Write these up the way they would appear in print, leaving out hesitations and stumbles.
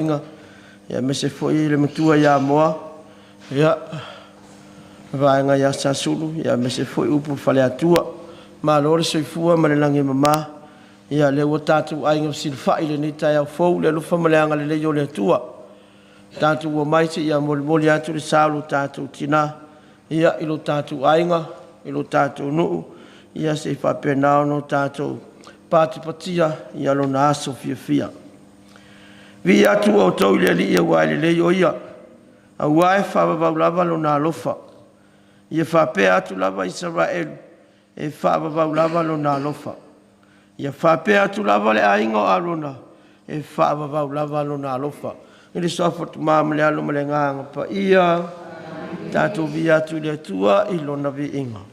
Ia aemaise foi le matua ia Moa, ia, le vaega ia Sasulu, ia aemaise foi upu i le Faleatua. Malo le soifua ma le lagi e mama. Ia o lea ua tatou aiga fesilafai i lenei taeao fou i le alofa ma le agalelei o le Atua. Tatou omai seia molimoli atu le sa o lo tatou tina ia i lo tatou aiga, i lo tatou nuu, ia se i faapena ona tatou patipatia ia lona aso fiafia. Viia atu outou i le Alii aua e lelei o Ia, aua e faavavau lava Lona alofa. Ia faapea atu lava Isaraelu, e faavavau lava Lona alofa. Ia faapea atu lava le aiga o Arona, e faavavau lava Lona alofa. I le suafa o le Tama ma le Alo ma le Agaga Paia, tatou viia atu i le Atua i Lona viiga.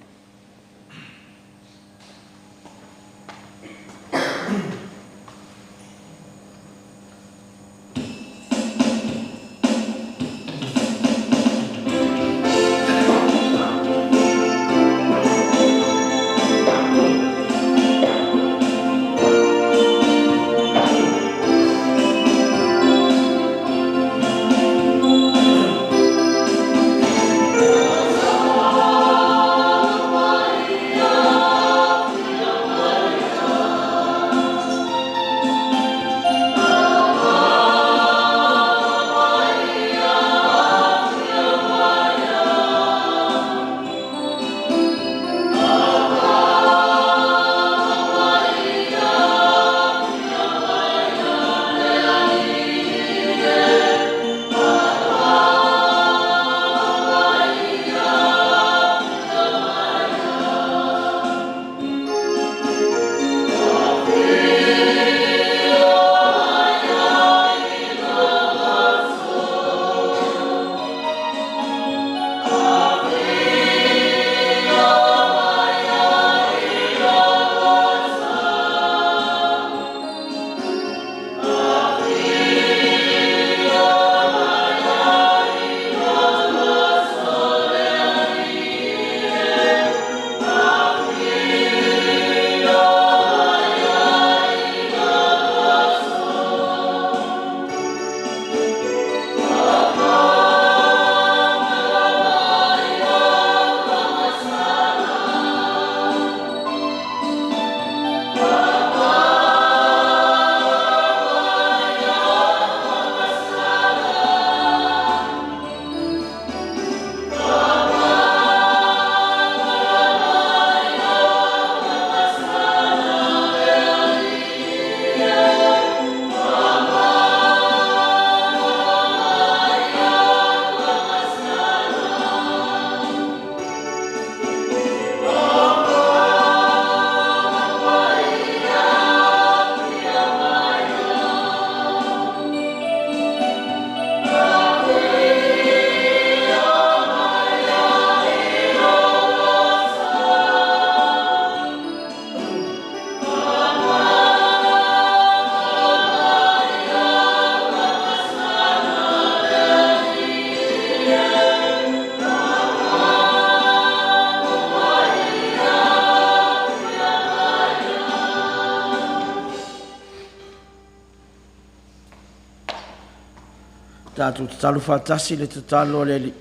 Tatou tatalo faatasi le tatalo a le Alii.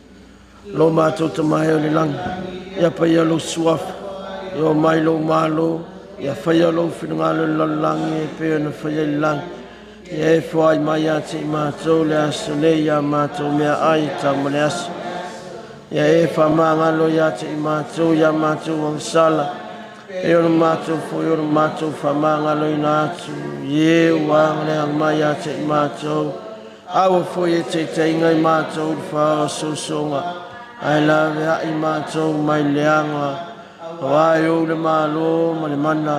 Lo matou Tama e o i le lagi, ia paia lou suafa, ia oo mai lou malo, ia faia lou finagalo i le lalolagi e pei ona faia i le lagi. Ia e foai mai ia te i matou le aso nei ia matou meaai e tau ma le aso. Ia e faamagalo ia te i matou ia matou agasala, e pei ona matou foi o le matou faamagaloina atu i e ua agaleaga mai ia te i matou. Aua foi e te taitaiga i matou i le faaosoosoga, ae laveai matou mai le leaga, aua e ou le malo ma le mana,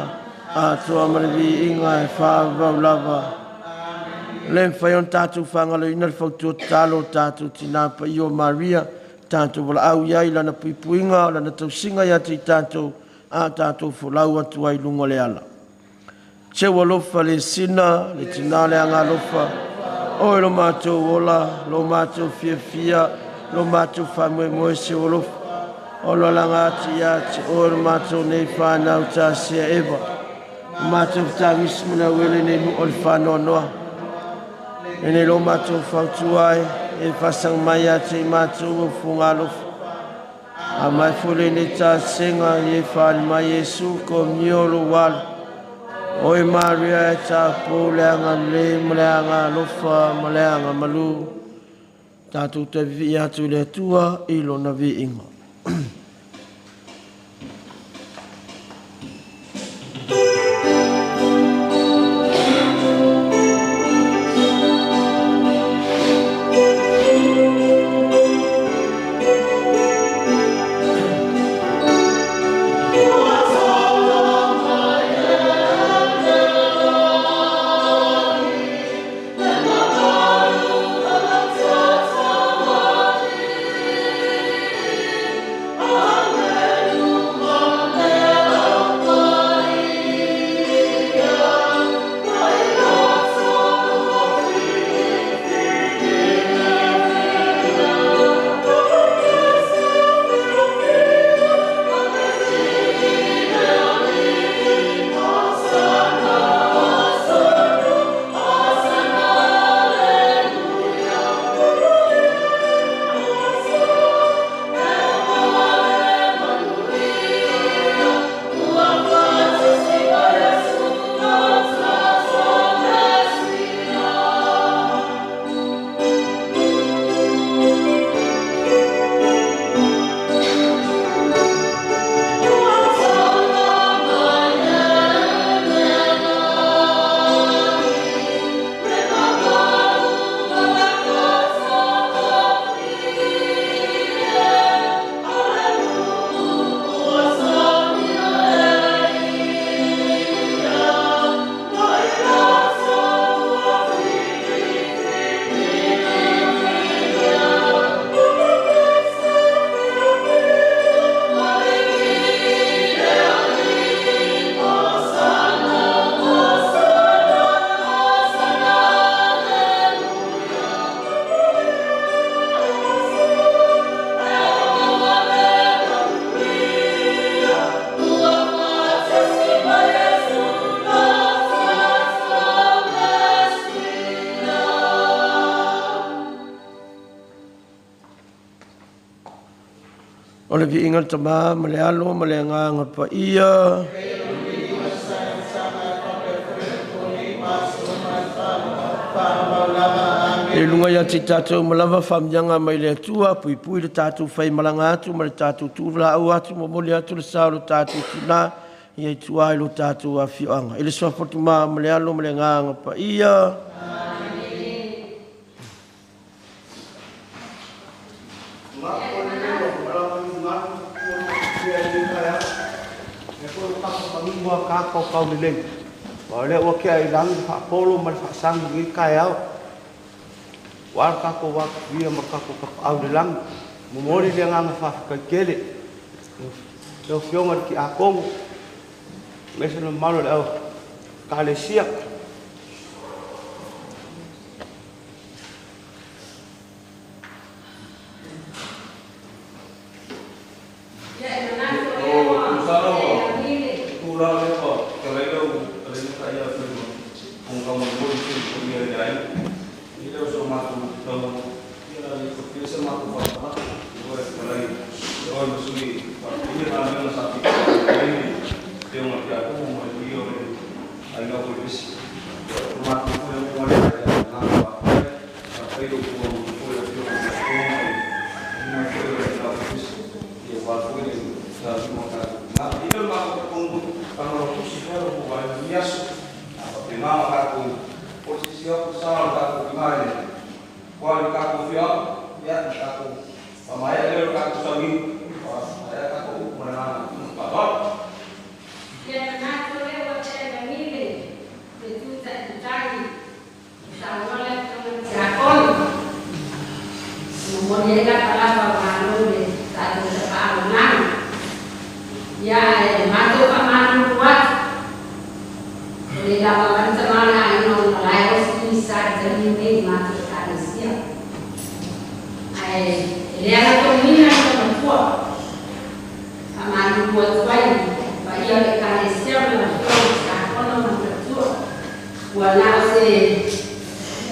atoa ma le viiga e faavavau lava. E le mafai ona tatou faagaloina le fautua tatalo a lo tatou Tina Paia o Maria, tatou valaau i ai i lana puipuiga, lana tausiga ia te i tatou, a tatou folau atu ai i luga o le ala. Se ua alofa le sina, le tina le agaalofa, oe lo matou ola, lo matou fiafia, lo matou faamoemoe se ua alofa. O lo alaga atu ia te oe lo matou nei whanau tasia Eva. O matou fetagisi ma le auele nei nuu o le whanoanoa. Lenei lo matou fautua ai, e faasaga mai ia te i matou o fuagalofa. A mai foi lenei tasega i e faali mai Iesu ko mio lo walu. Oe Maria e tapu le agalelei ma le agalofa ma le agamalu. Tatou te vivii atu i le Atua i lona viiga. O le viiga o le Tama ma le Alo ma le Agaga Paia. E lunga ia te tātou malava whaamianga mai le Atua, pui pui le tātou whai malanga atu ma le tātou tūla au atu, momoli atu le sao lo tātou tuna, ia i tua i lo tātou awhioanga. I le suafotu ma le Alo ma le Agaga Paia. O lea ua kea i langi whaapolo ma le whaasangi i kai au. Wa kako wa via ma kako ka au le langi. Momoli le nganga whawhikai kele. Leo fionga ki a kongo. Mese no malo le au kalesia.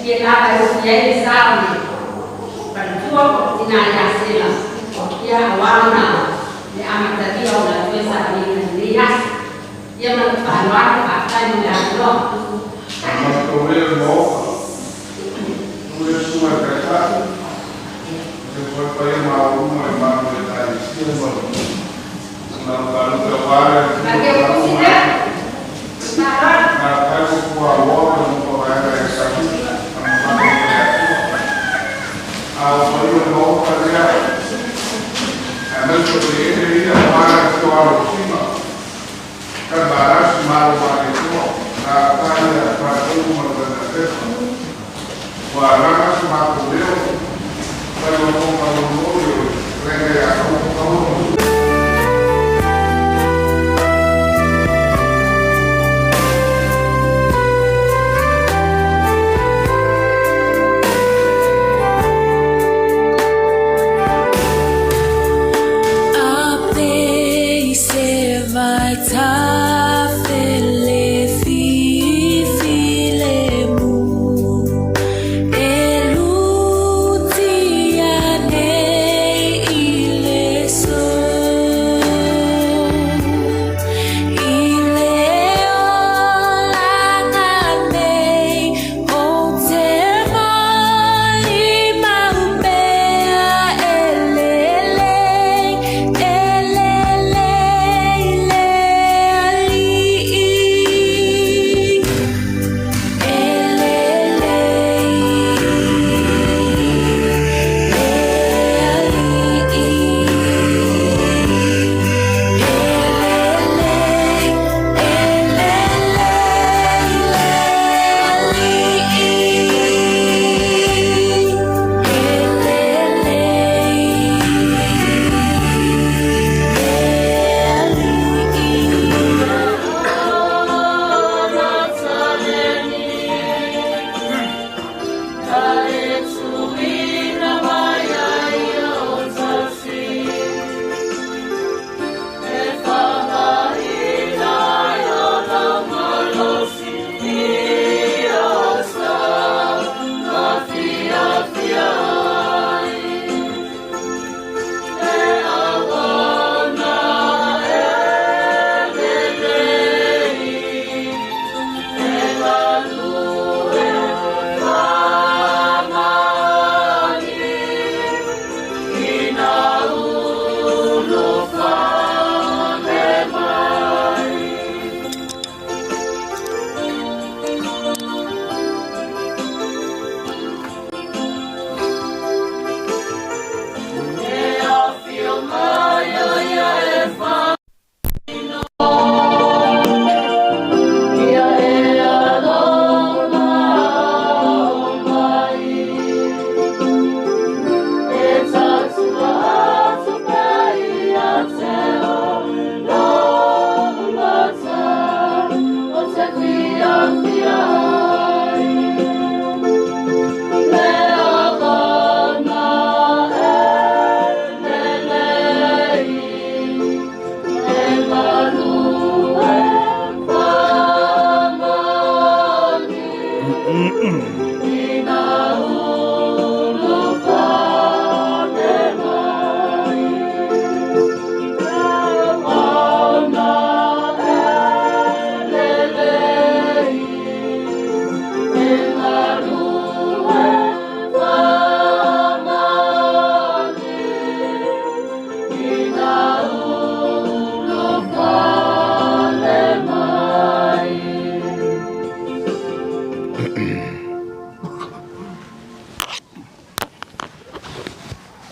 Ia lava e ofi ai le sa o le faletua po o le tinā ia Sela, ia auā ona le amatalia o la toe sailiga i lenei aso. Ia ma lou faaaloalo, faafetai mo le avanoa. Mateo Pusi lea. Ma le Faaaloalo.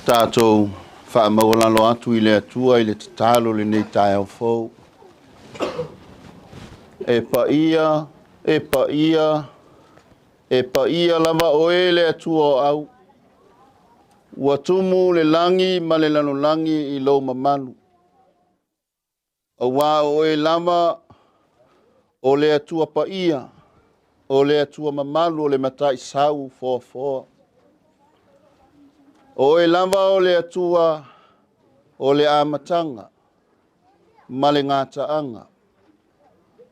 Tatou faamaualalo atu i le Atua i le tatalo lenei taeao fou. E paia, e paia, e paia lava oe le Atua o au. Ua tumu le lagi ma le lalolagi i lou mamalu. Auā o oe lava o le Atua paia, o le Atua mamalu o le Mataisau foafoa. O oe lava o le Atua o le amataga ma le gataaga.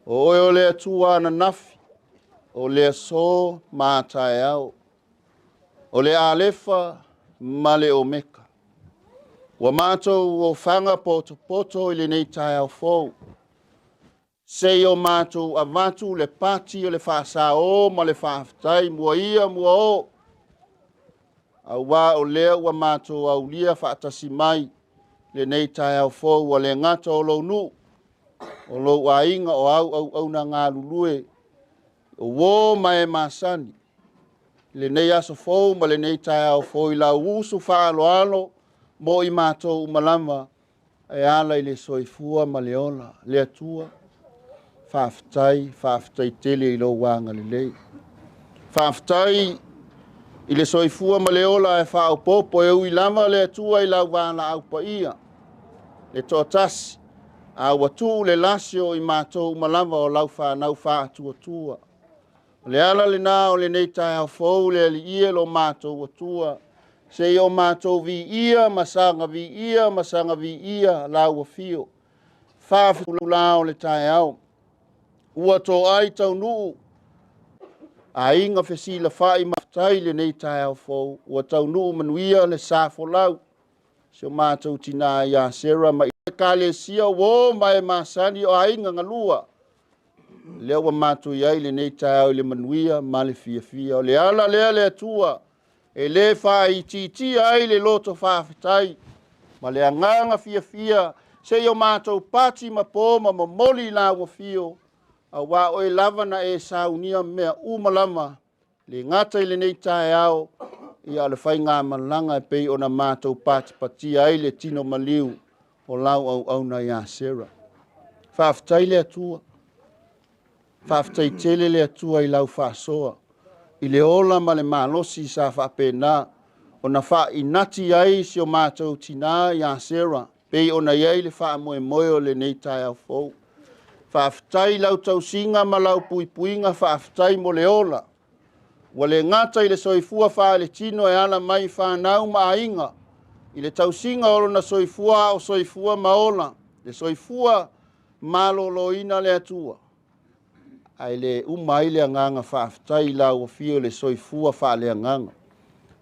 O oe o le Atua ananafi, O le aso ma a taeao, o le Alefa ma le Omeka. Ua matou ofaga potopoto i lenei taeao fou, se i o matou avatu le pati o le faasao ma le faafetai mua ia mua o, auā o lea ua matou aulia faatasi mai lenei taeao fou, ua le gata o lou nuu, o lou aiga, o au auauna galulue, o uo ma e masani, lenei aso fou ma lenei taeao fou i lau usu faaaloalo mo i matou uma lava e ala i le soifua ma le ola. Le Atua, faafetai, faafetai tele i lou agalelei. Faafetai i le soifua ma le ola e faaopoopo e ui lava le Atua i lau valaau paia, le toatasi, a ua tuu le lasi o i matou uma lava o lau fanau faatuatua. O le ala lena o lenei taeao fou, le Alii e lo matou Atua, se i o matou viia ma saga viia ma saga viia lau afio. Faafetai o le taeao, ua toai taunuu, aiga fesilafai mafutai lenei taeao fou, ua taunuu manuia le sa folau, si o matou tina ia Sera ma ekalesia uo ma e masani o aiga galua. Lea ua matou i ai lenei taeao i le manuia ma le fiafia. O le ala lea le Atua, e le faaitiitia ai le loto faafetai ma le agaga fiafia, se i o matou pati ma po ma momoli lau afio, auā oe lava na e saunia mea uma lava, le gata i lenei taeao, ia o le faigamalaga e pei ona matou patipatia ai le tino maliu o lau auauna ia Sera. Faafetai le Atua, faafetai tele le Atua i lau faasoa, i le ola ma le malosi sa faapena, ona faainati ai si o matou tina ia Sera, pei ona i ai le faamoemoe o lenei taeao fou. Faafetai lau tausiga ma lau puipuiga, faafetai mo le ola. Ua le gata i le soifua faaletino e ala mai fanau ma aiga, i le tausiga o lona soifua o soifua ma ola, le soifua maloloina le Atua. Ae le uma ai le agaga faafetai i lau afio le soifua faaleagaga.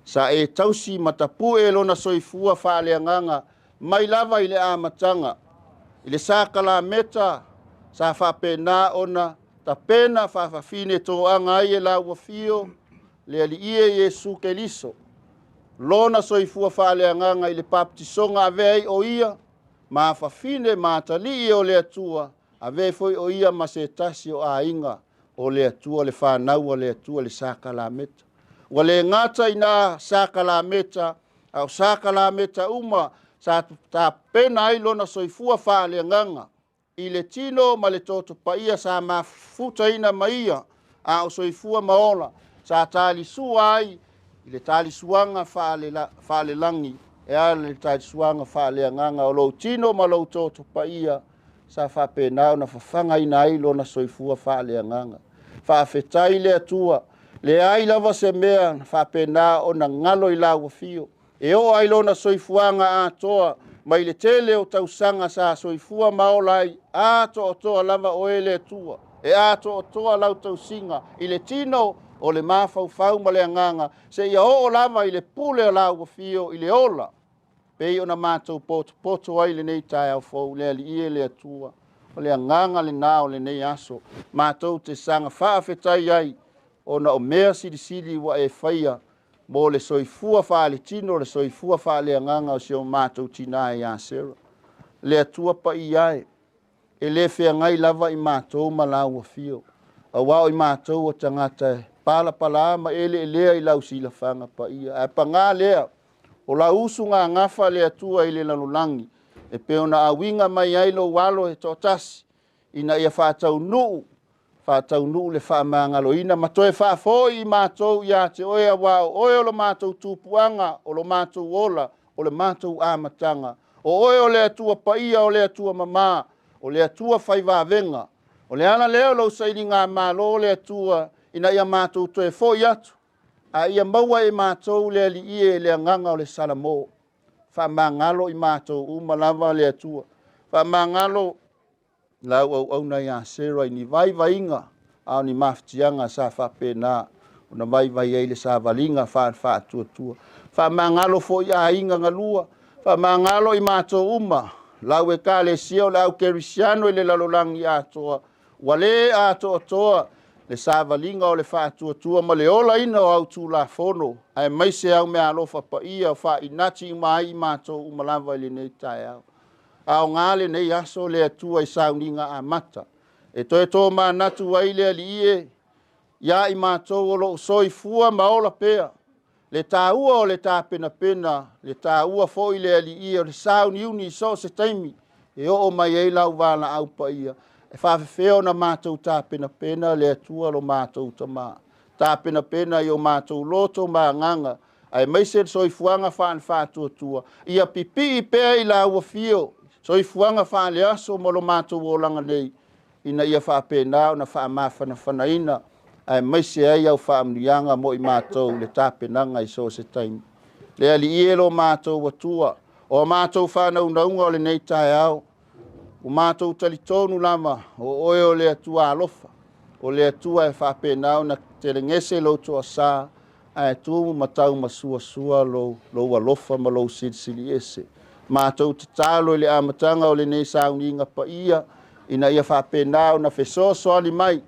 Sa e tausi ma tapue lona soifua faaleagaga mai lava i le amataga, i le sakalameta sa faapena ona tapena faafafine toaga ai e lau afio le Alii e Iesu Keriso. Lona soifua faaleagaga i le baptisoga avea ai o ia, ma fafine ma atalii o le Atua, avea foi o ia ma se tasi o aiga o le Atua, le fanau o le Atua, le sakalameta. Ua le gata i nā sakalameta, a o sakalameta uma sa tapena ai lona soifua faaleagaga i le tino ma le toto paia sa mafutaina mai ia, a o soifua ma ola, sa talisua ai i le talisuaga faalelagi, e ala i le talisuaga faaleagaga o lou tino ma lou toto paia, sa faapena ona fafagaina ai lona soifua faaleagaga. Faafetai le Atua, leai lava se mea na faapena ona galo i lau afio, e oo ai lona soifuaga atoa mai le tele o tausaga sa soifua ma ola ai, atoatoa lava oe le Atua, e atoatoa lau tausiga i le tino o le mafaufau ma le agaga, seia oo lava i le pule o lau afio i le ola, pei ona matou potopoto ai lenei taeao fou, le Alii e le Atua. O le agaga lena o lenei aso, matou te saga faafetai ai, ona o mea silisili ua e faia mo le soifua faaletino, le soifua faaleagaga o si o matou tina ia Sera. Le Atua paia e, e le feagai lava i matou ma lau afio, auā o i matou o tagata e palapala ma eleelea i lau silafaga paia. Ae pagā lea, o lau usuga gafa le Atua i le lalolagi, e pei ona auiga mai ai lou alo e toatasi, ina ia faataunuu, faataunuu le faamagaloina ma toe faafoi i matou ia te oe, auā o oe o lo matou tupuaga, o lo matou ola, o le matou amataga. O oe o le Atua paia, o le Atua mamā, o le Atua faivavega. O le ala lea o lou sailiga malo le Atua, ina ia matou toe foi atu, a ia maua e matou le Alii e le agaga o le Salamo. Faamagalo i matou uma lava le Atua. Faamagalo lau auauna ia Sera i ni vaivaiga a o ni mafatiaga sa faapena ona vaivai ai le savaliga faale-faatuatua. Faamagalo foi aiga galua, faamagalo i matou uma, lau Ekalesia o le au kerisiano i le lalolagi atoa, ua le atoatoa le savaliga o le faatuatua ma le olaina o au Tulafono, aemaise au meaalofa paia o faainati uma ai i matou uma lava i lenei taeao. Aoga lenei aso le Atua i sauniga amata, e toe tomanatu ai le Alii e ia i matou o lo o soifua ma ola pea, le taua o le tapenapena, le taua foi le Alii o le sauniuni i so o se taimi e oo mai ai lau valaau paia, e faafefea ona matou tapenapena le Atua lo matou Tama, tapenapena i o matou loto ma agaga, aemaise le soifuaga faale-faatuatua, ia pipii pea i lau afio, soifuaga faale-aso ma lo matou olaga nei, ina ia faapena ona faamafanafanaina, aemaise ai au faamanuiaga mo i matou le tapenaga i so o se taimi. Le Alii e lo matou Atua, o a matou faanaunauga o lenei taeao, ua matou talitonu lava o oe o le Atua alofa, o le Atua e faapena ona telegese lou toasa, ae tumu ma taumasuasua lou alofa ma lou silisili ese. Matou tatalo i le amataga o lenei sauniga paia, ina ia faapena ona fesoasoani mai,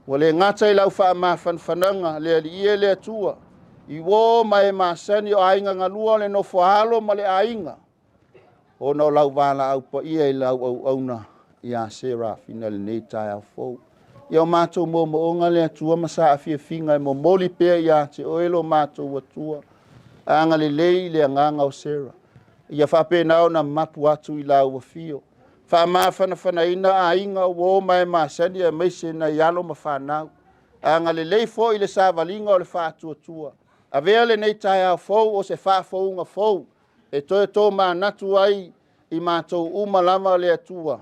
ua le gata i lau faamafanafanaga le Alii e le Atua, i uō ma e masani o aiga galua o le nofoaalo ma le aiga, ona o lau valaau paia i lau auauna ia Serafina lenei taeao fou. Ia o matou moomooga le Atua ma saafiafiga e momoli pea ia te oe lo matou Atua, agalelei le agaga o Sera, ia faapena ona mapu atu i lau afio, faamafanafanaina aiga uō ma e masani aemaise nai alo ma fanau, agalelei foi le savaliga o le faatuatua, avea lenei taeao fou o se faafouga fou, e toe tomanatu ai i matou uma lava le Atua,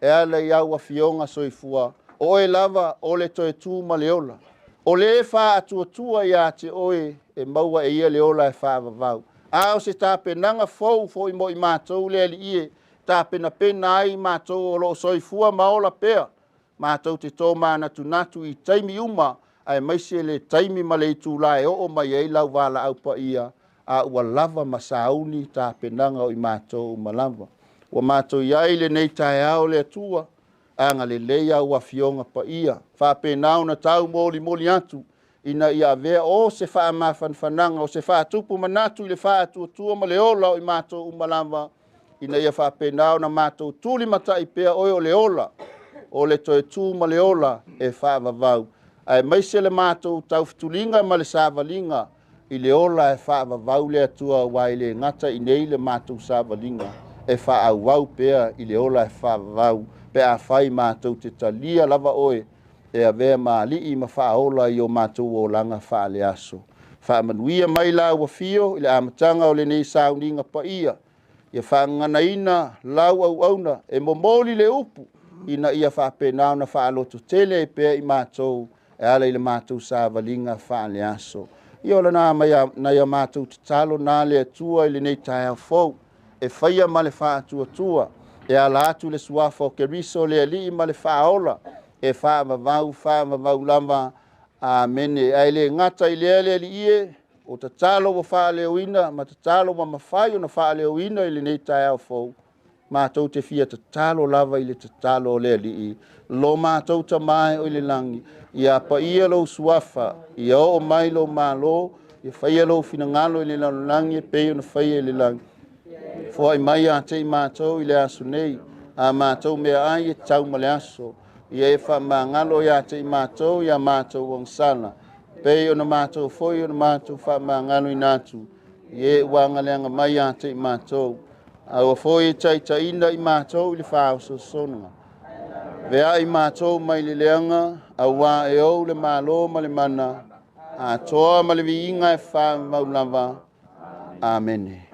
e ala i au afioga soifua, o oe lava o le toe tu ma le ola, o le faatuatua ia te oe e maua e ia le ola e faavavau. A o se tapenaga fou foi mo i matou le Alii e tapenapena ai matou o lo o soifua ma ola pea, matou te tomanatunatu i taimi uma, aemaise le taimi ma le itula e oo mai ai lau valaau paia, a ua lava ma sauni tapenaga o i matou uma lava. Ua matou i ai lenei taeao le Atua, agalelei au afioga paia, faapena ona tau molimoli atu, ina ia avea o se faamafanafanaga, o se faatupu manatu i le faatuatua ma le ola o i matou uma lava, ina ia faapena ona matou tulimatai pea oe o le ola, o le toe tu ma le ola e faavavau, aemaise le matou taufutuliga ma le savaliga i le ola e faavavau le Atua, aua e le gata i nei le matou savaliga, e faaauau pea i le ola e faavavau, pe afai matou te talia lava oe e avea ma alii ma faaola i o matou olaga faaleaso. Faamanuia mai lau afio i le amataga o lenei sauniga paia, ia faagaganaina lau auauna e momoli le upu, ina ia faapena ona faalototele ai pea i matou e ala i le matou savaliga faaleaso. Ia o lana nai a matou tatalo na le Atua i lenei taeao fou, e faia ma le faatuatua, e ala atu le suafa o Keriso le Alii ma le faaola, e faavavau faavavau lava. Amene. Ae le gata i lea le Alii e, o tatalo ua faaleoina ma tatalo ua mafai ona faaleoina i lenei taeao fou, matou te fia tatalo lava i le tatalo o le Alii, lo matou Tama e o i le lagi, ia paia lou suafa, ia oo mai lou malo, ia faia lou finagalo i le lalolagi e pei ona faia i le lagi. Foai mai ia te i matou i le aso nei, a matou meaai e tau ma le aso, ia e faamagalo ia te i matou ia matou agasala, pei ona matou foi ona matou faamagaloina atu, ia e uagaleaga mai ia te i matou, aua foi e taitaiina i matou i le faaosoosoga. Veai matou mai le leaga, aua e ou le malo ma le mana, atoa ma le viiga e faavavau lava. Amene.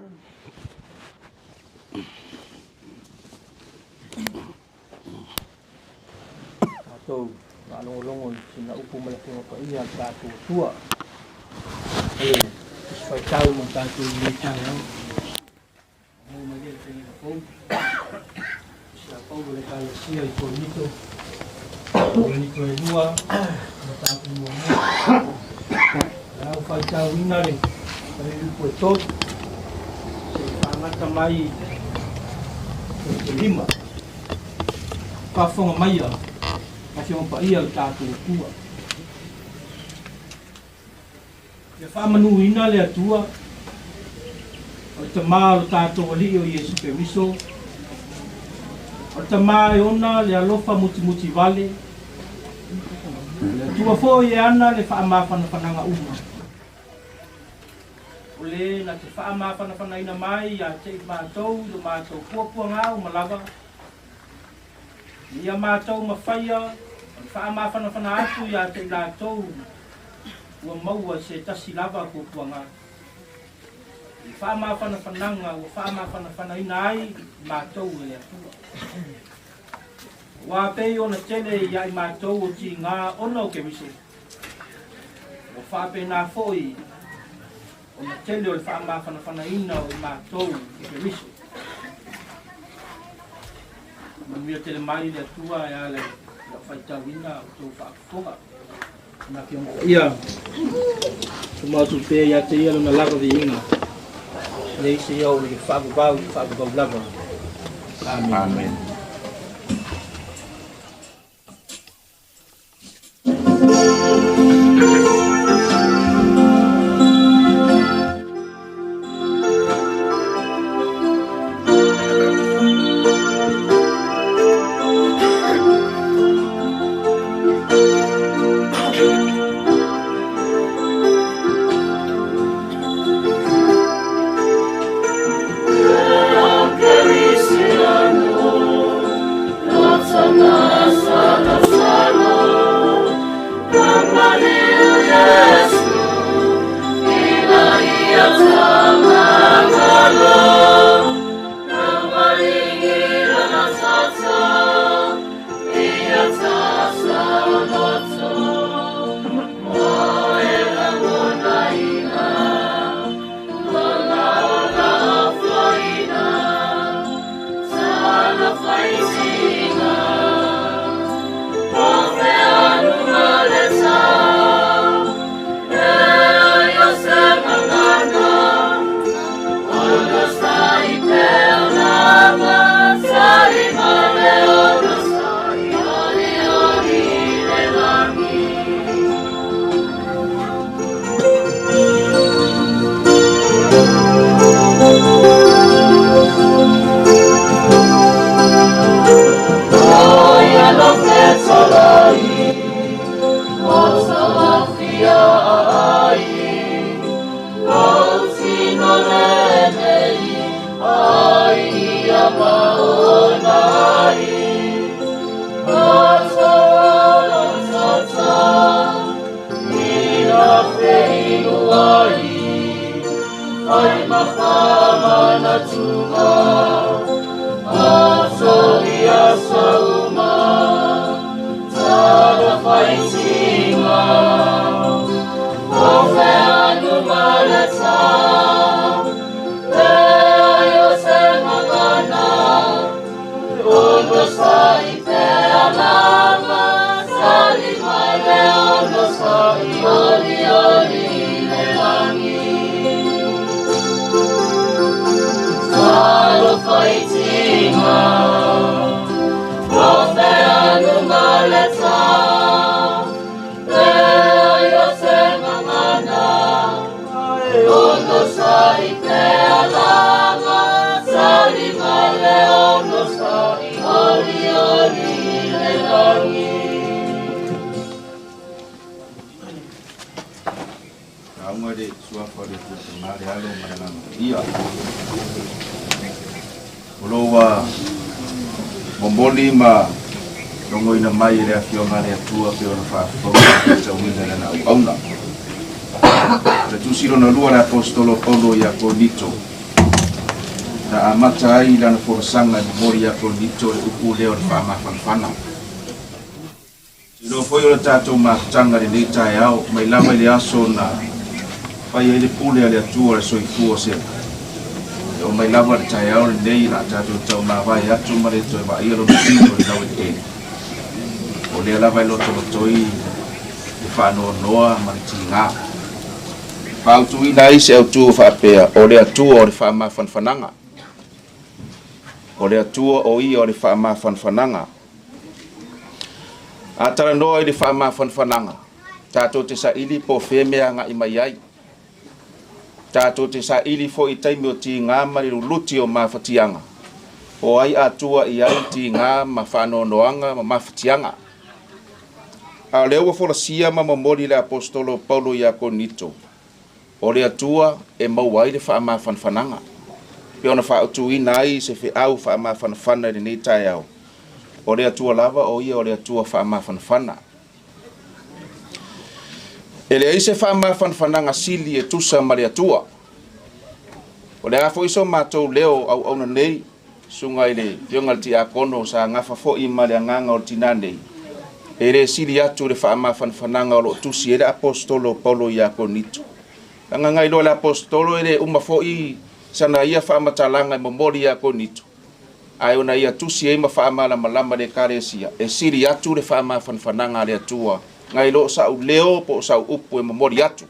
Matou faalogologo i sina upu ma le Afioga Paia a le tatou Atua. O le faitau ma tatou i lenei taeao. Maua mai lea le taimi fou. Sa Paulo le Ekalesia i Korinito. Korinito e 2, mataupu muamua. O le a ou faitauina le fuaiupu e 3 seia faagata mai i le 5. Faafofoga maia Afioga Paia o le tatou Atua. Ia faamanuina le Atua, o le Tama o lo tatou Alii o Iesu Keriso, o le Tama e ona le alofa mutimuti vale, o le Atua foi e ana le faamafanafanaga uma. O le na te faamafanafanaina mai ia te i matou i lo matou puapuaga uma lava, ina ia matou mafaia ona faamafanafana atu ia te i latou ua maua i se tasi lava puapuaga. I le faamafanafanaga ua faamafanafanaina ai i matou e le Atua. Aua pei ona tele ia i matou o tiga ona o Keriso, ua faapena foi ona tele o le faamafanafanaina o i matou e Keriso. Manuia tele mai le Atua e ala i lau faitauina o tou faafofoga. Na Afioga Paia, tumau atu pea ia te ia lona lava viiga, nei seia oo i le faavavau faavavau lava. Amene. Amen. Lauga i le Suafa o le Atua Tama, le Alo ma le Agaga Paia. O lo ua momoli ma logoina mai e le Afioga a le Atua pei ona faafofoga ma faitauina i lana auauna. O le tusi lona lua a le Aposetolo Paulo ia Korinito, na amata ai i lana folasaga e momoli ia Korinito le upu lea o le faamafanafana. Iloa foi o le tatou mafutaga i lenei taeao, mai lava i le aso na fai ai le pule a le Atua o le soifua se e oo mai lava le taeao lenei o le a tatou taumavae atu ma le toe vaaia lona tino i le laueleele. O lea lava e lotolotoi le faanoanoa ma le tigā. Fautuaina ai se autu faapea, o le Atua o le faamafanafanaga. O le Atua o ia o le faamafanafanaga. A talanoa i le faamafanafanaga, tatou te saili po o fea mea agai mai ai. Tatou te saili foi i taimi o tigā ma le luluti o mafatiaga, po o ai atua i ai tigā ma faanoanoaga ma mafatiaga. A o lea ua folasia ma momoli le Aposetolo Paulo ia Korinito, o le Atua e maua ai le faamafanafanaga, pei ona faautuina ai se feau faamafanafana i lenei taeao, o le Atua lava o ia o le Atua faamafanafana. E leai se faamafanafanaga sili e tusa ma le Atua. O le a foi so matou leo auauna nei, susuga i le Afioga i le Tiakono sa gafa foi ma le agaga o le tinā nei, e le sili atu le faamafanafanaga o lo o tusi ai le Aposetolo o Paulo ia Korinito. Leaga iloa le Aposetolo e le uma foi sana ia faamatalaga e momoli ia Korinito, ae ona ia tusi ai ma faamalamalama i le Ekalesia, e sili atu le faamafanafanaga a le Atua nai lo sa'u leo po o sa'u upu e momoli atu.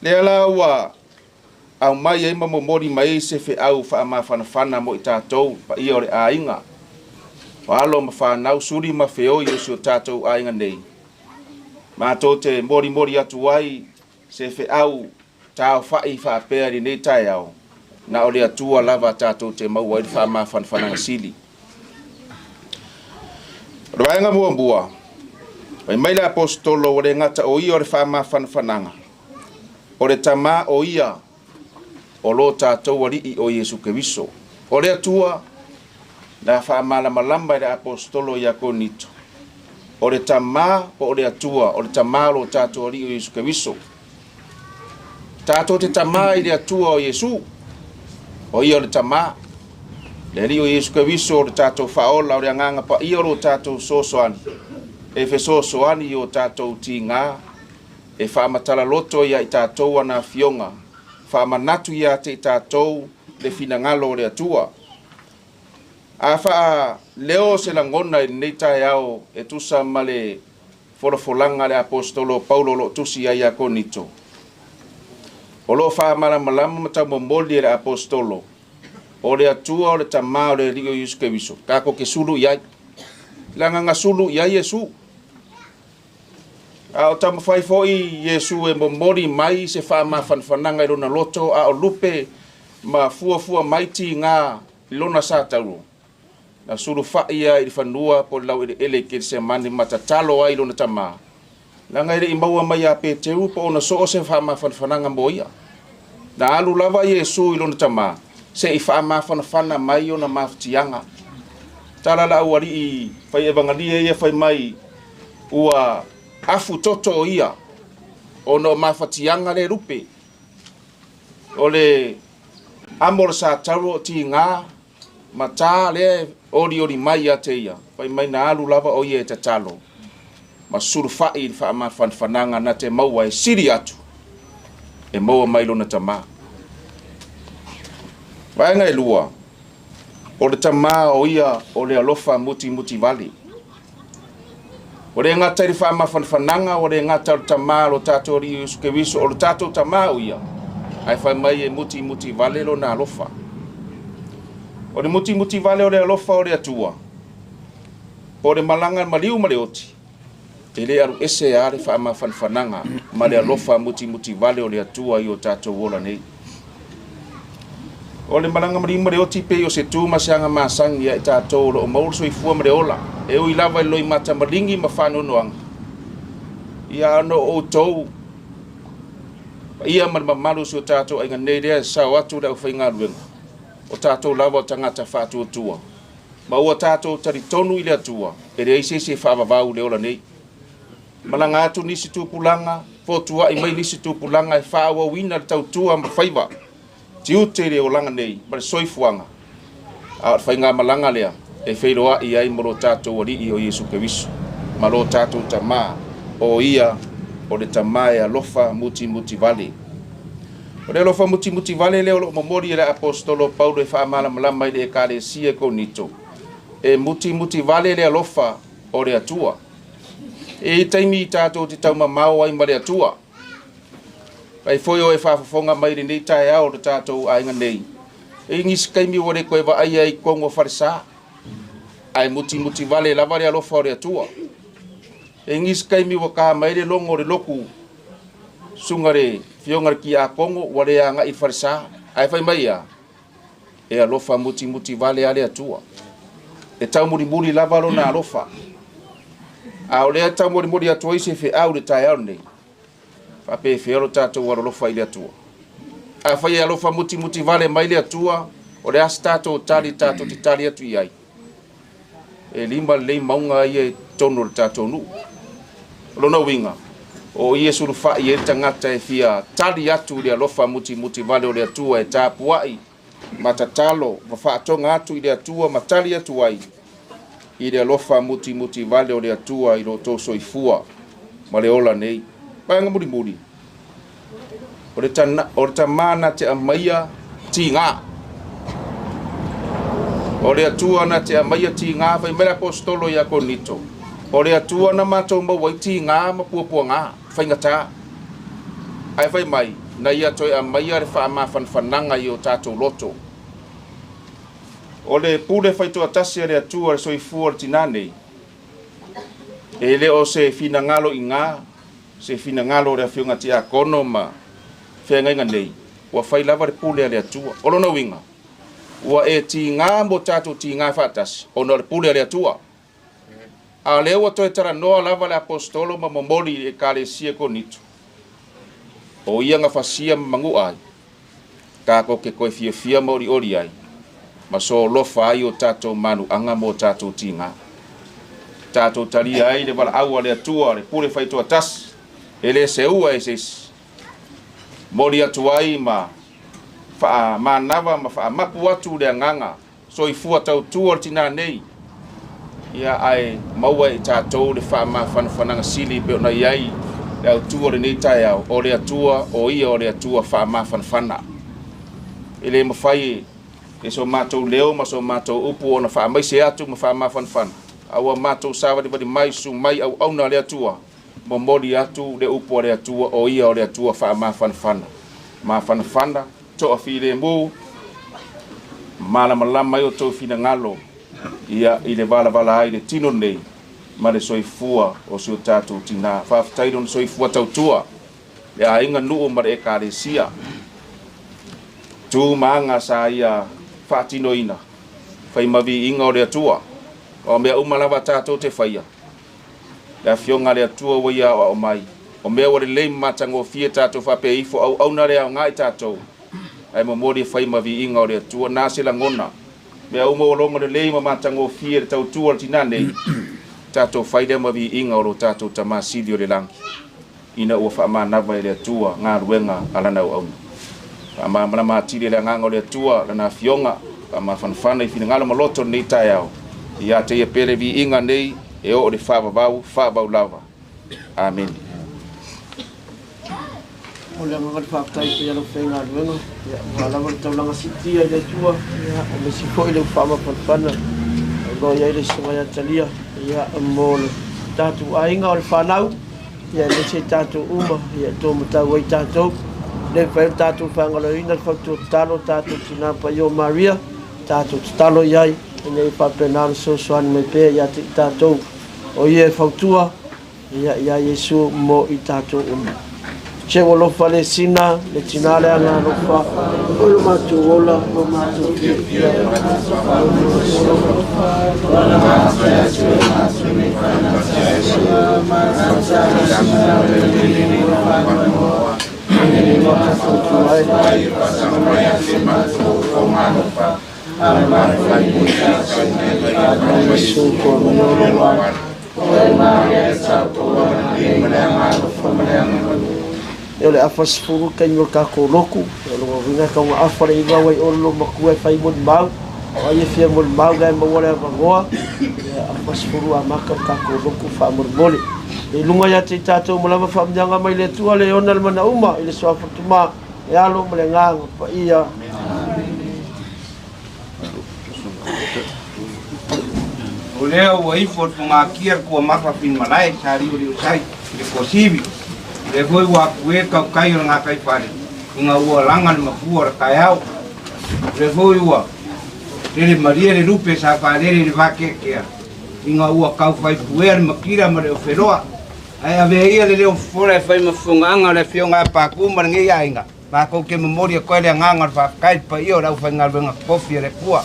Lea la ua aumai ai ma momoli mai ai se feau faamafanafana mo i tatou, paia o le aiga, o alo ma fanau, suli ma feoi o si o tatou aiga nei. Matou te molimoli atu ai se feau taofa'i faapea i lenei taeao, na o le Atua lava tatou te maua ai le faamafanafanaga sili. O le vaega muamua, fai mai le Aposetolo ua le gata o ia o le faamafanafanaga, o le Tamā o ia o lo tatou Alii o Iesu Keriso. O le Atua na faamalamalama e le Aposetolo ia Korinito, o le Tamā po o le Atua, o le Tamā o lo tatou Alii o Iesu Keriso. Tatou te tamā i le Atua o Iesu, o ia o le Tamā, le Alii o Iesu Keriso o le tatou Faaola, o le Agaga Paia o lo tatou fesoasoani, e fesoasoani i o tatou tigā, e faamatala loto ia i tatou ana afioga, faamanatu ia te i tatou le finagalo o le Atua. A faaleo se lagona i lenei taeao e tusa ma le folafolaga a le Aposetolo o Paulo o lo o tusi ai ia Korinito, o lo o faamalamalama ma taumomoli e le Aposetolo, o le Atua o le Tamā o le Alii o Iesu Keriso, tatou te sulu i ai. Leaga na sulu i ai Iesu. A o taumafai foi Iesu e momoli mai se faamafanafanaga i lona loto, a o lupe ma fuafua mai tigā i lona satauro, na sulufa'i ia i le fanua po o le laueleele i Ketesemane ma tatalo ai i lona Tamā, leaga e le i maua mai ia Peteru po o ona soo se faamafanafanaga mo ia. Na alu lava Iesu i lona Tamā se i faamafanafana mai ona mafatiaga. Tala la aualii fai evagalia ia fai mai ua afu toto o ia ona o mafatiaga le lupe. O le amo o le satauro o tigā ma tā lea e olioli mai ia te ia, fai mai na alu lava o ia e tatalo ma sulufa'i i le faamafanafanaga na te maua e sili atu e maua mai lona Tamā. Vaega e lua, o le Tamā o ia o le alofa mutimutivale. Ua le gata i le faamafanafanaga, ua le gata o le Tamā o lo tatou Alii Iesu Keriso, o le tatou Tamā o ia, ae fai mai e mutimutivale lona alofa. O le mutimutivale o le alofa o le Atua, po o le malaga maliu ma le oti, e le alu ese lava le faamafanafanaga ma le alofa mutimutivale o le Atua i o tatou ola nei. O le malaga maliu ma le oti pei o se tu ma se aga masani ia i tatou o lo o maua le soifua ma le ola, e ui lava i le loimata maligi ma faanoanoaga, ia ona o outou paia ma le mamalu o si o tatou aiga nei lea e sao atu le aufaigaluega, o tatou lava o tagata faatuatua, ma ua tatou talitonu i le Atua, e leai se isi e faavavau i le ola nei. Malaga atu nisi tupulaga, fotua'i mai nisi tupulaga e faaauauina le tautua ma faiva tiute i le olaga nei ma le soifuaga, a o le faigamalaga lea e feiloa'i ai ma lo tatou Alii o Iesu Keriso ma lo tatou Tamā, o ia o le Tamā e alofa mutimutivale. O le alofa mutimutivale lea o lo o momoli e le Aposetolo o Paulo e faamalamalama i le Ekalesia i Korinito, e mutimutivale le alofa o le Atua. E i taimi i tātou te taumamao ai ma le Atua. Ai foi o e faafofoga mai lenei taeao o le tatou aiga nei. E i nisi taimi ua le toe vaaia ai i totonu o falesa, ae mutimuti vale lava le alofa o le Atua. E i nisi taimi ua ta mai le logo o le lotu susuga le afioga i le tiakono ua le agai i le falesa, ae fai mai a, e alofa mutimuti vale a le Atua. E taumulimuli lava lona alofa. A o lea e taumolimoli atu ai se feau i le taeao lenei, faapefea lo tatou alolofa i le Atua. Afai e alofa mutimuti vale mai le Atua, o le a se tatou tali tatou te tali atu i ai? E 5 lelei mauga ia i totonu o le tatou nuu. O lona uiga, o ia e sulufai ai le tagata e fia tali atu i le alofa mutimuti vale o le Atua e tapuai ma tatalo ma faatoga atu i le Atua ma tali atu ai i le alofa mutimuti vale o le Atua i lo outou soifua ma le ola nei. Vaega mulimuli, o le tamā na te aumaia tiga. O le Atua na te aumaia tiga, fai mai le aposetolo ia Korinito, o le Atua na matou maua ai tiga ma puapuaga, faigata. Ae fai mai, na ia toe aumaia le faamafanafanaga i o tatou loto. O le pule faitoatasi a le Atua le soifua o le tinā nei, e le o se finagalo i gā, se finagalo o le afioga tiakono ma feagaiga nei, ua fai lava le pule a le Atua. O lona uiga, ua e tiga mo tatou tiga faatasi, ona o le pule a le Atua. A o lea ua toe talanoa lava le aposetolo ma momoli i le Ekalesia Korinito, o ia gafasia ma manu'a ai, tatou te toe fiafia ma olioli ai, ma solofa ai o tatou manuaga mo tatou tiga. Tatou talia ai le valaau a le Atua, le pule faitoatasi, e le seua e se isi. Moli atu ai ma faamanava ma faamapu atu le agaga soifua tautua o le tinā nei, ia ae maua e tatou le faamafanafanaga sili pe ona i ai le autu o lenei taeao, o le Atua, o ia o le Atua faamafanafana. E le mafai e so matou leo ma so matou upu ona faamaise atu ma faamafanafana, a ua matou savalivali mai susu mai auauna a le Atua, momoli atu le upu a le Atua, o ia o le Atua faamafanafana. Mafanafana, toafilemu, malamalama ai o outou finagalo ia i le valavala ai le tino nei ma le soifua o si o tatou tinā. Faafetai lona soifua tautua le aiga nuu ma le Ekalesia. Tu ma aga sa ia faatinoina, fai ma viiga o le Atua. O mea uma lava tatou te faia, le afioga a le Atua ua ia aoao mai. O mea ua lelei ma matagofie tatou faapea ifo auauna le aoga i tatou, ae momoli e fai ma viiga o le Atua. Na se lagona, mea uma ua logo lelei ma matagofie le tautua o le tinā nei, tatou fai lea ma viiga o lo tatou Tamā Sili o le lagi, ina ua faamanava e le Atua galuega a lana auauna. Faamalamalama atili e le agaga o le Atua lana afioga, faamafanafana i finagalo ma loto lenei taeao, ia te ia pea le viiga nei e oo le faavavau, faavavau lava. Amene. O le agaga o le faafetai pei a lau faigaluega, ia, ua lava le taulaga siitia i le Atua, ia, aemaise foi le faamafanafana o lo o i ai le susuga ia Talia, ia, mo le tatou aiga o le fanau, ia, aemaise i tatou uma, ia, e tomatau ai tatou. Le mafai ona tatou faagaloina le fautua tatalo o tatou tina paia o Maria, tatou tatalo i ai, ina ia faapena ona fesoasoani mai pea ia te i tatou, o ia e fautua, ia, iā Iesu mo i tatou uma. Se ua alofa le sina, le tina le aga alofa, o lo matou ola, lo matou fiafia. O le afa 10 taimi o le tatou lotu, o lona uiga e tatau ona afa le 9 ua i o le matua e fai molimau, o ai e fia molimau la e maua le avanoa, ia afa 10 amata le tatou lotu faamolemole. I luga ia te i tatou ma lava faamanuiaga mai le Atua le ona le mana uma i le suafa Tama, le Alo ma le Agaga Paia. O lea ua ifo i le fogatia le tuamafa Finimalae sa liuliusai i le Tuasivi. O lea foi ua apue le tautai o le gataifale ina ua laga le mafua o le taeao. O lea foi ua lele malie le lupe sa faalele i le vateatea ina ua taufai puea le matila ma le ofeloa. Ae avea ia le leo fofola e fai ma fofogaaga o le Afioga ia Patu ma lenei aiga. Matou te momoli atu ai le agaga o le faafetai i le paia o le aufaigaluega totofi a le Atua,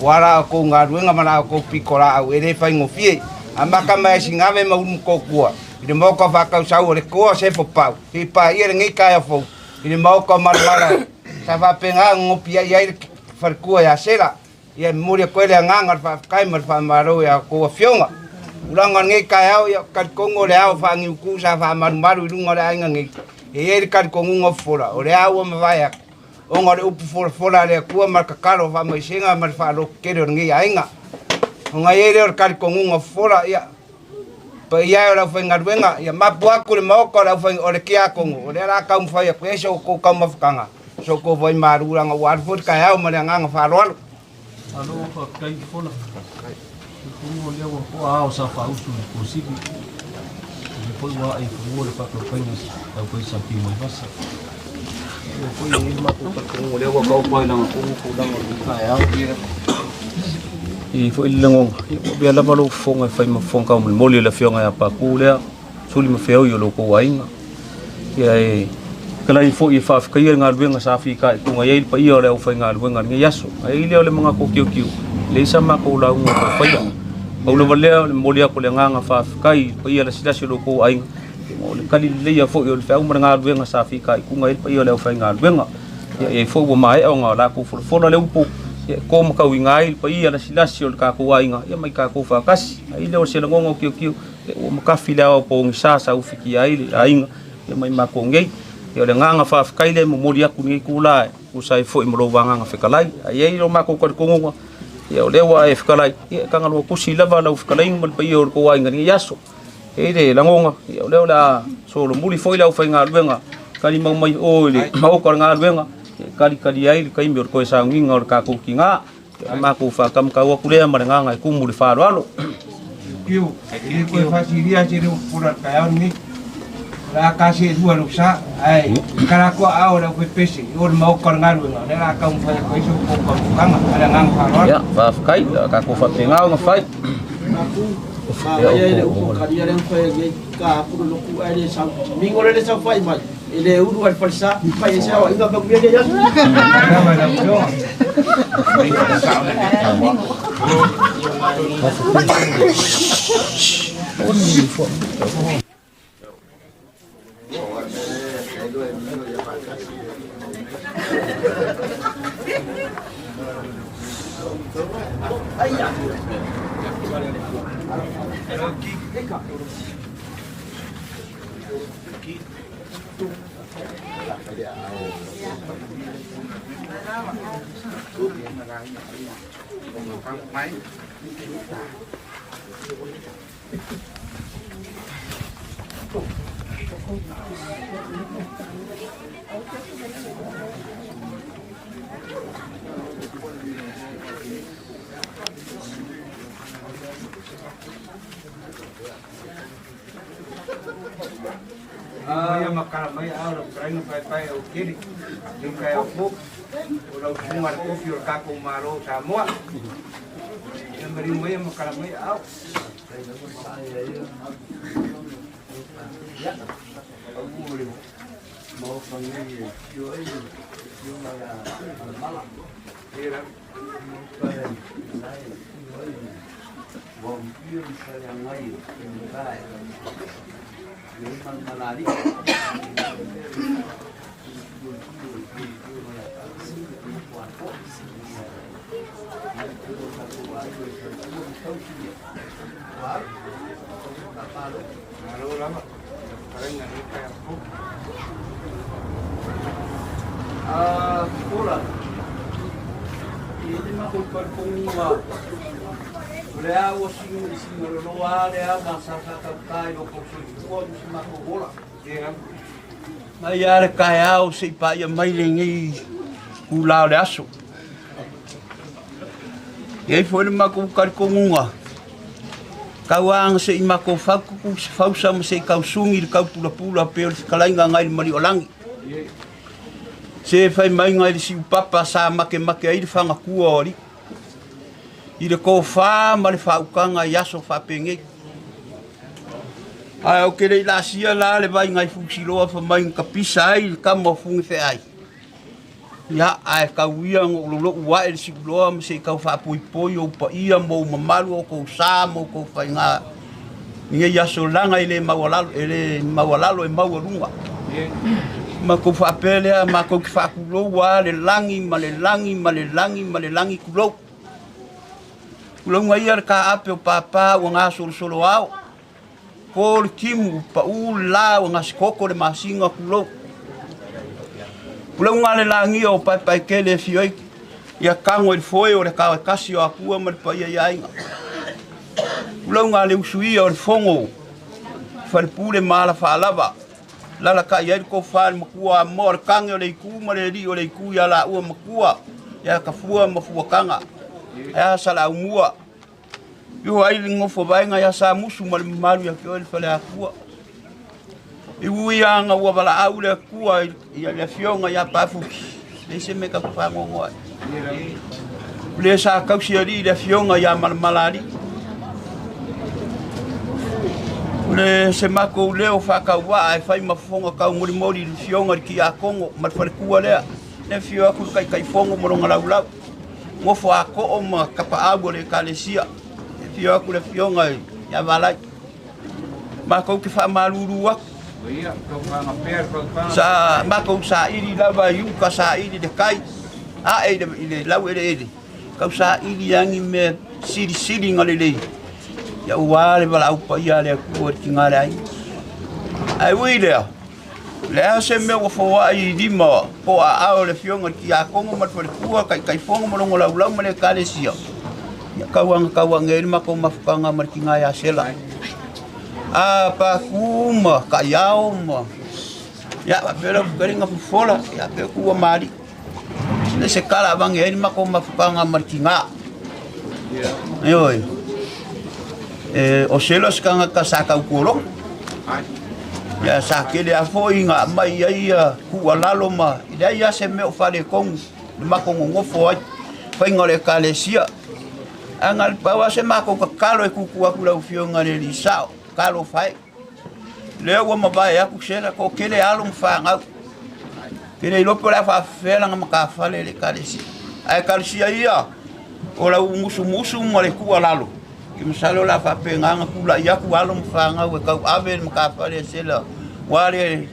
aua la outou galuega ma la outou pitolaau e le faigofie. Amata mai Sinave ma Ulumotootua i le Maota o Faatausau o le Toa Sefo Pau, seia paia lenei taeao fou i le Maota o Malamala sa faapena ona nopiai ai le faletua ia Sela. Ia e momoli atu ai le agaga o le faafetai ma le faamalo i a outou afioga. Tulaga o lenei taeao, ia, talitonu o le ao faaniutu sa faamalumalu i luga o le aiga nei, e i ai le talitonuga o fofola, o lea ua mavae atu, ona o le upu folafola a le Atua ma le tatalo o faamaisega ma le faalototele o lenei aiga. Ona i ai lea o le talitonuga o fofola, ia, paia e o le aufaigaluega, ia mapu atu le maota o le aufai, o le tiakono, o lea la taumafai atu ai so outou taumafataga, so outou vaimalu, leaga ua alu foi le taeao ma le agaga faaaloalo. Malo faafetai Fofola. Tumu o lea ua to'a ao sa faausu i le Tuasivi. O lea foi ua ae i fanua le faatautaiga tau fai sa piu mai vasa. Ia foi e i ai le matou talitonuga o lea ua taoto ai lagatonu tulaga o lenei taeao. E i ai foi le lagona, ia ua avea lava lou fofoga e fai ma fofoga taumolimoli o le Afioga ia Patu lea, suli ma feoi o lo outou aiga. Ia e fetalai foi e faafetaia le galuega sa fitaituga i ai le paia o le aufaigaluega i lenei aso. Ae i lea o le manatu o kiukiu, e leai sa matou lauga o faia. Pau lava lea o le momoli atu o le agaga faafetai i le paia lasilasi o lo outou aiga, o le tali leleia foi o le feau ma le galuega sa fitaituga i ai le paia o le aufaigaluega. Ia e i ai foi ua maea ona latou folafola le upu, ia e to ma tauiga ai le paia lasilasi o le tatou aiga, ia ma i tatou faatasi. Ae i lea o se lagona o kiukiu, ua makafi le ao pogisa sa ufitia ai le aiga ia mai matou nei. Ia o le agaga faafetai lea e momoli atu i lenei itula e tusa ai foi ma lou agaga fetalai. Ae i ai lo matou talitonuga, ia o lea ua e fetalai, ia e tagaloa tusi lava lau fetalaiga ma le paia o le tou aiga i lenei aso. E i ai le lagona, ia o lea o le a solomuli foi le aufaigaluega tali mau mai o i le maota o le galuega, e talitali ai le taimi o le toe sauniga o le tatou tiga. Ia o le matou faatamatau atu lea ma le agaga e tumu i le faaaloalo. Kiu, e le toe faasilia se leo fofola i le taeao lenei. O le a ta seelua lou sa, ae tala atu aao o le aufaipeise i o i le maota o le galuega, o lea o le a taumafai atu ai so outou taumafataga. Ma le agaga faaaloalo. Ia, faafetai, o le a tatou faapena ona fai. Manaia le upu kalia lea na fai ai ka atu le lotu ae le sau. Mingo le le saofai mai. E le ulu ai le falesa, fai ai se aoaiga manuia lenei aso. Ia makala mai a o lau fetalaiga paepae o Keli, lenei taeao fou, o lau susuga le kofi o le tatou Malo o Samoa. Ia maliu mai makala mai aao. Malo lava. Fetalaiga lenei taeao fou. Ola, e i ai le matou talitonuga o lea ua sigaloloa lea ma sa faatauta i lo tou soifua ma si matou ola. Mai lava le taeao se i paia mai lenei itula o le aso. E i ai foi le matou talitonuga, Tau lava ina se i matou faututu se fausa ma se i tausuni le taupulapula pei o le fetalaiga nai le Maliolagi. Se fai mai nai le siupapa sa makemake ai le fagatua o alii i le tofa ma le faautaga i aso faapenei. Ae ou te le i laasia la le vai nai Fusiloa fai mai na tapisa ai le tama o Funefeai. Ia, ae tau ia ina ou lolo'u ae le siuloa ma se i tau faapoipoi ou paia ma ou mamalu, o tou sa ma outou faiga i nei aso laga e le maualalo, e le maualalo e maualuga. Matou faapea lea, matou te faatulou lava le lagi ma le lagi ma le lagi ma le lagi, tulou. Tulauga ia le taape o papa ua gasolosolo ao, Po le timu, pau le la ua gasetoto le masina, tulou. Pulauga le lagia o Paepaetele e fio ai ia tago i le foe o le tao e tasi o Atua ma le paia i aiga. Pulauga le usuia o le fono, falepule ma ala faalava, lalatai ai le tofa i le matua Amoa, le tane o le itu ma le alii o le itu ia laua matua, ia Tafua ma Fuataga, ae a Saleaaumua. Iu ai le nofo vaega ia Samusu ma le mamalu ia te oe le Faleatua. I ui lava ua valaau le Atua i le afioga ia Pafuki, leai se mea tatou faanoanoa ai. O le sa tausi alii le afioga ia Malamala alii. O le se matou leo faatauvaa e fai ma fofoga taumolimoli i le afioga i le Tiakono ma le faletua lea. Le afio atu le Taitaifono ma lona laulau. Nofo a too ma tapaau o le Ekalesia. E afio atu le afioga ia Valai. Matou te faamalulu atu. Sa matou saili lava i uka saili le tai, ae i le laueleele, tau saili lava ni mea silisili na lelei, ia aua le valaau paia a le Atua i le tiga le aiga. Ae ui i lea, O le a se mea ua foai i lima po o aao o le afioga i le Tiakono ma le faletua, Taitaifono ma lona laulau ma le Ekalesia, ia tauaga tauage ai le matou mafutaga ma le tina ia Sela. A Patu ma Kaiao ma ia faapea lau fetalaiga Fofola, ia faapea Tua ma Alii. Le se tala avage ai le matou mafutaga ma le tina. Ioe. E, o Sela se tagata sa tautuologo. Ia sa tele lava foi ina aumai ai ia tuualalo ma e leai lava se mea o faaletonu le matou nonofo ai faiga o le Ekalesia. Ae na o le pau lava se matou tatalo e tuutuu atu i lau Afioga i le Alii Sao, talofa e. Lea ua mavae atu Sela, toatele alo ma fanau. Ke le iloa po o le a faafefea lana matafale i le Ekalesia. Ae Ekalesia ia, o lau musumusu ma le tuualalo, Ke masalo o le a faapena ona tulai atu alo ma fanau e tauave le matafale a Sela aua le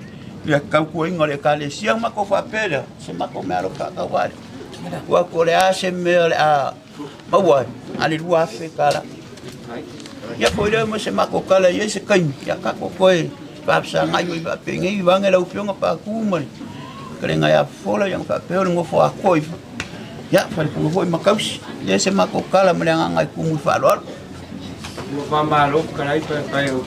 tautuaina o le Ekalesia. Ma matou faapea lea, se matou meaalofa faatauvaa lea. Tuu atu o le a se mea o le a maua ai, na o le $2,000. Ia foi lea ma se matou tala e i ai se taimi, ia tatou toe faafesagai ai faapenei vaeane lau Afioga Patu ma le fetalaiga ia Fofola, ia ona faapea o le nofo atoa i ia falepule foi ma tausi. E le se matou tala ma le agaga e tumu i le faaaloalo. Ua faamalo fetalai paepae o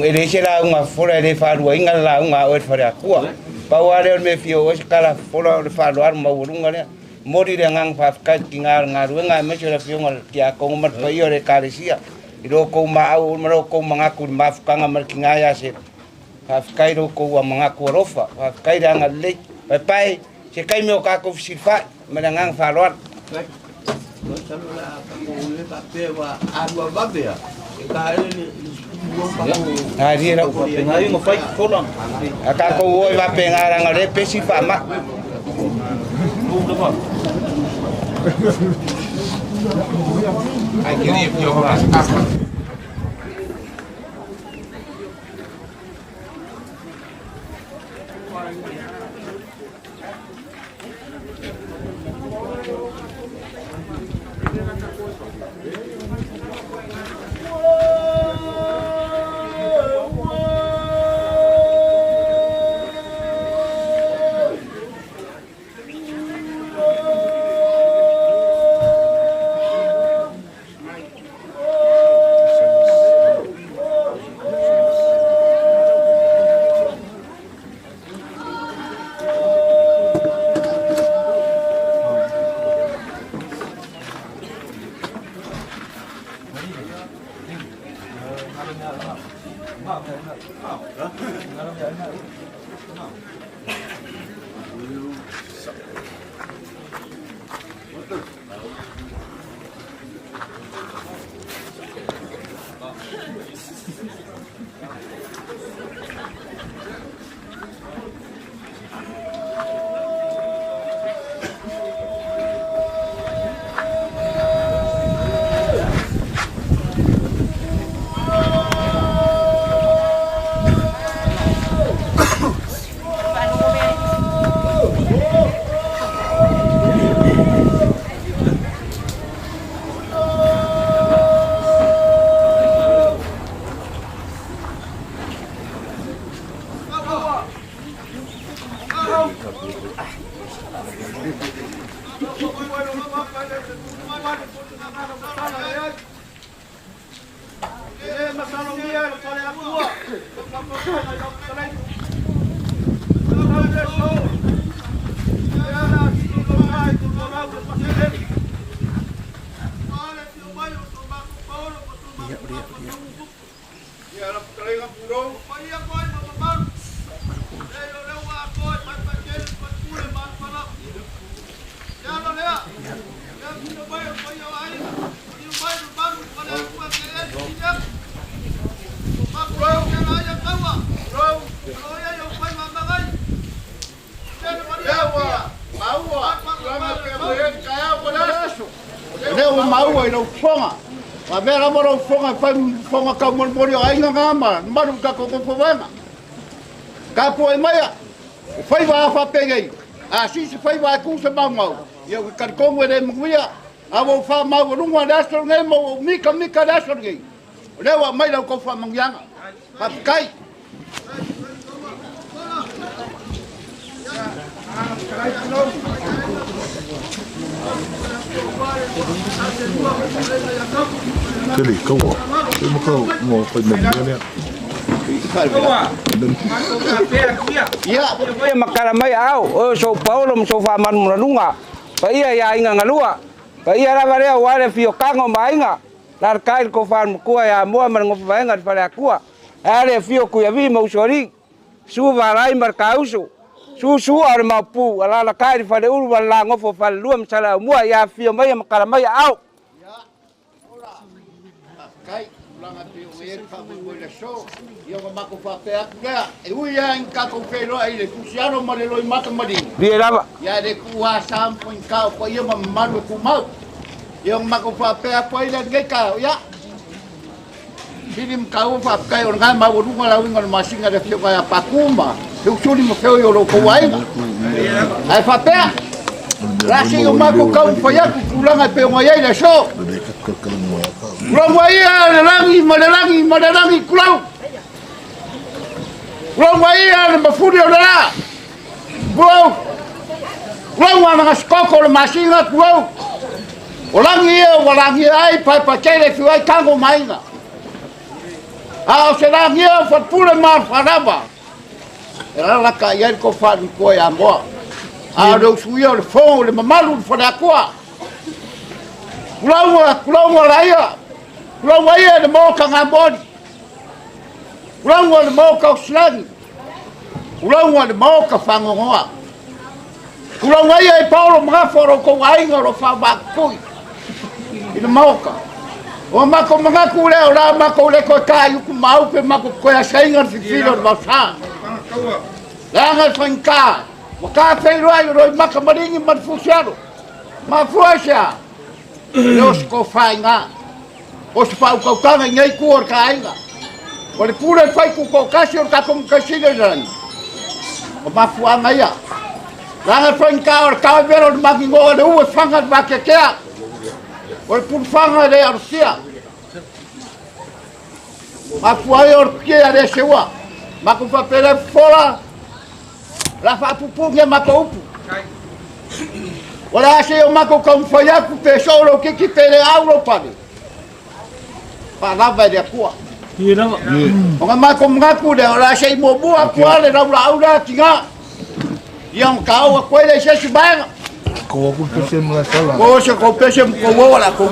E leai se lauga fofola e le faaluaina le lauga a oe le Faleatua. Pau lava lea o le mea e fia oo ai se tala fofola o le faaaloalo maualuga lea. Momoli le agaga faafetai i le tiga o le galuega aemaise o le afioga i le Tiakono ma le paia o le Ekalesia i lo outou maau ma lo outou manatu i le mafutaga ma le tiga ia Sela. Faafetai i lo outou manatu alofa, faafetai le agalelei. Paepae, se taimi o tatou fesilafai ma le agaga faaaloalo. Masalo o le a tatou le faapea ua alu vave a e taele le Alie lau A tatou o i faapena leaga o lea e pesi le faamai. Lea ua maua i lau fofoga. A mea lava lau fofoga e fai fofoga taumolimoli o aiga na ma mamalu i tatou nofovaega. Tapuai maia, o faiva a faapenei, a sii se faiva e tu se maumau, ia ou te talitonu e le manuia, a ua ou faamaualuga le aso lenei ma ua ou mitamita le aso lenei. O lea ua aumai la outou faamanuiaga. Faafetai. Tele kaua. E maka mo fai mai mea lea. Ia, ia makala mai au, o so Paulo ma so faamanumanuga. Paia ia aiga galua. Paia lava lea ua le fio kango ma aiga. La kai ko fa makua ia moa ma ngo vaenga le fale akua. Ale fio ku ia vi ma usori. Su valai mar kausu. Su su o le maupu ala la kai le fale ulu wala ngofo fale lua masala mua ia fio mai makala mai au. Kai, tulaga pei o e faamoemoe le aso. Ia ua matou faapea atu lea, e ui lava i tatou feiloai i le fusialo ma le loimata maliu. Vie lava. Ia le tuua sa ma faigata o paia ma mamalu e tumau. Ia ua matou faapea atu ai lea lenei taeao, ia. Sili ma taua faafetai o lena e maualuga le auiga o le masina i le afioga ia Patu ma Feusuli ma Feoi o lo outou aiga. Ae faapea, o le a se i o matou taumafai atu i tulaga e pei ona i ai le aso. Tulou ai ia le lagi ma le lagi ma le lagi, tulou. Tulou ai ia le mafuli o le la, tulou. Tulou ana gasikoko o le masina, tulou. O lagi ia ua lagia ai paepaetele e fiu ai tago ma aiga. A o se lagia o falepule ma alofalava, e lalaka i ai le tofa alii ia Moa. A o le usuia o le fono o le mamalu o le faleatua. Tulauga, tulauga laia, tulauga ia le maota Gamoli, tulauga le maota o Silagi, tulauga le maota Fagogoa. Tulauga ia i Paolo Magafa o lo outou aiga o lo o faavaatui i le maota. O matou manatu lea o la matou le toe ta i utu ma au pe matou toe asaina le fifili o le vaosa. Leaga le faigata, ua ta feiloai o Loimata Maligi ma le Fusialo. Mafua i se a? Le o se tofa i ina. O se faautautaga i nei itu o le ta aiga. O le pule fai tutoatasi o le tatou Matai Sili i le lagi. O mafuaaga ia. Leaga le faigata o le tao velo o le maginoa le u e faga le vateatea. O le pulufaga e le alofia. Mafua ai o le tia le seua. Matou faapea lea fofola, la faapupugia matou upu. O le a se o matou taumafai atu pe soo lou kiki pe le au lou pale. Faalava e le Atua. O matou manatu lea, o le a se i muamua atu lava le laulaau lea tina. Ia ona taou atu ai lea i se isi vaega. Ko se kou pese ma kou oa la kou.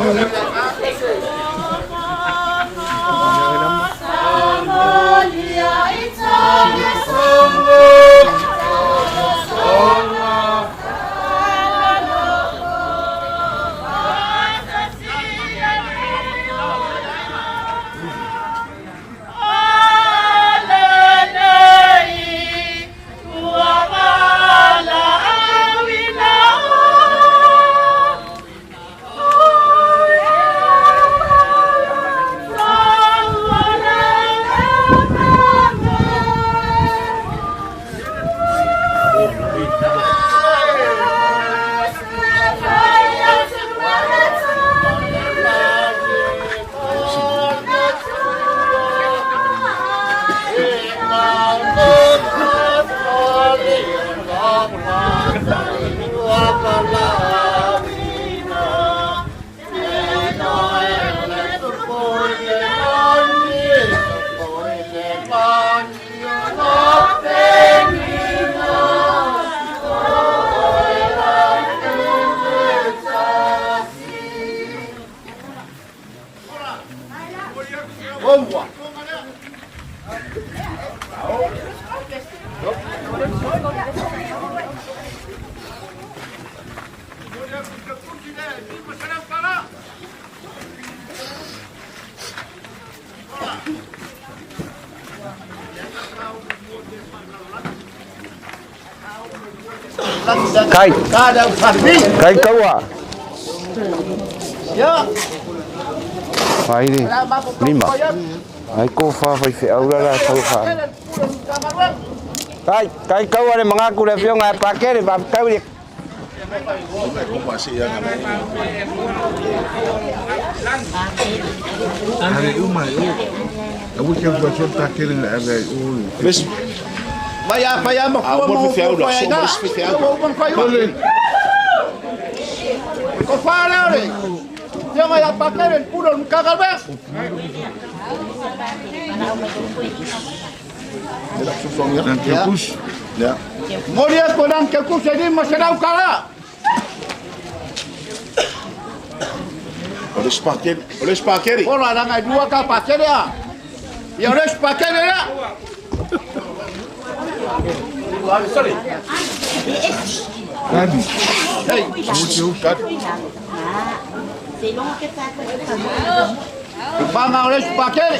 Kai. Kai kaua. Fai le. Lima. Ai ko fa fai fe aura la tau fa. Kai, kai kaua le mangaku le fionga pa kere pa kau le. Ale uma e o. A wiki au tua ta kere na ale o. Bes. Vai a vai a mo Ah, mo fi aula, so mo fi aula. Ko fa le ore. Ia mai a pakere el puro un cagalbe. Ya. Moria ko nan ke ku se ni mo será kala. O le spakeri, o le spakeri. Hola na ngai dua ka pakere a. Ia o le spakere a. Sorry. Kadi. Hey, Banga o le spakere.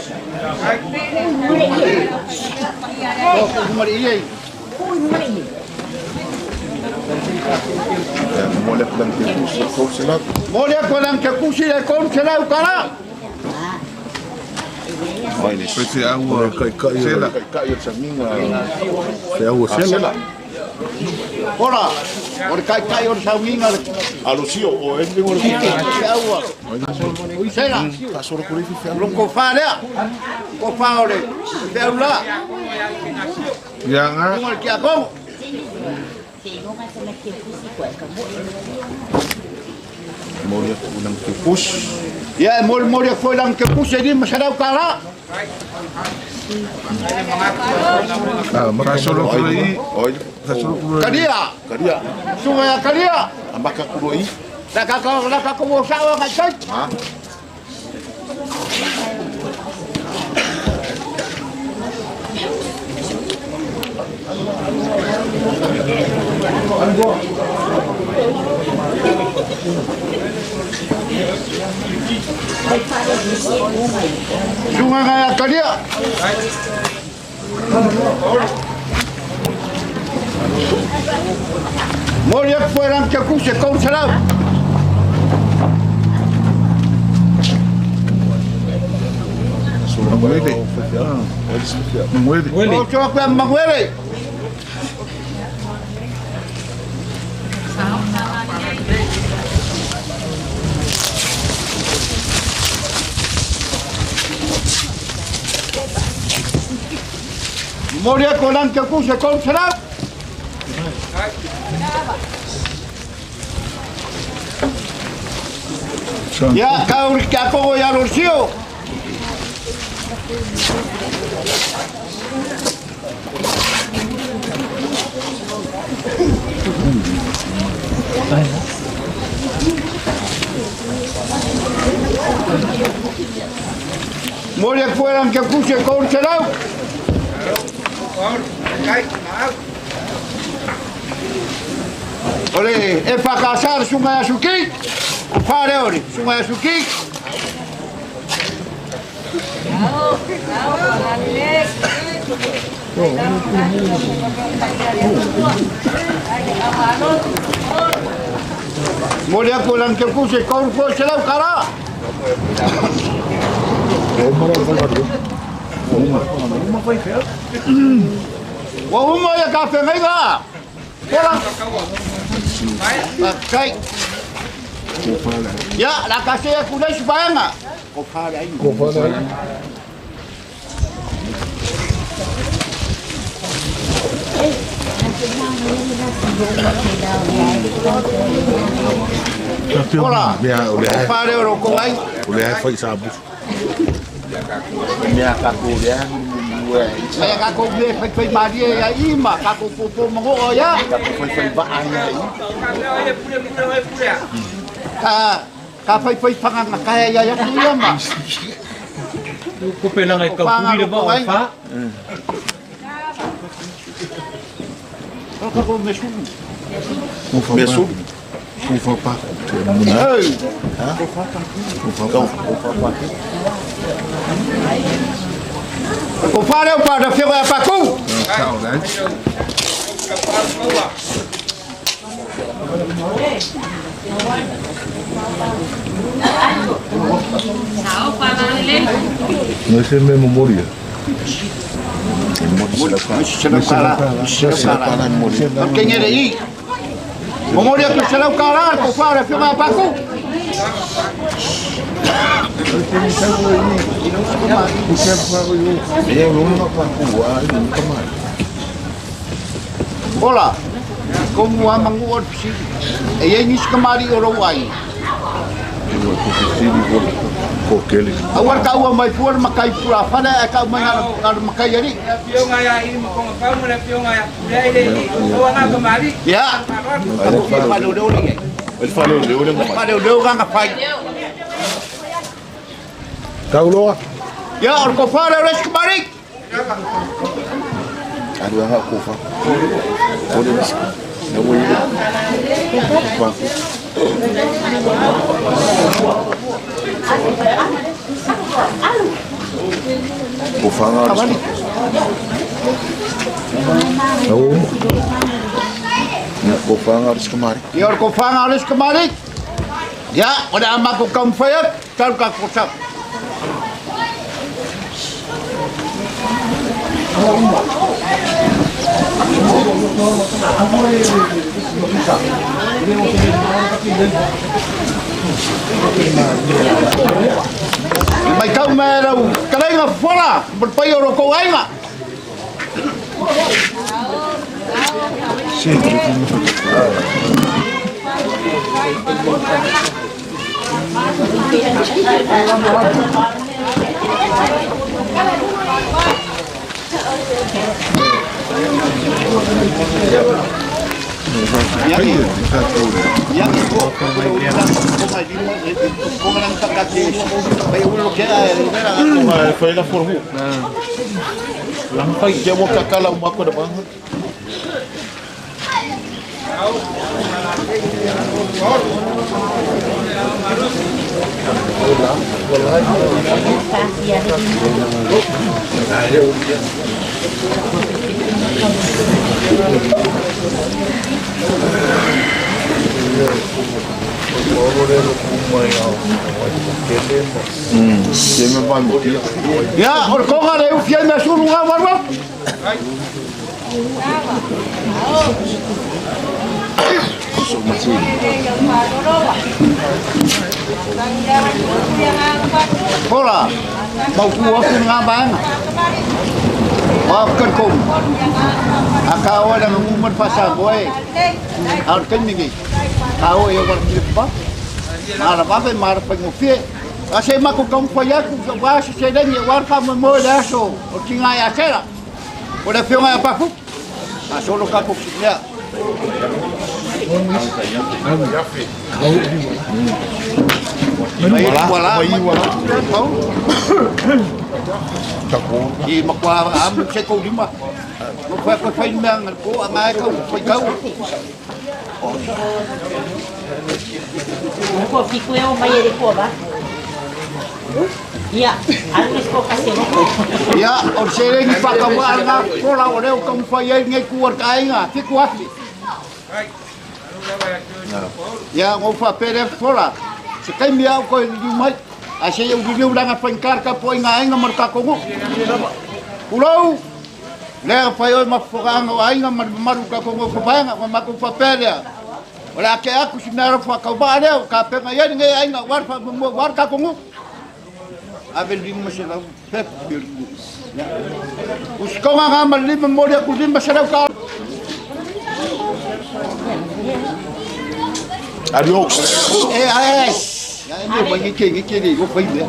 Oh, kumari iei. Mo le plan ke ku se ko se la. Moria ko nan ke ku se le kon será kala. Vai le. Pe aua kai kai Sela. Kai Kai o tsaminga. Te aua sela. Hola. O le kai kai o le sauinga le Alusio o e le te aua. Sela. Pasoro kuri fi Lo ko fa lea. Ko fa o le te aula. Ya nga. Tunga le kia kongo. Moria ko nang ke pus. Ia e mori mori foi lang ke puse ni masarau kala. Ah, pasoro kuri. Oi. Pasoro kuri. Karia. Karia. Sunga ya karia. Ambaka kuroi. La ka ka la ka ko sa wa ka sai. Ha. Sunga ya karia. Mori foi lang ke puse kon sarau. Manguele. Manguele. O tsoa koe manguele. Moria ko lang ke kuse kon sarau. Ia ka uri kia kongo ia lorcio. Moria fueran ke kuse kon sarau. Ole, e whakasar sunga ya suki. Whare ore, sunga ya suki. Moria ko lang ke kuse kon ko se lau kara. Wa uma ia ka whengainga. Kola. Kai. Ia, la ka se ku nei supaenga. Ko whare ai. Ko whare ai. Ola, Mea o lea o whare o roko ai. O lea e fai sa bufu. Mea kako lea Mea kako mea fai fai marie ia i ma kako popo mango o ia. Kako fai fai vaa ia i. Ka ka fai fai panganga kaya ia ia tu ia ma. Ko pelanga i kaupuri le vaa o fa. Kako me sulu. Mea sulu. Ko fa pa. Te muna. Ei. Ko fa pa. Ko fa pa. Ko whare o pa na whio e paku. Tau lai. No se me memoria. Selau kala. Selau kala. O kengere i. Momoria ko selau kala ko whare whio e paku. E lona pa ku a i ka mai. Ola. Ko mua mangu o pisiri. E ei nisi kamari o rau ai. E ua ko fisiri ko ko kele. Aua ka ua mai fua makai pura whare e ka mai ngā makai ari. Fionga ia i makonga kau ma le fionga ia pule ai le i o anga kamari. Ya. Ka whare o reo ringe. El whare o reo ringe. Whare o reo nganga whai. Tau loa. Ya, o ko whare o resi kamari. Aru anga ko fa. Ko le misi. Na wo ile. Pa. Ko fa nga. Tau. Na ko fa nga ris kamari. Ya, o ko whanga o resi kamari. Ya, o le amako kaumwhai tau ka ko sa. Mai kau mai rau kalenga fora, pai o roko ainga. Se. Ya, ko mai lima, ko ngang takati. Pai ulo ke a vera. Ma fai la formu. Lang fai ke mo kakala o mako da bang. Se me vai mo. Ya, o ko ngare u fia na suru nga warwa. Hola, mau ku aku nga bang. Wa kan kom. Aka o na nguman pasa boy. Al kan mingi. Ka o e war ki pa. Mara va ve mara pa ngofie. Ase ma ko kam fa ya ku wa se se lengi war fa mo mo la so o tinga ya sera. O le fionga ya pa fu. A solo ka ko ya. Mai wala mai wala. I makwa am se ko lima. Mo fa ko fa mea ngal ko anga ka ko kau. Ko fiku e o mai ere ko ba. Ia, alu ko kasi mo. Ia, o se rengi whakawa ngā kola o reo ka mwhai ai ngai kuar ka ainga, fiku afi. Ia, ngō whapere fola. Se kai mea o koe riu mai. A se iau riu ranga whainkar ka po inga ainga mar ka kongo. Urau, lea whai oi mawhakaanga o ainga mar maru ka kongo whapaenga, wa mako whapere. O le ake aku si mea whakaumaa reo, ka penga iani ngai ainga war wha war ka kongo. Ave lima se lau pep biru. Uskonga ngā ma lima mori aku lima se lau ka. Ario. E ai ai. Ya e me wai ke ke ke le go fai me.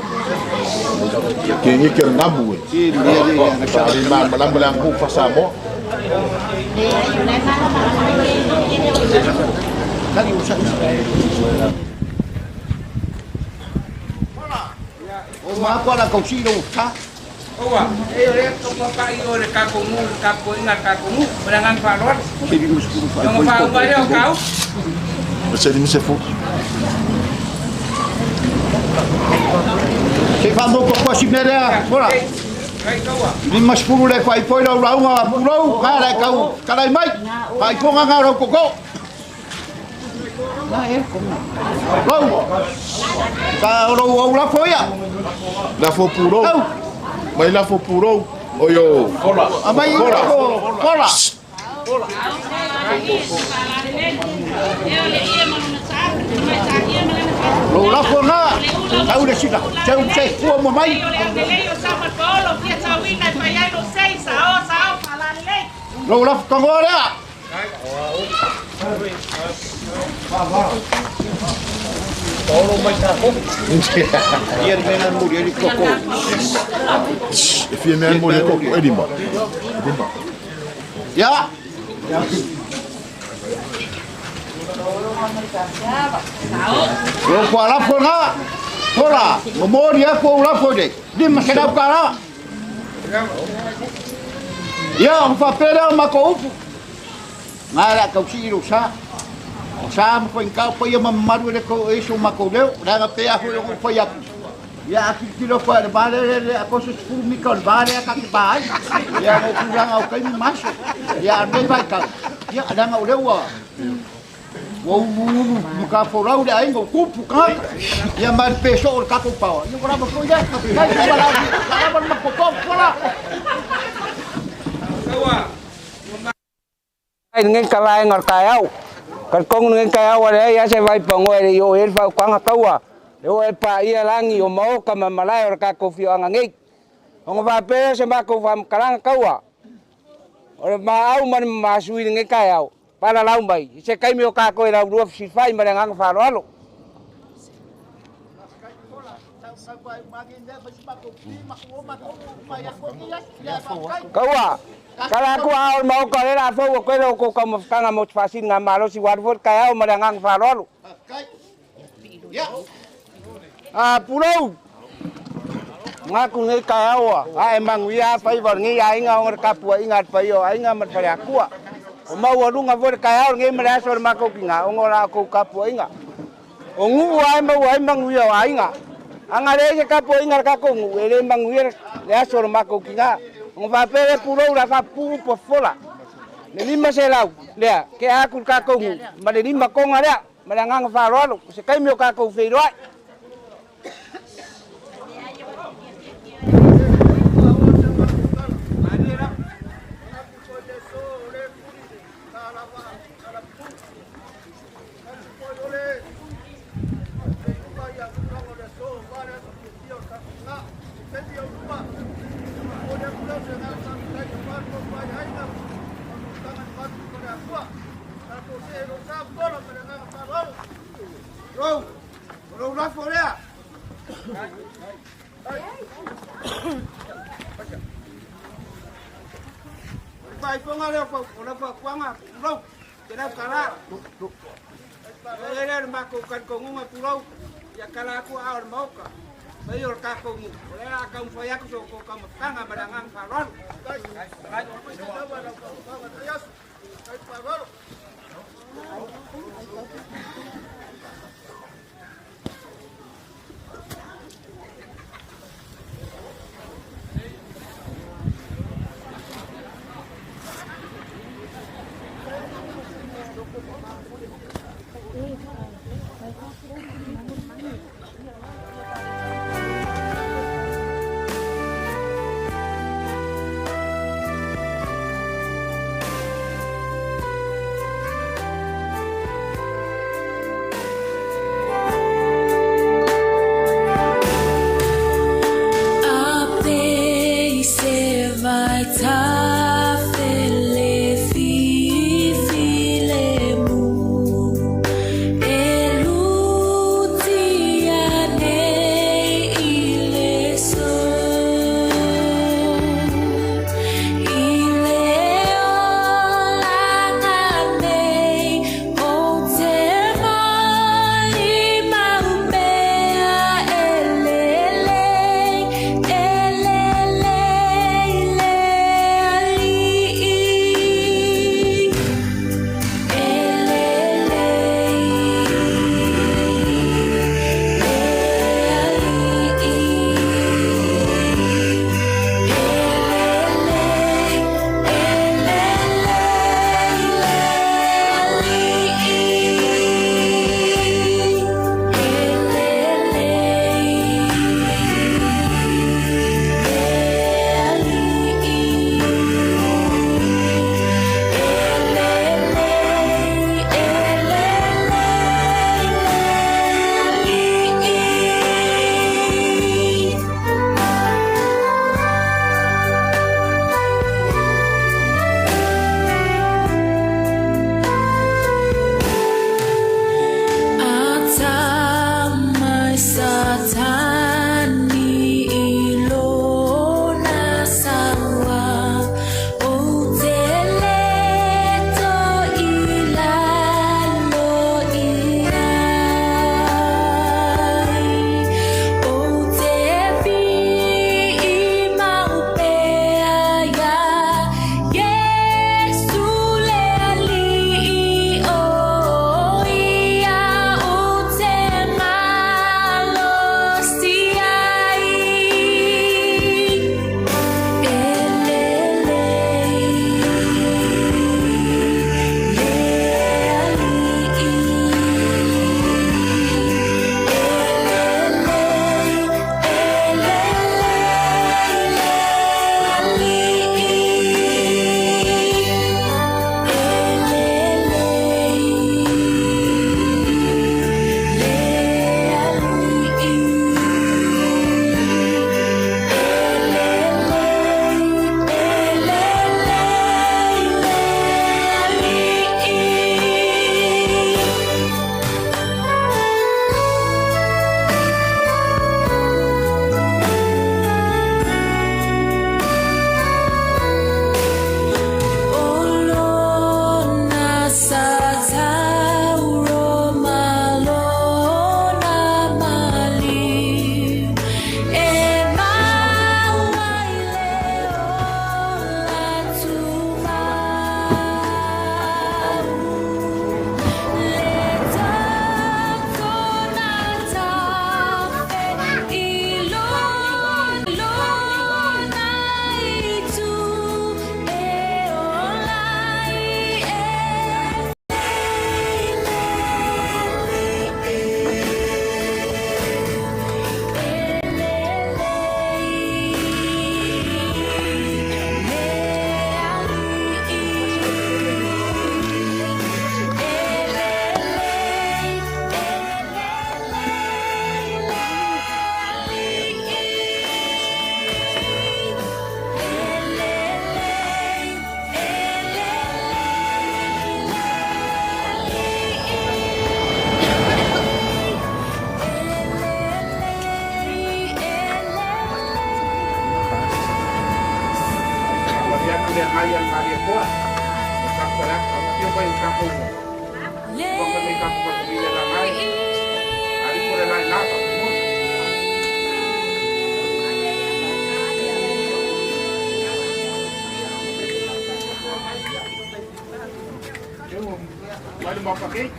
Ke nge ke ngamu e. Ke le le ya na Sa le ma ma la ngu fa sa mo. Kali usa. O ma ko la ko si lo sa. Owa, e o le ko pa i o le ka ko ngu ka ko inga ka ko ngu, berangan fa lor. Ke bi muskuru fa. Yo fa uma le o kau. Se ni se fu. Se fa mo ko ko si mere a. Ora. Kai kaua. Ni mas puru le fai foi lau raunga purau ka le kau kalai mai. Fai ko nga rau koko. Na e ko. Rau. Ka rau au la foia. La fo puro. Au. Mai la fo puro. Oyo. Amai Kola. ko kola. Lo la fo nga. Au le sila. Seu se fua mo mai. Lo la fo kongo lea. Olo mai ta ko. Ia le mea muri e koko. E fia mea mo le koko e lima. Lima. Ya. Lo kwa la fo nga. Kola, mo mori a ko la fo de. Lima se lau kala. Ia, o fa pera o mako upu. Ngā la kau si iro sa. O sa mo koe kau pa ia mamaru le ko e so mako leo. Ranga pe a hoi o fai aku. Ia a kilo pa le ba le le a koso sfuru mi ka le ba le ka ki ba ai. Ia mo kuranga o kai mi maso. Ia a nei vai kau. Ia ranga o leo a. Ua ulu ulu mu ka forau le ainga o kupu ka. Ia mai peso o le kako pawa. Ia wala mo ia. Kai wala wala wala mako wala. Kaua. Ai ngen kala ngar kai au. Kal kong ngen kai au ale ia se vai pango ele yo el fa kwanga kaua. Le o e pa ia langi o mau ka mamalai o ka ko fi anga ngei. Ongo va pe se ma ko fa kalanga kaua. O ma au man ma sui ngen kai au. Pala lau mai. Se kai mi o ka ko ila rua si fai ma nganga fa alo. Kaua. Kala aku au mau ka le la fo ko le ko ka mo kanga mo fasin nga malo si war fo kai au ma nganga fa alo. Ah pulou. Nga ku ngai kai au a e manguia fai var ngai ai nga ngar kapua ingat fai o ai nga mat fai akua. O mau alunga fo kai au ngai ma so ma ko kinga o ngora ko kapua inga. O ngu ai mau ai manguia ai nga. Anga le se kapua inga ka ko ngu ele manguia le aso ma ko kinga. O va pere pulou la fa pu po fola. Le lima se lau lea ke aku ka ko ngu ma le lima konga lea ma le nganga fa alo se kai mi o ka ko fei roi. Rau, rau la forea. Vai ponga le ko la fa kwanga pulou. Te la kala. Le le ma ko kan ko ngunga pulou. Ya kala ku au mauka. Vai o ka ko ngu. Le la ka um fa ya ko ko ka mo kanga ma ngang fa lon. Vai ta fele fi file. langai a le Malietoa. O tatou Faleata, afifio mai o tatou maota nei tatou faatavile langai. Alifo le la i la faamolemole. Mai le maota nei.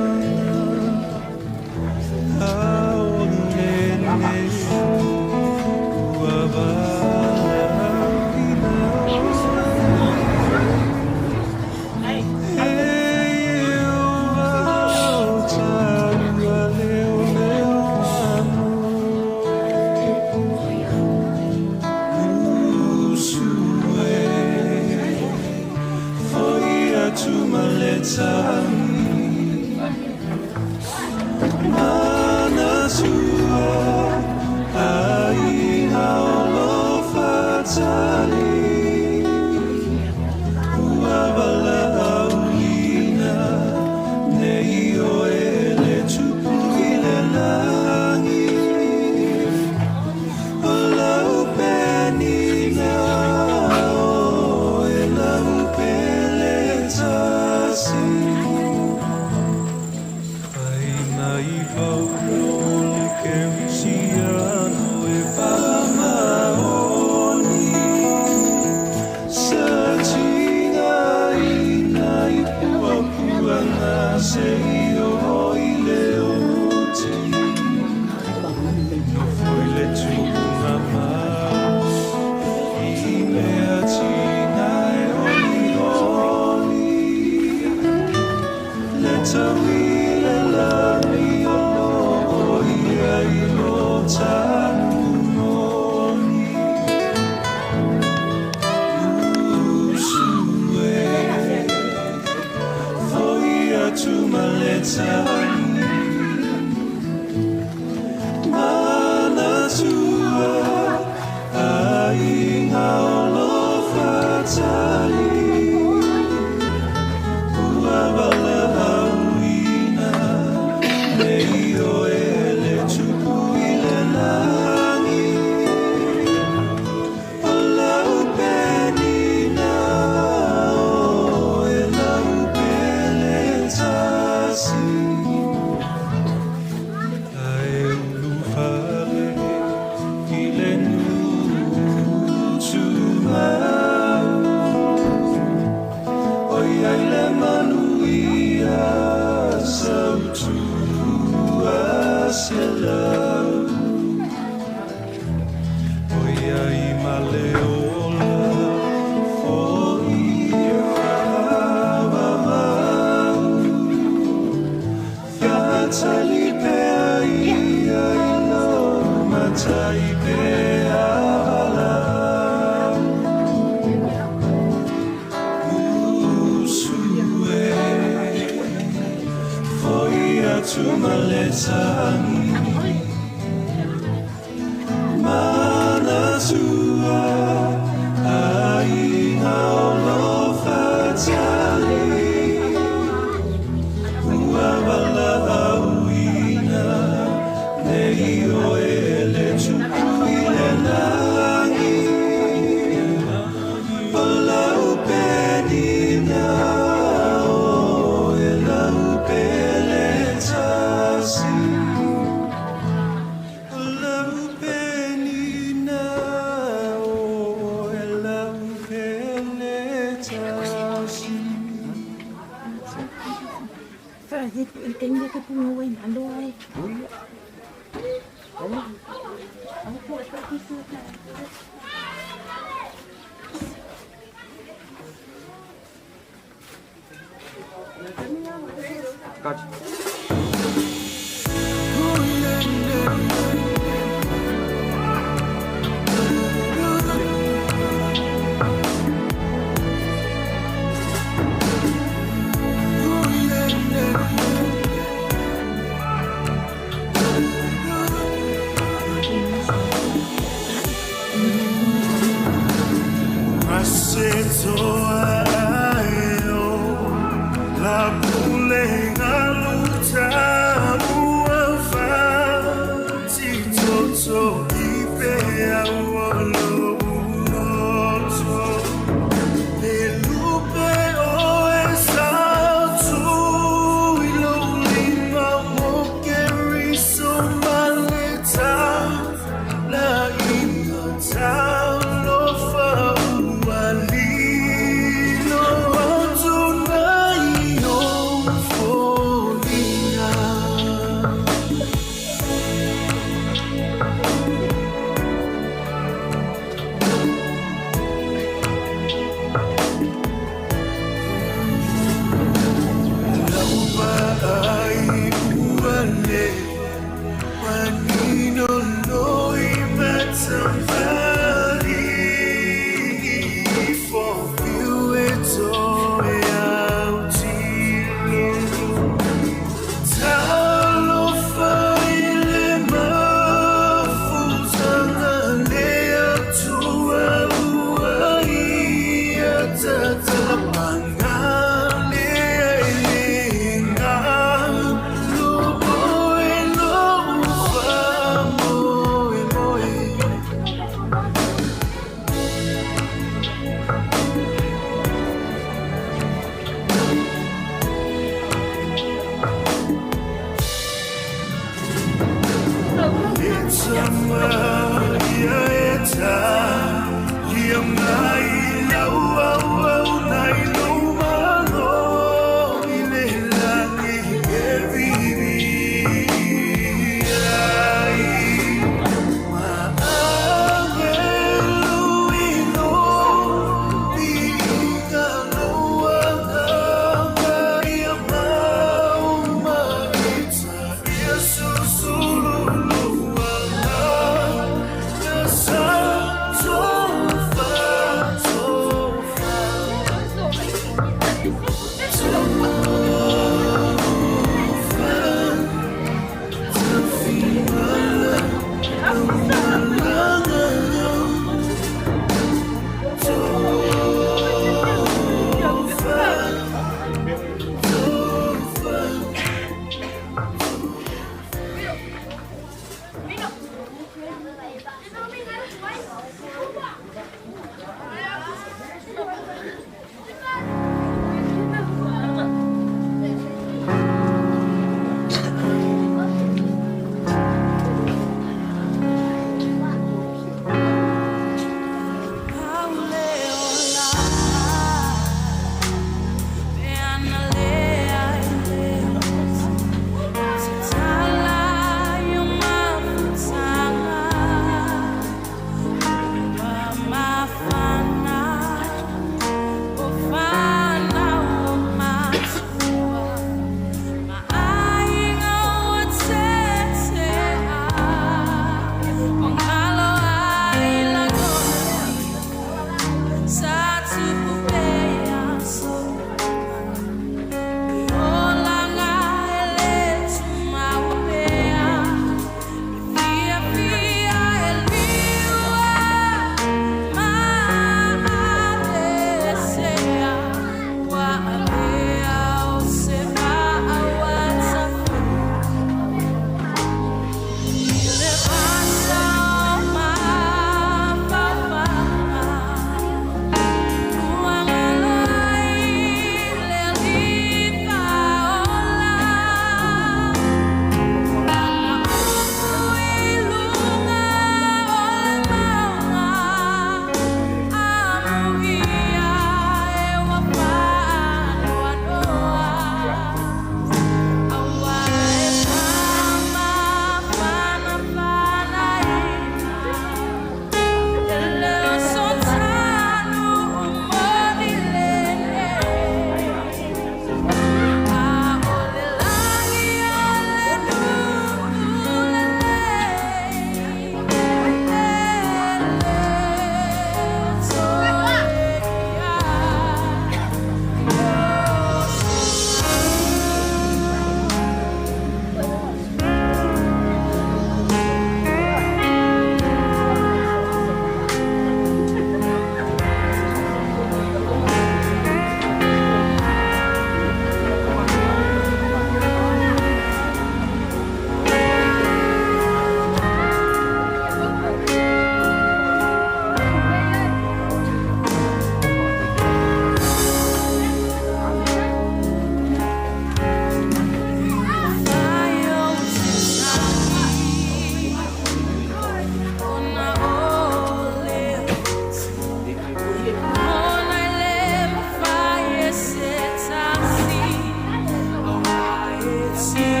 Ti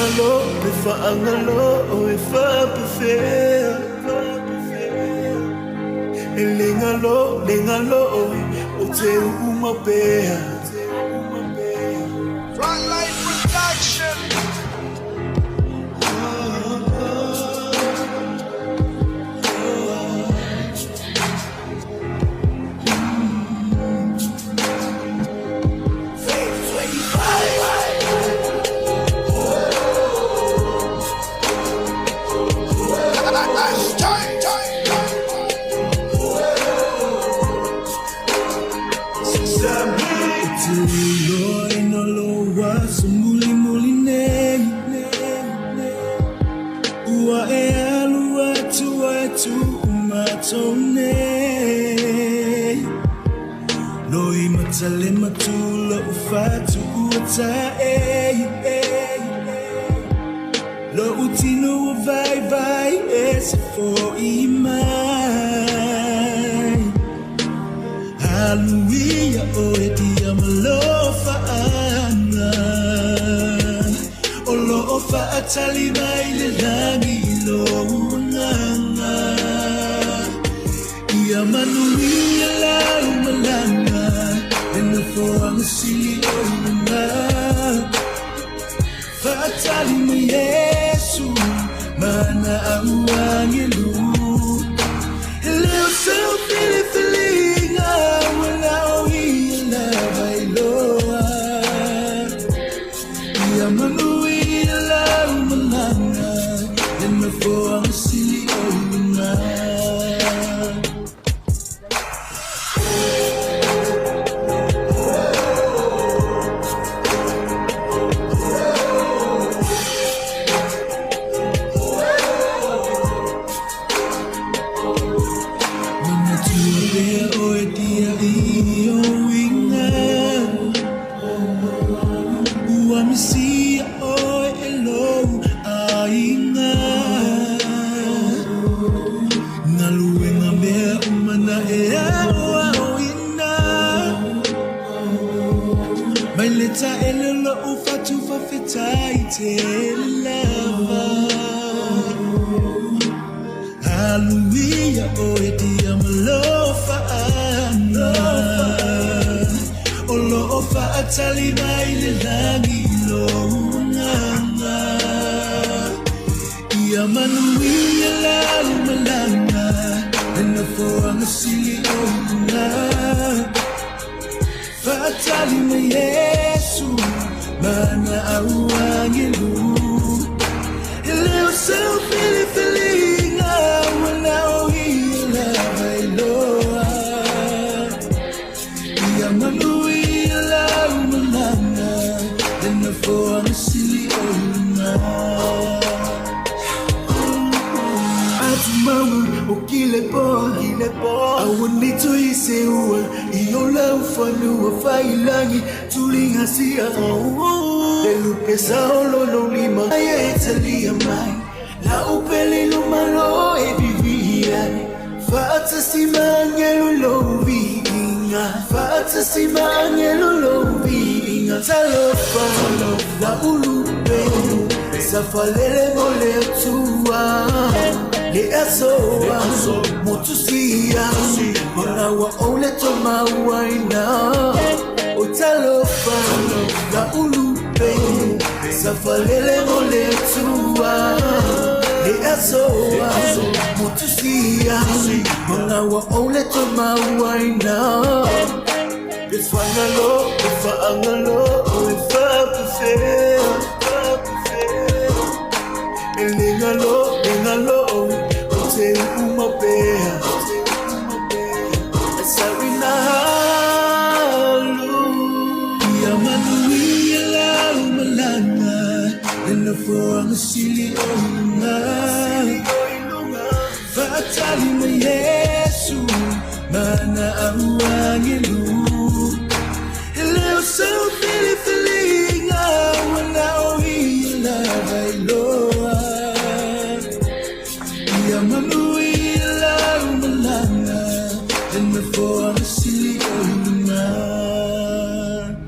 Faangalo, pe faangalo, e faapefea. E le galo, le galo, o te uuma pea. Frontline Production.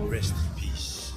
Rest in peace.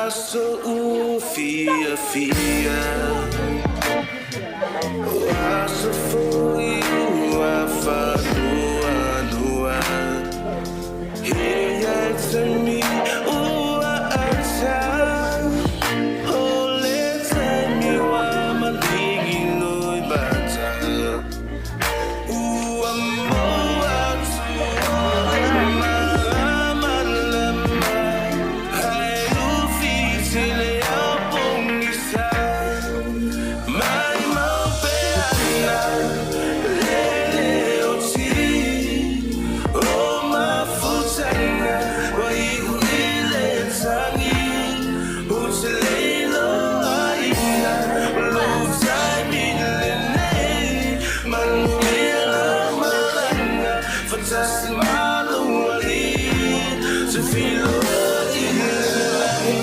Aso ua fiafia, o aso foi ua faanoanoa. He ia taimi ua ata, o le taimi ua maligi loi mata. Ua maua atu o le malamalama, hai ufi tele au pogisa. Mai mau peana, lele o ti, o mafutaga, ua iu i le tagi. O te leiloaina, lou taimi lenei, manuia lau malaga, faatasi ma lou Alii, te feiloai i le lagi.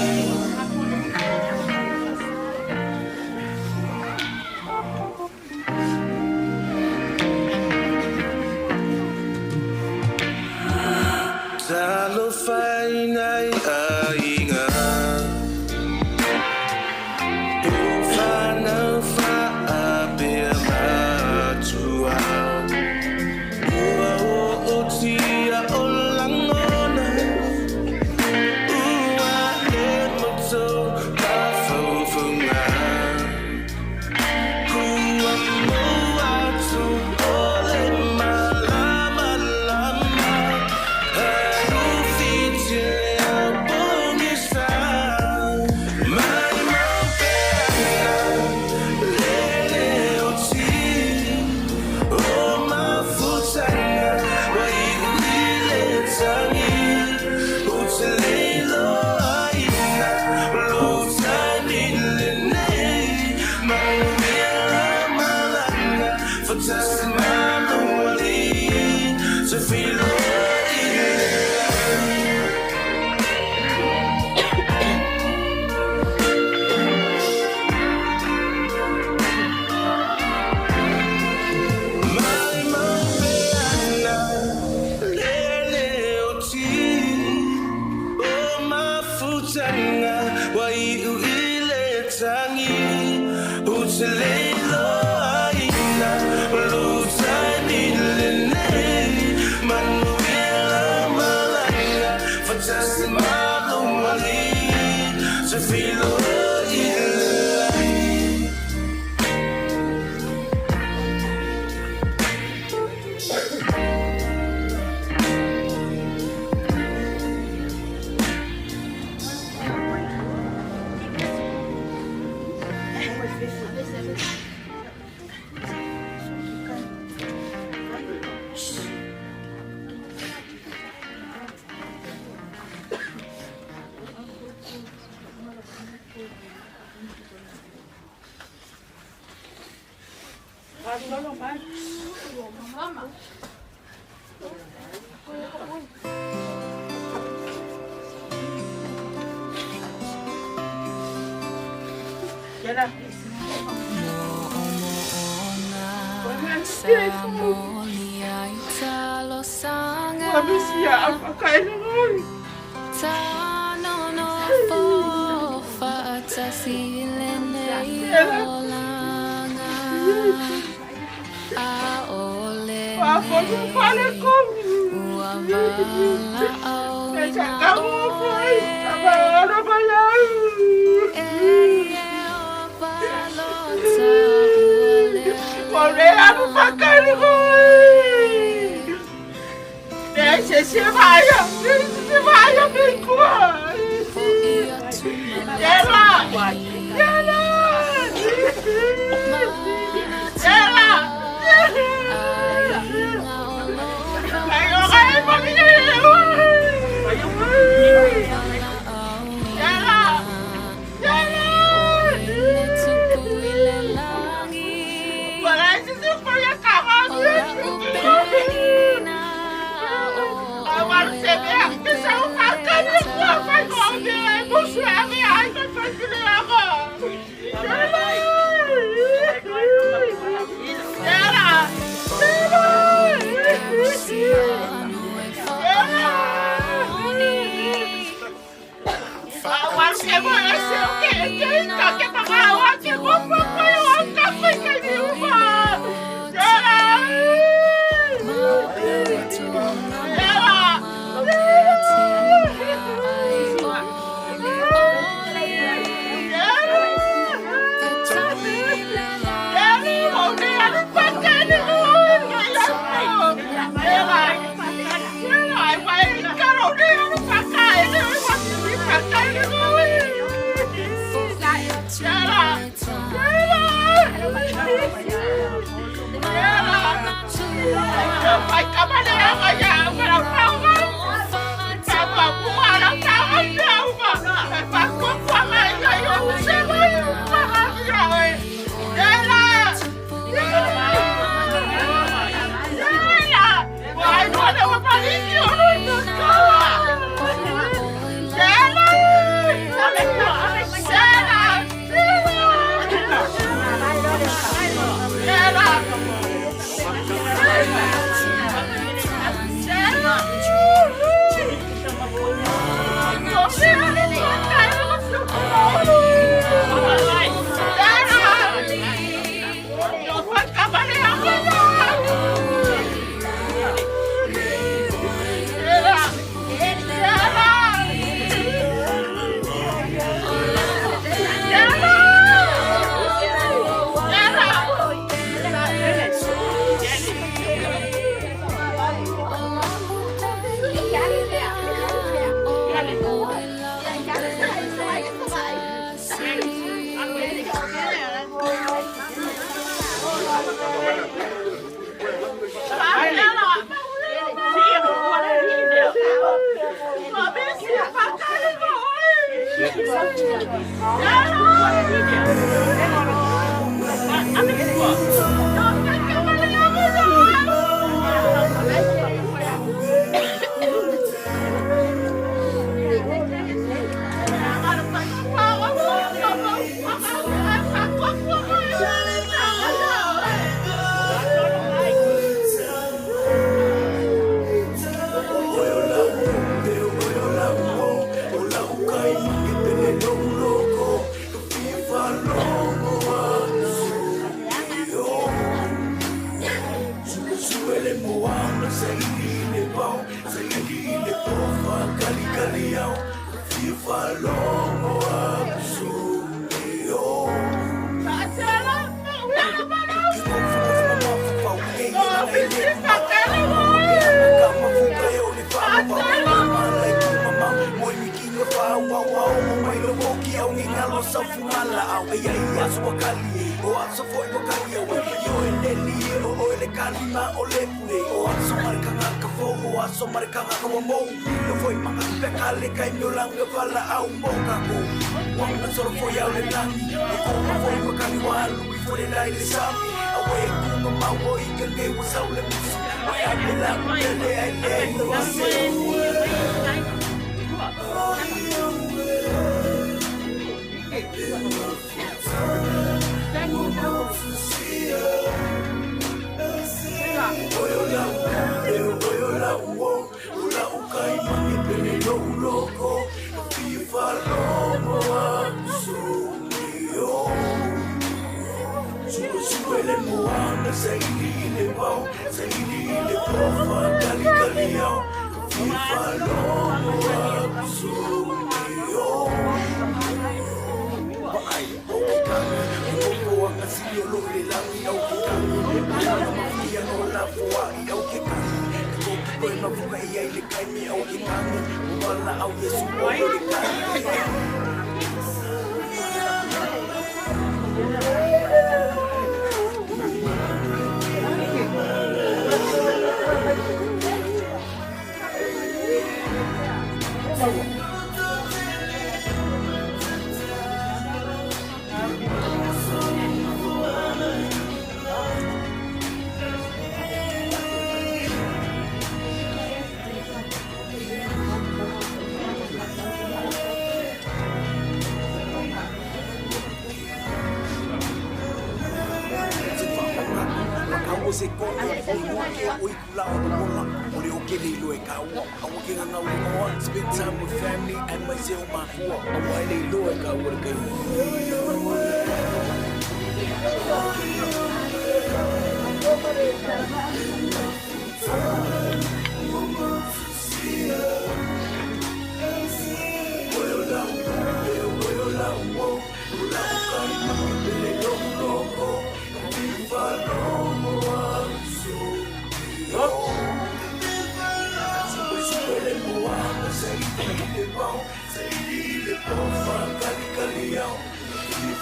Talofa i nai aiga, o fanau faapea matua. Ua ootia o lagona, ua ema tou mafaufauga. Ua maua atu o le malamalama, hai ufi tele au pogisa. Mai mau peana, lele o ti, o mafutaga, ua iu i le tagi. O te leiloaina, lou taimi lenei, manuia lau malaga, faatasi ma lou Alii, te feiloai i le lagi. Mai mau peana, lele o ti, o mafutaga, ua iu i le tagi. O te leiloaina, lou taimi lenei, manuia lau malaga, faatasi ma lou Alii, te feiloai i le lagi.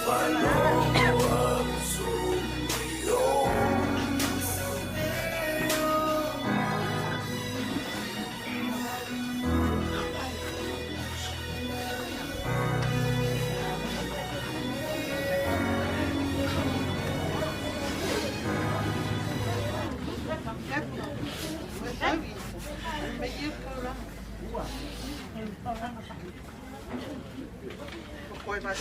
Follow Te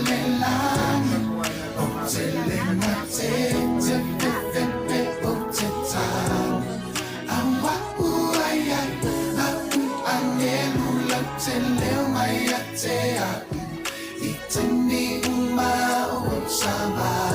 le lagi O te le gatete fefefe o te tagi Aua ai ai au anelu lau te leo mai ia te au I taimi uma o ou savali.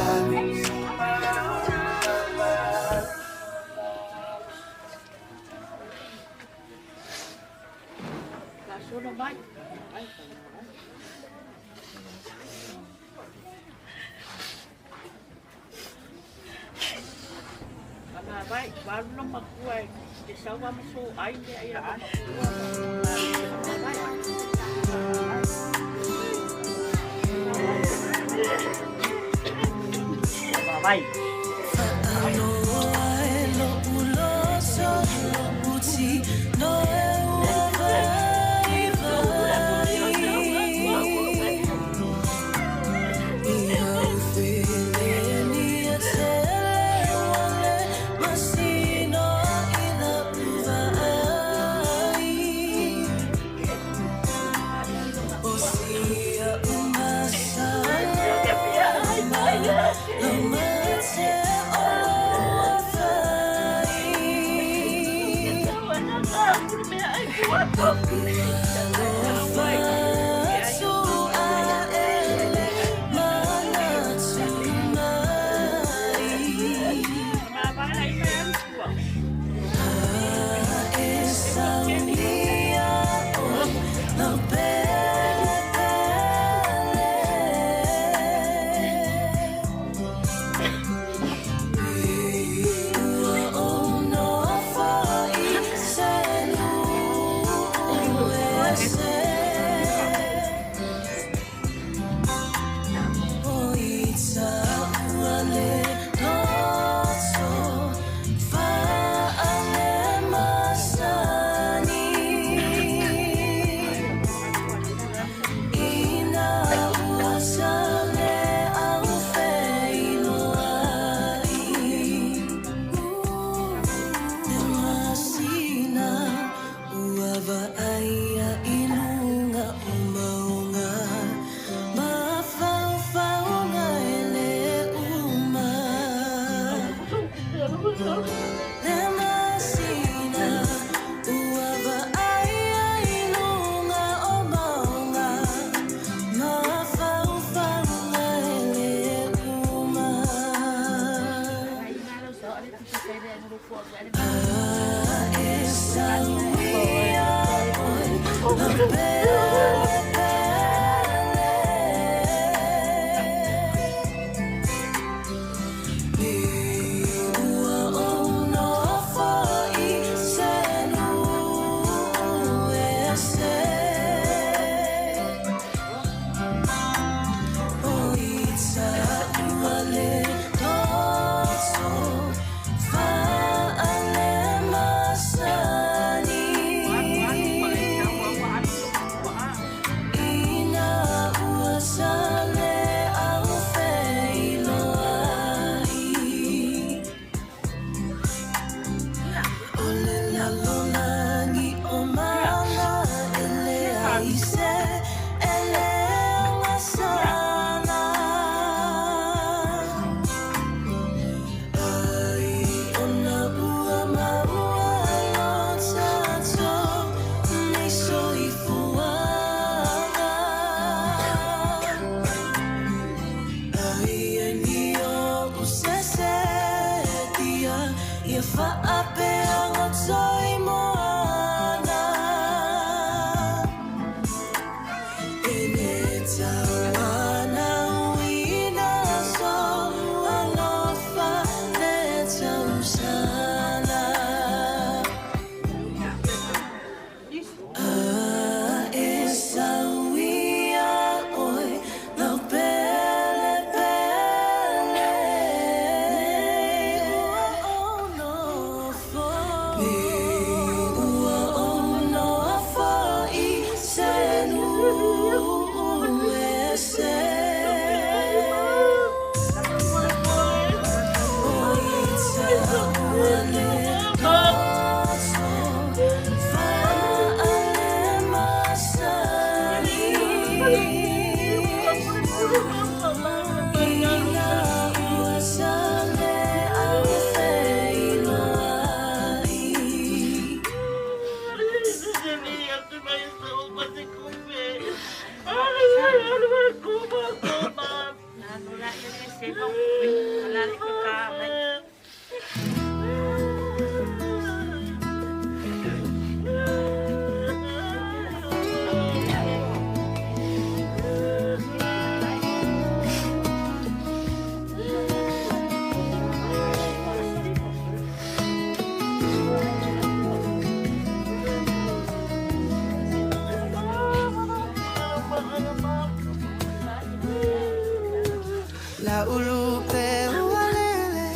La ulupe ualele,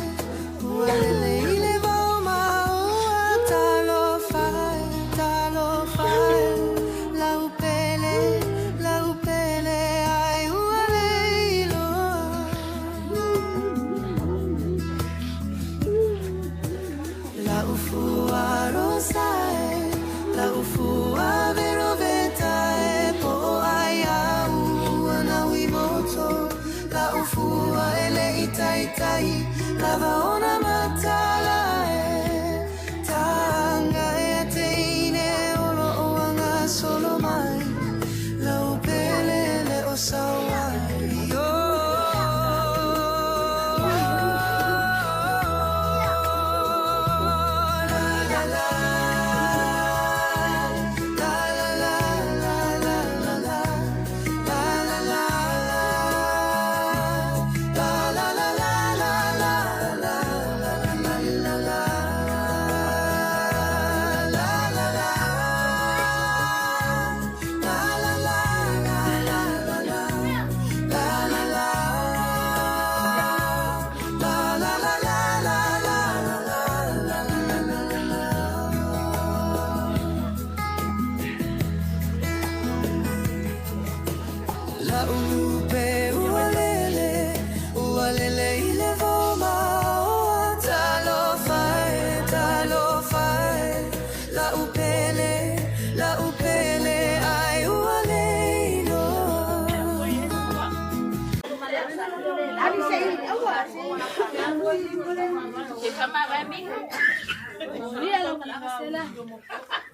ualele ile vaoma ua talofa e, talofa e. La upele, la upele ai uale iloa. La ufua rosa e, la ufua veroveta e, po ai au ana ui moto. La ufua ele itai tai, lava ona matala e. Tanga e te ine olo o anga solo mai. La upele le o sauai. La ulupe ualele, ualele ile voma oa. Talofa e, talofa e. La upele, la upele ai uale iloa.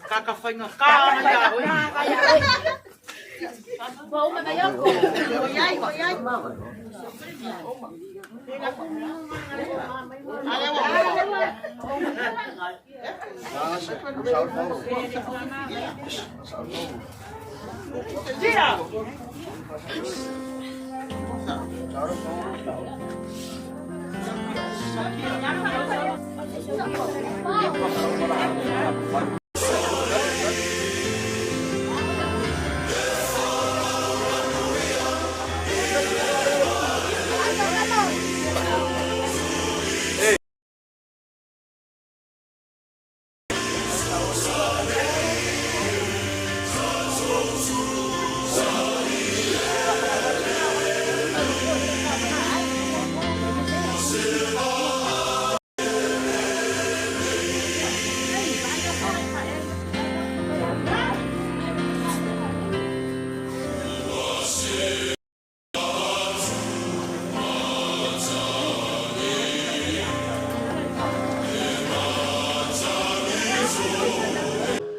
Kaka whainga ka ana ia oe.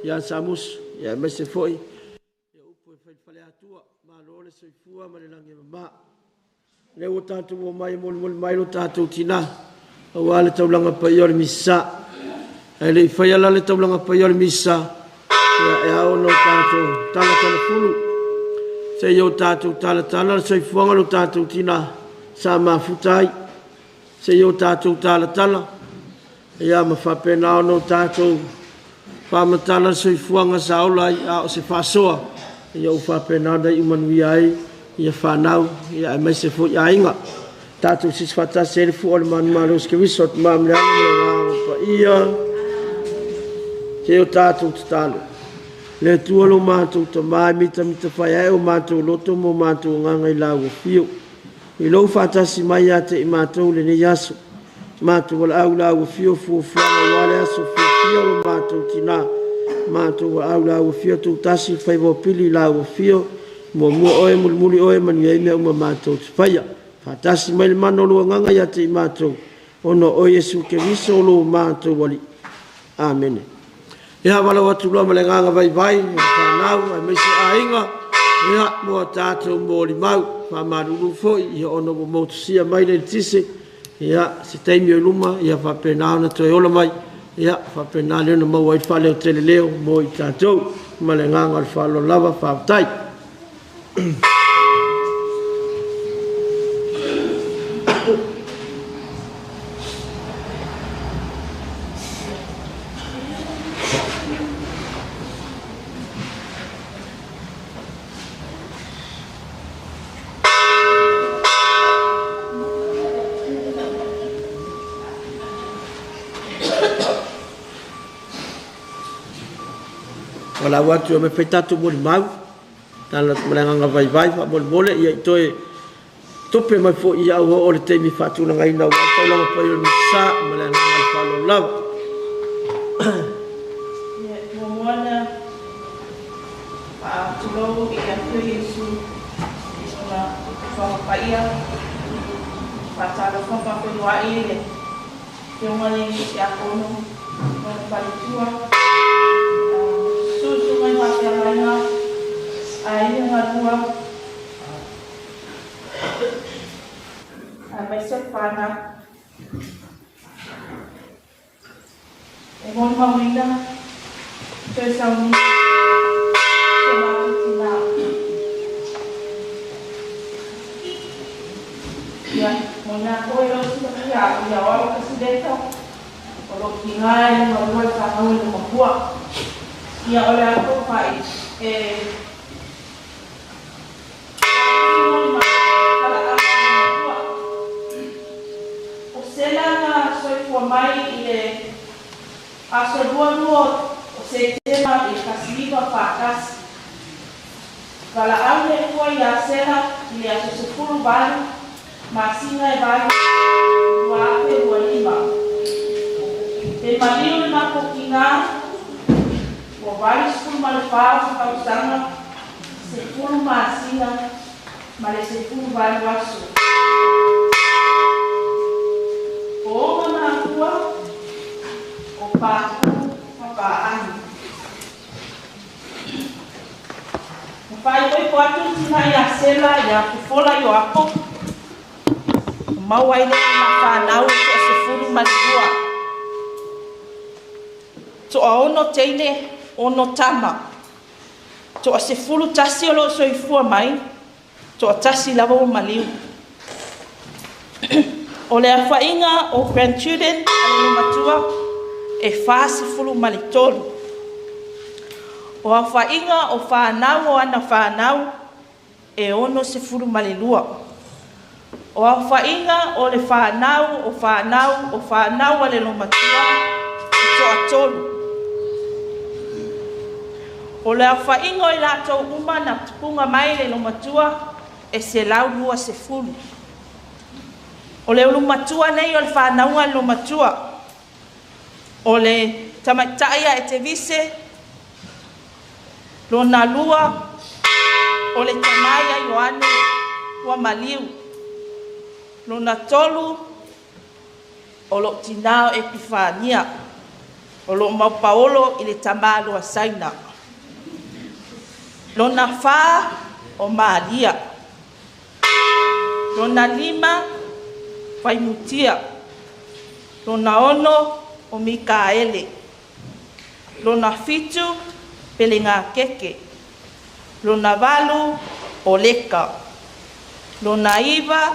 Ia Samus, ia mese foi. Ia upu e fai fale atua, malo le soifua ma le langi mama. Le ua tātou o mai moli moli mai lo tātou tina. Aua le taulanga pai o le misa. E le i whai ala le taulanga pai o le misa. Ia e ao no tātou tala tala fulu. Se i o tātou tala tala le soifuanga lo tātou tina. Sa mafutai. Se i o tātou tala tala. Ia ma whapena ono tātou whamatala soifuanga sa ola i a o se whasoa. Ia u whapena ona i umanuia ai, ia whanau, ia e mai se fo i ainga. Tātou sis whatase e le fu o le manu malo ske wiso at mam le anu le ngā pa ia. Te o tātou tatalo. Le tua lo mātou ta mai mita mita whai ai o mātou loto mo mātou nganga i lau o whio. I lou whatasi mai a te i mātou le nei aso. Mātou wala au lau o whio fuafuanga wale aso whio lo mātou tina. Mātou wala au lau o whio tūtasi whai wopili lau o whio. Mua mua oe muli muli oe manu ei mea uma mātou te whaia. Whatasi mai le mana o lua nganga ia te i mātou. Ono o Yesu ke viso o lo mātou wali. Amene. Ia wala watu loa ma le nganga vai vai, o whanau, ai meise ainga, Ia, mo a tatou molimau, faamalulu foi, ia ona ua motusia mai le eletise, ia, se taimi o i luma, ia faapena ona toe ola mai, ia, faapena lea ona maua ai le faaleotele leo mo i tatou. Ma le agaga o le faaaloalo lava, faafetai. Valaau atu e omai e fai tatou molimau, tala atu ma le agaga vaivai faamolemole, ia i toe tope mai foi ia ua oo le taimi faatulagaina aua le taulaga paia o le Galusa ma le agaga o le faaaloalo lava. Ia, muamua ona faatulou i le Afio Iesu i Lona Nofoaga Paia. Faatalofa ma faafeiloai i le Afioga i le Tiakono ma lona faletua, susu susuga i faafeagaiga, aiga galua, aemaise le fanau. E molimauina toe sauni si o matou tina. Ia, mo na koe lo silafia au ia o au Kasileta, o lou tiga e le galua i fanau e lou makua. Ia, o le a tou fai e O Sela na soifua mai i le aso 22 o Setema i le 1941. Valaau le Atua iā Sela i le aso 18 masina e 8, 2025. Pe maliu le matou tiga ua 84 ona tausaga, 10 masina ma le 18 aso. O ona matua o Pākū ma Pāʻani. Na faaipoipo atu le tina iā Sela iā Fofola Ioapo, ma maua ai lea ma fanau e toa 12. Toa 6 teine, 6 tama. Toa 11 o loo soifua mai, toa 1 lava ua maliu. O le aofaiga o grandchildren a le olomatua e 43. O aofaiga o fanau o ana fanau e 62. O aofaiga o le fanau o fanau o fanau a le olomatua e toa 3. O le aofaiga o i latou uma na tupuga mai le olomatua e 120. O le ulumatua nei o le fanauga a le olomatua, o le tamaitai a Etevise, lona lua o le tamai a Ioane ua maliu, lona tolu o loo tinā o Epifania, o loo maupaolo i le tamā loa Saina. Lona fa o Malia, lona lima Faimutia, lona 6 o Mikaele, lona 7 Pelegakeke, lona 8 o Leka, lona 9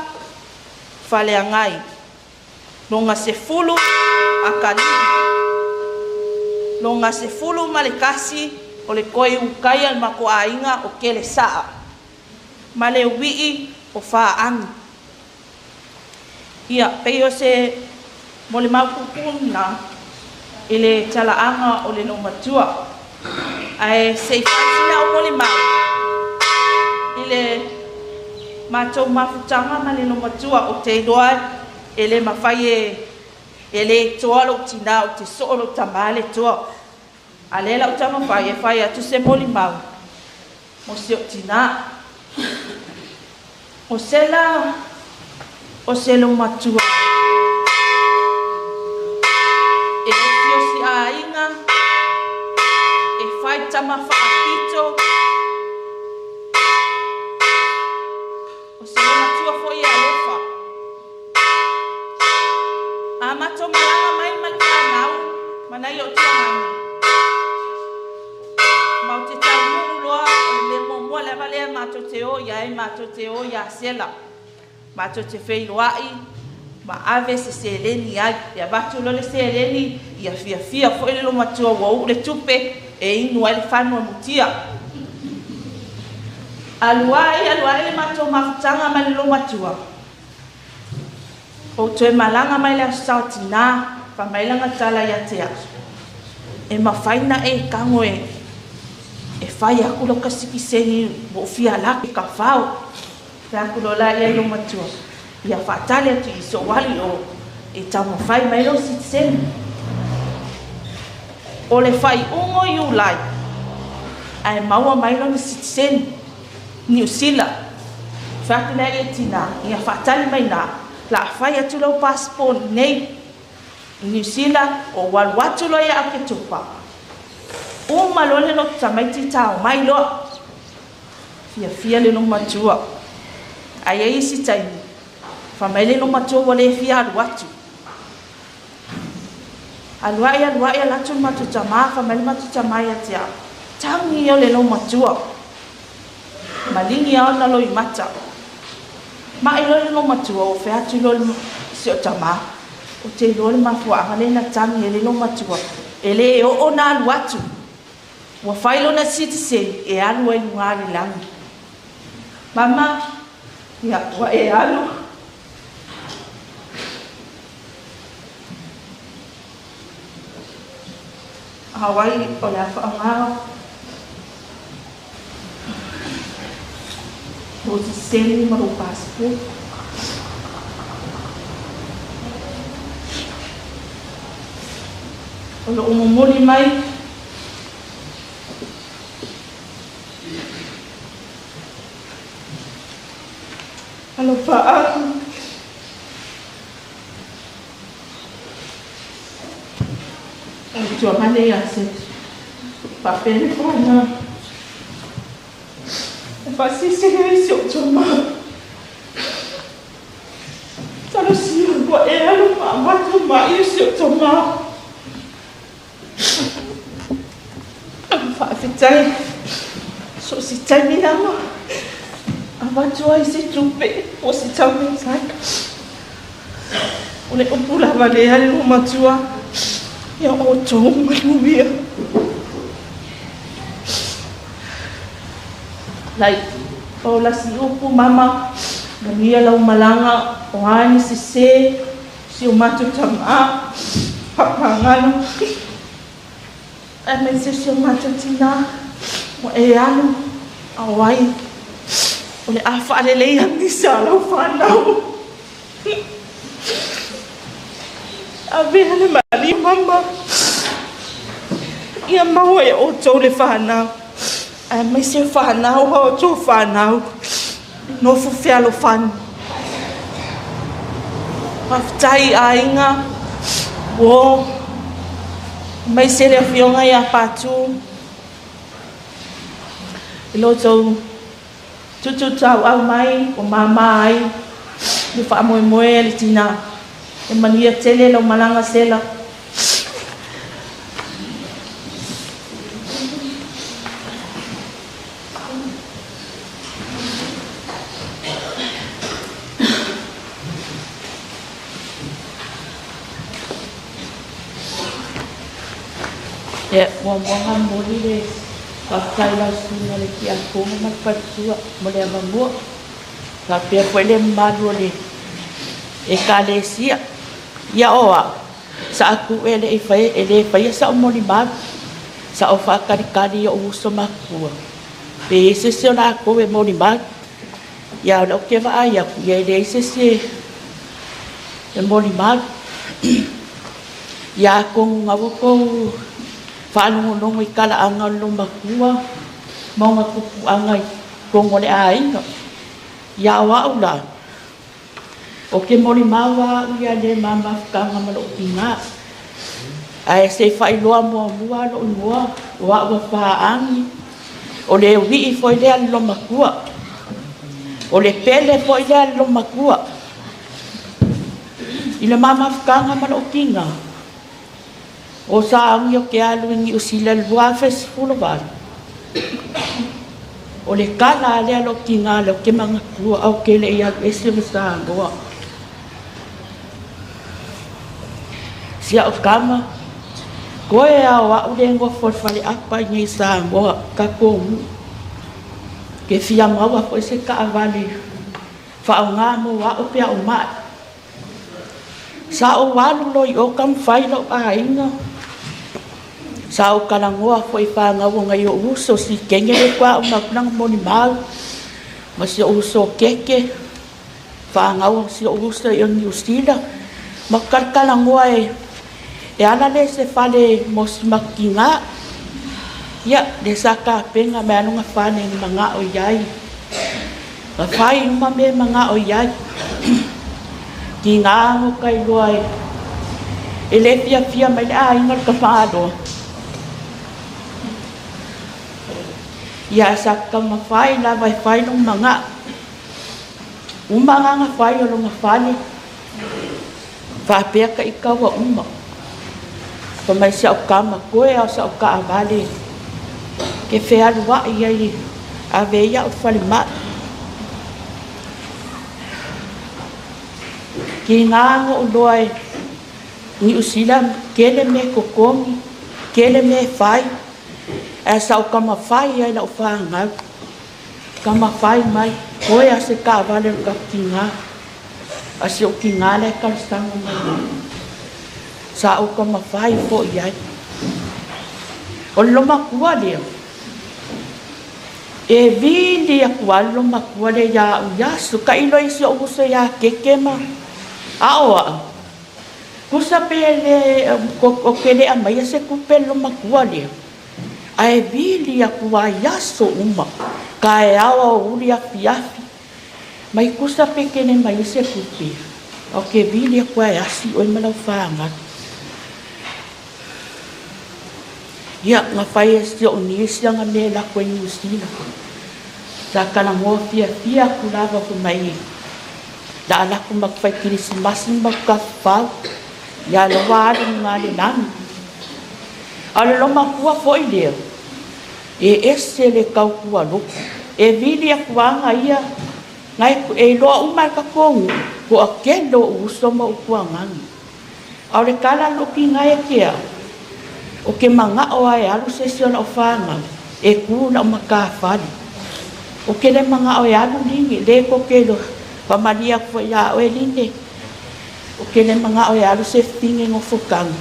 Faleagai, lona 10 Akalili, lona 11 o le koe ukai a le makuaaiga o Kelesa'a, ma le ui'i o Fa'aagi. Ia, pei o se mo le maupupuna i le talaaga o le loumatua. Ae se i fai sina o molimau i le matou mafutaga ma le loumatua o te iloa e le mafai e le toa lou tinā o te soo lou tamā le toa. A lea lau taumafai e fai atu se molimau mo si o tinā. O Sela o se loumatua e osiosi aiga, e fai tama faapito, Atua foi e alofa. A matou malaga mai ma le fanau ma nai ou tuagani. Matou te taunuu loa, o le mea muamua lava lea matou te o i ai, matou te o ia Sela. Matou te feiloai ma ave se seleni ai. E avatu loa le seleni, ia fiafia foi le lomatua ua uu le tupe e inu ai le fanu a mutia. Alu ai, alu ai le matou mafutaga ma le lomatua. Ou toe malaga mai le Aso Sa o Tinā, fai mai lana tala ia te au, E mafai na e tago e e fai aku lau kasikiseni ua ou fia ala atu i Kafao. Fai atu loa la ia i lou matua, ia faatali atu i sou alu i o e taumafai mai lou sitiseni. O le faaiuga o Iulai ae maua mai lona sitiseni Niu Sila. Fai atu lea i le tinā, ia faatali mai nā, la a fai atu lau passport nei i Niu Sila, ou alu atu loa ia Aketopa. Uma loa le loto tamaiti tao mai loa. Fiafia le lomatua. Ae i ai isi taimi, fai mai le lomatua ua le fia alu atu. Alu ae, alu ae, alu atu le matou tama, fai mai le matou tama ia te au, Tagi ia o le lomatua. Maligi lava ona loimata. Ma'i loa le lomatua, ua fai atu loa si o tama, Ou te iloa le mafuaaga lea na tagi ai le lomatua, e le oo ona alu atu. Ua fai lona sitiseni e alu ai i luga le lagi. Mama, ia, ua e alu. Hawaii o le a faaaoga lou sitiseni ma lou passport. O lo o momoli mai alofa aku. O le tuagane ia se faapea le fanau. E faasilasila ai si ou tama. Talosia ua e alu ma avatu mai si ou tama. Faafetai so o se taimi lava avatu ai se tupe po o se taumatai. O le upu lava lea le loomatua ia outou manuia. Like, o lasi upu mama, manuia lau malaga, o a ni sese, si o matou tama, papagalo, aemaise si o matou tina, ua e alu, a o ai o le a faaleleia nisi a lau fanau. Avea le malie mama, ia maua e outou le fanau, aemaise fanau a outou fanau, nofo fealofani. Faafetai aiga, uo, aemaise le afioga ia Patu, i lo outou tututauau mai ua mama ai le faamoemoe a le tina. E manuia tele lau malaga Sela. Ia, muamua ona momoli le faafetai i lau susuga i le Tiakono ma le faletua mo le avanoa. Faapea foi le mamalu o le Ekalesia. Ia o au, sa aku e le i faia, e le faia sa'u molimau. Sa ou faatalitali i o'u uso matutua, pe i ai se isi o latou e molimau. Ia o lea ou te vaai atu, ia e leai se isi e molimau. Ia atonu na ua tou faalogologo i talaaga o le loomatua ma ona tupuaga i totonu o le aiga. Ia o au la, Ou te molimau lava au ia le ma mafutaga ma lou tinā. Ae se i faailoa muamua lou igoa, o au a Paaagi, o le uii foi lea a le loomatua. O le pele fo'i lea a le lomatua i le mamafutaga ma lo'u tiga o saaugi o ke alu i Niusila i le 2018. O le tala a lea lo'u tigā lea ou te manatua a o ke le'i alu ese ma Samoa. Si a'u tama toe a o a'u lē nofo i le faleapa i nei Samoa tatou nu'u ke fia maua fo'i se taavale faaogā mo a'u pe a'u ma'i. Sa ou alu loa i o taumafai lo'u aiga. Sa ou talanoa fo'i i fanau o nai o'u uso si kene le tua'a uma atu lana molimau ma si o'u uso keke fanau o si o'u uso i o Niusila ma talatalanoa e e ala lea i se fale mo si matigā. Ia lea sa tapena mai lona fale na mana'o i ai na fai uma mea e mana'o i ai. Tigā no kailoa e e lē fiafia mai le aiga o le tafagaloa. Ia ae sa taumafai lava e fai lona mana'o. Uma agaga fai o lona fale faapea taʻita ua uma. Fai mai si a'u tama toe a o sa'u taavale ke fealua'i ai ave ai a'u i le falema'i. Kigā no'u loa e Niusila tele mea e totogi, tele mea e fai, ae sa ou taumafai ai i la'u fanau. Taumafai mai, toe a se taavale o le tatou tigā, a si o'u tigā la e talosaga mai ai. Sa ou taumafai fo'i ai. O le lomatua lea, e vili atu lava le lomatua lea iā a'u i aso, taʻilo ai si o'u uso iā Keke ma a'o a'u. Tusa pe lē o ke le aumaia se tupe le lomatua lea, ae vili atu lava i aso uma, taeao, aoauli, afiafi. Mai tusa pe kele mai ai se tupe, a o ke vili atu lava e asi oe ma lau fanau. Ia, na fai e si o'u nisi aga mea e lako i Niusila. Sa talanoa fiafia atu lava fai mai la a lako ma fai kerisimasi ma tafafau ia la ua alu i luga le lagi. A o le lomatua fo'i lea, e ese le tautua lotu. E vili atu aga ia na e iloa uma e le tatou nu'u, toatele o'u uso ma o'u tuagagi. A o le tala a lou tiga ia te au, o ke mana'o a e alu se isi o la'u fanau e tu i la'u matafale. O ke le mana'o e alu line, le tou te iloa, famalie atu foi iā oe line, o ke le mana'o e alu se fine nofotaga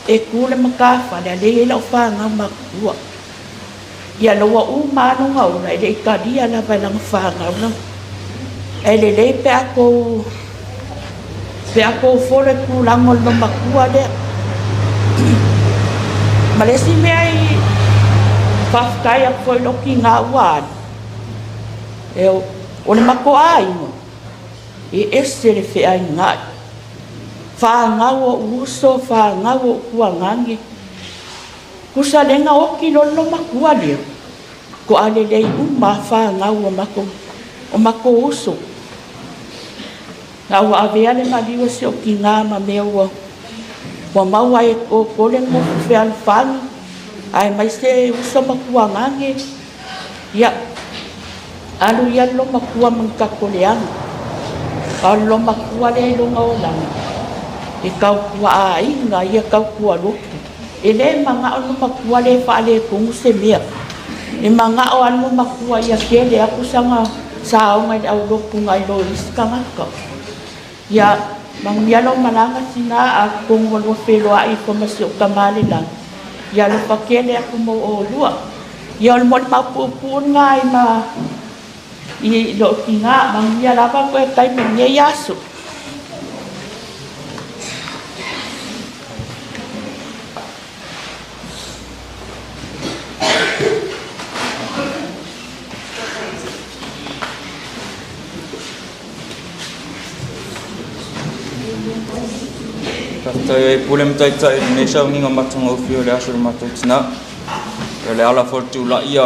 e tu le matafale, a lea e i ai la'u fanau matutua. Ia la ua uma lava lona ola, e le'i talia lava e lana fanau lana. Ae lelei pe a tou pe a tou folo i tulaga o le lomatua lea. Ma le isi mea i faafetai atu foi i lou tigā ua alu, e o le matou aiga, e ese le feainai. Fanau o'u uso, fanau o'u tuagage, Tusa lea na oti loa le lomatua lea, to'a lelei uma a fanau o matou, o matou uso. Na ua avea le maliu e si ou tigā ma mea ua ua maua ai e outou le nofo fealofani, aemaise uso ma tuagage. Ia, alu ia le lomatua ma ni tatou leaga. A o le lomatua lea i lona olaga, e tautua aiga ia, tautua lotu. E lē mana'o le lomatua lea e faaletonu se mea. E mana'o a le lomatua ia tele atu sana saoga i le aulotu nai lo isi tagata. Ia manuia lau malaga tinā, atonu ua lua feloa'i ifo ma si o'u tamā le lagi. Ia alofa tele atu mo ʻolua. Ia o le molimau puupuu lena ai ma i lo'u tigā. Manuia lava toe taimi o lenei aso. Faafetai ai pule ma taitai i lenei sauniga matagofie o le aso o le matou tinā. O le ala foi o le tula'i ia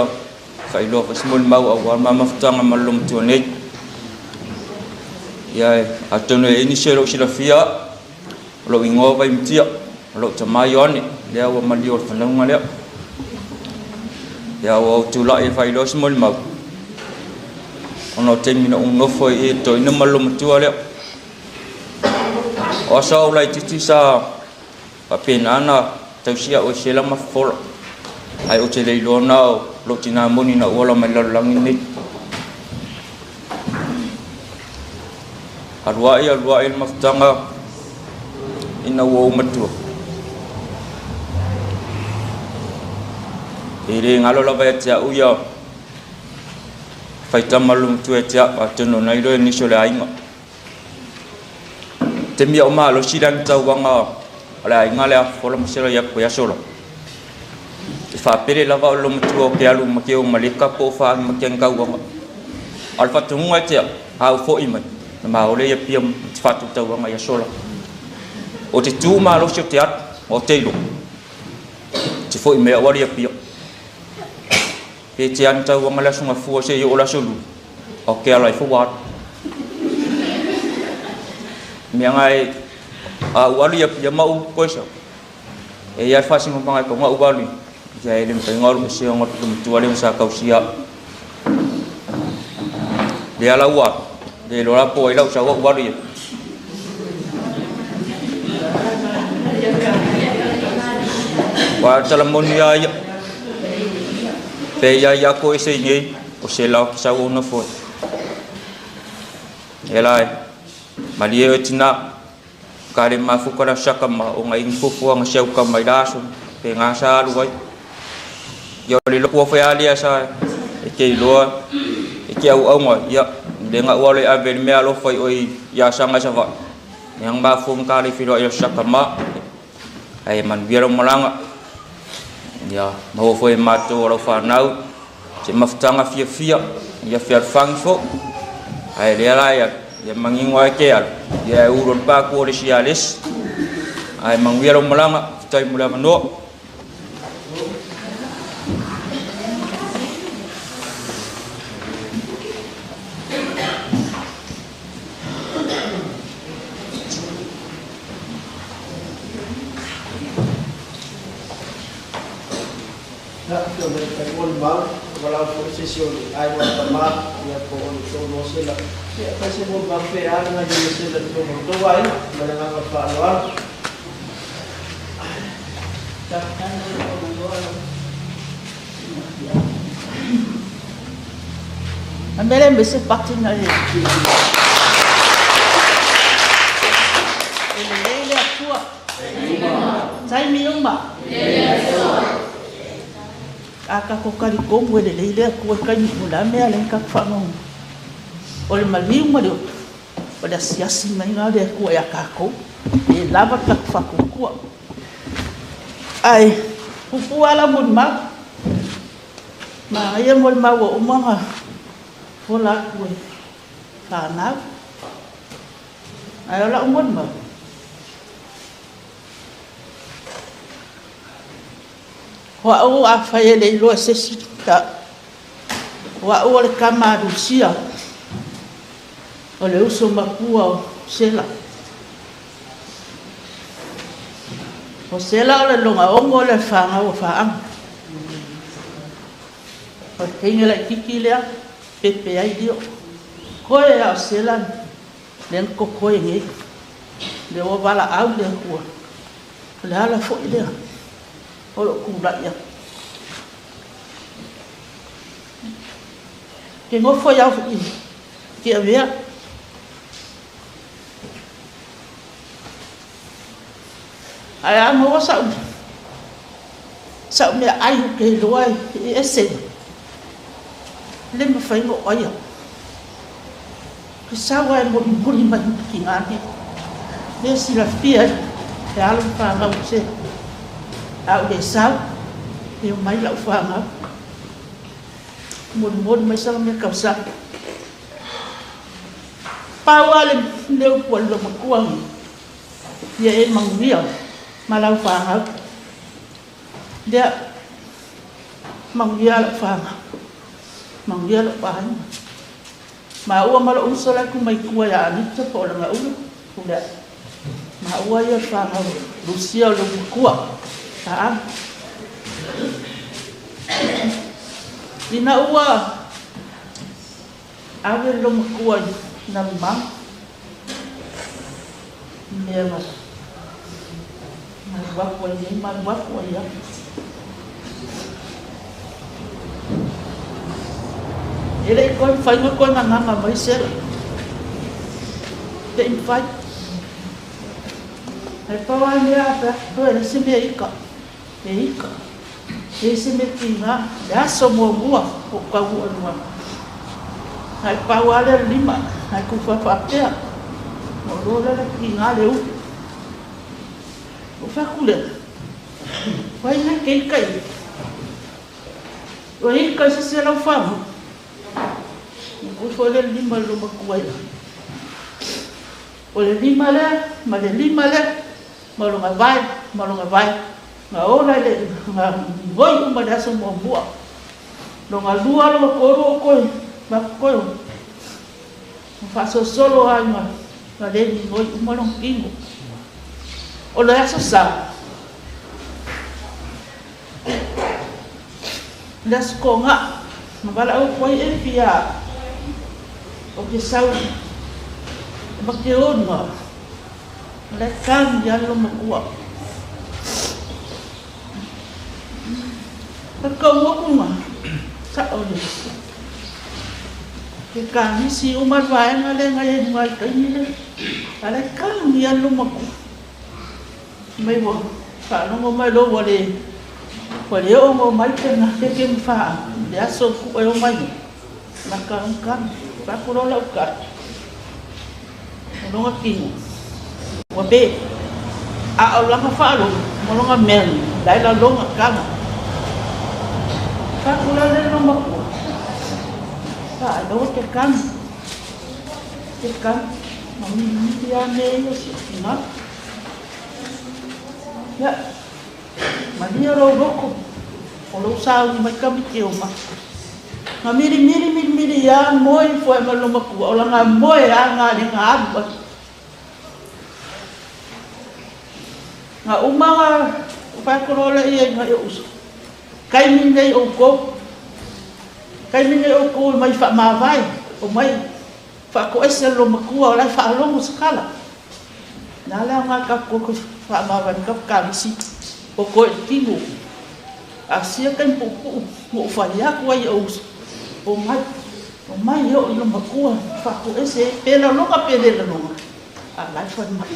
faailoa foi se molimau aua le ma mafutaga ma le lomatua nei. Ia e atonu e nisi o lou silafia o lou igoa Vaimatia, o lou tama Ioane, lea ua malie o le fanauga lea. Ia ua ou tulai e faailoa se molimau, ona o taimi na ou nofo ai i e toeaina ma le olomatua lea. O aso au laitiiti sa faapena na tausia au e Sela ma Fofola, ae ou te le iloa na o lou tinā moni na ou ola mai le lalolagi lenei. Alu ae alu ae le mafutaga ina ua ou matua. E le galo lava ia te au ia faitama le matua ia te au, atonu o na iloa e nisi o le aiga. Taimi o malosi le agitauaga a le aiga lea Fofola ma Sela ia koe aso la. E faapele lava o le matua o ke alu ma ke o maleka po o whaangi ma ke angitauaga. A o le faatonuga e te au, a u fo'i mai, na maole ia pia ma te whaatutauaga i aso la. O te tū malosi o te alu, o te ilo. Te fo'i mai au ali ia pia. Pe te angitauaga le aso gafua se i o le aso lulu, o ke ala i fo wātu. Mea ngai a u alu ia pia ma u koe sa. E ia whasinga manga ko ngā u alu. Ia e le mpai ngā alu se ngā tu matua le sa kausia. Le ala ua, le lola po ai lau sa ua alu ia. Wa tala moni ia ia. Pe ia ia ko e se nei, o se lau ki sa ua foi. E lai, malie o tina, ka le mafuka la saka ma o ngai fufu anga seu ka mai la aso, pe ngā sa alu ai. Ia o le loku o whai alia sa, e ke iloa, e ke au aunga, ia, le ngā ua le ave le mea alofa i oi ia sanga sa wa. Yang mafu mga le filoa ia saka ma, ai manuia lau malanga. Ia, maua foi mātou o lau whanau, se mafutanga fia fia, ia fia alfangi fo. Ai lea la ia, ia mangingo ai ke alu, ia e uro le pāku o le si ales. Ai manguia lau malanga, fitai mule avanoa. Na, te o le tai moli mau, walau fo se se o le ai wa tama, ia po o le tō no se la. Ia kai se mo ma fe a nga ye se la tō mo tō ai, ma le nganga wha aloa. A mele me se pati na e. E le lele atua. Taimi uma. A ka ko kari komu e le leile atua kai mi mula mea le ka whanau. O le maliu ma le otu. O le asiasi mai ngā le atua e a kākou. E lava ka whakukua. Ai, pupu ala moni mau. Ma ia moni mau o umanga fola aku e whanau. Ai ola moni mau. Hoa au a whai e le iloa se sita. Hoa au o le kama a Rusia. O le uso makua o Sela. O Sela o le longa ongo o le whangau o whaanga. O te inga lai kiki lea, pepe ai lio. Koe a o Sela, le nko koe ngei. Le o wala au lea kua. O le ala foi lea. O lo kula ia. Ke ngofo iau i ki a mea. Ai a ngoa sa sa mea ai hu ke loa e ese. Le ma whai ngo aia. Ke sawa e mori mori mai ki ngā ni. Le si la fia e alu whangau se. Au le sau, e o mai lau whangau. Mori mori mai sa mea kau sa. Pau ale leu pua lo makuangi. Ia e manguia ma lau whangau. Lea manguia lau whangau. Manguia lau whangau. Maua ma lo'u uso la e ku mai tua iā Anita po o Lagaula Puleaʻe. Maua ia o le fanau Lusia o le matua Paaga. Ina ua ave le loomatua i Nalumaga, mea na alu atu ai nei ma alu atu ai lava. E le i toe mafai ona toe gagaga mai Sela. Le i mafai. Ae pau lava le mea a fai atu, toe leai se mea ika. E ika. E leai se mea tiga. Le aso muamua o ou taunuu ai i luga. Na e pau lava lea o le lima, na e tufa faapea. Ona ou iloa lea o le tiga le ulu. Ou fai atu lea, o ai lea e te ika i ai? Ua ika i se isi o lau fanau. Ona tufa lea o le lima i le loomatua ia. O le lima lea ma le lima lea ma lona vae ma lona vae na ola i le na goi uma i le aso muamua. Lona lua, lona tolu o toe ma toe na faasolosolo lava ina na le migoi uma lona tino. O le Aso Sa, le Aso Togaʻ, na valaau atu ai Epi iā o ke sau ma ke ona, o la e kagi lava le loomatua. Na tau atu na saʻo le ke kanisi uma le vaega lea na i ai i luga i le taimi lea, a o la e kagi lava le loomatua. Mai ua faalogo mai loa ua le ua le oo mo mai pe na keke ma faa le aso ku e o mai na ka ka fa ku loa lau ka o longa kino ua be a o langa faalogo ma longa mea ni la e la longa kanga fa ku la le lo makua fa e loa ke kanga ke kanga ma mi mi a me ia si na. Ia, malia lou loto, o lou sauni mai ka miti o ma. Na milimili milimili ia moe ifo ai ma le loomatua, o laga moe a nga le nga alu ai. Na uma nga faikolo le ia i nai o'u uso. Taimi lenei outou, taimi lenei outou e mai faamavae, o mai faatoese le loomatua o la e faalogo se tala. Na le aoga tatou toe faamavae ma tatou kalisi o toe i le tino. Asia taimi puupuu na ou fai atu ai i ou uso, omai, omai e oo i loomatua faatoese ai, pe lagona pe le lagona, a o la e fai mai.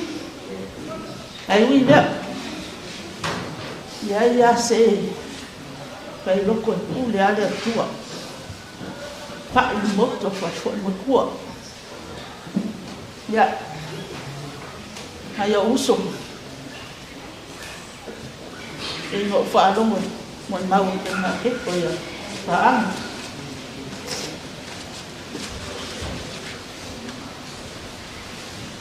Ae ui i lea, leai lava se fai loto e pule lava le Atua. Paʻi le moto fai foi le matua. Ia, nai ou uso, e ina ou faalogo i molimau o ke makeko ia paaga.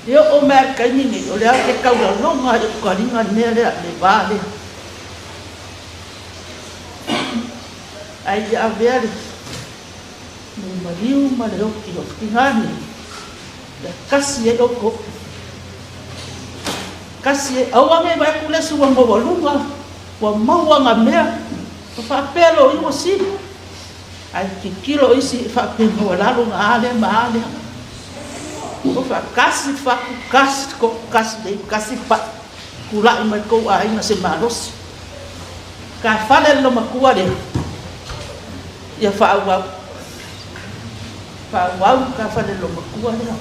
E oo mai le taimi nei, o lea ou te taulaloga ai i ou taliga le mea lea, le va lea. Ae ia avea le maliu ma le oti o tina nei, ia tasi ai outou. Tasi ai, aua ne i vaai atu le isi ua maualuga, ua maua ngā mea, ma faapea loa o ia ua sili. Ae tilotilo isi e faapea maualalo ngā a lea ma a lea. O faatasi fatu, tasi koko, tasi le iu, tasi paʻi, tulaʻi mai kou aiga se malosi. Ka fale le loomatua lea, ia faaauau, faaauau ka fale le loomatua lea.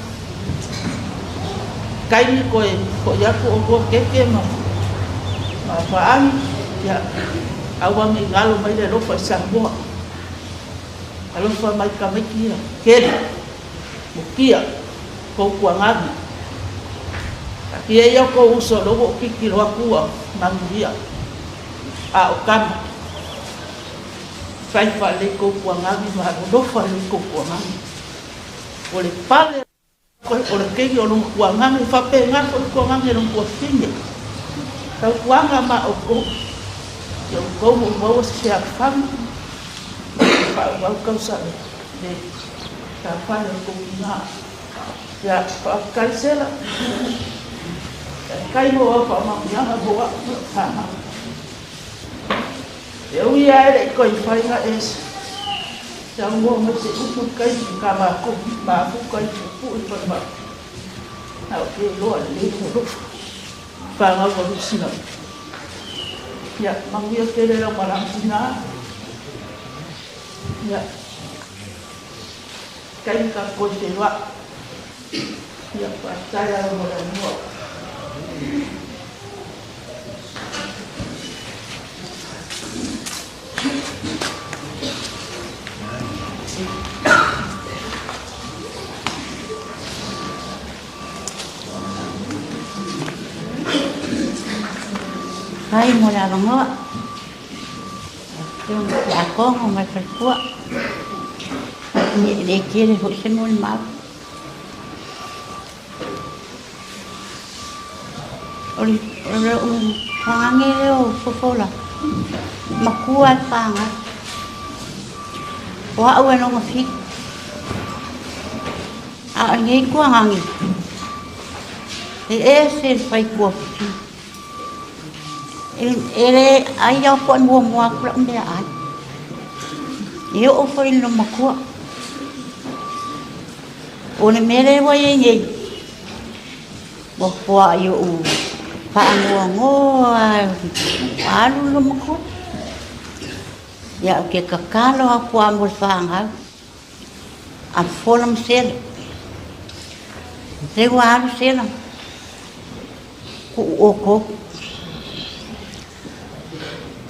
Taimi koe hoʻi atu ʻolua keke ma ma Paʻani, ia aua ne i galo mai le alofa i Samoa. Alofa mai tamaiti ia, kele, mukia, kou kuagagi. Taatia ia kou uso lea ua ou tilotilo atu ua manuia, a o tama. Fai faalelei kou kuagagi ma alolofa lelei kou kuagagi. O le pale o le keiki o lona tuagage, e faapena foi le tuagage i lona tuafafine. Tautuaga ma outou, ia outou ua maua se fealofani e faaauau tausaga le. matafale o le tou tina. Ia, faafetai Sela. Faafetai mo au faamanuiaga mo au ma lau fanau. E ui lava e le i toe fai na e saunoa mai se upu i le taimi sa matou mafuta ai i Puupuu i le falemai, ae ou te iloa lelei lou alofa i fanau a Lusina. Ia, manuia tele lau malaga tina. Ia, taimi tatou toe feiloai. Ia, faafetai lava mo le avanoa. Faafetai mo le avanoa. Lau Afioga i le Tiakono ma le faletua. E le tele foi se molimau. O lou fuagage lea o Fofola, matua le fanau. O au e lona fitu. A o lenei tuagage, e ese le faitua fifina. E le ai lava foi muamua atu lau meaai. E oo foi i le matua. O le mea lea ua i ai nei, ua matua ou faanoanoa ua alu le matua. Ia ou te tatalo atu lava mo le fanau a Fofola ma Sela. Lea ua alu Sela, tuu outou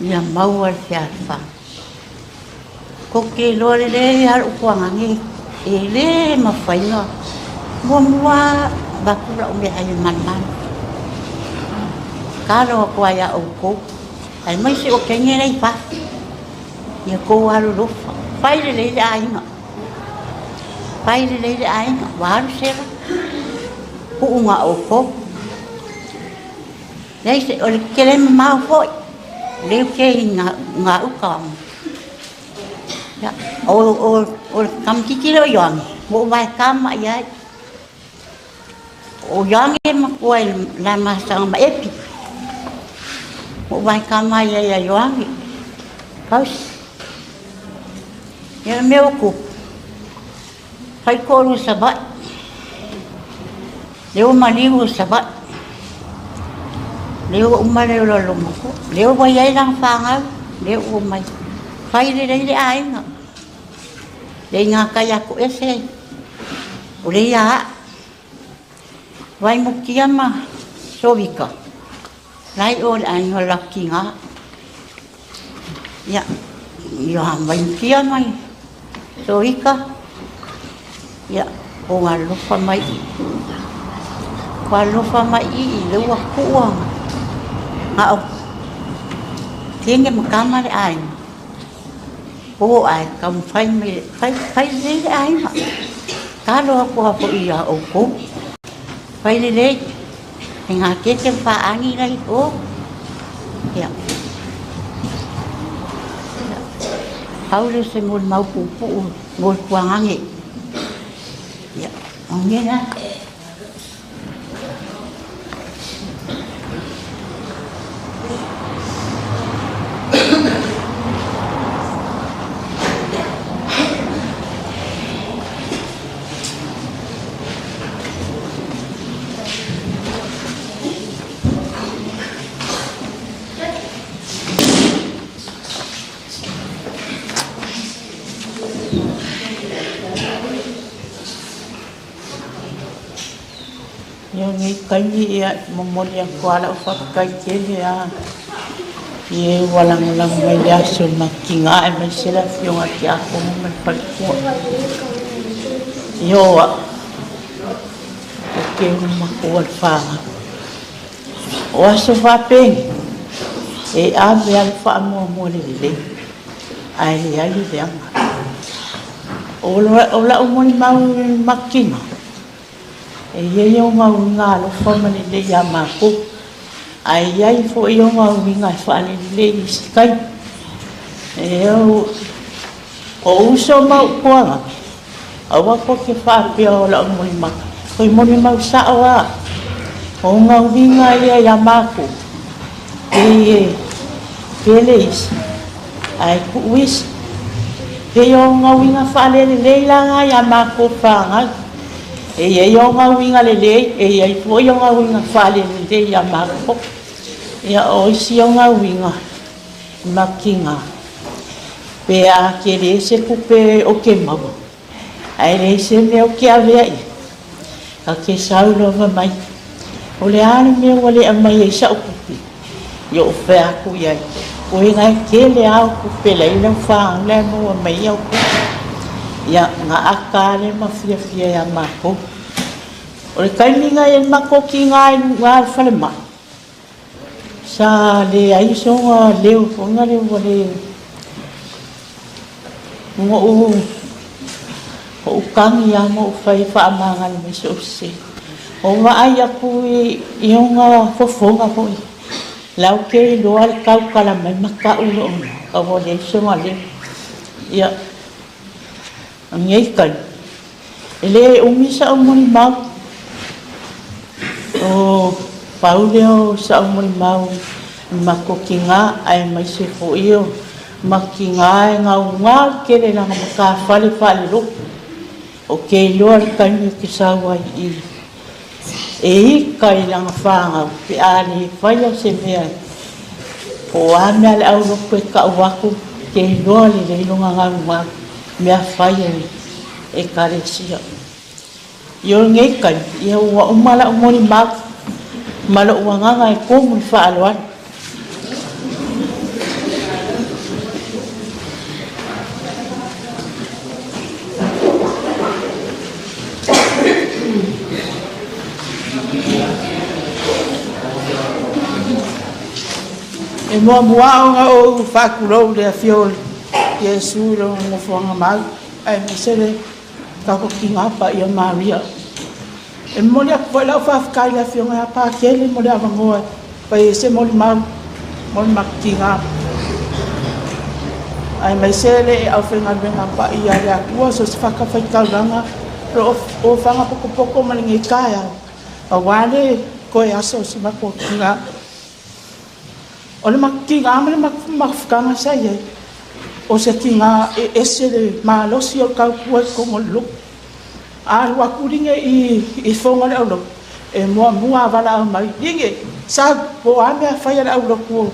ia maua le fealofani. Tou te iloa lelei lava lou tuagane e le mafai ona muamua avatu lau meaai e malumalu. Tatalo atu lava ia outou, aemaise o teine la e i fafo, ia outou alolofa, fai lelei le aiga, fai lelei le aiga, ua alu Sela, tuu na o outou. Leai se, o le tele mamao foi, lea ou te i gauta. Ia, o le tamaitiiti lea o Ioane, ua ou vae tama i ai. O Ioane e matua i le la masaga ma Epi. Ua ou vae tama ai ia Ioane, Fausi. Ia, o le mea ua tupu, fai toalua Savaii. Lea ua maliu i Savaii. Lea ua uma le ola o le loomatua. Lea ua i ai lana fanau, lea ua omai. Fai lelei le aiga. Le i gatai atu ese, o lea ia a'u. Vaimutia ma Sovika, la e i o i le aiga o le latou tina. Ia, ia Vaimutia ma Sovika, ia, o alofa mai i. Ua alofa mai i i, lea ua tuua na o teine ma tama le aiga. O ae taumafai mai, fai, fai lelei le aiga. Talo atu lava foi ia outou. Fai lelei. E ngā kete whaangi lai o. Ia. Pau le se mo le mau puupuu mo le tuagage. Ia, manuia la. Ia lenei taimi e momoli atu lava lau faafetai tele lava i e ua lagolago mai i le aso i le matou aemaise le Afioga ia Tiakono ma le faletua. Ioa, ou te matua i le fanau. O aso faapeni, e ave lava le faamuamua i le lelei, ae leai le leaga. O lau molimau i le matina, e i ai ona uiga alofa ma lelei ia matou, ae i ai foi ona uiga e faalelelei i isi taimi. O uso ma upu Aua kou te faapea o la'u molimau, oi molimau sa'o a. O ona uiga ia iā matou, pei e pele isi ae tuu isi. Pei o ona uiga faalelelei la na iā matou fanau. E i ai ona uiga lelei, e i ai foi ona uiga faalelelei iā matou. Ia o isi ona uiga makiga, pe a tele se tupe o te maua, ae leai se mea o te avea i ai, ta te sau loa fai mai, o le a le mea ua le aumaia ai sa'u tupe? Ia ou fai atu i ai, oe na e tele lava au tupe la e i lau fanau la e maua mai ai au tupe. Ia, na ata lava lea ma fiafia ia matou. O le taimi na i ai le matou tiga i luga o le falemai, sa leai sona leo foi na lea ua le ona ou ou tagi lava ma ou fai faamagalo mai sou sese. O vaai atu i ona fofoga foi, la ou te iloa le tautala mai ma tau lou igoa, ua leai sona leo. Ia, o lenei taimi, e le umi sa'u molimau. O pau lea o sa'u molimau i matou tiga aemaise foi o matou tiga e gaugau tele i lana matafale faalelotu. Ou te iloa le taimi ou te sau ai i i e ika i lana fanau pe a le faia se mea po o a mea a le aulotu e tau atu, te iloa lelei lona gaugau mea fai a le Ekalesia. I o lenei taimi, ia ua uma la'u molimau ma lo'u agaga e tumu i le faaaloalo. E muamua ona ou faatulou i le afio o Iesu i lona nofoaga mau, aemaise le tautautiga Paia Maria. E momoli atu foi lau faafetai i le Afioga ia Patele mo le avanoa e fai ai se molimau mo le matou tiga, aemaise le aufaigaluega paia a le Atua, so o se fatafaitaulaga o lo o ofaga potopoto ma lenei taeao, aua le toe aso o si matou tiga. O le matou tiga ma le matou mafutaga sa i ai, o se tiga e ese le malosi o le tautua i totonu o le lotu. A alu atu line i fono a le aulotu, e muamua valaau mai, line, sau, po o a mea fai a le aulotu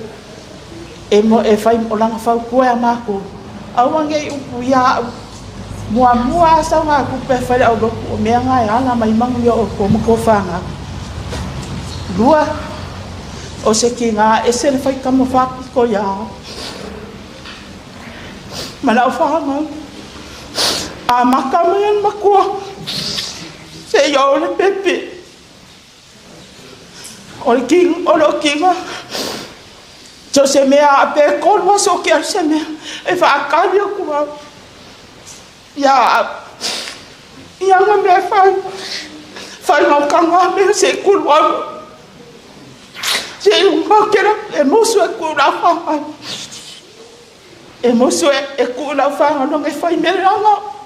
e fai o lana fautua ia matou, aua ne i upuia au. Muamua lava saugatupe e fai le aulotu, o mea na e ala mai manuia o outou ma tou fanau. Lua, o se tiga ese le faitama faapito ia ma lau fanau. Amata mai e le matua seia oo le pepe. O le o lou tiga, so se mea pe 3 aso ke se mea e faakali atu au ia au. Ia nga mea fai, fai ngau mea se kulu au. Se ngau kera e musu e ku lau whangai. E musu e ku lau whangai no e fai mea langa.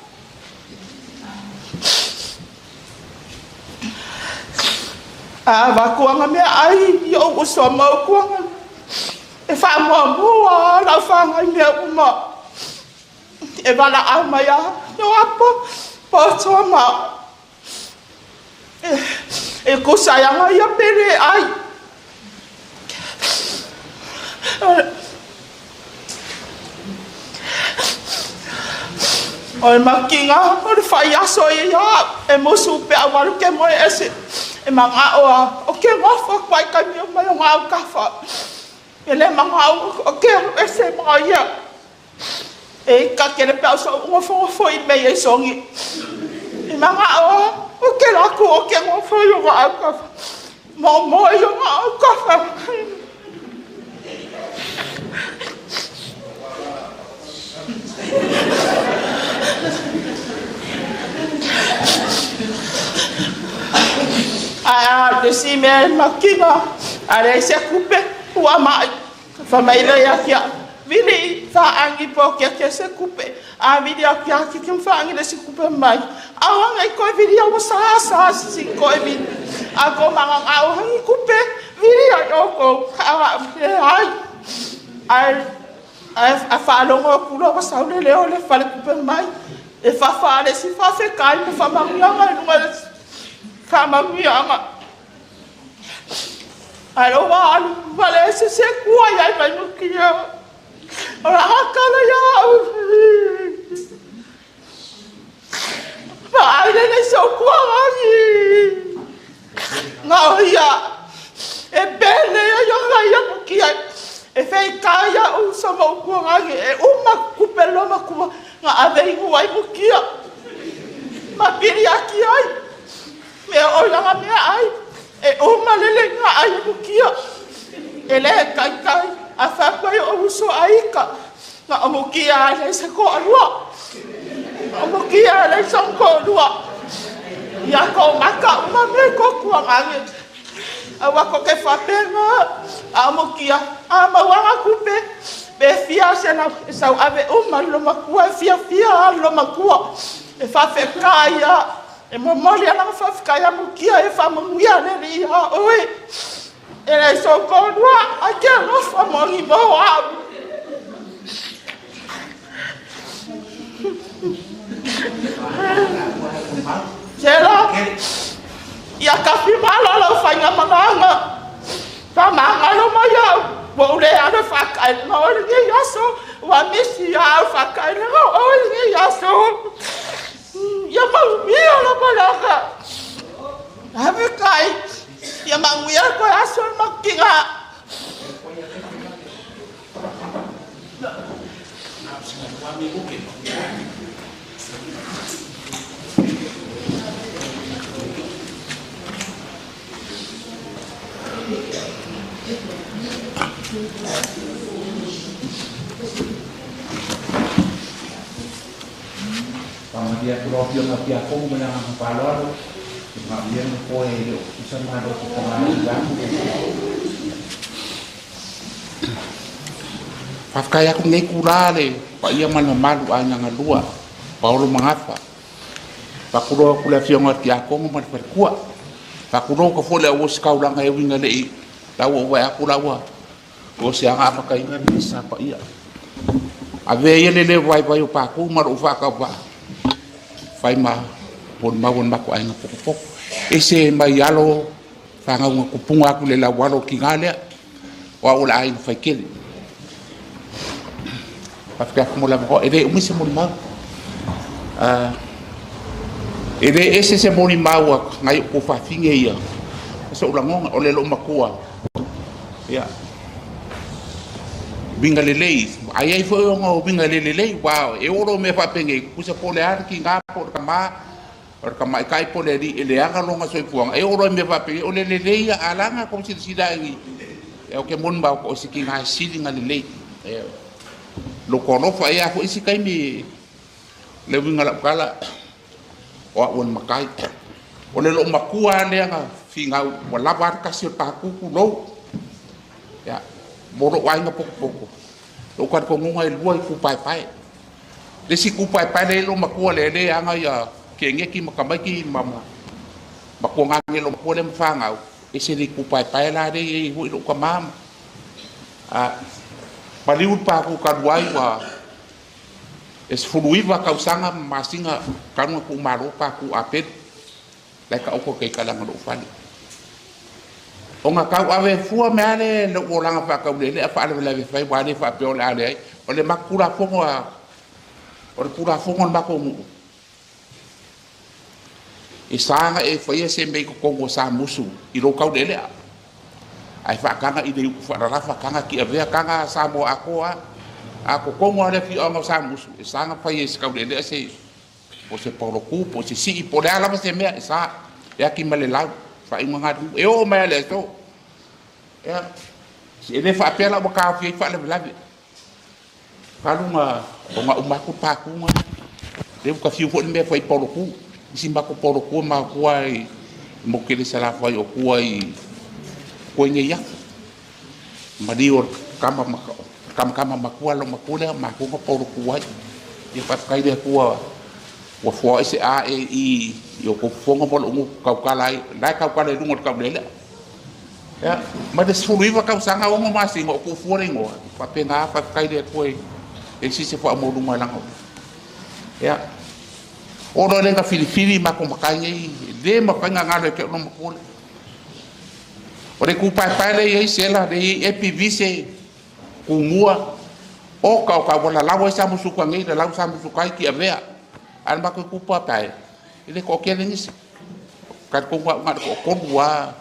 A vakuanga mea ai i o uso mau kuanga. E whaamuamua lau whangai mea uma. E wala au mai a no apo po ma. E kusa ia ia pere ai. O le makinga o le whai aso i ia e musu pe a waru ke moe ese. E manga o a o ke ngofo kwai kai mi mai o ngau kafa. E le manga o ke ese mga ia. E ka kere pe au so ngofo ngofo i mei e songi. E manga o o ke laku o ke ngofo i o ngau kafa. Mo mo i o ngau kafa. A le si mea makinga a le se kupe ua mai. Fa mai le ia kia Vili whaangi po kia kia se kupe. A vili au kia kia kia whaangi le se kupe mai. Au anga i koe vili au sa sa si koe vili. A ko manga au hangi kupe. Vili ai o ko. A ai. Ai a whaalongo kula wa saule leo le whale kupe mai. E whawha le si whawhe kai mo whamangianga i lunga le whamangianga. Ai lo wa alu wale se se kua iai mai mukia. Ora hakala ia au. Ma ai le le so kua ngangi. Ngā ia. E pele ia yo ngai ia mukia. E fei kai ia u sa mau kua ngangi. E uma kupe loma kuma. Ngā ave ingu ai mukia. Ma piri aki ai. Mea o langa mea ai. E uma lele ngā ai mukia. E le kai kai. A whakua i o uso aika. Ngā o mukia ai le sa ko alua. O mukia ai le sa ko alua. Ia ko maka uma me ko kua ngangi. A wako ke whapenga. A mukia. A mauanga kupe. Be fia se na sau ave uma lo makua. Fia fia lo makua. E whawheka ia. E momoli ana whawheka ia mukia. E whamungia le ria oe. E le so konua, a ke alofa mongi mo au. Sela, ia kafi mala lau whainga mananga. Whamangalo mai au, wa ule ana whakainga o le ngi aso, wa misi au whakainga o le ngi aso. Ia maumia la malanga. Ave kai, ia manguia koe aso makinga. Pamadia ku lo pio ngapia ko mo na ang paloro. Ngapia mo ko e lo isa ma lo ko ma ga. Whakaya ku nei kura le pa ia mana malu a nganga lua Paolo mangafa. Pakuro ku le fionga ti ako mo ma kua. Pakuro ko fole o skau langa e winga le i laua ua aku laua. O se anga makainga ni sa pa ia. Ave ia le le vai vai o paku ma ro whaka wa. Whai ma pon mawon mako ainga poko poko. E se mai alo whangaunga kupunga aku le lau alo ki ngā lea. O au la ainga whai kele. Whawhika aku mo lava hoa. E le umise mori mau. E le ese se mori mau a ngai o whawhinge ia. Asa ulangonga o le lo makua. Ia. Winga lelei. Ai ai foi o winga lelei. Wow. E oro me whapenge. Kusa pole ara ki ngā po ka mā. O ka mai kai pole ri e le anga longa soifuanga. E oro me whapenge. O le lelei a alanga ko sila sila ngi. E o ke mon mau ko si ki ngā sili ngā lelei. E lo kolofa e a fo isi kai mi le winga la kala. O a wan makai. O le lo makua le anga finga wa lava kasi o pakuku lo. Ya. Moro wainga poko poko. Lo ka ko ngonga e lua i ku pai pai. Le si ku pai pai le lo makua le le anga ia ke ngeki makamai ki mama. Makua ngange lo makua le mwhangau. E se le ku pai pai la le e hui lo ka mama. A paliu pa ku ka ruai wa e se fuluiwa kausanga masinga kanunga ku maro pa ku apet. Lai ka oko ke kalanga lo fali. O ngā kau ave fua mea le le o langa whakau le le a whaale le whai wale whapeo le ale ai. O le makura fongo a, o le kura fongo le mako ngu. E sānga e whaia se mei ko kongo sā musu i rō kau le le a. Ai whakanga i le uku wharara whakanga ki avea kanga sā moa ako a. A ko kongo ale fi o ngau sā musu. E sānga whaia se kau le le a se po se pauloku, po se sii, po le alama se mea e sā. E aki ma le lau. E o mai le so. E le whaapea lau waka i whaale lawe. Kalunga o ngā umaku pākunga. Le uka fiu fo ni mea whai pauloku. Isi mako pauloku ma kua i mokele sala whai o kua i kua nge ia. Mari o kama maka. Kamakama matua lo matua lea matou na pauluku ai. Ia faafetai le Atua ua foai se ae i o tou fofoga ma lou gutu tautala ai, la e tautala i luga o le taulelea. Ia, mai le 19 tausaga 6 masina o tuufua le igoa, faapena faafetai le Atua e isi se faamauluga e laga. Ia, o loa le na filifili matou matai nei, le mafai na galo e ke o matua lea. O le tupaepae lea e i ai Sela, lea e i ai Epi, Vise, Tumua, oka o ka ua lalau ai Samusuka nei, lalau Samusuka ai Tiavea. A o le matou itupaepae, e le toatele nisi. Talitonu au na o le toatolu lava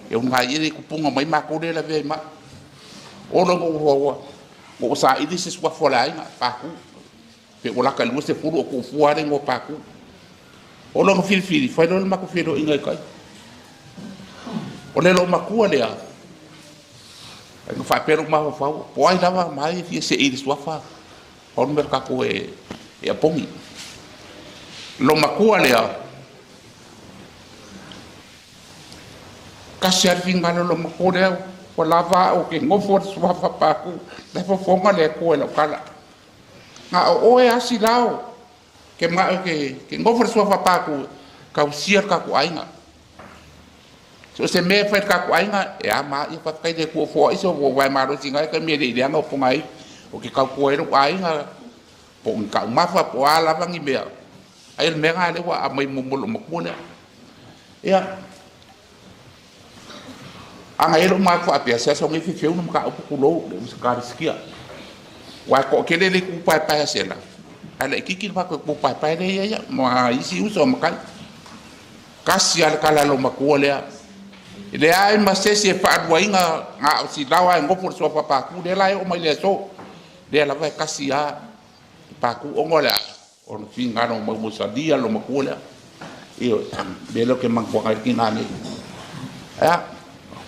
e unaia le tupuga mai matou lea e lavea ai mai. Ola ina ua saili se suafa o le aiga, Patu. Pe ua lata i le 20 o tuufua lava le igoa Patu. Ola na filifili, fai loa le matou feiloaiga i tai. O le loomatua lea, na faapea lou mafaufau, po o ai lava ma ai e fia seei i le suafa, pau le mea o le tatou e apogi. Loomatua lea, tasi lava le finagalo o loomatua lea, ua lava au ou te nofo i le suafa Patu, la e fofoga le Atua i lau tala. Na o oe lava Silao, ke manao e nofo i le suafa Patu, tausia le tatou aiga. So o se mea e fai i le tatou aiga, e a ma ia faafetai le Atua ua foai se ua vae malosi i taimi e le i leaga o foga ai, o ke tautua ai lou aiga, po o ni taumafa, po o a lava ni mea. Ai o le mea lena lea ua aumai muamua e lou matua lea. Ia, a na i ai lou manatu faapea, se aso nei fefeu na mataupu tulou le usa kalesia. Ua e toatele le itupaepae a Sela, ae laitiiti le matou itupaepae lea e i ai ma isi uso o matai. Tasi lava le tala a lou matua lea. E leai ma se isi e faaluaina na o Silao ae nofo i le suafa Patu lea la e oo mai le aso. Lea lava e tasi lava le Patu ona o le a? O le finagalo maumausali lou matua lea. Ioe, mea lea ou te manatuaga ai le tina nei. Ia,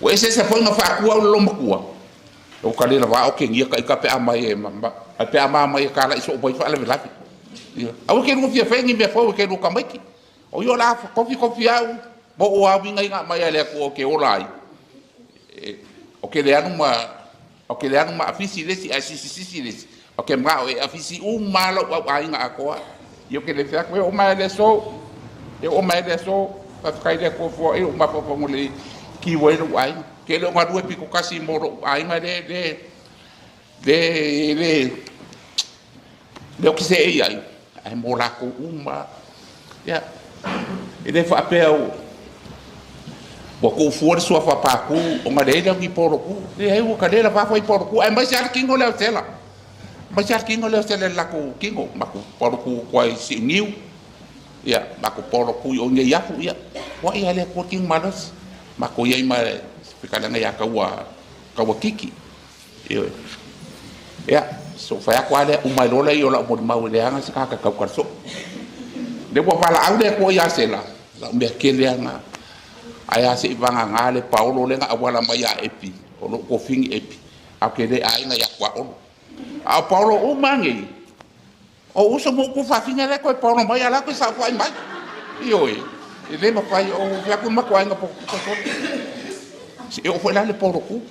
ua eseese foi na faatua au i le loomatua. O ka le lava o ke nia ka ika pe a mai e pe a ma mai e kala i so mai faalavelave. Ia, aua ke lua fia fai ni mea fou e ke lua tamaiti. O ia o le a kofi au, mo o au inga inga mai a le Atua o ke ola ai. O ke le anu ma, o ke le anu ma afisi le si, a sisi sisi le si. O ke mao e afisi uma lau au aiga atoa. Ia o ke le fea koe o mai le so, e o mai le so, faafetai le Atua fua e o mafaufauga le ki wai lou aiga. Ke le o galue pito kasi mo lou aiga le le le le le o ki se e iai, ai mo lakou uma. Ia, e le faapea ua tuufua le suafa Patu ona leai lea o ni poloku. Leai ua ka le lava fai poloku, aemaise lava le tino lea o Sela. Aemaise lava le tino lea o Sela i le latou tino. Matou poloku atu ai i Siuniu, ia, matou poloku i o nei afu, ia, foai lava le Atua le tino malosi. Matou i ai ma le fekaliga ia Taua Kiki. Ioe. Ia, so fai atu lava lea, uma ai loa lea o lau molimau e leaga se tagata tau talasoo. Le ua valaau le Atua ia Sela, lau mea tele lava na. Ae a se i vagaga le Paolo lea na auala mai ia Epi, o lou tofini Epi, a o ke le aiga ia Tuaolo. A o Paolo uma nei, o uso mo ku fafine le koe Paolo mai a la koe saofai mai. Ioe, e le mafai o fea ku matou aiga po ku solo. Se e oo foi la le Paolo ku.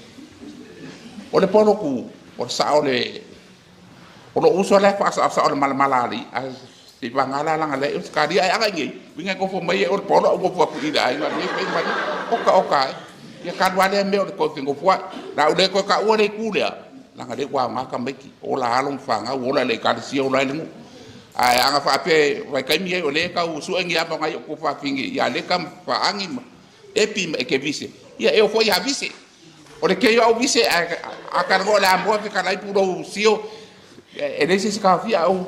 O le Paolo ku, o le sao le, o lou uso la e faasaosao le malamala alii, a se i vagala la langa lea e o se kalia e aga i nei, uiga e nofo mai e o le Paolo au nofo atu i le aiga nei fai mai, oka oka e. Ia talu lava lea mea o le toe fenofo ai. La u le toe taua le itu lea, langa lea ua aoga tamaiti, ola alo ma fanau, ola i le ekalesia, ola i le nuu. Ae aga faapea vaitaimi ai o lea e tau sue ni ama nai o ku fafine ia le ka faagi ma Epi ma Ekevise. Ia e o foi ia vise. O le keio au vise a ka ngo le amoa fe kalai pu sio e le se ka fia au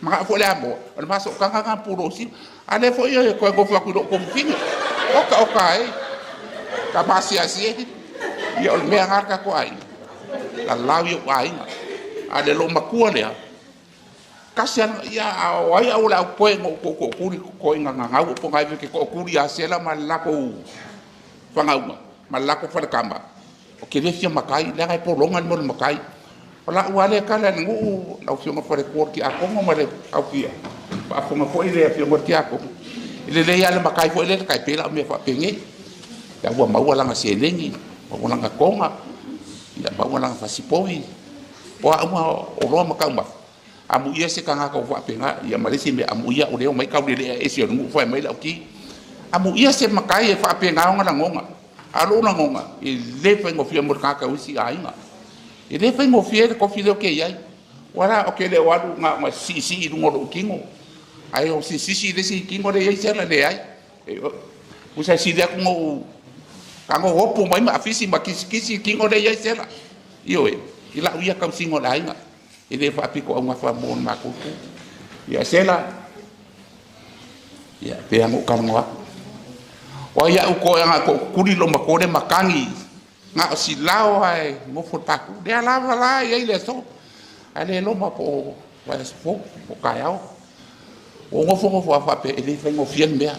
manga fo le amoa. O le maso kanga nga pu sio. A le foi e ko ko fa ku ko fine. Oka oka e. Ka masi asi e. Ia o le mea ngā ka ko ai. La lau i o aiga. A le lo makua lea. Kasi ana ia o ai au le au poe ngo ko ko kuri ko inga ngangau o ponga i ke ko kuri a sela ma le lako whangaunga, ma le lako wharekama. O ke le fia makai, le ngai polonga le mo le makai. O la ua le kala le nguu, lau fionga whare kuor ki akongo ma le au fia. Whaafonga foi le fionga ki akongo. I le lea le makai foi le kai pela o mea whaapenge. Ia ua maua langa selengi, maua langa konga, ia maua langa fasipovi. O a uma oloa ma taumafa, amuia se tagata ua faapena ia ma le isi mea, amuia o lea omai taulelea ese o le nuu fai mai le auti. Amuia se matai e faapena ona lagona. A o lou lagona, e le faigofie mo le tagata o isi aiga. E le faigofie le tofi lea ou te i ai. Ua la, ou te le o alu na ona siisii i luga o lou tino, ae o sisisi i le isi tino lea e i ai se ala, leai. Tusa e sili atu ona ou tago opu mai ma afisi ma kisikisi i tino lea e i ai se ala. Ioe, i lau ia tausiga o le aiga, e le faapitoaugafa mo le matou itu. Ia Sela, ia pei lava ona ou talanoa atu. O ai au toe ana tootutuli lo matua le matagi na o silao lava e nofo i le patu. Lea lava la e i ai le aso. Ae le loma po o vaiaso fou, po o taeao. Ua nofo nofo lava faapea e le faigofie le mea.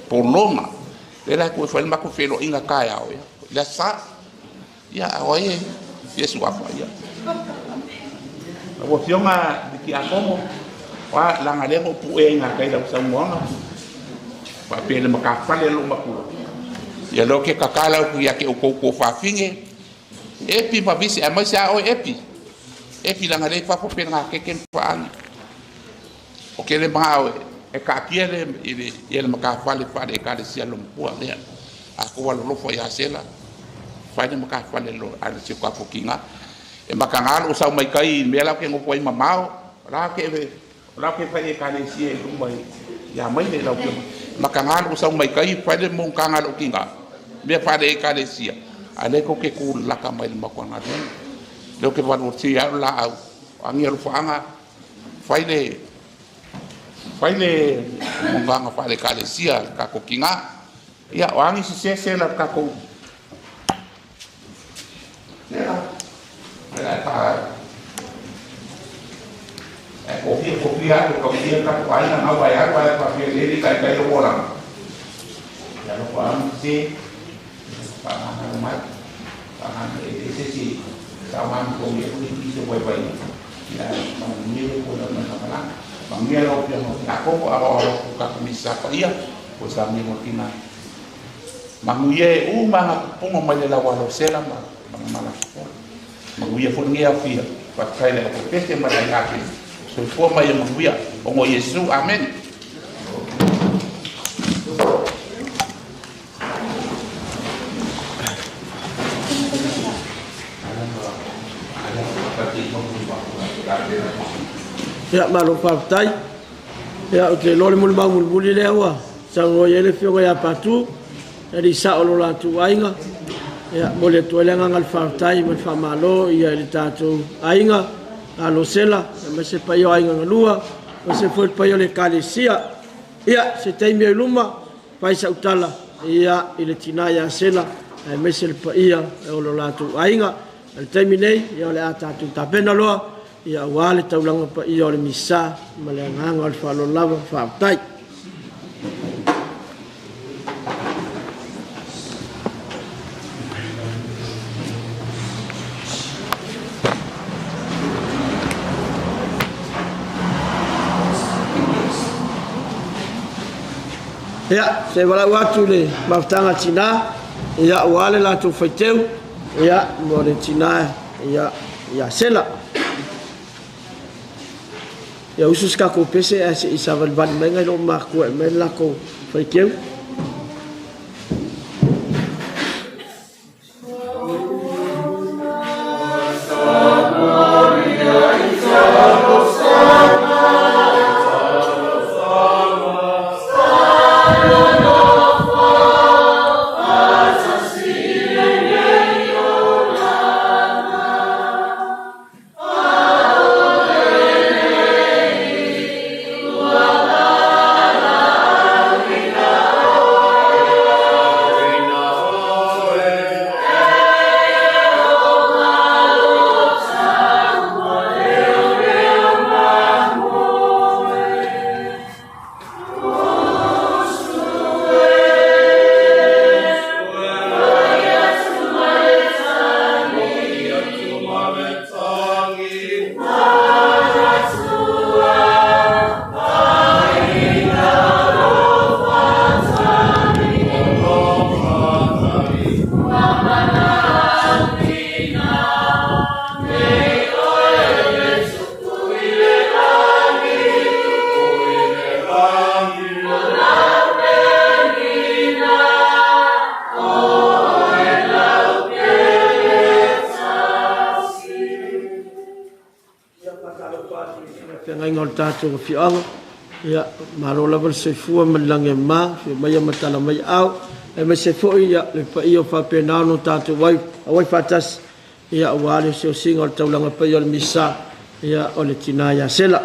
Pologa. Lea la e toe fai le matou feiloaiga taeao ia, i le Aso Sa. Ia, a o ai e fia suafa ia. Lau Afioga i le Tiakono, aua leaga lea na ou pue ai gatai i lau saunoaga, faapea i le matafale a lou matua. Ia lea ou te tatala atu ia te outou tuafafine, Epi ma Visi, aemaise a oe Epi. Epi leaga lea i fafo pe gatete ma faali. O ke le manao e taatia le i le ia le matafale faale-Ekalesia lo matua lea. A tou alolofa ia Sela, fai le matafale lo a le si o tatou tiga. E mataga lou sau mai tai i le mea la ou te nofo ai mamao, o la ou te o la ou te fai Ekalesia i luma ia Maile lau Afioga. E mataga lou sau mai tai fai le monotaga a lou tiga, mea faale-Ekalesia, a o lea tou te tu lalata mai i le matou galuega. Lea ou te valuvalusia ai au laau, o agi alofaaga, fai le fai le monotaga faale-Ekalesia a le tatou tiga. Ia, o a ni sese sela le tatou sela, sela e fa e kofia kofia atu tausia le tatou aiga na ua e alu ae faapea le le taitai lou olaga. Ia alofa a ni sese, faamagalo mai, faamagalo e leai se isi saoga ma tou ia atu i se vaivaiga. Ia manuia le Atua i lau malamalama. Manuia lau Afioga Iakopo, aoao atu tatou Minisita paia, ua saunia mo tina. Manuia e uma aga tupuga mai le lau alo Sela ma ma Malafofola. Manuia foi lenei aofia. Faafetai i le au pepese ma le aiga pele. Soifua ma ia manuia. Ona o Iesu. Amene. Ia, malo faafetai. Ia, ou te iloa le molimau mulimuli lea ua saunoa i ai le Afioga ia Patu, e alii sao o lo latou aiga. Ia, momoli atu ai le agaga o le faafetai ma le faamalo ia i le tatou aiga, alo Sela, aemaise paia o aiga galua, aemaise foi le paia o le Ekalesia. Ia, se taimi oi luma, fai sau tala ia i le tina ia Sela, aemaise le paia o lo latou aiga. I le taimi nei, ia o le a tatou tapena loa ia aua le taulaga paia o le Misa ma le agaga o le faaaloalo lava. Faafetai. Ia, se i valaau atu i le mafutaga a tina, ia aua le latou faiteu, ia, mo le tina, ia, ia Sela. Ia usu se tatou pese ae se i savalivali mai nai loo matua e aumai le latou faiteu. Feagaiga o le tatou afioaga, ia, malo lava le soifua ma le lagi e mama, afio maia ma tala mai aao, aemaise foi ia, le paia o faapena ona tatou ai, auai faatasi, ia, aua le osiosiga o le taulaga paia o le Misa, ia, o le tina ia Sela.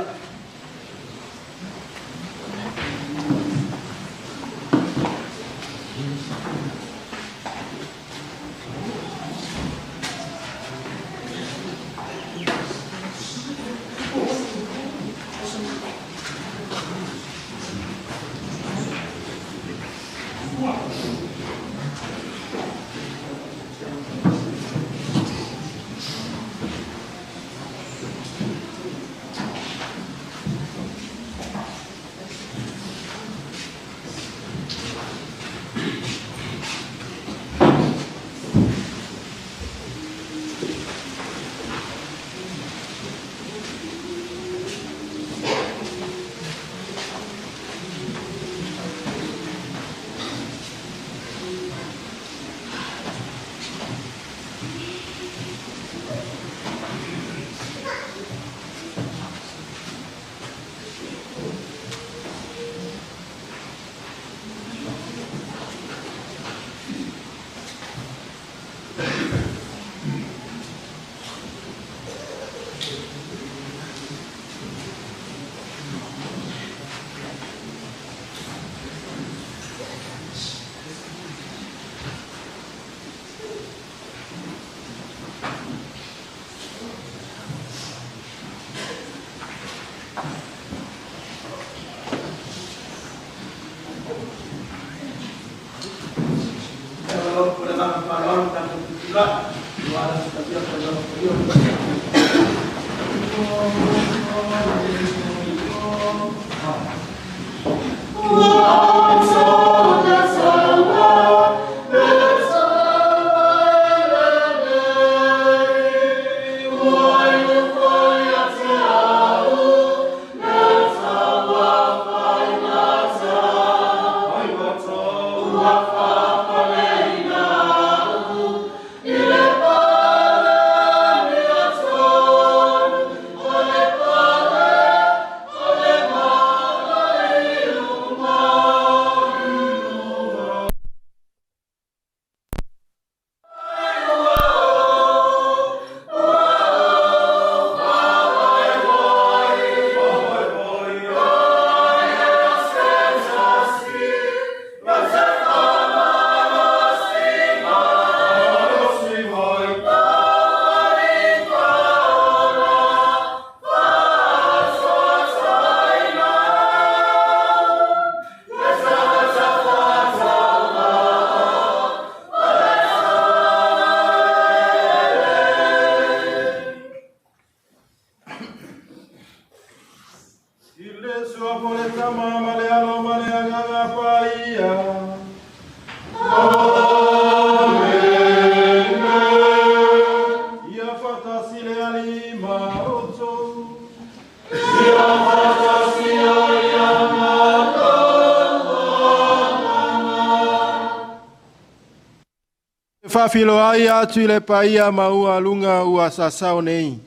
Faafiloai atu i le paia maualuga ua sasao nei.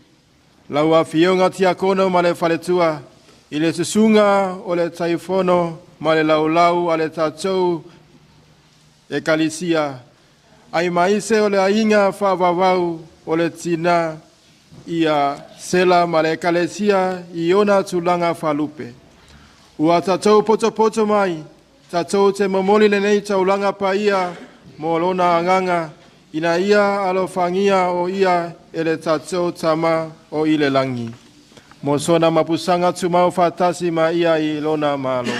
Lau afioga tiakono ma le faletua, i le susuga o le taifono ma le laulau a le tatou ekalisia, ai maise o le aiga faavavau o le tina ia Sela ma le ekalesia i ona tulaga faalupe. Ua tatou potopoto mai, tatou te momoli lenei taulaga paia mo lona agaga, ina ia alofagia o ia e le tatou Tama o i le lagi. Mo sona mapusaga tumau faatasi ma ia i lona malo.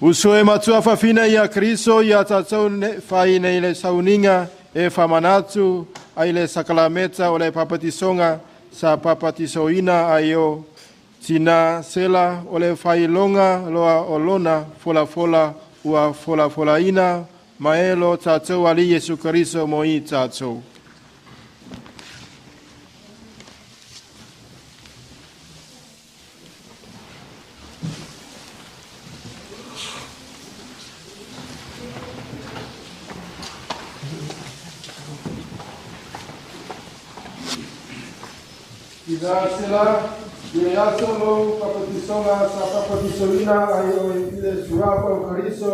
Uso e matua fafina ia Kriso ia tatou fai nei le sauniga e faamanatu ai le sakalameta o le papatisoga sa papatisoina ai o tina Sela o le failoga loa o lona folafola ua folafolaina ma e lo tatou Alii Iesu Keriso mo i tatou. Tina Sela, i le aso lou papatisoga sa papatisoina ai oe i le suafa o Kariso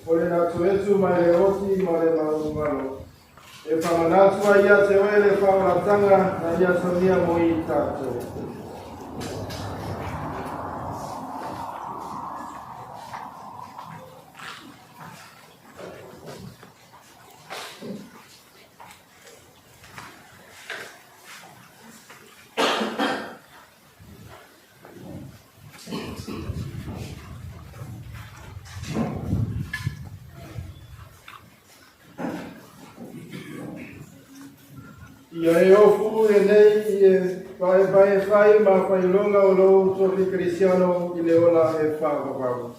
o le natoetu mai le oti ma le malomalo. E whamanatu ai ia te oe le whaolatanga na ia samia mo i tātou. Ia e ofu e nei i e vai vai fai ma whailonga o lou tofi Kristiano i le ola e whaavavau.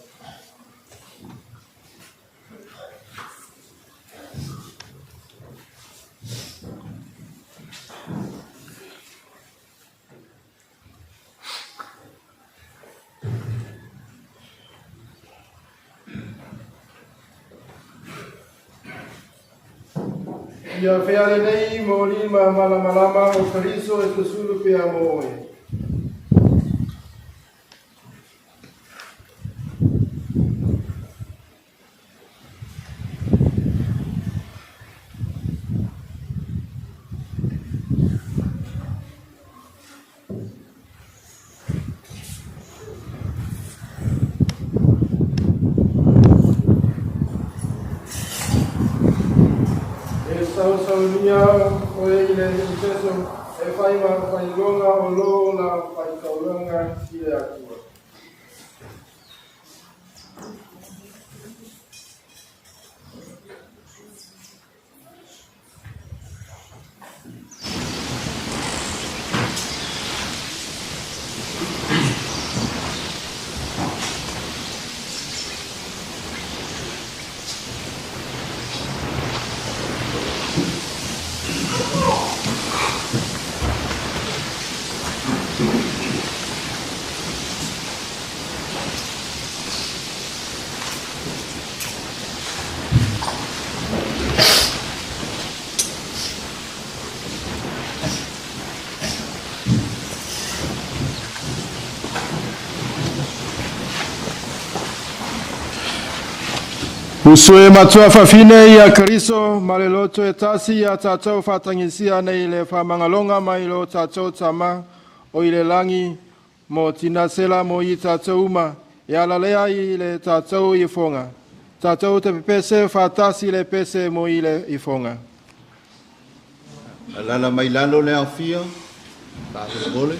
Ia feale nei mo lima malamalama o Kariso e susulu pea mo oe. E sausaunia oe i le ifeso e whai ma whailonga o lo la whaikaulanga i le Atua. Usue matua fafine ia Kariso, maleloto e tasi ia tātou whatangisia nei le whamangalonga mai lo tātou tama o i le langi mo tina sela mo i tātou uma e alalea i le tātou i fonga. Tātou te pese whatasi le pese mo i le i fonga. Alala mai lalo le afia, whaahole.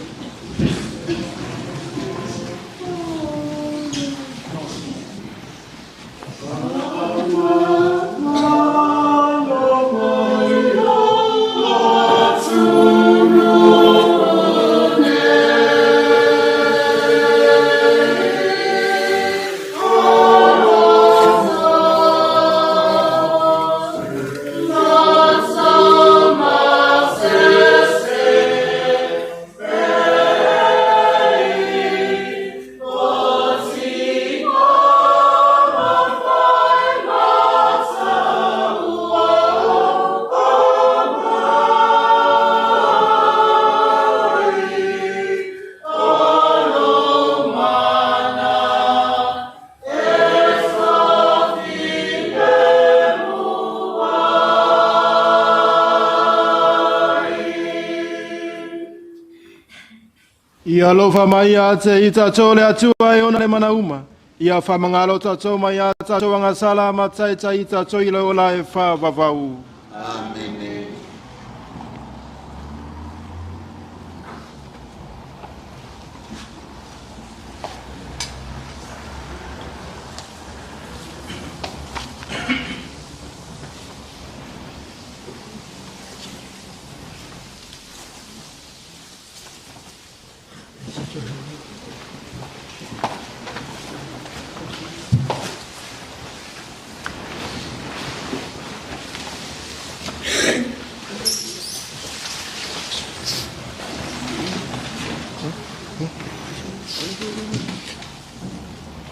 Ia alofa mai a te i tātou le atua e ona le manauma. Ia whamangalo tātou mai a tātou angasala matai i tātou i le ola e whaavavau. Amene.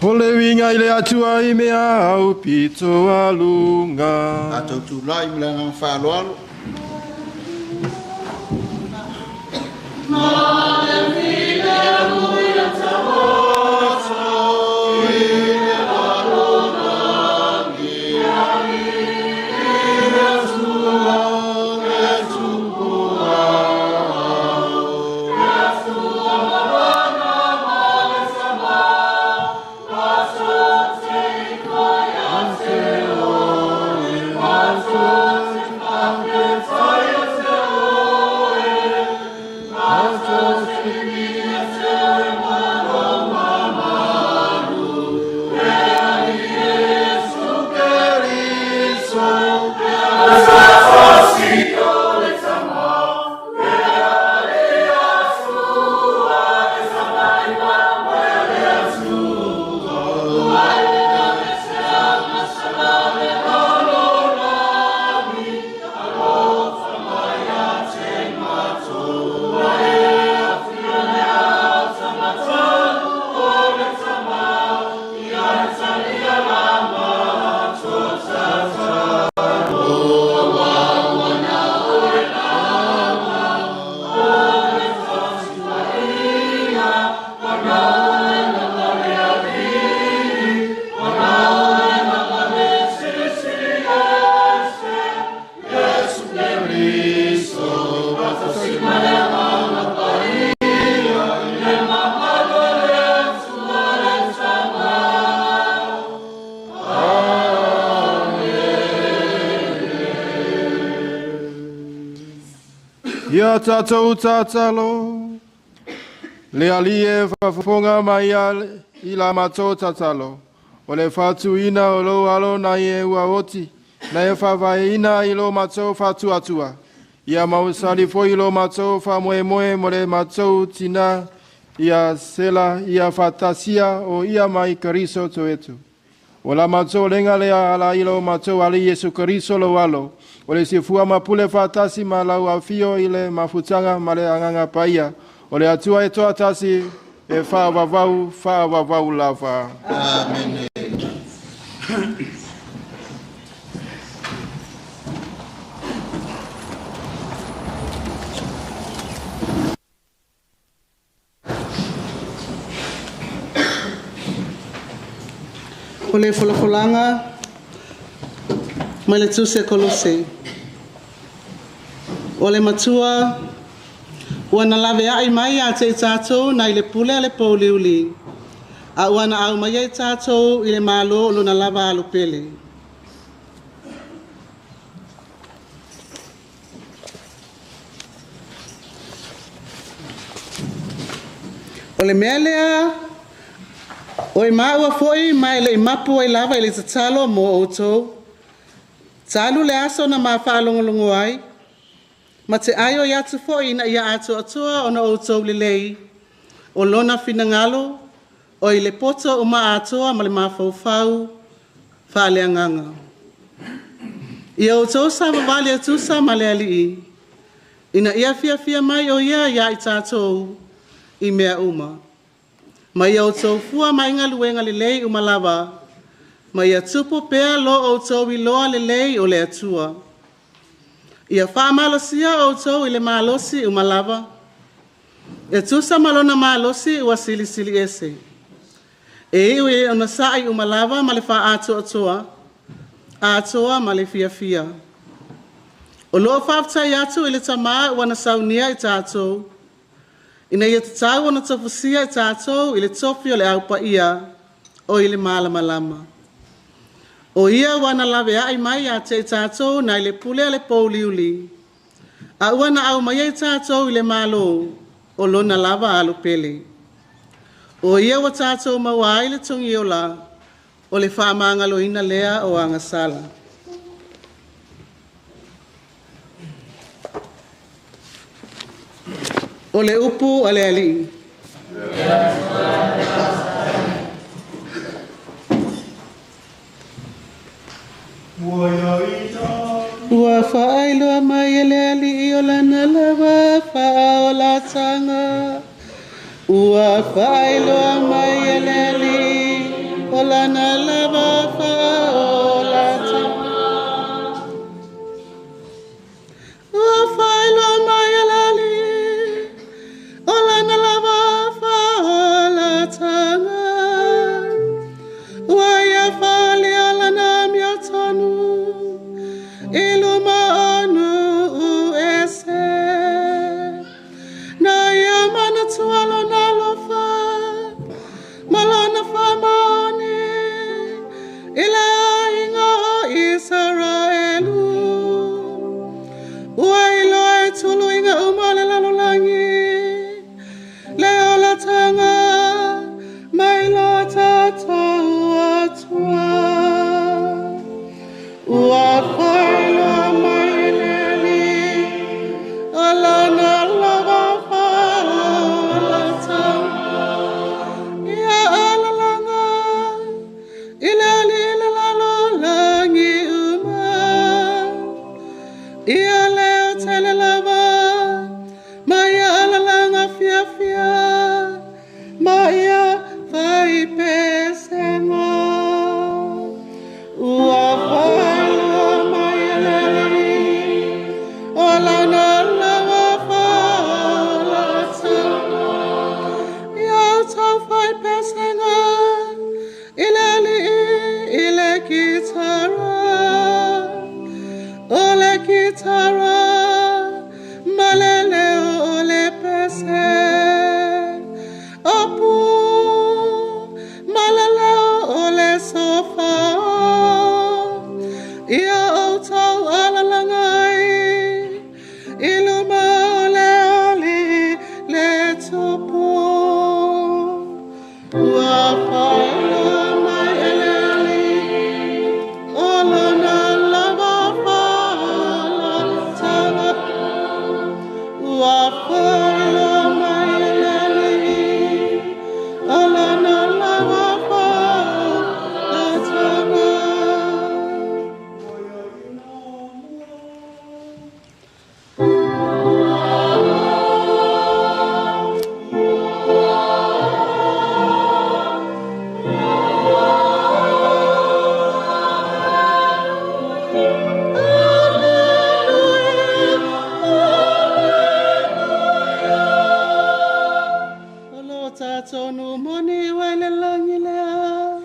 O le winga i le atua i mea au pito alunga. Atou tūlai me le agaga faaaloalo. Ia tātou tātalo, le ali e whafofonga mai i la mātou tātalo, o le whatuina o lo alo nai e ua oti, nai e whavaeina i lo mātou whatu atua. Ia mausali foi lo mātou whamoe moe mo le mātou tina, ia sela, ia whatasia o ia mai Kariso to etu. O la mātou lenga lea ala i lo mātou ali Yesu Kariso lo alo, o le sifua mapule whatasi ma lau awhio i le mafutanga ma le anganga paia, o le atua e toa tasi e whaawawau, whaawawau lava. Amen. O le folafolanga mai le tusi a Kolose. O le matua ua na lavea'i mai ia te i tātou nai le pule a le pouliuli, a ua na au mai ai tātou i le malo o lona lava alupele. O le mea lea, o e maua foi mai le mapu ai lava i le tatalo mo outou. Talu le aso na mawhaalongolongo ai, ma te aio i atu foi ina ia atu atua ona outou lelei, o lona finangalo, o i le poto o maa atoa ma le mafaufau faaleagaga. Ia outou savavali atusa ma le alii, ina ia fiafia mai o ia ia i tātou i mea uma. Ma ia outou fua mai galuega lelei uma lava, ma ia tupu pea lo outou iloa lelei o le Atua. Ia faamalosia outou i le malosi uma lava, e tusa ma lona malosi ua silisili ese. E iu e ona sa'i uma lava ma le fa'atoatoa, atoa ma le fiafia. O loo faafetai atu i le tamā ua na saunia i tātou, ina ia tatau ona tofusia i tātou i le tofi o le aupaia o i le malamalama. O ia ua na lavea'i mai ia te i tātou nai le pule a le pouliuli, a ua na au mai ai tātou i le malo o lona lava alupele. O ia ua tātou maua ai le togiola o le faamagaloina lea o agasala. O le upu a le alii. Ua faailoa mai e le alii o lana lava faaolataga. Ua faailoa mai e le alii o lana lava faaolataga. Ua faailoa mai e le alii Ia leo tele lava ma ia alalaga fiafia ma ia faipesega. Ua faailoa mai e le Alii o lana lava faolataga. Ia outou faipesega i le Alii i le kitara. O le kitara ma le leo o le pese. O pū ma le leo o le sofa. Ia outou alalaga ai i luma o le Alii le Tupu. Ua faailoa mai e le Alii o lana lava faolataga. Ua faailoa mai e le Alii o lana lava faolataga. O lo tatou nuu moni ua i le lagi lea,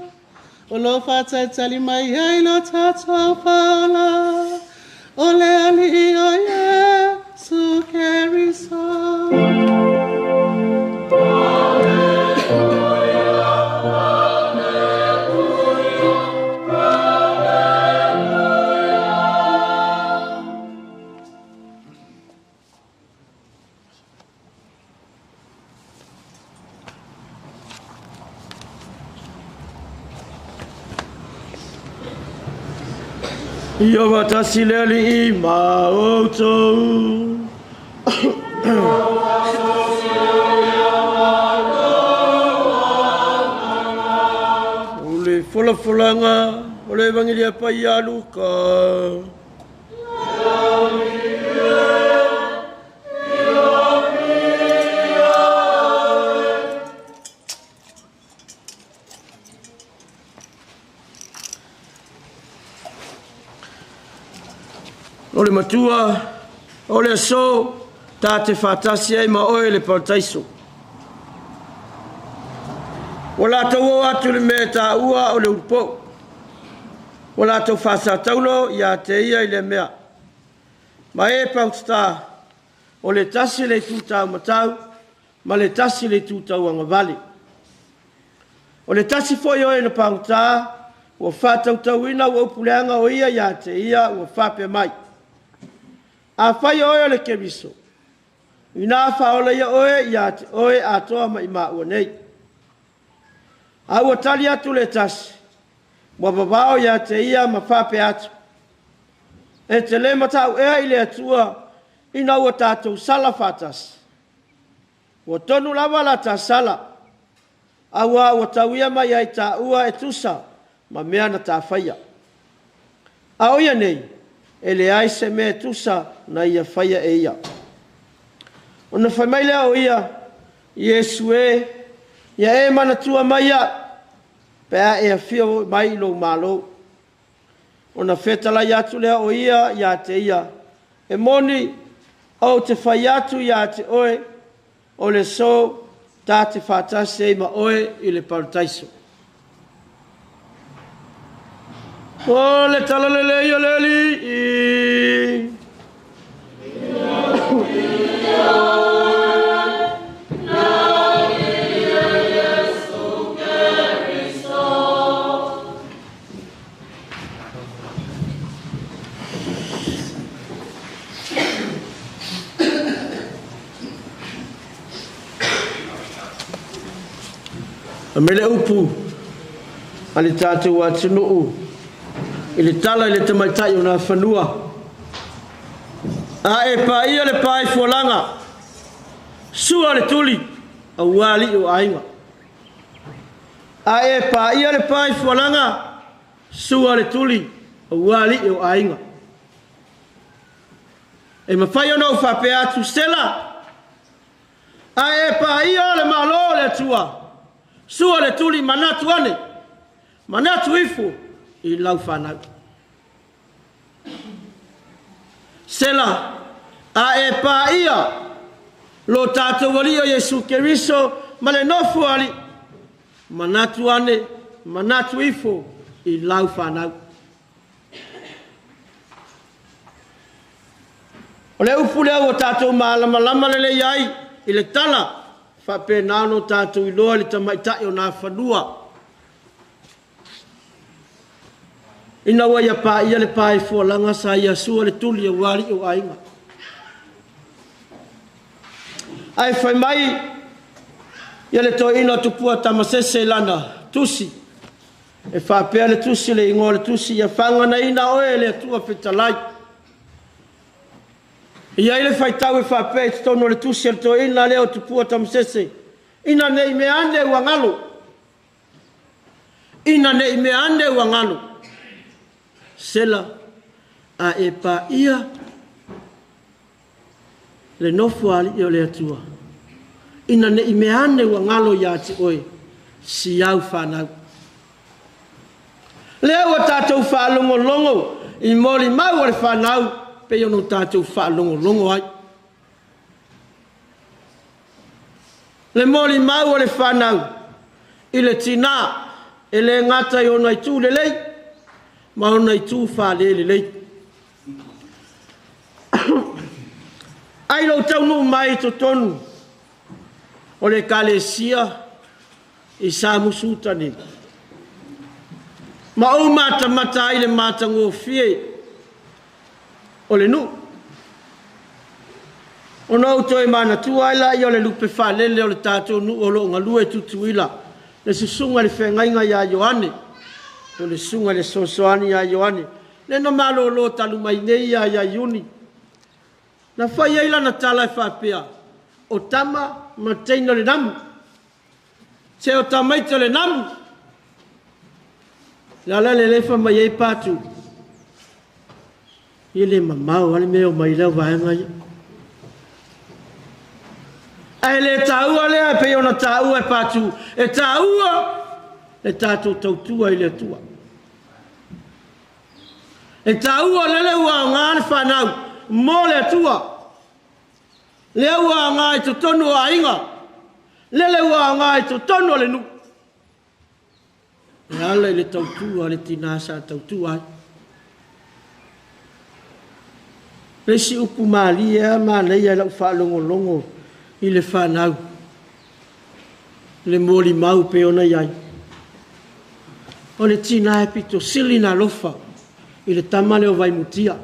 o lo faatalitali mai ai lo tatou Faaola, o le Alii o Iesu Keriso. Ia faatasi le Alii ma outou. O le folafolaga o le Evagelia Paia a Luka. O le matua, o le aso, ta te faatasi ai ma oe le parataiso. Ua latou oo atu i le mea e taua o le ulupou. Ua latou faasataulo ia te ia i le mea. Ma e pautata, o le tasi le itu taumatau ma le tasi le itu tauagavale. O le tasi foi o e na pagota, ua faatautauina ua upu leaga o ia ia te ia ua faapea mai. Afai o oe o le Keriso, ina faaola ia oe ia te oe atoa ma i maua nei. A ua tali atu le tasi, ua vavao ia te ia ma faapea atu. E te le matau ea i le Atua ina ua tatou sala faatasi. Ua tonu lava la ta sala, auā ua tauia mai ai taua e tusa ma mea na tafaia. A o ia nei, e leai se mea e tusa na ia faia e ia. Ona fai mai lea o ia, Iesu e, ia e manatua mai au, pe a e afio mai i lou Malo. Ona fetalai atu lea o ia ia te ia, e moni, ou te fai atu ia te oe, o le aso ta te faatasi ai ma oe i le parataiso. O le talalelei o le Alii. A me le upu a le tatou atunuu i le tala i le tamaitai o Nafanua. A e paia le pae fualaga, sua le tuli, auā alii o aiga. A e paia le pae fualaga, sua le tuli, auā alii o aiga. E mafai ona ou faapea atu, Sela, a e paia le Malo o le Atua, sua le tuli manatu ane, manatu ifo i lau fanau. Sela, a e paia lo tatou Alii o Iesu Keriso ma le nofo a alii, manatu ane, manatu ifo i lau fanau. O le upu lea ua tatou malamalama lelei ai i le tala faapena ona tatou iloa i le tamaitai o Nafanua ina ua ia paia le pa i fualaga sa ia sua le tuli aua alii o aiga. Ae fai mai ia le toeaina o Tupua Tamasese i lana tusi, e faapea le tusi, le igoa o le tusi, ia faaganaina oe e le Atua fetalai. E i ai le faitau e faapea i totonu o le tusi a le toeaina lea o Tupua Tamasese, ina ne i mea ane ua galo, ina ne i mea ane ua galo, Sela, a e paia le nofo a alii o le Atua, ina ne i mea ane ua galo ia te oe si au fanau. Lea ua tatou faalogologo i molimau a le fanau pei ona tatou faalogologo ai. Le molimau a le fanau i le tinā e le gata i ona itu lelei ma ona itu faalelelei. Ai lou taunuu mai i totonu o le Ekalesia i Samusu-uta nei, ma ou matamata ai le matagofie o le nuu, ona ou toe manatua ai laia o le lupe faalele o le tatou nuu o loo galue i Tutuila, le susuga i le feagaiga ia Ioane, o le susuga i le Fesoasoani ia Ioane, lea na malolo talu mai nei ia Iuni. Na fai ai lana tala e faapea, o tama ma teine o le namu, se o tamaiti o le namu, le ala le lefa mai ai patu, ia le mamao ale mea o mai leo vaega ia. Ae le taua lea pei ona taua e patu, e taua le tatou tautua i le Atua. E taua lele ua aoga le fanau mo le Atua. Lea ua aoga i totonu o aiga, lele ua aoga i totonu o le nuu. E ala i le tautua le tinā sa tautua ai. Le isi upu malie a manaia i lau faalogologo i le fanau, le molimau pei ona i ai. O le tinā e pito sili na alofa i le tama lea o Vaimutia.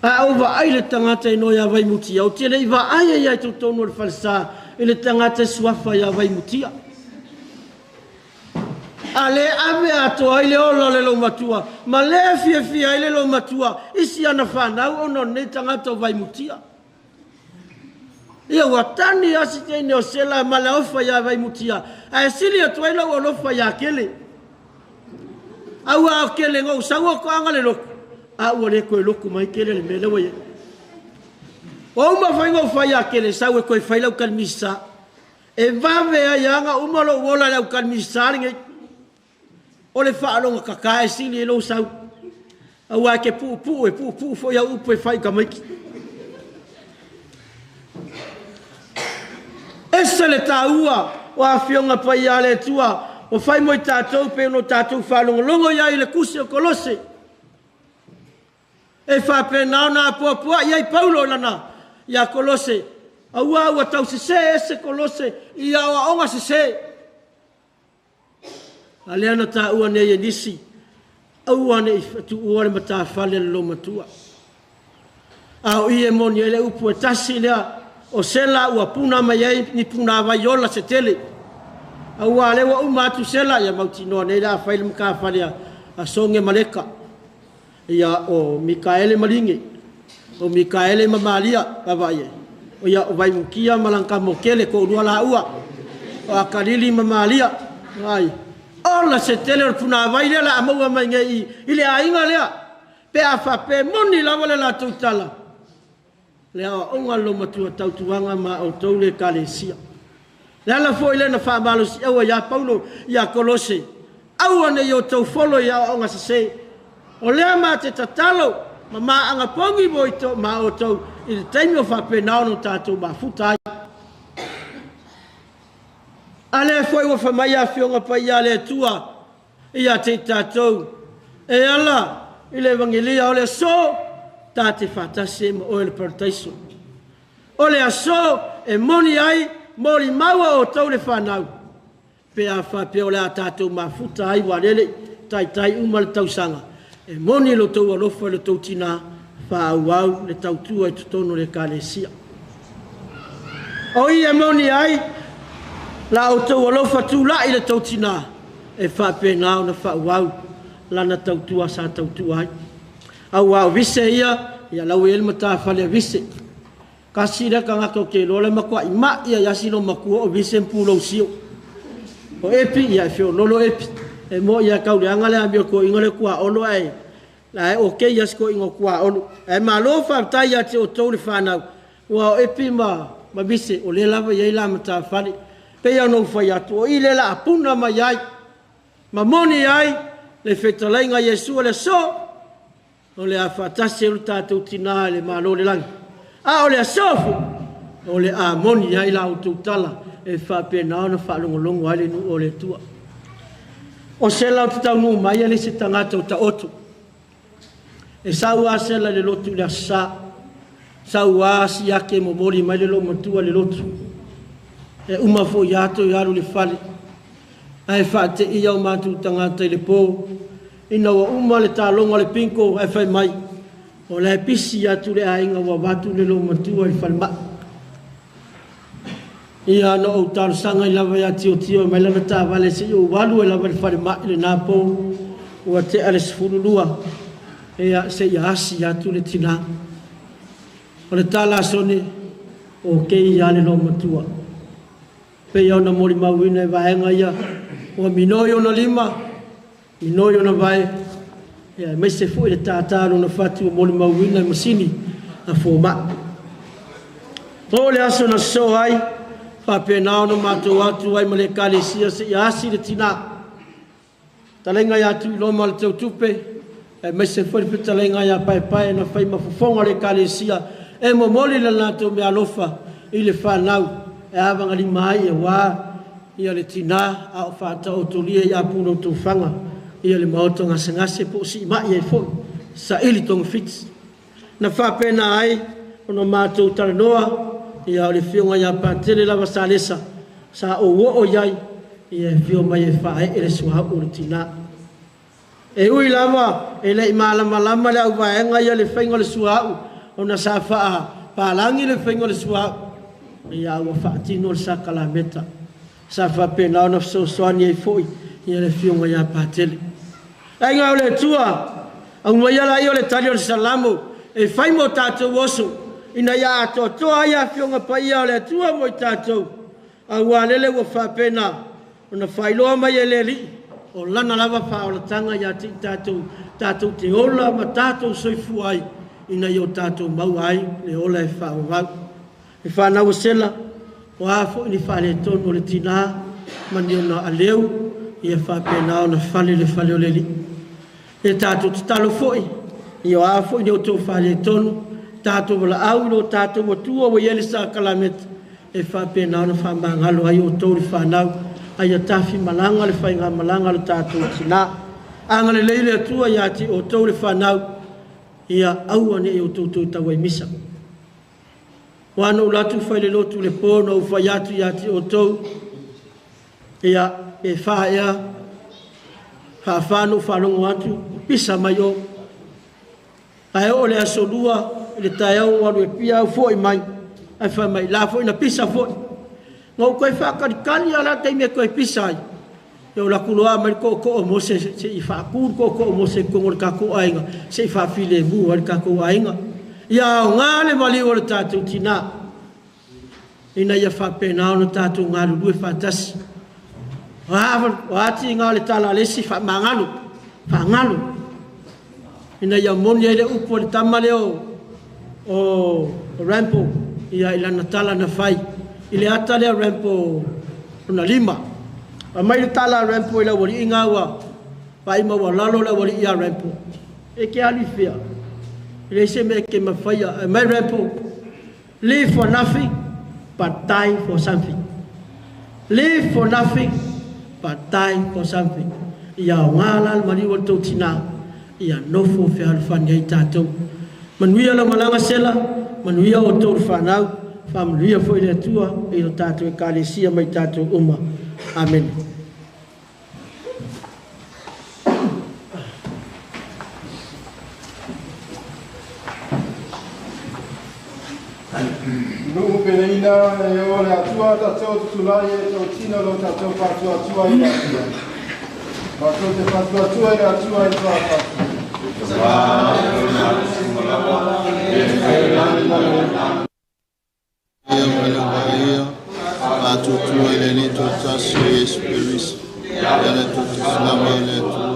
A ou vaai le tagata i noa ia Vaimutia, ou te le i vaai ai i totonu o le falesa i le tagata e suafa ia Vaimutia. A le ave atoa ai le ola o le laumatua, ma le fiafia ai le laumatua i si ana fanau ona o lenei tagata o Vaimutia. Ia ua tani asi teine o Sela ma le ofa ia Vaimutia, ae sili atu ai lau alofa ia Kele. Aua o Kele ngou saua ko anga le loku, a ua le koe loku mai Kele le mea lea ua i ai. O uma fai ngou fai ia Kele, sau e koe fai lau kalimisa. E vave ai anga uma lou ola lau kalimisa lenei. O le faalogo kaka e sili e lou sau. Aua ke puupuu e puupuu foi au upu e fai ka maiki. Ese le taua o afioga paia a le Atua, o fai mo i tatou pe ono tatou faalogologo iai i le kusi o Kolose. E faapena ona apoapoai ai Paulo i lana ia Kolose, aua ua tausesē ese Kolose i aoaoga sesē. A lea na taua nei e nisi, aua ne i tuua le matafale a le lomatua. A o i e moni ai le upu e tasi lea, o Sela ua puna mai ai ni punavai ola se tele. Aua lea ua uma atu Sela, ia mautinoa nei le a fai le matafale a Soge ma Leka. Ia o Mikaele ma Ligue, o Mikaele ma Malia, vaavaai ai. O ia o Vaimukia ma Lankamo kele ko ulua laua. O Akalili ma Malia. Ai. Ola se tele o le punavai lea la a maua mai nei i le aiga lea. Pe a faapea e moni lava le latou tala, le aoaoga a le Lomatua tautuaga ma outou le Ekalesia. Le ala foi lea na faamalosiaua ia Paulo ia Kolose, aua ne i outou folo i aoaoga sesē. O lea ma te tatalo ma maaga pogi ma outou i le taimi o faapena ona tatou mafuta ai. A lea foi ua fai mai Afioga Paia a le Atua ia te i tatou, e ala i le Evagelia o le aso, ta te faatasi ai ma oe i le Parataiso. O le aso e moni ai, molimau a outou le fanau, pe a faapea o le a tatou mafuta ai ua lele taitai uma le tausaga, e moni lo outou alofa i lo outou tinā, faaauau le tautua i totonu o le Ekalesia. O i e moni ai la outou alofa tulai i le tou tinā, e faapena ona faaauau lana tautua sa tautua ai. Auā o Vise ia, ia lau e i ai le matafale a Vise. Tasi lea tagata ou te iloa le matuai mai ai lava si loomatua o Vise ma Pulou Sio. O Epi, ia e feoloolo Epi. E moni lava e tau leaga le amio a toeaiina lea tuaolo ae la e okei lava si toeaina o tuaolo. Ae malo faafetai ia te outou le fanau, aua o Epi ma Vise o lea lava e i ai la matafale. Pei lava ona ou fai atu, o i lea o le a puna mai ai ma moni ai le fetalaiga a Iesu o le aso, o le a faatasi ai lo tatou tinā i le Malo o le lagi. A o le aso foi, o le a moni ai la outou tala e faapena ona faalogologo ai le nuu o le Atua. O Sela ou te taunuu mai e le se tagata o taoto. E sau lava Sela i le lotu i le Aso Sa. Sau lava siaki e momoli mai le loomatua i le lotu. E uma foi lava toe alu i le fale. Ae faateia o matou tagata i le po, ina ua uma le taloga o le bingo ae fai mai, o la e pisi atu le aiga ua avatu le loomatua i le falemai. Ia na ou talosaga ai lava ia Tiotio e aumai lana taavale se i ou alu ai lava i le falemai i lena po ua tea le 12, ia se i asi atu le tinā. O le tala a Sone, okei lava le loomatua. Pei ona molimauina e vaega ia, ua minoi ona lima, minoi ona vae, ia aemaise foi le tātā o lona fatu ua molimauina e masini a fomai. O le aso na sosoo ai, faapena ona matou atu ai ma le Ekalesia seia asi le tinā. Fetalaiga ia Tuiloma le Teutupe, aemaise foi le fetalaiga ia Paepae na fai ma fofoga o le Ekalesia e momoli le latou meaalofa i le fanau e avagalima ai aua ia le tinā a o faataotolia i apu o tofaga ia le maota gasegase po o siimai ai foi saili togafiti. Na faapena ai ona matou talanoa ia o le afioga ia Patele lava Salesa sa ou oo i ai ia e afio mai e faaee le suauu o le tinā. E ui lava e le i malamalama le auvaega ia i le faiga o le suauu ona sa faapalagi le faiga o le suauu, ia a ua faatino le sakalameta. Sa faapena ona fesoasoani ai foi ia le afioga ia Patele. Aiga o le Atua, aumaia laia o le tali o le Salamo e fai mo tatou oso, ina ia atoatoa ai afioga paia o le Atua mo i tatou, aua lele ua faapena ona faailoa mai e le Alii o lana lava faaolataga ia te i tatou, tatou te ola ma tatou soifua ai, ina ia o tatou maua ai le ola e faavavau. E fanau a Sela, o a foi ni faaletonu o le tinā ma ni ona aleu, ia faapena ona fale le fale o le Alii. E tatou tatalo foi, ia o a foi ni outou faaletonu, tatou valaau i lo tatou Atua ua i ai le sakalameta, e faapena ona faamagalo ai outou le fanau, a ia tafimalaga le faigamalaga a lo tatou tinā. Agalelei le Atua ia te outou le fanau, ia aua ne i outou toe tauaimisa. Ua na ou alu atu fai le lotu le po na ou fai atu ia te outou, ia pe fa ea, faafa na ou faalogo atu, pisa mai o. Ae oo le aso lua i le taeao ua alu e pia au foi mai, ae fai mai la foi na pisa foi. Na ou toe faatalitali lava la taimi e toe pisa ai. Ia ou alu atu loa aumai le tootoo o Mose se i faatu le tootoo o Mose i totonu o le tatou aiga, se i faafilemu ai le tatou aiga. Ia aoga le maliu o le tatou tinā ina ia faapena ona tatou galulue faatasi. O a tiga o le tala a le isi, faamagalo, faagalo. ina ia moni ai le upu a le tama lea o Rampo ia i lana tala na fai i le ata lea Rampo lona lima. Aumai le tala a Rampo i le aualiiga ua vaai ma ua lalo le aualii ia Rampo. E ke alu i fea. E leai se mea e ke mafaia. Aumai Rampo, live for nothing but die for something. Live for nothing but die for something. Ia aoga la le maliu o le tou tinā, ia nofo fealofani ai tatou. Manuia lau malaga Sela, manuia outou le fanau, faamanuia foi le Atua i lo tatou Ekalesia ma i tatou uma. Amene. Nuu peleina e o le Atua tatou tutulai e tautino lo tatou faatuatua i le Atua. Matou te faatuatua i le Atua i faafatu. Ia ma le Paia, faatuatua i le Alii toatasi o Iesu Keriso, ia le toatasi lava o le Atua.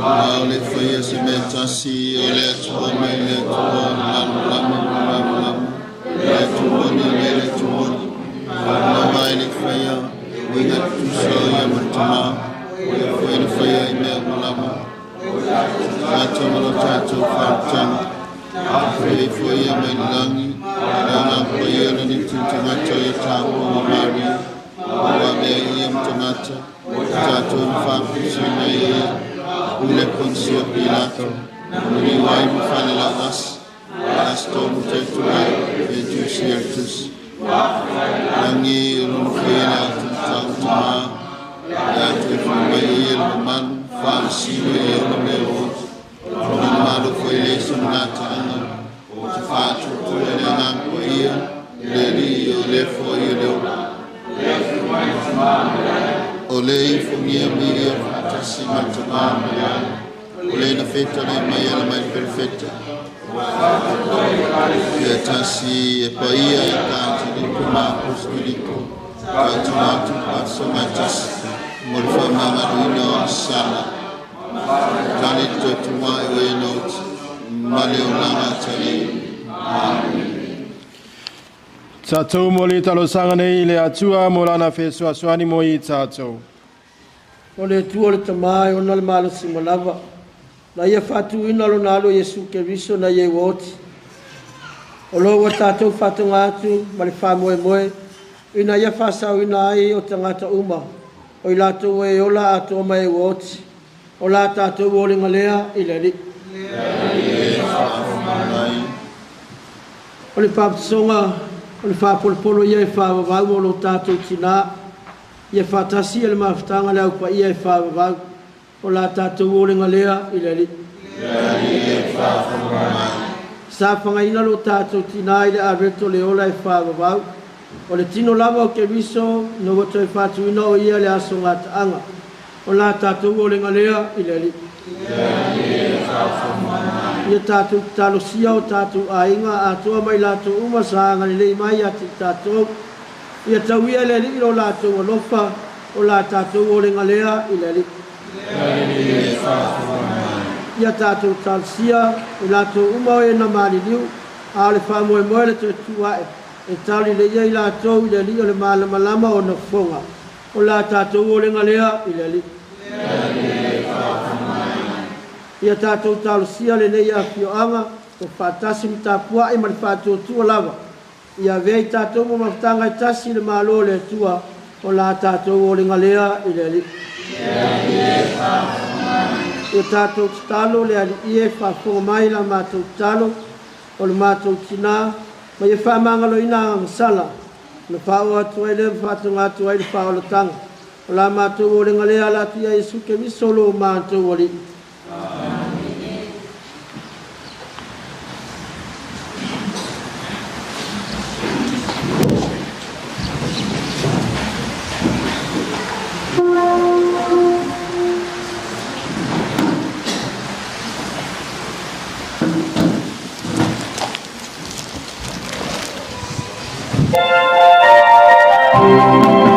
Ma o le faia se mea tasi o le Atua mai le Atua, o le malamalama ma le malamalama, le Atua moni mai le Atua moni. Lava e le faia, uiga tutusa o ia ma le Tamā, o ia foi na faia i mea uma lava. Tagata ma lo tatou faaolataga, foi foi ia mai le lagi, e le agaga paia le niti tagata o ia taua ma Maria, ua mea ia ma tagata, o tatou na faafusiina ia, ule Ponsia Pilato, maliu ai ma falelauasi, aso tolu taituai, e tusi e le tusi. Lagi o lona faia le atumatau tamā, le atu e fai ia le mamalu, faamasino i ona mea o lona malo foi le se magataaga, o te faatuatua le agaga paia, le Alii o le foi o le ola. O le ifogia mi ia faatasi ma le Tamā ma le Alo, o le na feta le mai ala mai le perefeta. Ia tasi e paia e katoliko ma apostoliko, tautino atu faasoga e tasi, mo le faamagaloina o le sala. Tali le toatuga e oe na oti, ma le olaga tali. Amen. Tatou mo le talosaga nei i le Atua mo lana fesoasoani mo i tatou. O le Atua o le Tamā e ona le malosi ma lava, na ia faatuina lona alo Iesu Keriso na ia ua oti. O lo ua tatou faatoga atu ma le faamoemoe, ina ia faasaoina ai o tagata uma, o i latou e ola atoa mai e ua oti. O la tatou olega lea i le Alii. O le papasoga, o le faapolopolo ia e faavavau o lo tatou tinā, ia faatasi e le mafutaga le aupaia e faavavau, o la tatou olega lea i le Alii. Sa fagaina lo tatou tinā i le areto le ola e faavavau, o le tino lava o Keriso na ua toe faatuina o ia le aso gataaga, o la tatou olega lea i le Alii. Ia tatou talosia o tatou aiga atoa mai latou uma sa agalelei mai ia te i tatou. Ia tauia le Alii lo latou alofa, o la tatou olega lea i le Alii. Ia tatou talosia i latou uma o e na maliliu, a o le faamoemoe le toe tuae, e tauli le ia i latou i le Alii o le malamalama o nafoga. O la tatou olega lea i le Alii. Ia tatou talosia lenei afioaga, o faatasi ma tapuai ma le faatuatua lava. Ia avea i tatou ma mafutaga e tasi le malo o le Atua, o la tatou olega lea i le Alii. Ia tatou tatalo le Alii e faafofoga mai la matou tatalo, o le matou tinā, ma ia faamagaloina agasala, na faaoo atu ai lea ma faatoga atu ai le faaolataga. O la matou olega lea ala atu ia Iesu Keriso lo matou Alii. Thank you.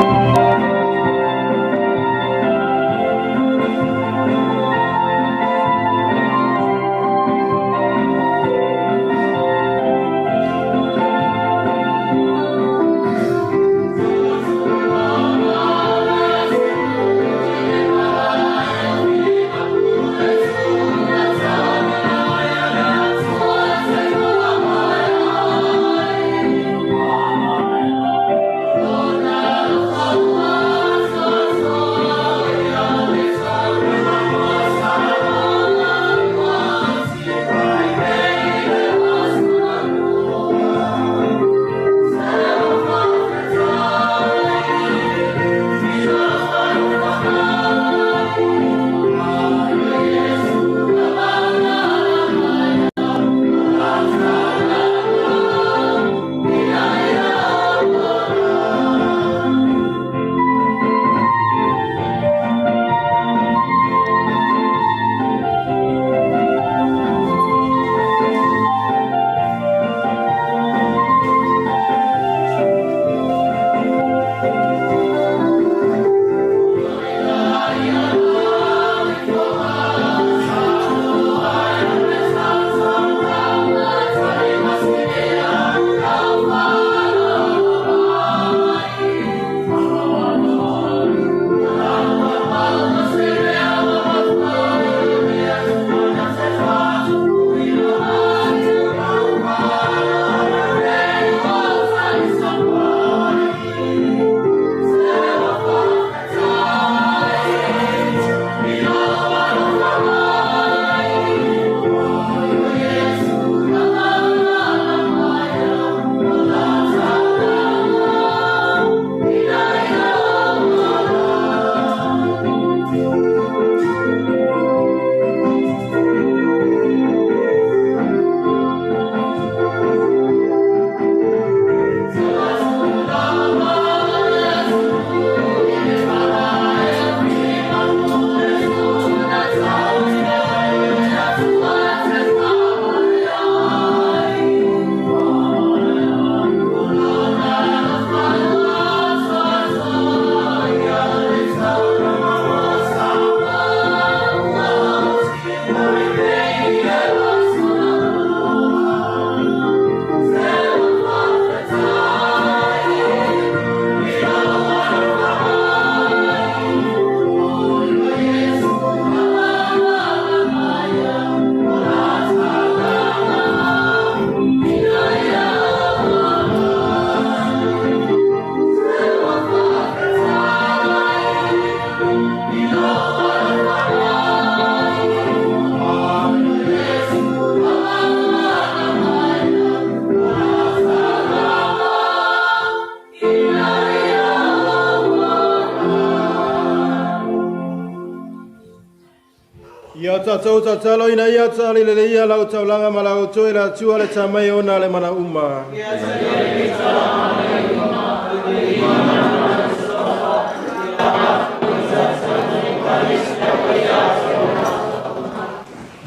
Tatou tatalo ina ia talileleia lau taulaga ma la outou e le Atua le Tama e ona le mana uma.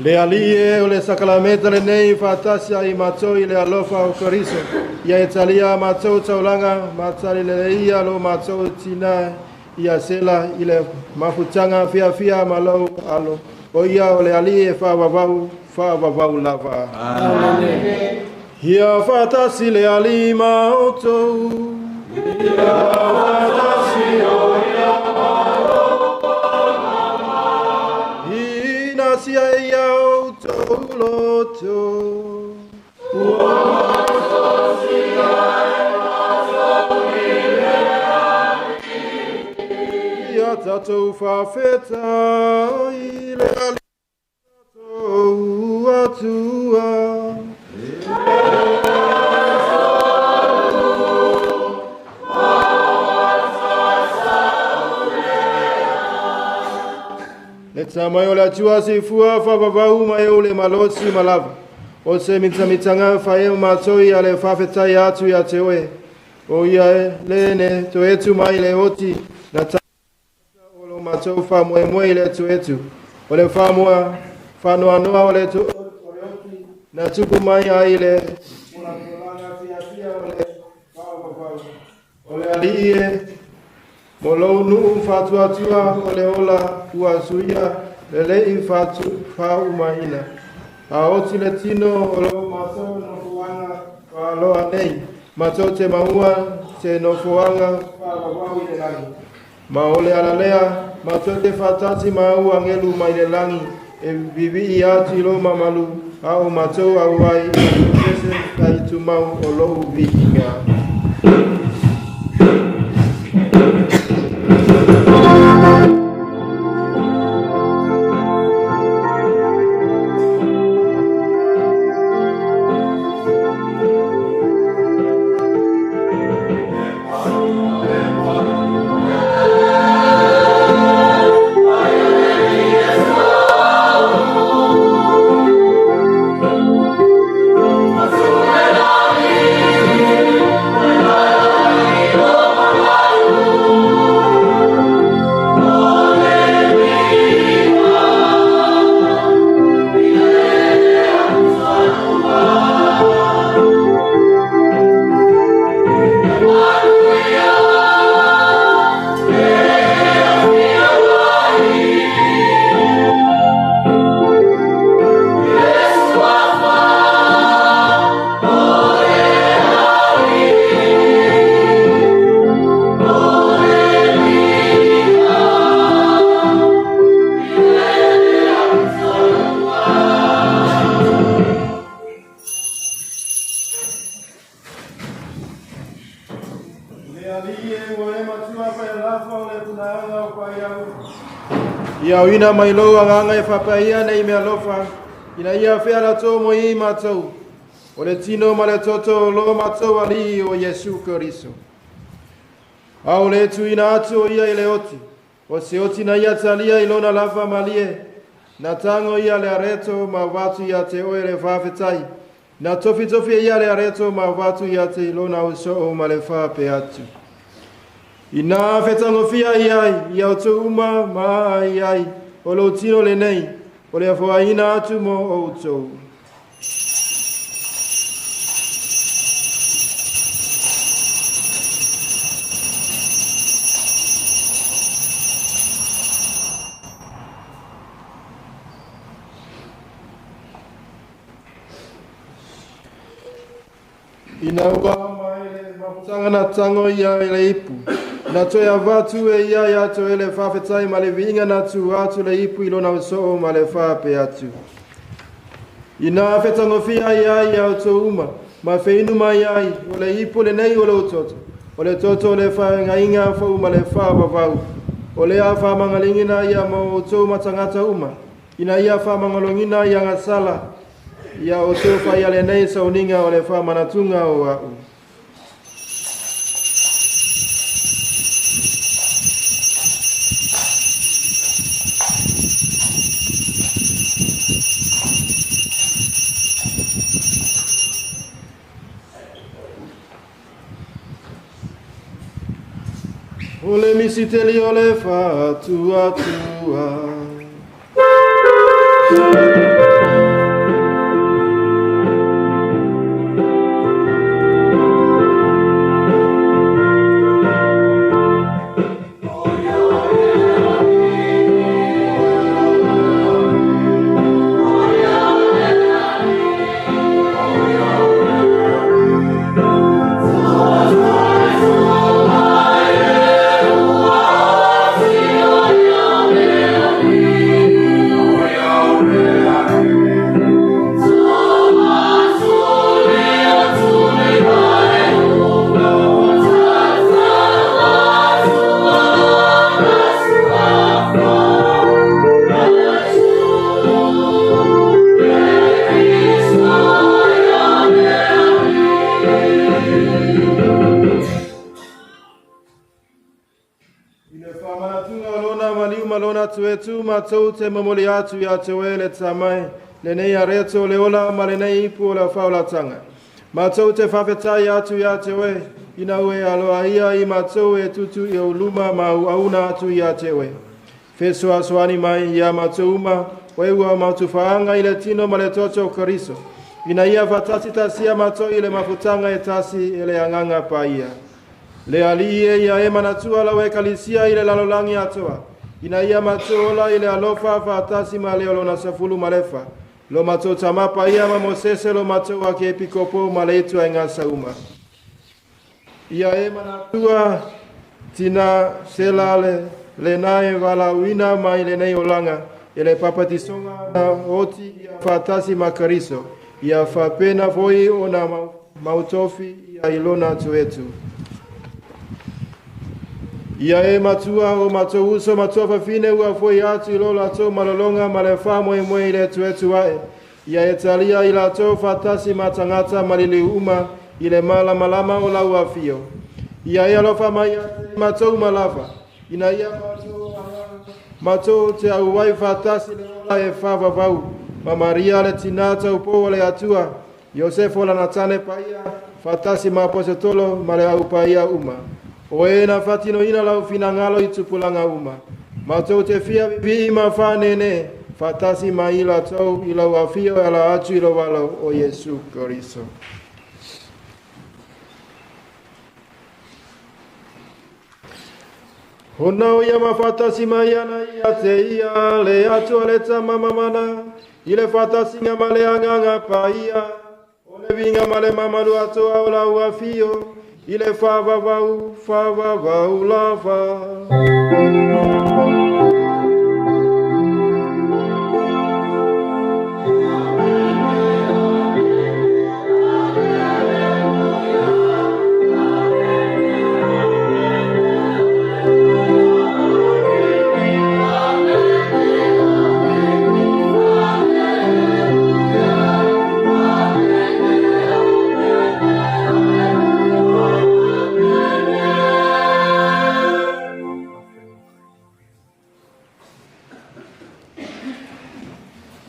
Le Alii e o le sakalameta lenei faatasi ai matou i le alofa o Keriso. Ia e talia matou taulaga ma talileleia lo matou tina ia sela i le mafutaga fiafia ma lou alo. O ia o le Alii e faavavau, faavavau lava. Amen. Ia faatasi le Alii ma outou. Ia faatasi o ia Ina sia ia outou loto. Ua Ia tatou faafetai le Alii tatou Atua. Le Tama o le Atua soifua faavavau ma e o le malosi ma lava. O se mitamitanga fae o matou ia le faafetai atu ia te oe. O ia e le ne toetu mai le oti na ta o lo matou faamoemoe i le toetu. O le faamoa faanoanoa o le oti na tupu mai ai le polapolaga fiafia o le faavavau. O le Alii e mo lou nuu faatuatua o le ola ua suia lelei faaumaina. A oti le tino o lou matou nofoaga faaloa nei, matou te maua se nofoaga faavavau i le lagi. Ma o le alalea, matou te faatasi ma au agelu mai le lagi, e vivii atu i lou mamalu, a o matou auai i se taitumau o lou viiga. Ia uina mai lou agaga e faapaia nei mea alofa, ina ia afea latou mo i matou, o le tino ma le toto o lo matou Alii o Iesu Keriso. A o le tuuina atu o ia i le oti, o se oti na ia talia i lona lava malie, na tago ia le areto ma avatu ia te oe le faafetai, na tofitofi e ia le areto ma avatu ia te lona usoo ma le faape atu. Ina fetagofia i ai, ia outou uma ma ai ai, o lou tino lenei, o le afoaina atu mo outou. Ina ua mai le mafutaga na tago ia i le ipu, na toe avatu e ia ia te le faafetai ma le viiga na tu atu le ipu i lona usoo ma le faape atu. Ina fetagofia ai ai ia outou uma, ma feinu mai ai, o le ipu lenei o lou toto, o le toto o le faagaiga fou ma le faavavau, o le a faamagaligina ia ma outou matagata uma, ina ia faamagalogina ia gasala, ia outou faia lenei sauniga o le faamanatuga o a'u. O le misiteli o le faatuatua. I le faamanatuga o lona maliu ma lona tuetu matou te momoli atu ia te oe le Tamai, lenei areto o le ola ma lenei ipu o le faolataga. Matou te faafetai atu ia te oe, ina ua e aloaia i matou e tutu i ou luma ma auauna atu ia te oe. Fesoasoani mai ia matou uma, oe ua mautufaaga i le tino ma le toto o Keriso, ina ia faatasitasia matou i le mafutaga e tasi e le Agaga Paia. Le Alii e ia e manatua lau Ekalesia i le lalolagi atoa, ina ia matou ola i le alofa faatasi ma le o lona 14, lo matou Tamā Paia ma Mosese lo matou Akiepikopo ma le ituaiga sauma. Ia e manatua tina Sela le lena e valaauina mai lenei olaga e le papatisoga na oti ia faatasi ma Keriso, ia faapena foi ona mautofi ia i lona tuetu. Ia e matua o matou uso matua fafine ua foi atu i lo latou malologa ma le faamoemoe i le tuetu ae. Ia e talia i latou faatasi ma tagata maliliu uma i le malamalama o lau afio. Ia e alofa mai ia te matou uma lava, ina ia matou te auai faatasi le ola e faavavau, ma Maria le tinā taupou o le Atua, Iosefo lana tane paia, faatasi ma aposetolo ma le au paia uma. O e na faatinoina lau finagalo i tupulaga uma. Matou te fia viivii ma faanēnē, faatasi ma i latou i lau afio e ala atu i lou Alo o Iesu Keriso. Ona o ia mafatasi mai ana ia te ia le Atua le Tama mamana, i le faatasiga ma le Agaga Paia, o le viiga ma le mamalu atoa o lau afio, i le faavavau, faavavau lava.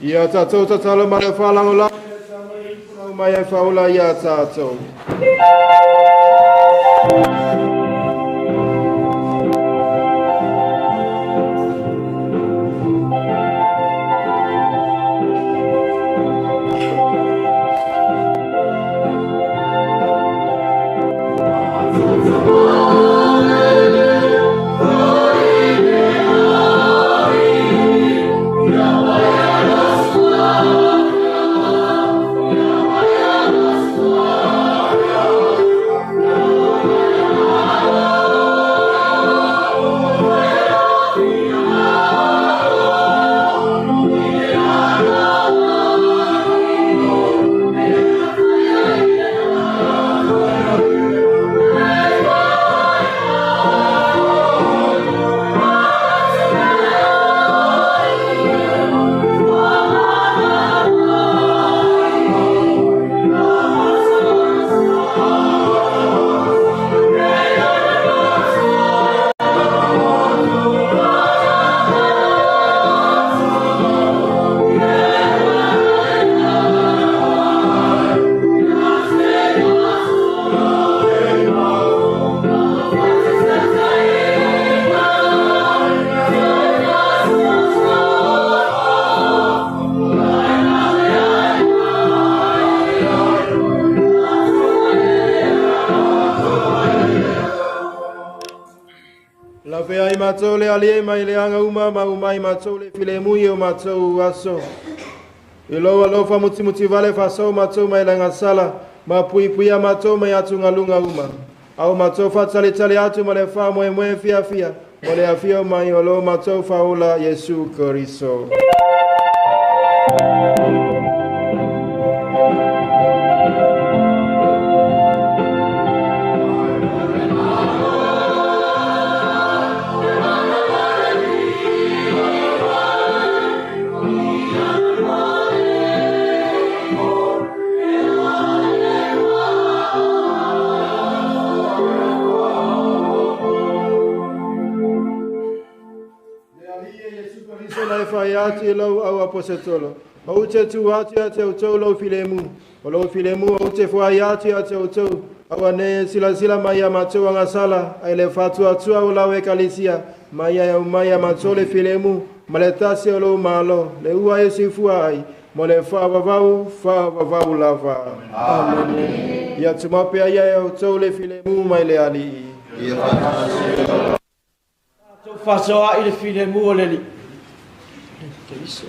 Ia tatou tatalo ma le faalagolago i le Tama i folau mai ai faaola ia tatou. matou le Alii e mai leaga uma ma aumai matou le filemu i o matou aso. I lou alofa mutimutivale faasoa matou mai le agasala ma puipuia matou mai atugaluga uma. A o matou faatalitali atu ma le faamoemoe fiafia mo le afio mai o lo matou Faaola Iesu Keriso. Na e fai atu i lau au aposetolo. Ou te tuu atu ia te outou lou filemu. O lou filemu ou te foai atu ia te outou. Aua ne i silasila mai ia matou agasala, ae le faatuatua o lau ekalesia, ma ia e aumai ia matou le filemu, ma le tasi o lou Malo, le ua e soifua ai, mo le faavavau, faavavau lava. Amene. Ia tumau pea ia e outou le filemu mai le Alii. Ia faatasi. Tatou faasoaai le filemu o le Alii. Keriso.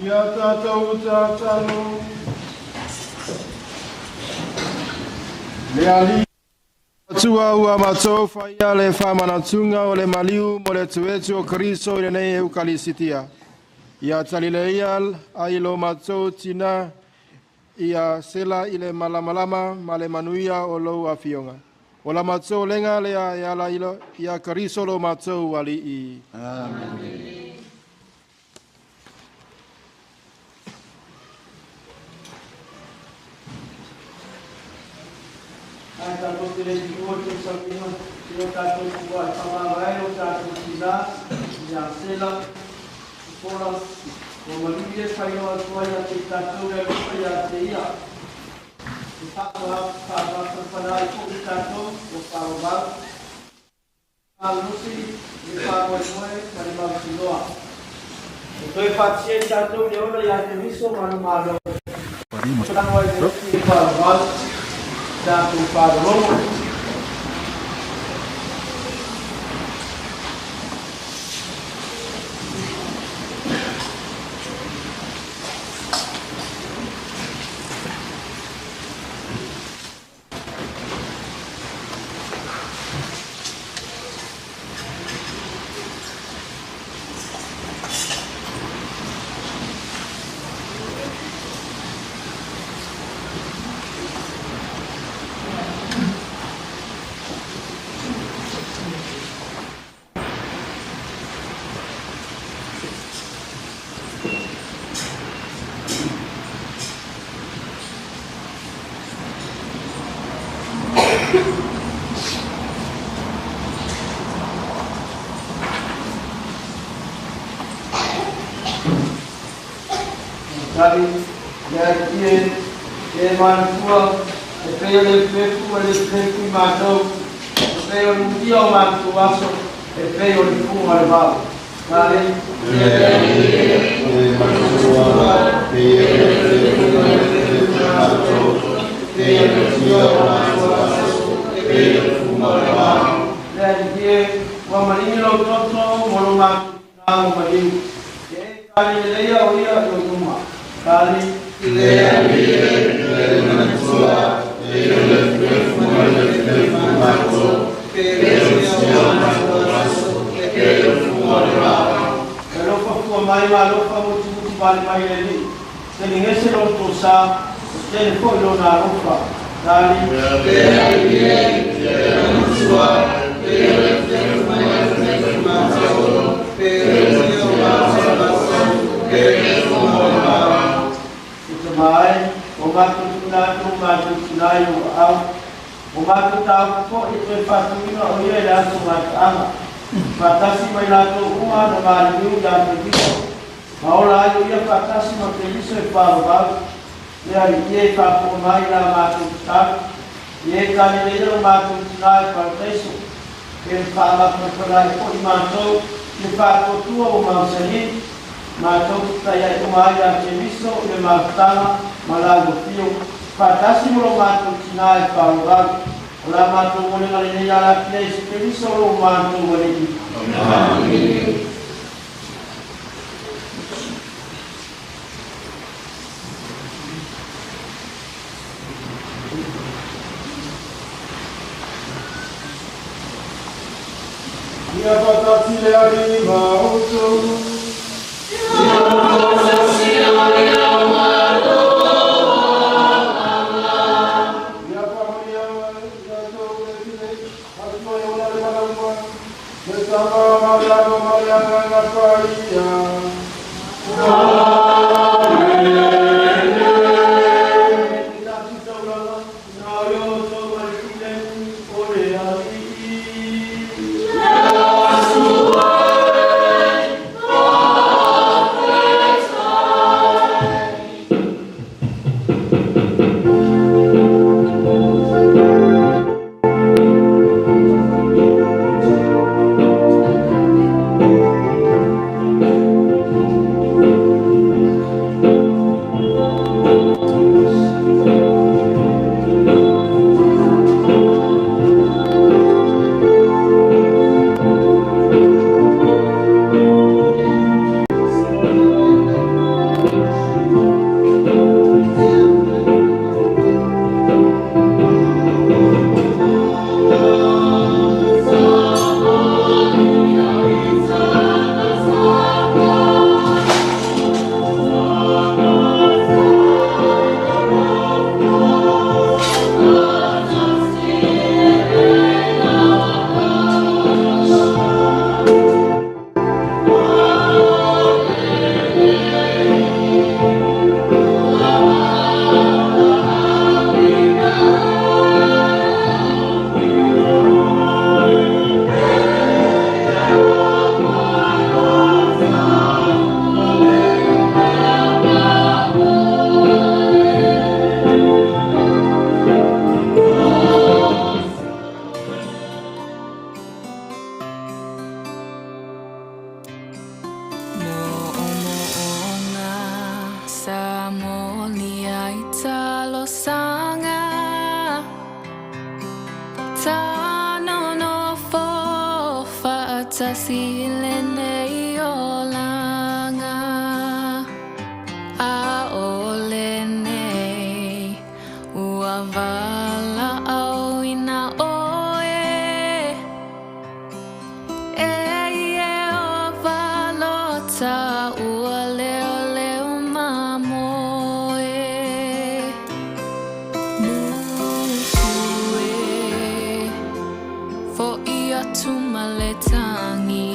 Ia tatou tatalo. Le Alii Atua ua matou faia le faamanatuga o le maliu mo le tuetu o Keriso i lenei Eukalisitia. Ia talileia ai lo matou tina ia sela i le malamalama ma le manuia o lou afioga. O la matou lega lea e ala ia Keriso lo matou Alii. Amen. te le tuua te sauiga, te o tātou kua e whamāwai o tātou tina, i a Sela, i Pola, o malui e whaio atua ia te tātou le alofa ia te ia. Te whakamāwhanawhana i ko i tātou, o wharovau, Alusi, le whamoemoe, ma le mautinoa. E toe whaatia i tātou le ona ia te miso ma le malo. Tango ai le ki wharovau, tātou wharorongo. Tari, le ai e mantua, e pei o le pefu e le pefu i mātou, e pei o le mutia o mātou aso, e pei o le funga le vao. Tari, le ai e mantua, e pei o le pefu e le pefu i mātou, e pei o le mutia o mātou aso, e pei o le funga le vao. Le ai e, ua malini lau toto, mo lo mātou nā mo maliu. E tali le leia o ia i o luma. Tali, le ai e mantua, e le pefu e le pefu i mātou, e le mutia o mātou aso, e pei o le funga le vao. E alofa fua mai ma alofa mutu mutu vale mai le li. Te lingese lo tō sa, o tele foi lo nā alofa. Tali, le ai e mantua, e le pefu e le pefu i mātou, e le mutia o mātou aso, e pei o le funga le vao. Mai, o mātou tuna atu, mātou tuna i o au, o mātou tāu po i toe whātuina o ia i le aso mātaanga. Whātasi mai lātou uma na māliu i a te viso. Ma ola ai o ia whātasi ma te viso e whārovau. Le ai i e whāpua mai la mātou tāu. I e tāne leira o mātou tuna i parataiso. E whāmapapara i po i mātou, le whākotua o mausani. Mātou tai ai o mai a te miso i le mafutanga ma la fio. Whātasi mo lo mātou tina e whārovau. O la mātou mole ngale nei ala pia i se te miso lo mātou wale i. Amen. Ia whakatasi le ari ma outou. Amen. tasi lenei olaga ʻAʻole nei ua walaʻauina ʻoe E Iēhova lota ua leoleo mamoe Musu e Hoʻi atu ma le tangi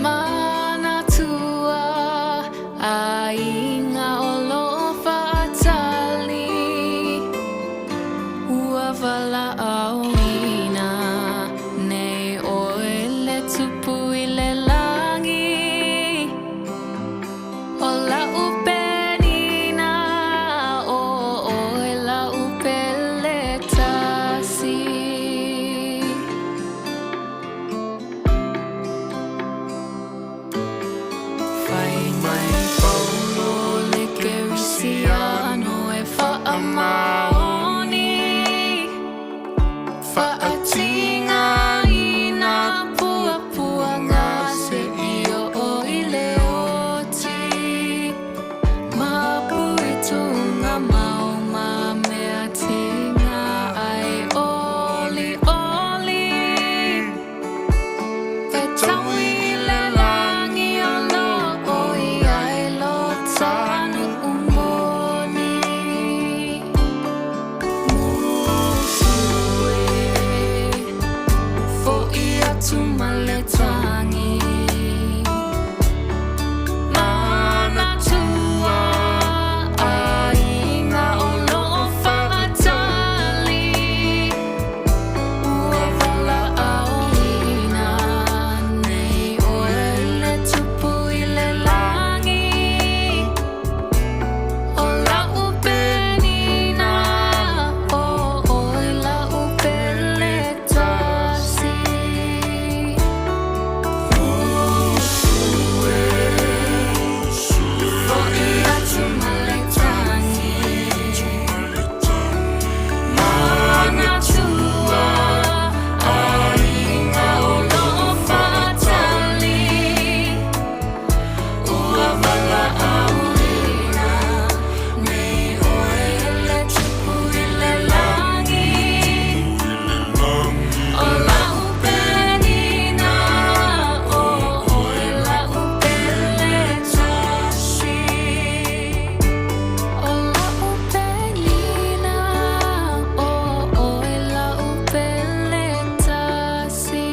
Manatua ʻaiga o lo faʻatali Ua walaʻauina nei ʻoe le tupu i le lagi ʻO laʻu penina ʻo ʻoe laʻu pele tasi. Fai mai Paulo le Kerisiano e faamaoni Faatigāina puapuaga seia oo i le oti Mapu i tugamau ma mea tiga ai ʻoliʻoli Fetaui i le lagi o loko i ai lota nuʻu moni Musu e Hoʻi atu ma le tangi Manatua ʻaiga o lo faʻatali Ua walaʻauina nei ʻoe le tupu i le lagi ʻO laʻu penina ʻo ʻoe laʻu pele tasi Musu e Hoʻi atu ma le tangi Manatua ʻaiga o lo faʻatali Ua walaʻauina nei ʻoe le tupu i le lagi ʻO laʻu penina ʻo ʻoe laʻu pele tasi ʻO laʻu penina ʻo ʻoe laʻu pele tasi.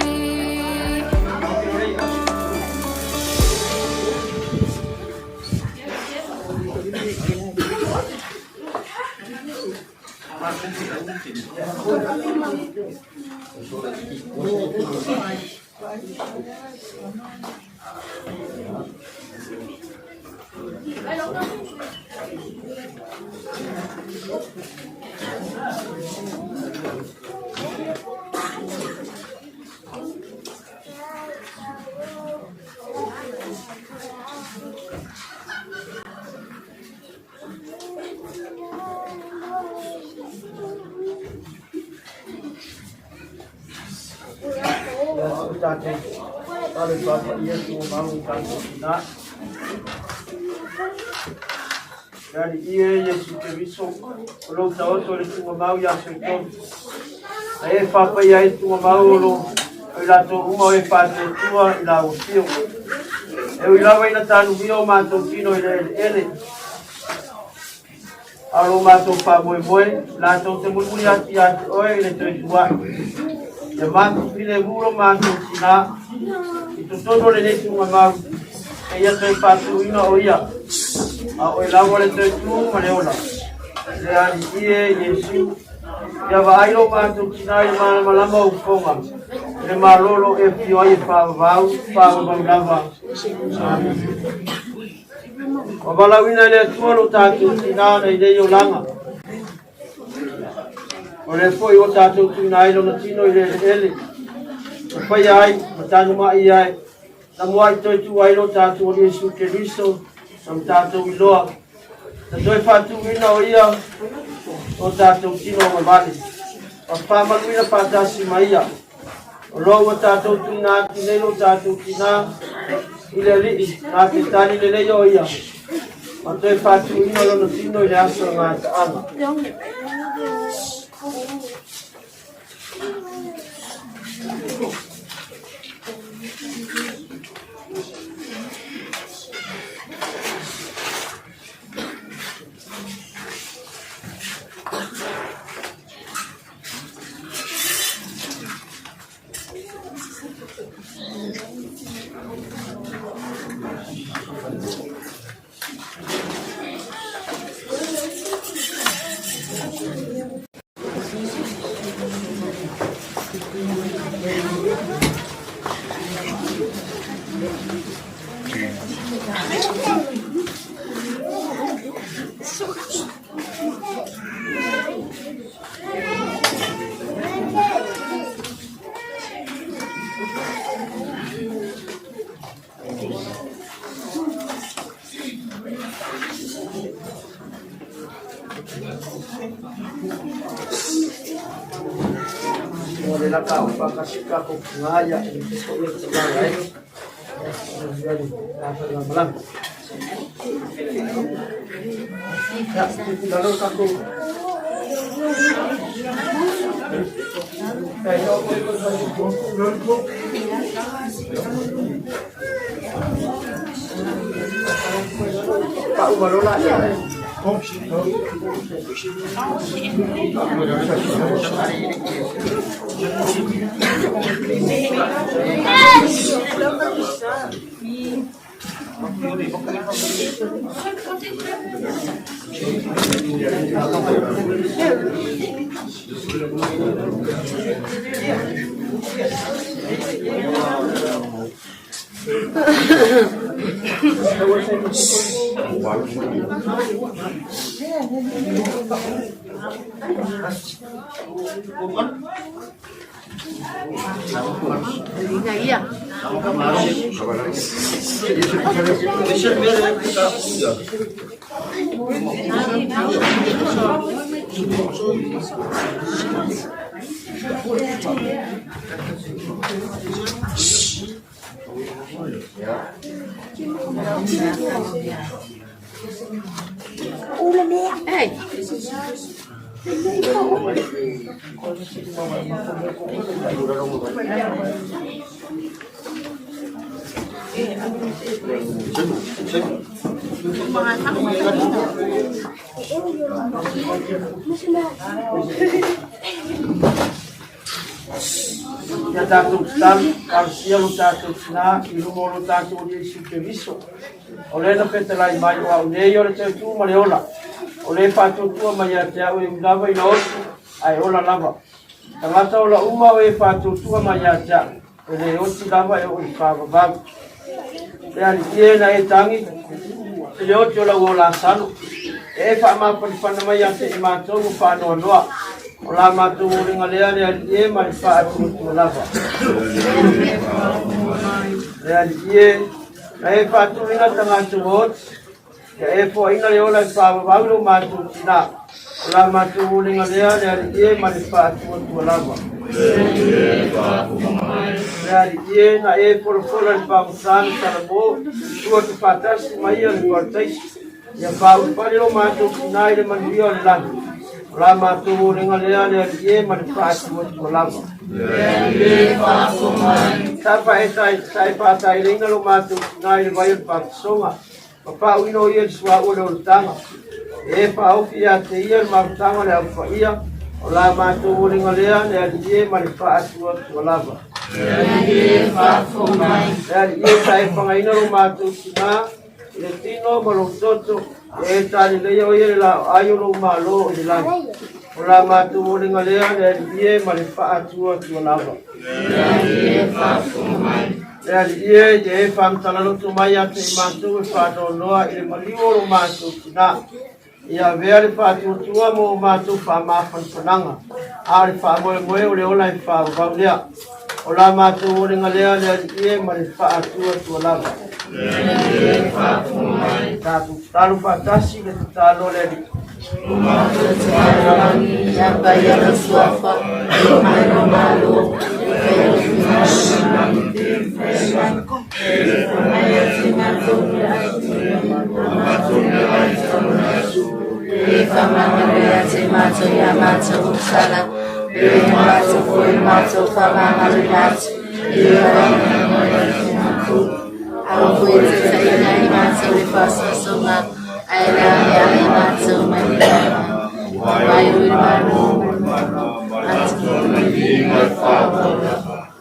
Ia se i tatou alo i faapaia tugamau i tatou tinā. Le Alii e Iesu Keriso, o lou taoto i le tugamau ia aso e tolu. Na e faapaia ai le tugamau o lo o i latou uma o e faatuatua i lau afio. E ui lava ina tanuia o matou tino i le eleele, a o lo matou faamoemoe, latou te mulimuli atu ia te oe i le toe tuaʻi. Ia matou filemu lo matou tinā i totonu o lenei tugamau, e ia toe faatuina o ia, a o oe lava le toe tū ma le ola. Le Alii e Iesu, ia vaai lo matou tinā i le malamalama o ufoga, i le malolo e afio ai e faavavau, faavavau lava. Amene. Ua valaauina e le Atua lo tatou tinā nei nei olaga. O lea foi ua tatou tuuina ai lona tino i le eleele, na faia ai ma tanumaʻi ai, na muaʻi toe tuu ai lo tatou Alii Iesu Keriso, na ma tatou iloa, na toe faatuuina o ia o tatou tino agavale, ma faamanuina faatasi ma ia. O loa ua tātou tuina atu nei lo tātou tina i le alii, nā te tali lelei o ia. Ma toe whātuina lona tino i le aso o ngā taanga. O le laka o whakasika ko ngāia e te ko ia te mara e. Ya, lalo kako. Pak Umalola ya. Ia tātou tatalu, kalosia lo tātou tinā, i luma o lo tātou Alii Iesu Keriso. O lena fetalai mai o au nei o le tautu ma le ola. O le whātuatua mai ia te au e ulawa i la otu, ai ola lava. Tangata o la uma o e whātuatua mai ia te au, e le oti lava e o i whāvavau. Le ali ie na e tangi, e le oti o la ua la salo. E e whaamāpanipana mai ia te i mātou o whānoa noa. O la mātou o ringa lea le ali e ma le whaatuatua lava. Le ali ie, na e whaaturinga tangata o oti, Ia e poaina le ola i whaawawau lo mātou tina. O la mātou o lenga lea le ali e ma le whaatuatua lava. Le ali e na e polopola le whaamutana Salamo, tua te whaatasi mai ia le parataisi. Ia whaaupale lo mātou tina i le manuia o le langi. O la mātou o lenga lea le ali e ma le whaatuatua lava. Sa e whaatai leina lo mātou tina i le vai o le whaapasonga. Ma pau ino ia le suaʻu o le olataga. E faaofi ia te ia le mafutaga o le aufaia. O la matou olega lea le Alii e ma le faatuatua lava. Le Alii e sa e fagaina lo matou tinā i le tino ma lou toto, e e taleleia o ia le laoai o lou mālō i le lagi. O la matou olega lea le Alii e ma le faatuatua lava. Le Alii e, ia e faamatala mai ia te i matou e faanoanoa i le maliu o lo matou tinā. Ia avea le faatuatua mo o matou faamafanafanaga, a o le faamoemoe o le ola e faavavau lea. O la matou olega lea le Alii e ma le faatuatua lava. Tatou tatalo faatasi i le tatalo a le Alii. Lo matou Tama i le lagi, ia paia lou suafa, ia mai lou Malo, ia faia lou finagalo i le lagi e mai ia te matou le aso ma matou meaai tau le aso. E faamagalo ia te matou ia matou sala, e matou foi matou faamagalo atu. E faamagalo ia te matou. Aua foi e te taina i matou le faasoasoga, ae la ia i matou mai le Mai o le Malo,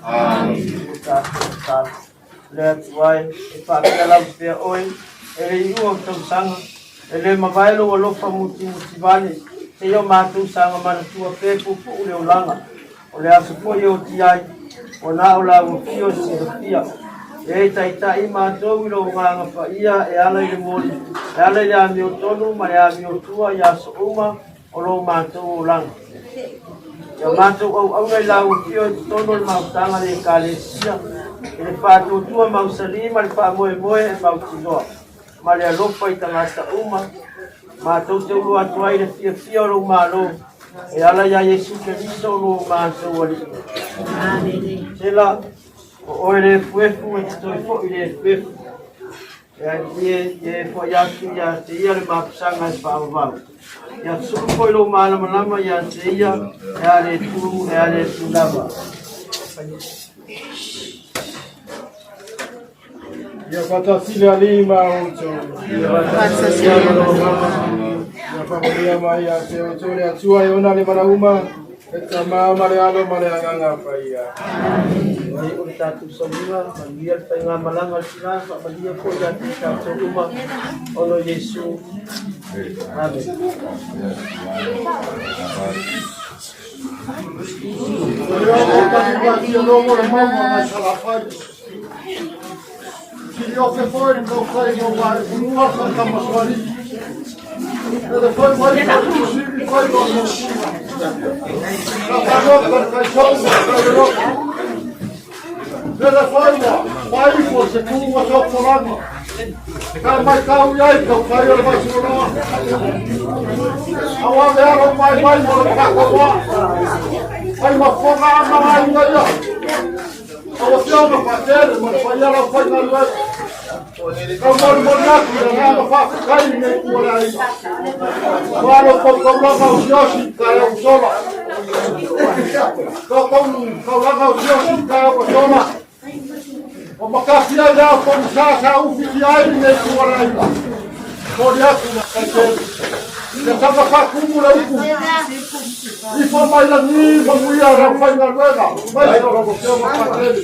Amen. Le Atua e, e faapea lava pea oe, e le iua o tausaga, e le mavae lou alofa mutimutivale, seia o matou saga manatua pea e puupuu le olaga. O le aso foi e oti ai, ua na o lau afio e silafia. E taitai matou i lou agaga paia e ala i le moli, e ala i le amiotonu ma le amiotua i aso uma o lo matou olaga. Ia matou auauna i lau afio i totonu o le mautaga le Ekalesia, i le faatuatua mausali ma le faamoemoe e mautinoa, ma le alofa i tagata uma, matou te ulu atu ai i le fiafia o lou Malo, e ala iā Iesu Keriso lo matou Alii. Amene. Sela, o oe le efuefu e te toe foi le efuefu. E ai e e fo'i atu iā te ia le mapusaga e faavavau. Ia sulu foi lou malamalama iā te ia e a le tu e a le tu lava. Ia faatasi le Alii ma outou. Ia faatasi ma lou agaga. Ia faamanuia mai ia te outou le Atua e ona le valauma, le Tama ma le Alo ma le Agaga Paia. Ai o le tatou sauiga, manuia le faigamalaga o le tina, faamanuia foi ia te tatou uma, ona o Iesu. Amen. Lau Afioga Patele ma le paia lau faigaluega. Kau molimoli atu i le agaga faafetai i lenei itu o le aiga. Aua lo tou taulaga o siasi i taeao ua sola. Lo tou taulaga o siasi i taeao ua sola. O makasi ai le ao pogisa sa ufitia ai lenei itu o le aiga. Moli atu le Patele. Ia saga faatumu le upu. Ifo mai lagi manuia lau faigaluega, mai o lau Afioga Patele.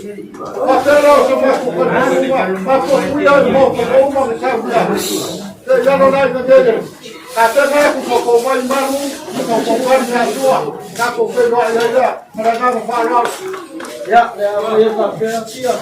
Patele o se matou faletuga, matou puia i maota uma le sauia. Te i alo lai na nele. Ka tena aku ko ko mai maru, ko ko pari na sua, ka ko whenua i ai lea, ma le agaga faaaloalo. Ia, le a foi e faapea tia.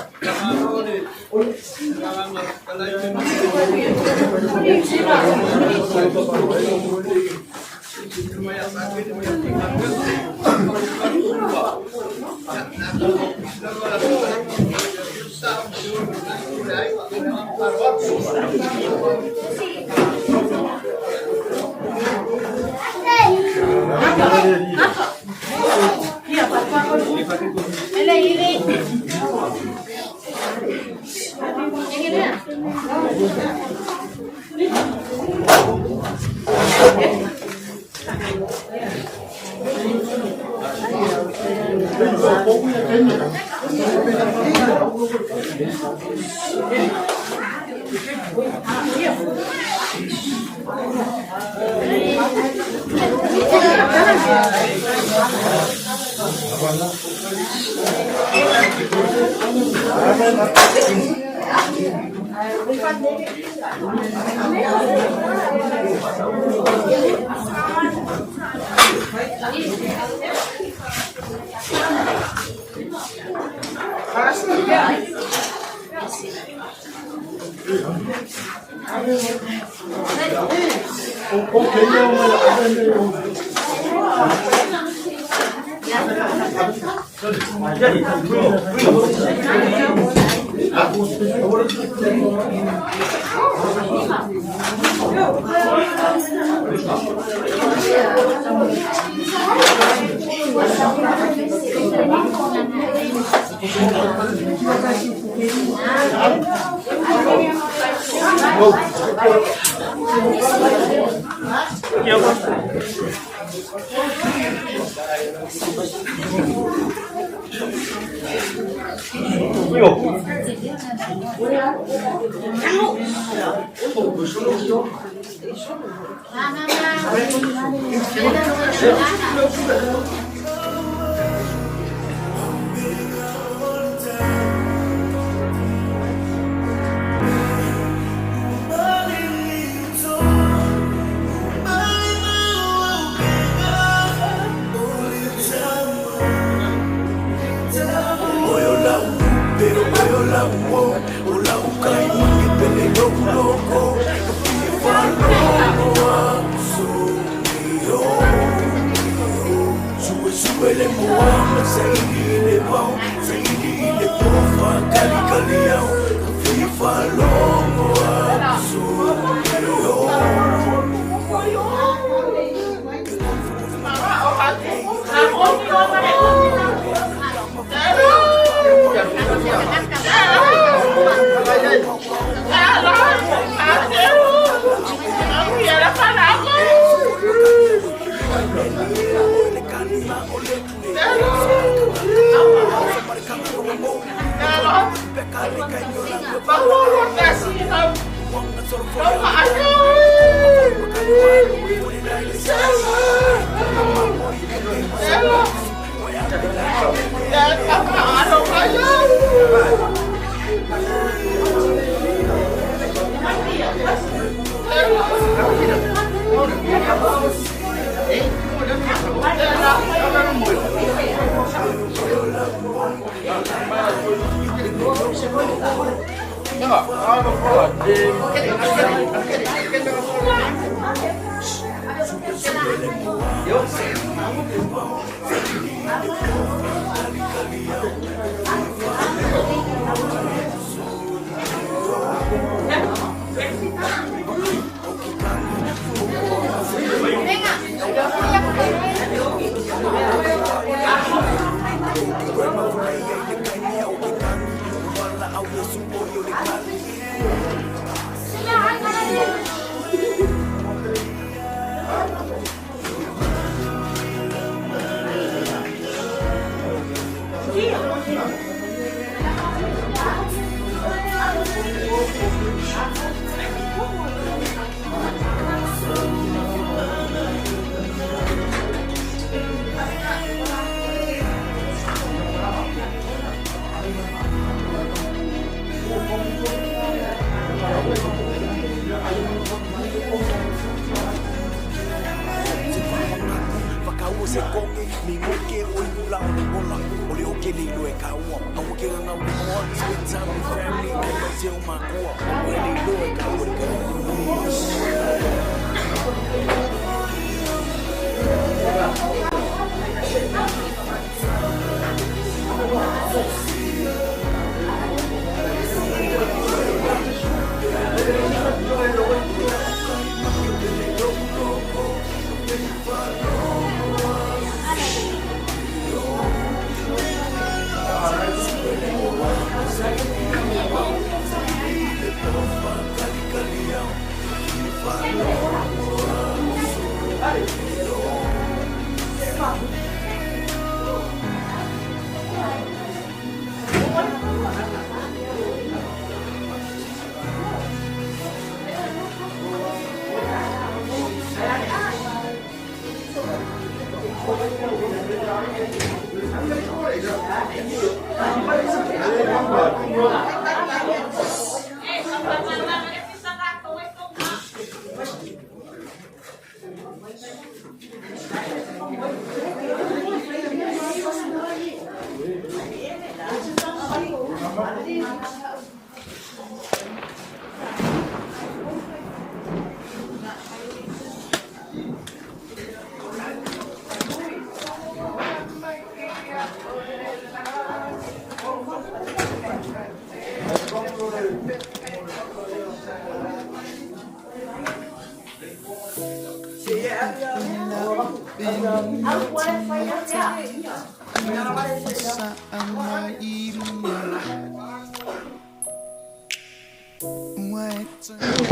O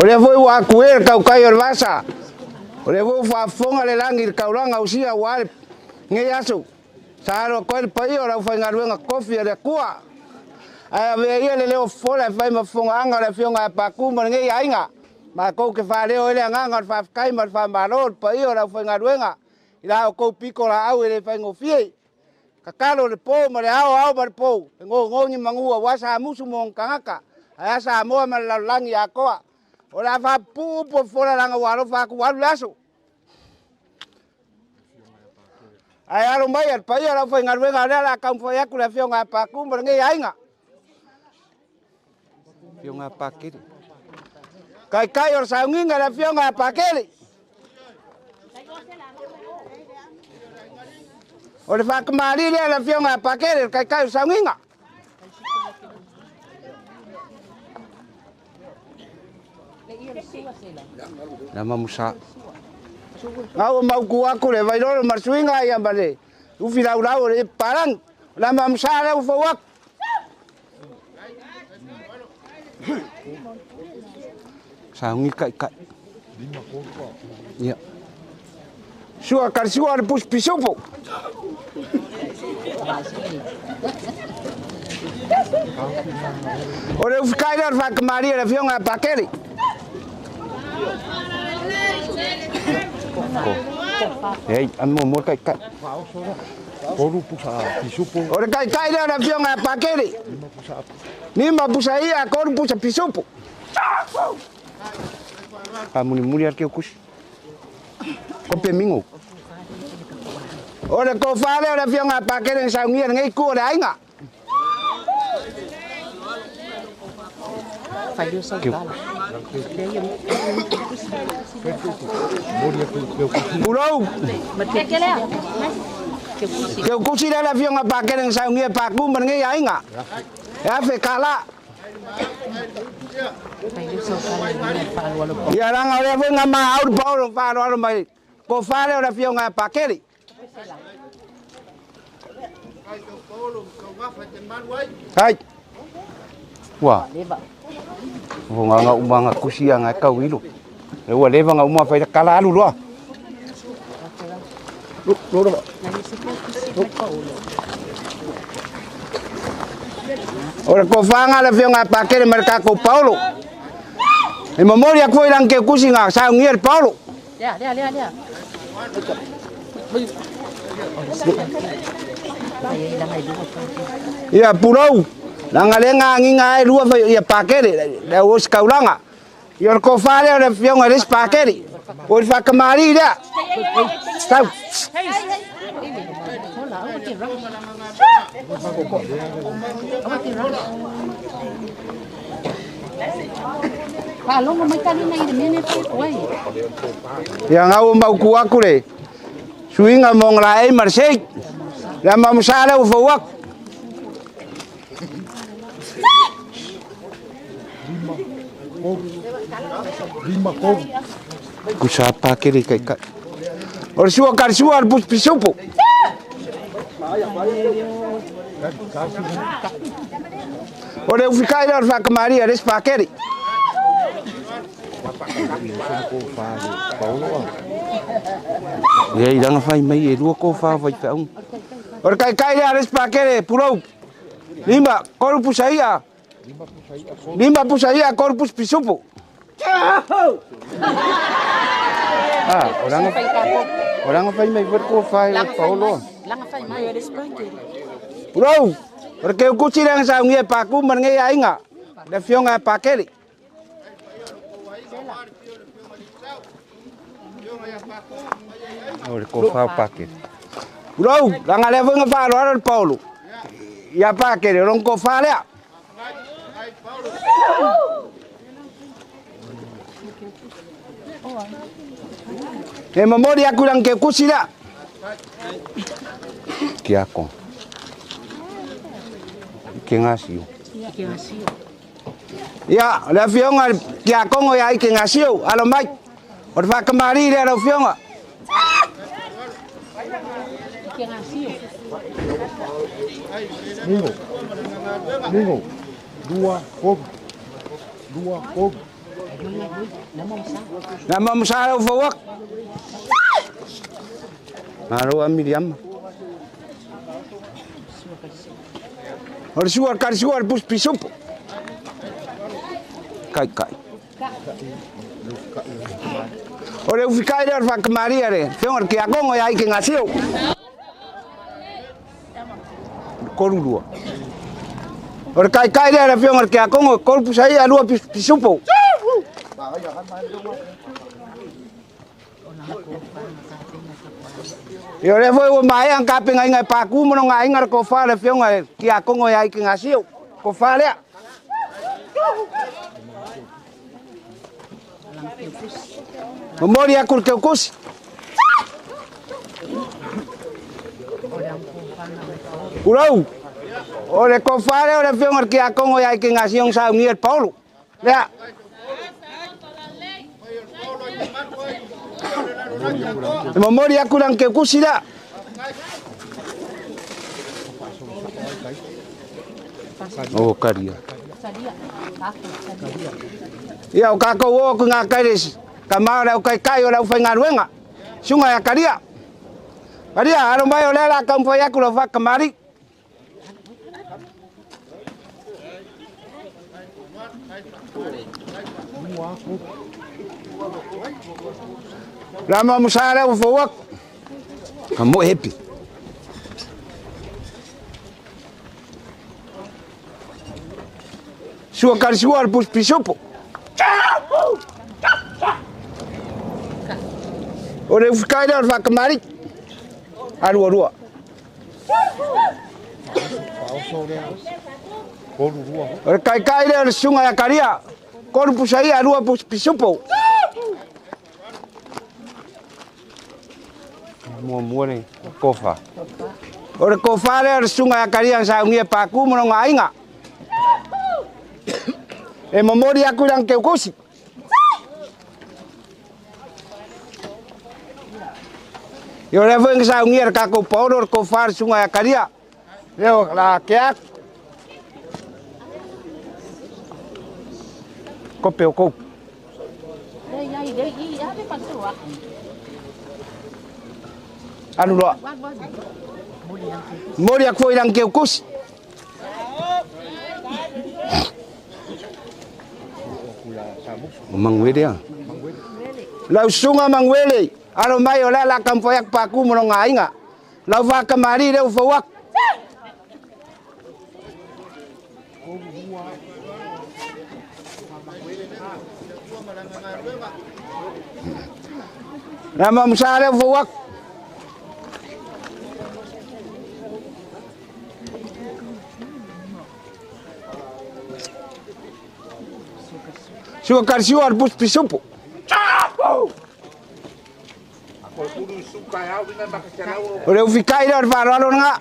lea foi ua aku e le tautai o le vasa. O lea foi ua faafofoga le lagi i le taulaga usia ua le nei aso. Sa alo atu ai le paia o le aufaigaluega tofi a le Atua. Ae avea ia le leo fofola e fai ma fofogaaga o le afioga ia Patu ma lenei aiga. Matou te faaleo ai le agaga o le faafetai ma le faamalo i le paia o le aufaigaluega i la outou pitolaau e le faigofie. Tatalo le po ma le ao, ao ma le po, e gogo ni manu aua Samusu ma ona tagata, ae a Samoa ma le lalolagi atoa. O le a faapupuu upu o fofola leaga ua alofa atu ua alu le aso. Ae alo mai a le paia o le aufaigaluega o lea o le a taumafai atu le afioga ia Patu ma lenei aiga. Afioga ia Pakele. Taitai o le sauniga le afioga ia Pakele. O le faatamalii lea le afioga ia Pakele, le taitai o le sauniga. Nama musa. Ngā ua mautu atu le vailolo ma le suiga ia ma le ufi laulau o le palangi. Nama musa lea ua fou atu. Sauni kai kai. Ia. Sua karsua le pusi pisupo. O le ufi kai lea o le faakamalia le afioga ia Pakele. Ei, amo mo kai kai. O le kai kai lea o le afioga ia Pakele. Lima pusa ia, kolu pusa pisupo. A muli muli al ke kusi. Kope mingo. O le kofa lea o le afioga ia Pakele na saunia lenei ku o le aiga. Pulou. Ke kusi lea le afioga Pakele na saunia Paku ma lenei aiga. E afe kala. Ia langa o lea foi nga ma au paolo whaaloalo mai. Ko whale o le afioga ia Pakele. Hai. Ua. Ua ngā ngā uma ngā kusi a ngā kau ilo. E ua leva ngā uma whaida kala alu loa. O le kofanga le afioga ia Pakele ma le tatou Paolo. E momoli atu foi lagi ke kusi ngā saungia le Paolo. Ia pulou, langa le ngā nginga ai lua fai ia Pakele, le au osi kaulanga. Ia o le kofa lea o le afioga i le isi Pakele. O le whakamari lea. Tau. Ia ngau o mauku aku le suiga mo ngala ei ma le sei. Le amamusa lea ua fou aku. Kusa Pakele kai kai. O le sua kari sua le pusi pisupo. O le ufi kai lea o le whakamaria le isi Pakele. Ia i ranga whai mai e lua ko wha whai whaung. O le kai kai lea le isi Pakele pulou. Lima, kolu pusa ia. Lima pusa ia, kolu pusi pisupo. Ah, o ranga whai mai whai ko whai o Paolo. Pulou, o le keu kusi lea nga saungia e Paku ma lenei aiga. Le afioga ia Pakele. O le kofa o Pakele. Pulou, langa lea foi nga whaaloalo le Paolo. Ia Pakele, o long kofa lea. E momori aku lang ke kusi lea. Kia ko. Ke ngasio. Ia, le afioga kia kongo ia i ke ngasio, alo mai. O le whakamari lea le afioga. Mingo. Mingo. Dua, kom. Dua, kom. Nama musara ufawak. Malo amiliam. Ora suar kar suar pus pisup. Kai kai. Ora ufikai der fak Maria re. Fiong ki agongo ya iki ngasio. Koru dua. Ora kai kai der fiong ki agongo koru pusai alua pisupo. Ia le foi o mai ang kapenga inga paku mo nga inga ko fa le fionga ki a kongo ia ki ngasio ko fa le. Mori a kurke kus. Urau. Ore ko fa le ore fionga ki a kongo ia ki ngasio sa ngier Paulo. Lea. Memoria kurang ke kusida. Oh karia. Ia o kako o ku ngā kairis. Ka maora o kai kai o lau whai ngā ruenga. Sunga ia karia. Karia, aro mai o lera ka umwhai aku lau whakamari. Rama musara o fowak. Ka mo hepi. Sua kar sua pus pisopo. Ore ufikai le whakamari. Arua rua. Ore kai kai le sunga ya karia. Koru pusai arua pus pisopo. Mua le kofa. Ore kofa le sunga ya karia sa ungia paku mo nga inga. E momori aku lang ke kusi. Yo le voy sa ungia ka ko pauro kofa sunga ya karia. Leo la ke ko pe ko. Anu loa. Mori aku ilang ke kus. Mangwele ya. Lau sunga mangwele. Aro mai ola la kampoyak paku mo nga inga. Lau fa kamari leu fawak. Nama musara fawak. Sua karsiu pus pisupo. Ore ufikai le faro nga.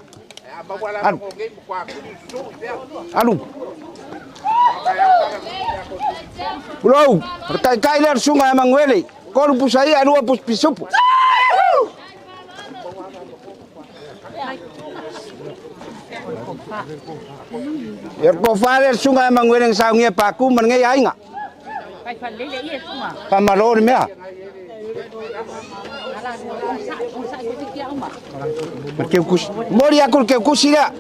Alu. Ulau, kai kai le sunga mangwele. Koru pusai alua pus pisupo. Yer ko fare sunga mangwele sa ngie paku menge ya inga. Pamalor mea. Mori aku ke kusira.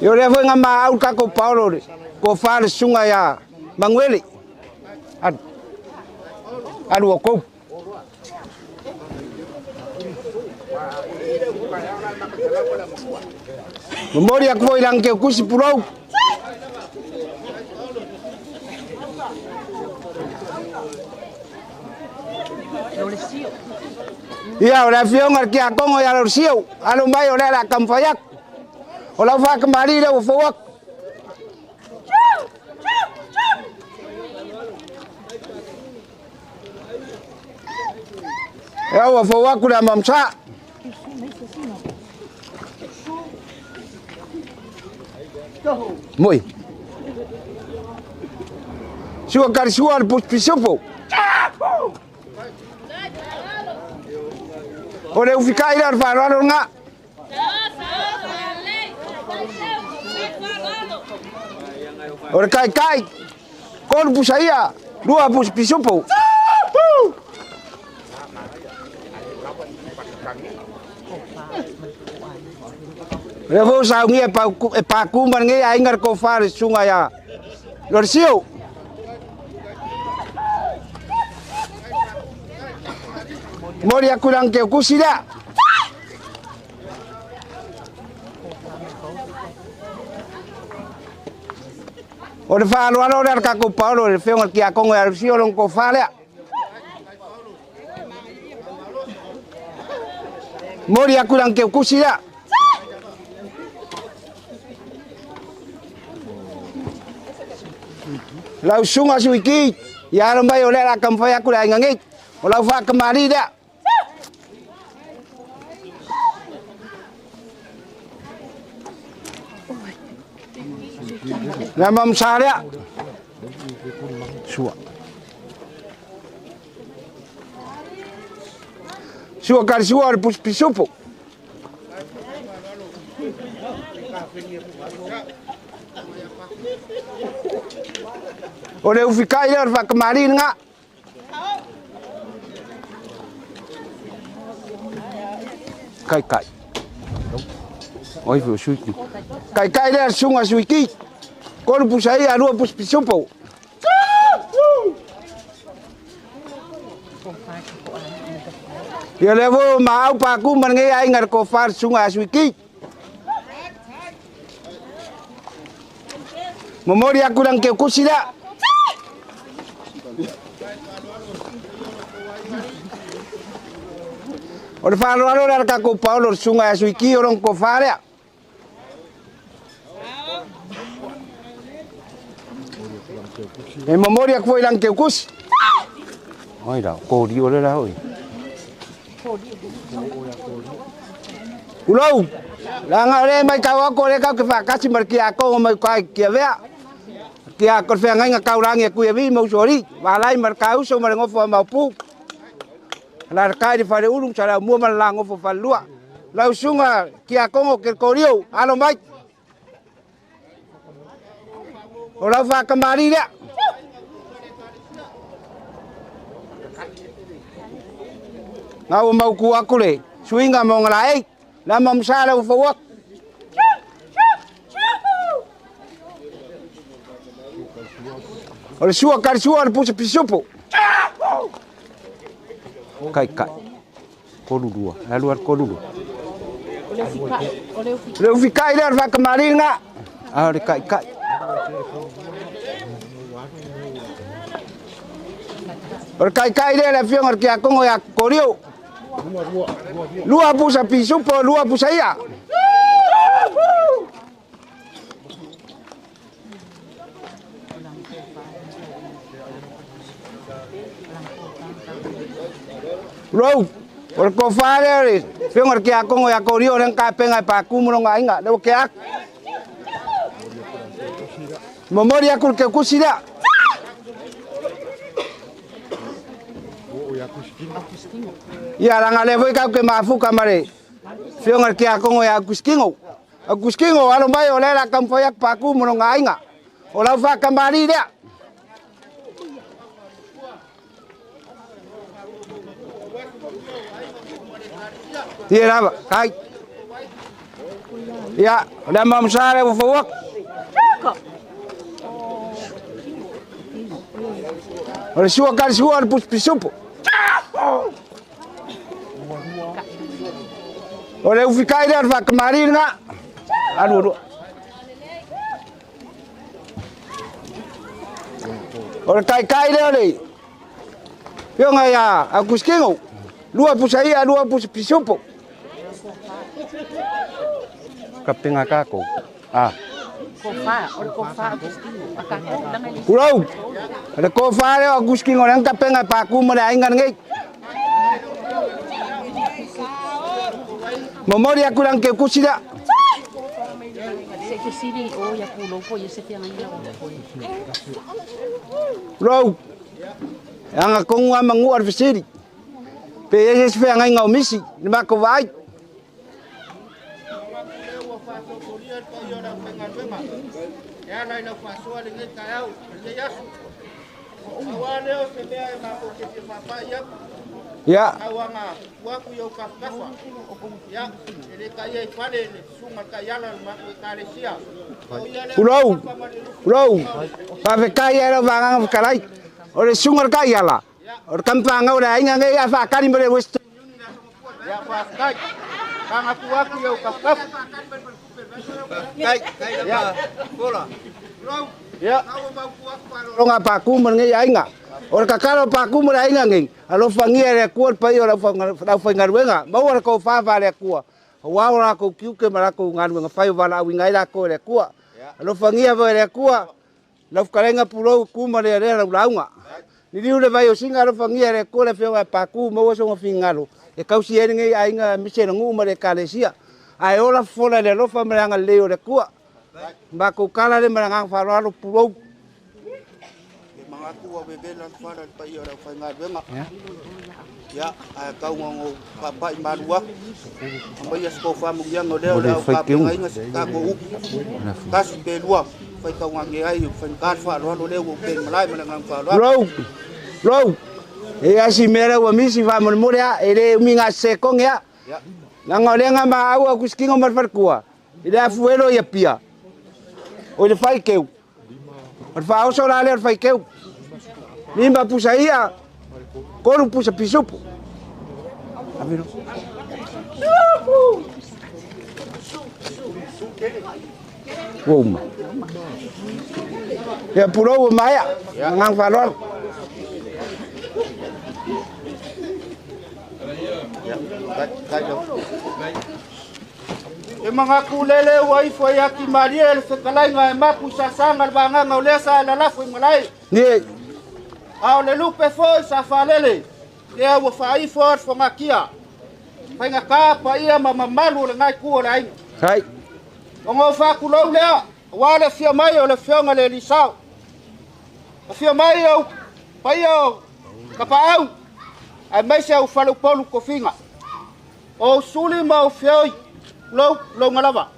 Yo le voy ngama au ka ko Paulo ko fare sunga ya mangwele. Alu. Alu ko. Mori aku ilang ke kusi pulau. Ia ora fionga ki akongo ya lorsiu, alo mai ora la kamfayak. Ola fa kemari le fowak. Ya wa fowak ku mamsa. Moi. Sua kar sua pus pisupo. O le ufikai lea o le faaaloalo lena. O le kaikai, 3 pusa ia, 2 pusa pisupo. Lea foi saugia e paku ma lenei aiga le kofa le susuga ia Loresio. Moli aku lang ke kusi lea. O le faaaloalo lea le kakou paolo le feoga le kiakogo ia Loresio lona kofa lea. Moli aku lang ke kusi lea. Lau susuga suiki, ia alo mai o lea la kamafai aku le aiga nei. O lau faakamali lea. Le mamsa lea. Sua. Sua kari sua o le pisupo. O le ufikai lea o le faakamali lena. Kai kai. Oi foi suiki. Kai kai lea susuga suiki. 3 pusa ia, 2 pusa pisupo. Ia lea foi o maau paku ma lenei aiga le kofa le susuga a suiki. Momoli aku lang ke kusi lea. O le faaaloalo lea le kakou paolo le susuga ia Suiki o lona kofa lea. E momoli aku foi lang ke kusi. Oi la, kori o le la oi. Ulou, langa le mai kau ako le kau ke whakasi mar ki ako mai kai ki avea. Ki a ko whangainga kau rangi ku e vi mau sori, walai mar kau so mar ngofo mau pu. La kai di whare uru sa la mua mar la ngofo whalua. Lau sunga ki a kongo ke korio, alo mai. O lau whakamari lea. Ngau mau ku aku le, suinga mo ngala ei. La mamsa la fawak. O le sua kari sua le pusa pisupo. Kai kai. Kolu 2. Alu al kolu 2. Le ufikai le whakamari nga. Ah le kai kai. O le kai kai le le fionga ki akongo ya korio. 2 pusa pisupo, 2 pusa ia. Rou, o le kofa lea le fionga ki akongo ya korio le ka penga pa kumulo nga inga le ke ak. Momori aku ke kusi lea. Ia langa le foi kau ke mafuka mare. Fionga ki akongo ya Agustingo. Agustingo alo mai o le la kamfo ya paku mo nga inga. O lau fa kamari lea. Ia lava, kai. Ia, le mamsa le fo. O le sua kari sua le pus pisupo. O le ufikai lea o le whakamari lena. Alu alu. O le kaikai lea o le fionga ia Agustingo. 2 pusa ia, 2 pusa pisupo. Kapenga kako. Ah. Ulau. Le kofa lea o Agustingo le kapenga paku mo le ainga nei. Momori aku lang ke kusi lea. Rou. Anga kongu ama ngu ar fisiri. Pe i ai se isi feagaiga o misi i le matou vaai. Ia. Pulou, pulou, faafetai ai lau vagaga fetalai. O le susuga i le taiala, o le tamafanau o le aiga nei ae faatali mai le Western Union. Paku ma lenei aiga. O le tatalo a Paku ma le aiga nei, alofagia e le Atua le paia o le aufaigaluega, maua le tofa faale-Atua, aua o latou tiute ma latou galuega fai o valaauina ai latou e le Atua. Alofagia foi e le Atua lau fetalaiga pulou tu ma lealea lau lauga. Liliu le vai o Sina, alofagia e le Atua le afioga ia Paku, maua sona finagalo e tausi ai lenei aiga aemaise le nuu ma le ekalesia. Ae ola fofola i le alofa ma le agalelei o le Atua. Matou tala le ma le agaga faaaloalo pulou. E manatu ua vevela le fala i le paia o le aufaigaluega. Ia, ae tau na ona ou faapai malu atu. Aumaia se tou faamanuiaga o lea o le a ou tapenaina se tatou upu. Tasi pe lua, faitauga ai, faigata le faaaloalo lea ua ou pe malae ma le agaga faaaloalo. Lou, lou, e ai si mea lea ua misi faamolemole a, e le umi na se sekone a. Leaga o lea na maau au kusikino ma le faletua, i le afuelo i Apia, o i le faiteu. O le faaoso la lea o le faiteu. 5 pusa ia, 3 pusa pisupo. Ave lo. Ua uma. Ia pulou ua maea. Agaga faaaloalo. E manatu lele ua ifo ai ati malie le fetalaiga e mapu i sasaga le vagaga o lea sa e lalafo i malae. Ni. A o le lupe foi sa faalele, lea ua faaifo le fogatia. Faigata paia ma mamalu o lenai tu o le aiga. Hai. O ngau faakulou lea, aua le afio mai o le afioga le Elisao. Afio mai au paia o Kapaau, aemaise au faleupolu tofiga. O suli ma o feoi, lou longa lava.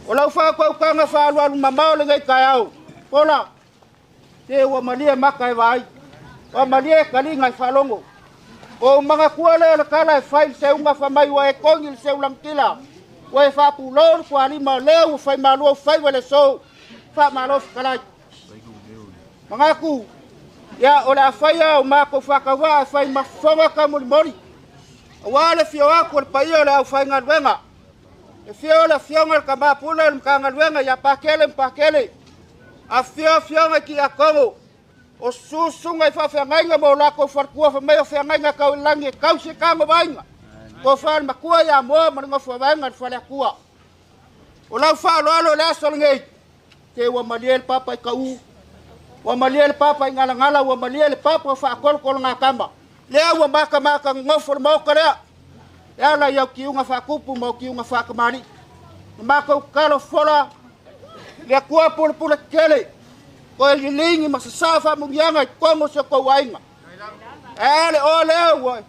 O lau whākaukanga whaalualu mamao le ngai taeao. Pola, te ua malie maka e vai. Ua malie kalinga i whaalongo. O mangatua lea le kala e whai le seunga whamai ua e kongi le seu langitila. Ua e whaapu lou le kualima lea ua whai malua whai wale sou. Wha malo whakalai. Mangaku, ia o le awhaia o mako whakawa e whai mafonga ka molimoli. Aua le fio aku o le paia o le au whaingaluenga. E fio le fionga le kamapula le mkangaluenga ia pakele mpakele. A fio fionga ki a Kongo. O susunga i whawhiangainga mo lako wharkua whamai o whiangainga kau ilangi e kau se kango vainga. Ko whaal makua ia moa ma ngofua vainga le whale akua. O lau whaaloalo le aso ngei. Te ua malie le papa i kau. Ua malie le papa i ngalangala, ua malie le papa o whaakolokolo ngā kama. Lea ua maka maka ngofo le maoka lea. E ala i au kiunga whakupu ma au kiunga whakamari. Maka ukalo fola. Lea kua pule pule kele. Ko e lilingi ma sasa whamungianga i kongo se kou ainga. E ale o lea ua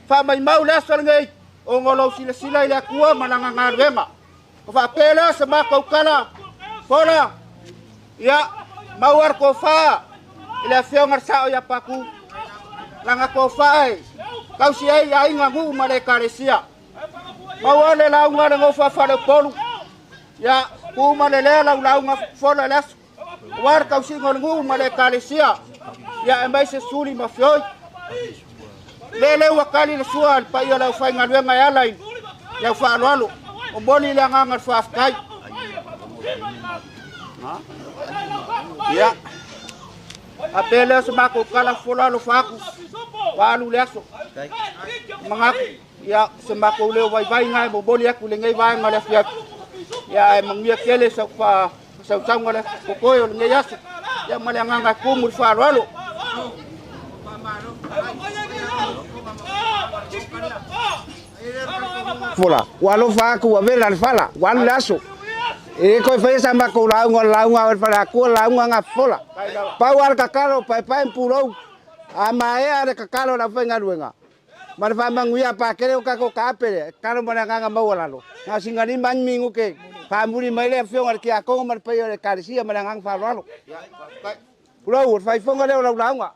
whamaimau le aso ngei. O ngolo sila sila i lea kua malanga ngā ruenga. Ko whapele se maka ukala fola. Ia mauar ko wha. I lea whionga sao ia paku. Langa ko wha e. Kausi ai ainga ngu ma le ekalesia. Maua le launga le ngofa whale polu. Ia kuma le lea lau launga fola le aso. War kausi ngol ngu ma le ekalesia. Ia e mai se suli ma fioi. Le le wakali le sua le paia lau whai ngaluenga e ala i. Ia whaaloalo. O moli le anganga le whaafkai. Ia. A pele se mako kala fola lo faku. Walu le aso. Mangaku. Ia se mako leo vai vai ngai mo boli aku le ngai vai ngai le fiak. Ia e mangia kele sa fa sa tau le kokoe o le ngai aso. Ia male anganga kumu le whaaloalo. Fola, ua alofa aku ua vela le fala, ua alu le aso. E koe whaia sa mako launga, launga o le fala akua, launga ngā fola. Pau ale kakalo, paepae mpulou. A maea le kakalo la whaingaluenga. Ma le faamanuia a Patele o tatou taape lea, e tatalo ma le agaga maualalo, na o sina 5 lava ni minute faamuli mai le afioga i le Tiakono ma le paia o le Ekalesia ma le agaga faaaloalo. Pulou, o le faaifoga lea o lau lauga.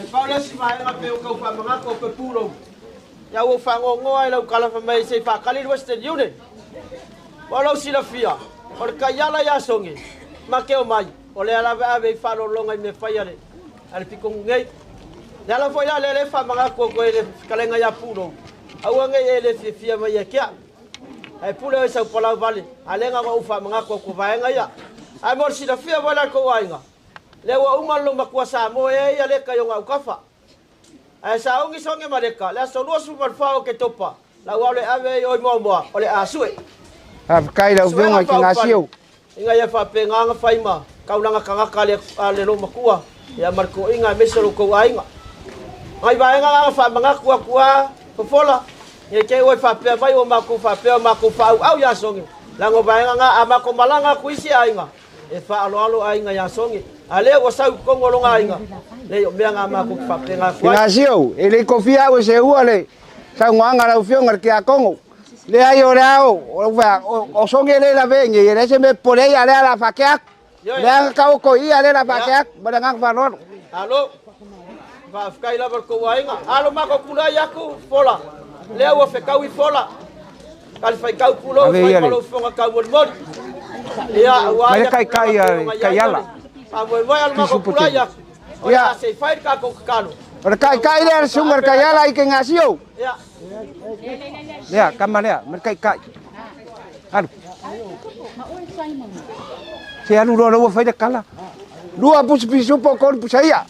E pau le isi vaega pei o tau faamanatu o pe pulou. Ia ua ou faanoanoa i lau tala fai mai se i faatali le Western Union. Ua lou silafia, o le taiala ia Sogi, ma te omai, o lea lava e ave ai faaaloaloga i mea fai a le a le pitonuu nei. Le ala foi la lea lea e faamanatu atu ai i le fetalaiga ia Pulou, aua ne i e le fiafia mai ia te au. Ae pule oe i sau palau vale, a lea na ona ou faamanatu atu o vaega ia. Ae mo le silafia foi la e le tou aiga, lea ua uma le loomatua Samoa ea ia leka i ona autafa. Ae sauni Sogi ma Leka, le aso 24 o Oketopa, lau ao le ave ai oi Moamoa, o le a sue. Faafetai i lau Suega Afioga i faaupale, Ikenasio. ina ia faapena ona fai ma taulaga tagata a le, a le loomatua, ia ma le toeaina aemaise o lo outou aiga. Nai vaega na na faamanatu atu a Fofola, ne i te i ua faapea mai ua matou faapea ua matou faaauau ia Sogi, leaga o vaega na a matou malaga atu i isi aiga, e faaaloalo aiga ia Sogi. A lea ua sau i totonu o lona aiga, leai o mea na matou te faapena atu ai. Ikenasio, e le i kofia au e seua le saunoaga a lau Afioga i le Tiakono. Leai o le ao, o Sogi e le lavea i inei, e leai se mea e popole ai, a o lea o le a faatea atu. Lea na taoto i ia, lea o le a faatea atu. Ma le agaga faaaloalo. Alo, faafetai lava i le tou aiga. Alo matou tulai atu, Fola. Lea ua fetaui Fola. Talifaitau pulou Ave fai ia ma le lou fofoga taumolimoli. Ia, aua Mai le ia kaikai tulaga a pei le ona i ai Kaiala. le faamoemoe. Alo matou Pisupo tulai tele. atu. O le Ia, a se i fai le tatou tatalo. o le kaikai lea a le susuga i le Kaiala i Ikenasio. Ia. Lea, tama lea, ma le kaikai. Alu. Se alu loa ua fai le kala. 2 pusi pisupo, 3 pusa ia.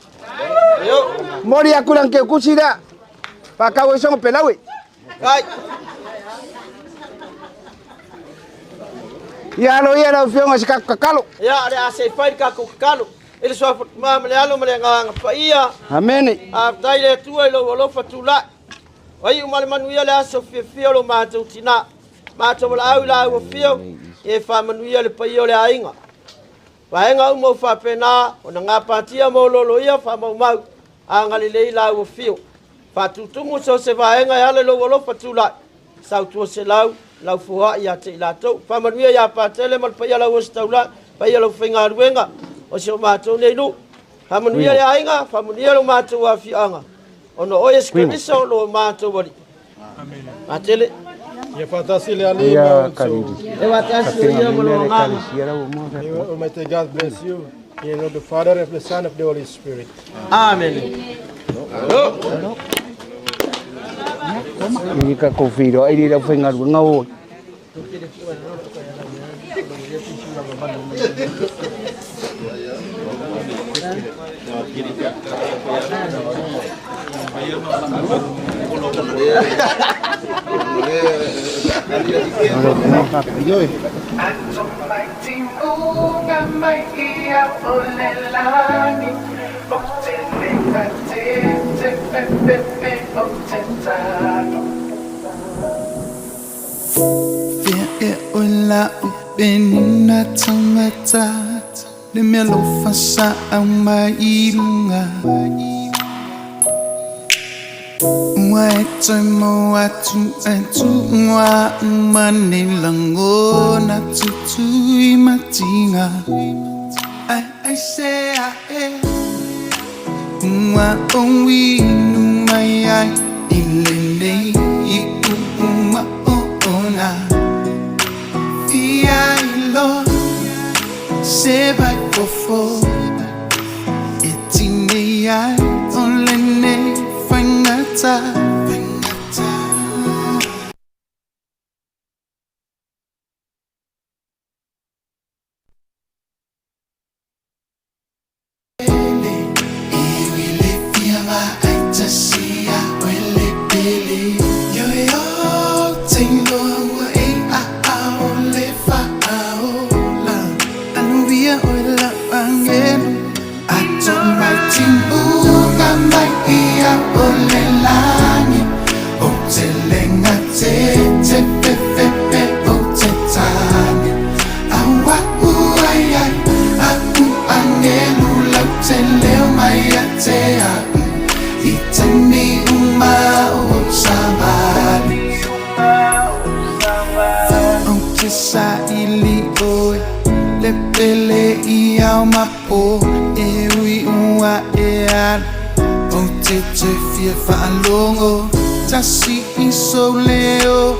Moli aku lang ke kusi lea. Whakau e songo pelawe. Kai. Ia alo ia lau fionga se kako kakalo. Ia, o le a se i fai le tatou tatalo. I le suafa ma le Alo ma le Agaga Paia. Amene. Faafetai i le Atua i lou alofa tulai. Ua iu ma le manuia le aso fiafia o lo matou tina. Matou valaau i la ua fio, ia e faamanuia le paia o le aiga. Vaega uma o faapena, ona gapatia ma ololo ia faamaumau, agalelei la ua fio. Faatutumu so se vaega e ala i lou alofa tulai. Sautua selau, lau foai ia te i latou. Faamanuia ia Patele ma le paia lau ositaula, paia lau faigaluega, o si o matou nei nuu. Faamanuia le aiga, faamanuia lo matou afiaga. Ona o Iesu Keriso lo matou Alii. Patele. Ia faatasi le Alii Ia ma outou. kaliri. E faatasi o ia ma lo agaga. May Almighty God bless you. In the name of the Father, and of the Son, and of the Holy Spirit. Amen. I ka kofi roa i lau whaingaruenga o. Fia e oe la upenina taugata Le mea lofa sa au mai i lunga Ua e toe mo atu e tuua Mane langona tutui matinga Ai ai se a e Ua o inu mai ai I lenei i kuua o ona Fia ilo se vai fofo E tine ai o lenei faigata. te lenga te te pe pe pe o te tane. Aua u ai ai a u angelu lau te leo mai a te au i te mi uma o savali. O te sa ili oe le pele i au mapo e ui ua e alu. O te te fia whaalongo tasi i sou leo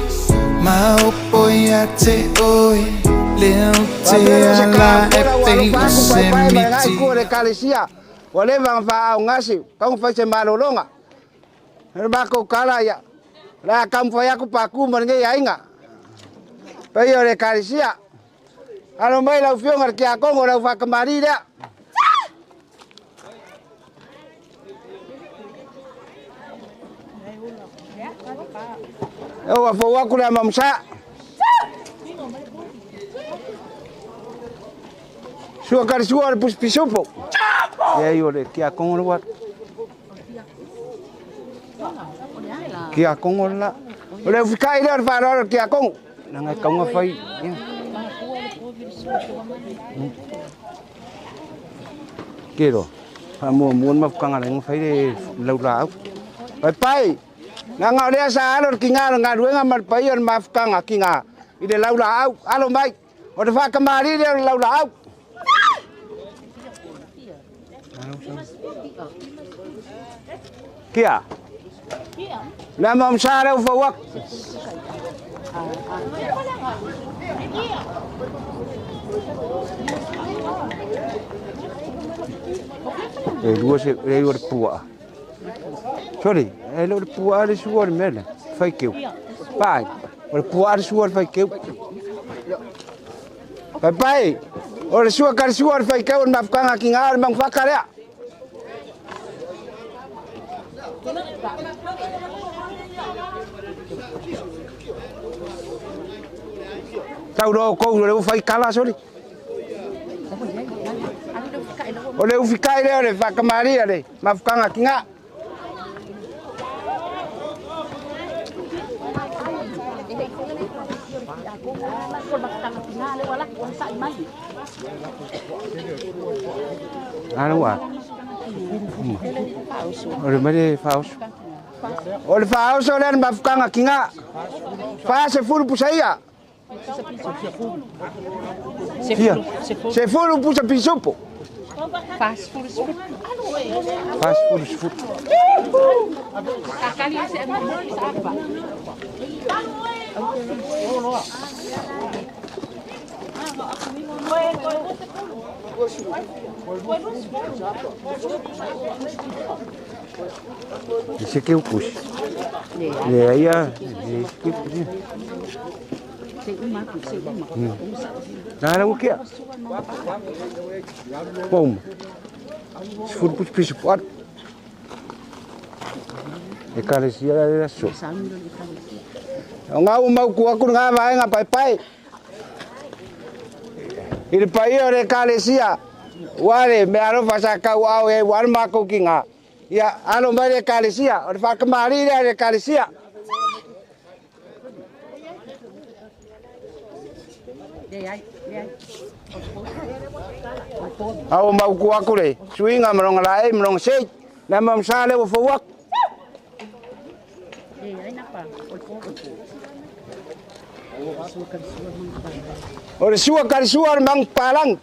ma opo ia te oe leo te ala e pei o se miti. Ku le kalesia ua leva ona faaogasi taumafai se malologa le makou kala ia o le a taumafai aku paku ma lenei aiga paia o le ekalesia alo mai lau afioga le tiakono le au faakamali lea. E ua fou aku le amamusa. Sua kari sua le pusipisupo. Ia o le tiakono le ua. Tiakono la. O le ufikai lea o le faaaloalo le tiakono. Leaga e tauga fai. Kero. Faamuamua le mafukaga le fai le laulaau. Pai pai. Leaga o lea sa alo le kiga o le galuega ma le paia o le mafukaga kiga i le laulaau. Alo mai. O le faakamali lea o le laulaau. Kia. Le ma msa le ufa wak. E lua se e lua le pua. Sorry, e lua le pua le sua le mele. Fai keu. Pai. O le pua le sua le fai keu. Pai pai. O le sua ka sua le fai keu le mafukanga ki ngā le mangwhaka lea. Tau roa kou le ufai kala sori. O le ufikai lea o le whakamaria le mafukanga ki ngā. Alo O le mai whaoso. O le whaoso lea le mafukanga ki ngā. Wha se furu pusa ia. Fia. Se furu pusa pisupo. Faz furu sfuru. Faz furu sfuru. Esse aqui é o cuxi. E aí, esse aqui é o cuxi. Nada o que? Bom, se for para os pisos, pode. E carecia era só. O ngau mau kua ku ngā vaenga pai pai. I le paia o le ekalesia, ua le mea alofa sa kauaao ai ua le makou kiga. Ia alo mai le ekalesia, o le faakamālī lea le ekalesia. Au mau ku aku le, suiga ma loga laei ma loga sei, le amamasā le ua fou aku. O le sua kalisua o le magupalangi.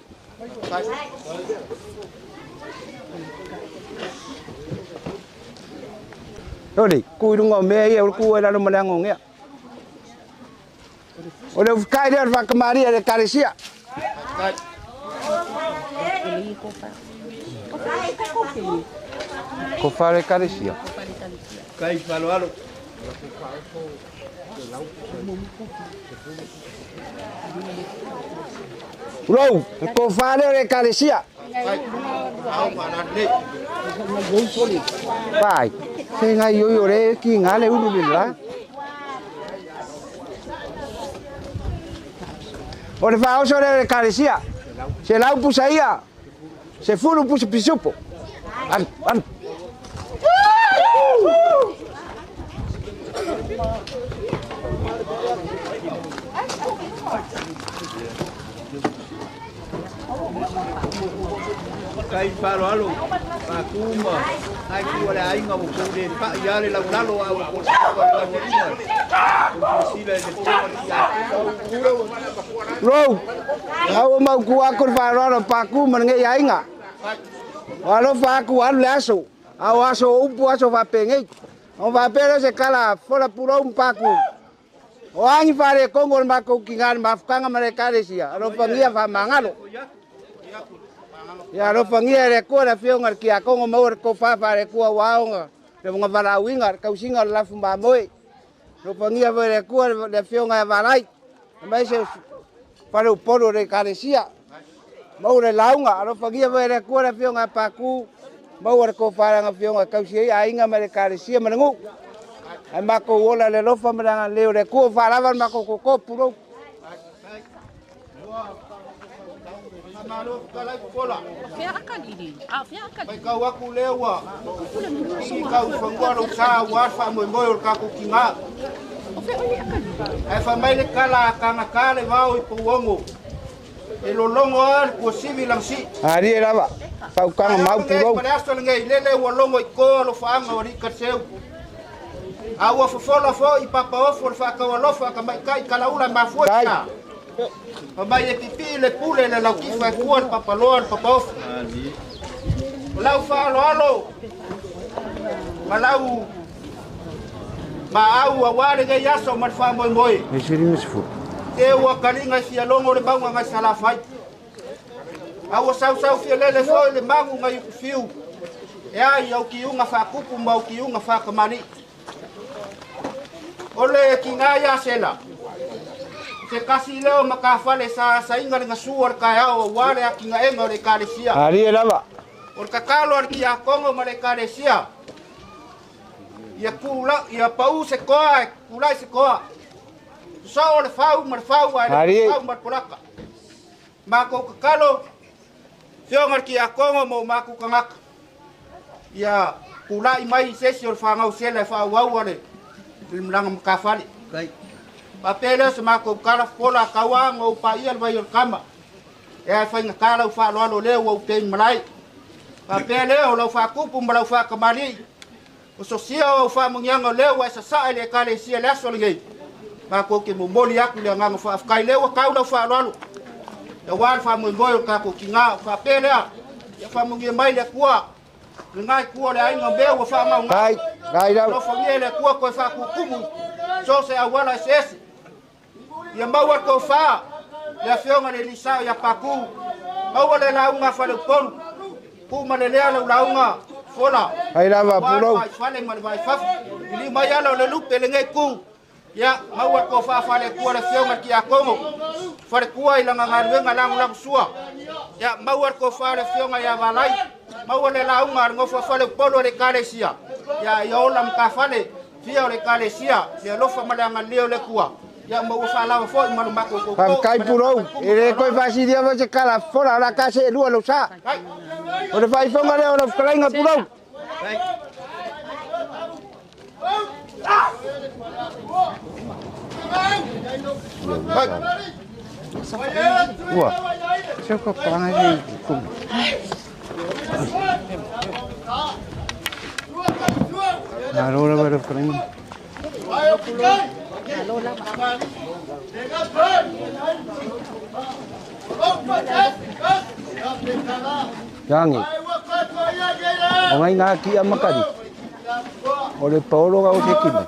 Ole, ku i luga o mea ia o le ku ai lalo ma le agogea. O le ufikai lea o le faakamalia le ekalesia. Ko whare ekalesia. Kai whaloalo. Rou, ko whare o le ekalesia. Pai, se ngai oi o le ki ngā le ulu le la. O le whaoso le ekalesia. Se lau pusa ia. Se furu pusa pisupo. An, an. Kai faaaloalo paku ma ai ku le aiga ua tou lē pa'i a le laulalo a ua sila le Lou, au o mau ku aku le faaaloalo paku ma lenei aiga. O alofa aku alu le aso. A o aso o upu aso faapenei. O faapea lea se kala fola pulou ma paku. O agi faalekogo o le makou kigā le mafukaga ma le ekalesia, alofagia faamagalo. Ia alofagia e le Atua le afioga i le Tiakono maua le tofa faale-Atua ua aoga le valaauina le tausiga o le lafu mamoe. Alofagia foi e le Atua le afioga ia Valai, aemaise o faleupolu o le ekalesia. Maua le lauga, alofagia foi e le Atua le afioga ia Paku, maua le tofa i lana afioga e tausi ai aiga ma le ekalesia ma le nuu. Ae matou ola i le alofa ma le agalelei o le Atua ua faalava le matou toto, pulou. Faitau atu lea ua sii tau i fanua lou sa aua le faamoemoe o le tatou tigā. Ae fai mai le tala a tagata le vao i Pouono, e lologo lava le tuasivi i lana sii. Alie lava, fautaga mau pulou. Ma le aso lenei, lele ua logo i to alofaaga o alii Kaliseu. A ua fofola foi i papaofo o le faataualofa a tamaitai talaula e mafua i ina. Fai mai e pipii le pule le lautifa e tua le papaloa le papaofo. O lau faaaloalo ma lau maau aua lenei aso ma le faamoemoe. Te ua kaliga i fialogo le mauga nai Salafai. A ua sausau fialele foi le magu nai Utufiu e ai au kiuga faatupu ma au kiuga faatamalii. O le tiga ia Sela, se tasi lea o matafale sa asaina le gasu o le taeao aua le atinaega o le Ekalesia. Alie lava. O le tatalo a le Tiakono ma le Ekalesia, ia kula, ia pau se toa e tulai se toa. Sosoo le fau ma le fau ae le fau ma le polaka. Matou tatalo, Afioga i le Tiakono ma o matou tagata, ia tulai mai se isi o le fanau sela e faaauau le malaga matafale. Faapea lea o se matou tala fofola taua ona ou paia le vai o le tama. E ae faigata lau faaaloalo lea ua ou tei malae. Faapea lea o lau faatupu ma lau faatamalii. O sosia o au faamanuiaga o lea ua e sasaa i le Ekalesia i le aso lenei. Matou te momoli atu le agaga faafetai lea ua tau lau faaaloalo aua le faamoemoe o le tatou tiga. Faapea lea, ia faamanuia mai le Atua lena itu o le aiga mea ua faamauga. Alofagia e le Atua toe faatutumu so o se auala eseese. Ia maua le tofa le afioga i le Elisao ia Paku. Maua le lauga a Faleupolu. Pu ma le lea lau lauga fola. Ai lava pulou. Vai fale ma le vai fafo. Iliu mai ala o le lupe lenei ku. Ia maua le tofa faale-Atua le afioga i le Tiakono. Faletua i lana galuega lagolago sua. Ia maua le tofa le afioga ia Valai. Maua le lauga a le nofo a Faleupolu a le Ekalesia. Ia ia ola matafale fia o le Ekalesia, le alofa ma le agalelei o le Atua. Ia ma ua faalava foi ma lo matou toto. Faafetai pulou, e le toe faasilia foi se tala fola o le a ta seelua lou sa. O le faaifoga lea o lau fetalaiga pulou. Ua, se ko panga ni kum. Malo lava lau fetalaiga. Yangi. O ngai ngā kia makari. O le paolo ga o se kime.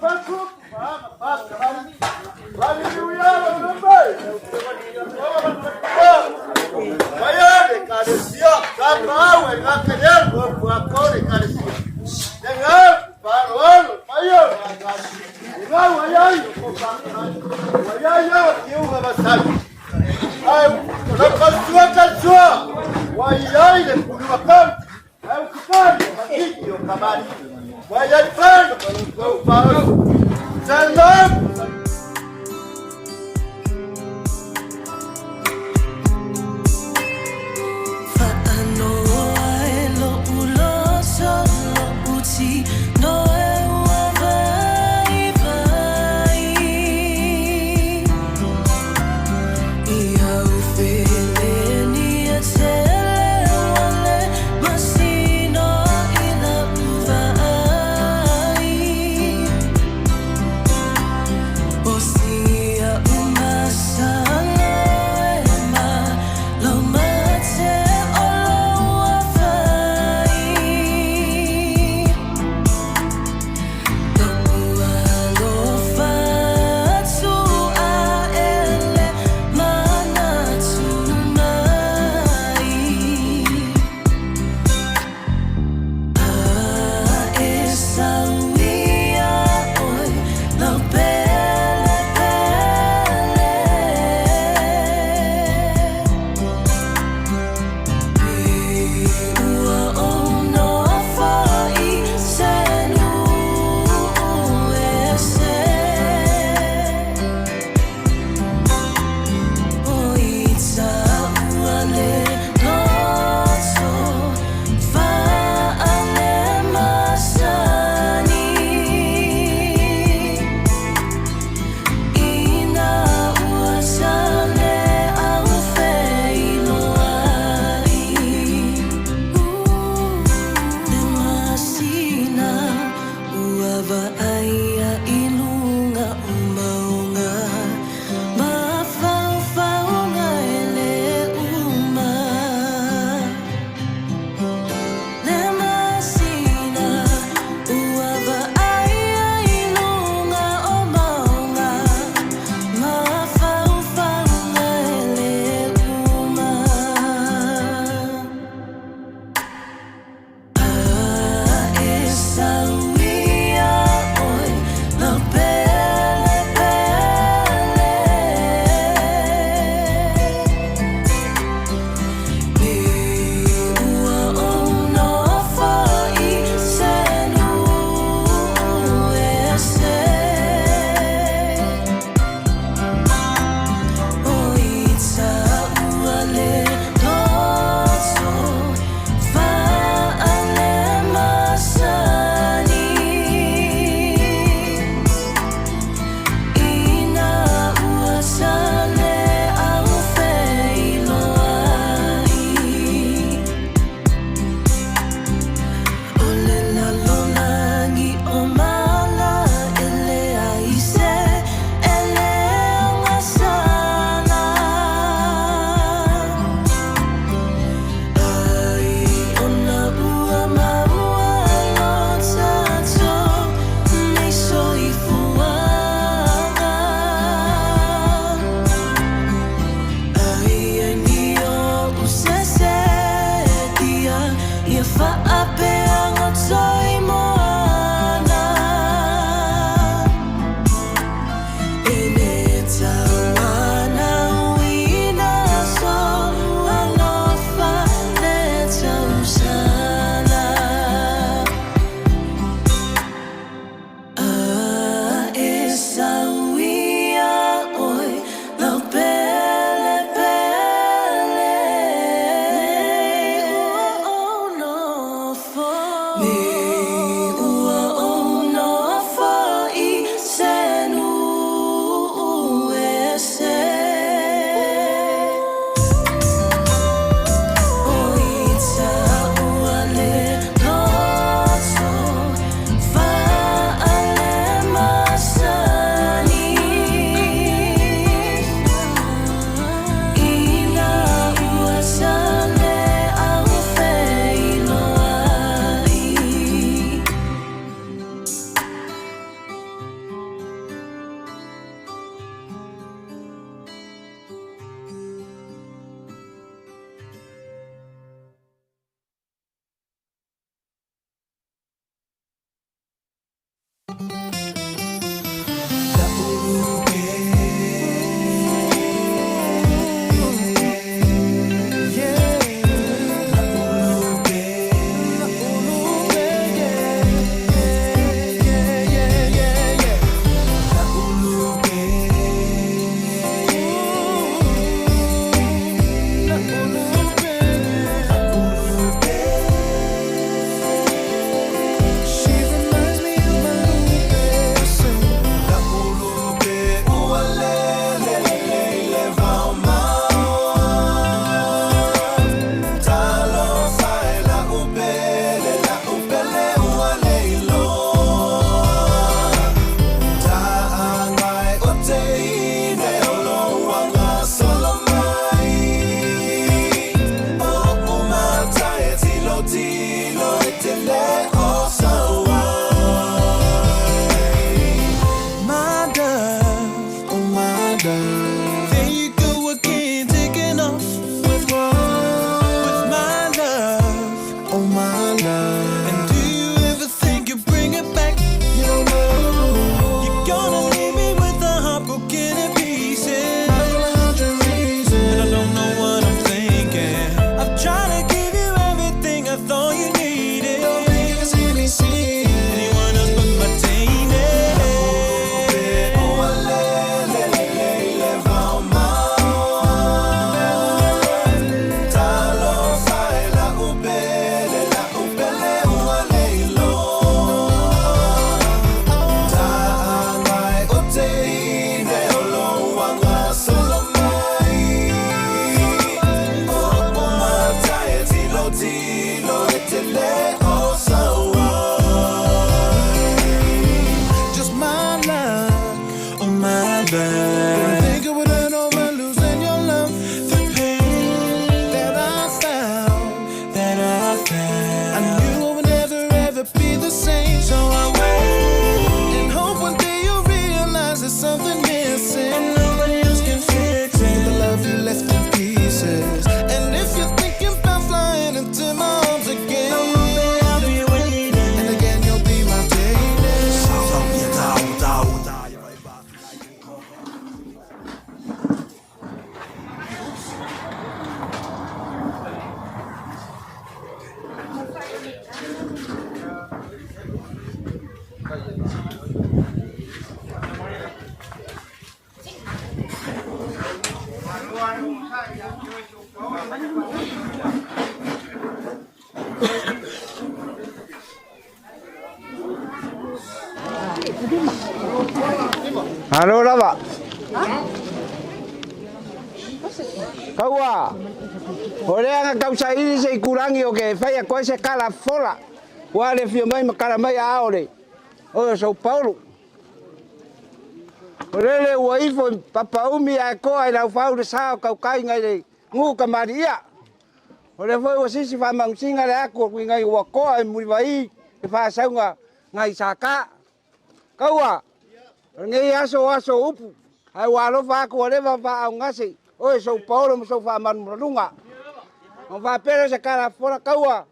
Faapeaga toi moana E le tauana uina so alofa le tausala A e sauia oi lau pele pele Ua ou nofo Nei ua ou nofo i se nuu ese O i taua le loto Faale masani Ina ua sale au feiloai. She reminds me of my Lupe, Lupe, ua le le le le vao mao. Talofa e la upe le la upe le ua le iloa. Ta'angai o te ine o loanga solo mai. O umata e tilo tilo e te le o sauai. My dove, oh my dove. There you go again, taking off with with my love, oh my love. And do you ever think you'll bring it back? You don't know. You're gonna leave me with a heart broken in pieces. Hundred reasons. And I don't know what I'm thinking. I've tried to give you everything I thought you needed. Don't think you can see me seeing anyone else but my tainted. Ua le le le le le vao mao. Talofa e la upe le la upe le ua le iloa. Ta'angai o te ine o loanga solo mai. O umata e tilo tilo e te le o sauai. Just my luck, oh my love. Didn't think I would end over losing your love. The pain That I found, that I found. I knew I would never ever be the same. So I wait and hope one day you'll realize there's something missing. And nobody else can fix it. The love you left in pieces. And if you're thinking about flying into my arms again, I'll be waiting. And again you'll be my daily. Alo lava. Kaua. O lea nga kausaili se i kulangi o ke whaia koe se kala fola. Ua le fia mai ma kala mai a ao le. O São Paulo. O lele ua ifo i papaumi ae koa i lau fau le sa o kaukai ngai le ngu ka mari ia. O le foi ua sisi whamangusinga le aku o kui ngai ua koa i muriwai le whasaunga ngai saka. Kaua. O nei aso aso upu. Ai ua alofa aku o lewa wha au ngase. Oe São Paulo mo sou wha manu marunga. O wha pere se kala fora kaua.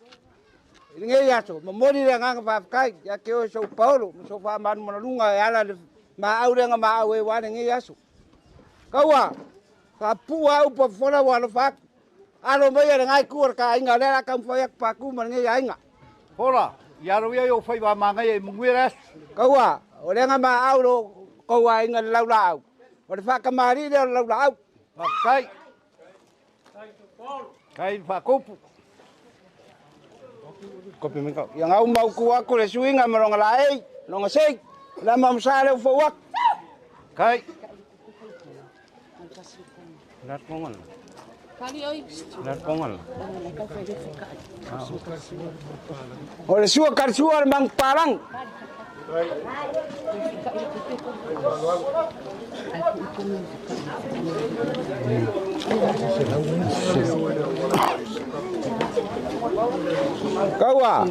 I lenei aso, momoli le agaga faafetai ia te oe sou paolo ma sou faamalumaluga e ala i le maau lea na maau ai aua lenei aso. Kaua, faapupuu lava upu a Fofola ua alofa atu. Alo mai e lena itu o le ta aiga, o lea o le a taumafai atu Patu ma lenei aiga. Fola, ia alo ia i ou faiva manaia i manuia le aso. Kaua, o lea na maau lo tou aiga i le laulaau, o le faatamalii lea o le laulaau. Faafetai. Kai faatupu. Kopi mai kau. Ia ngau mau ku aku le suiga ma longa laei, longa sei. La mamsa le ufau aku. Kai. La kongal. La kongal. O le sua kar sua le mang palang. Kaua,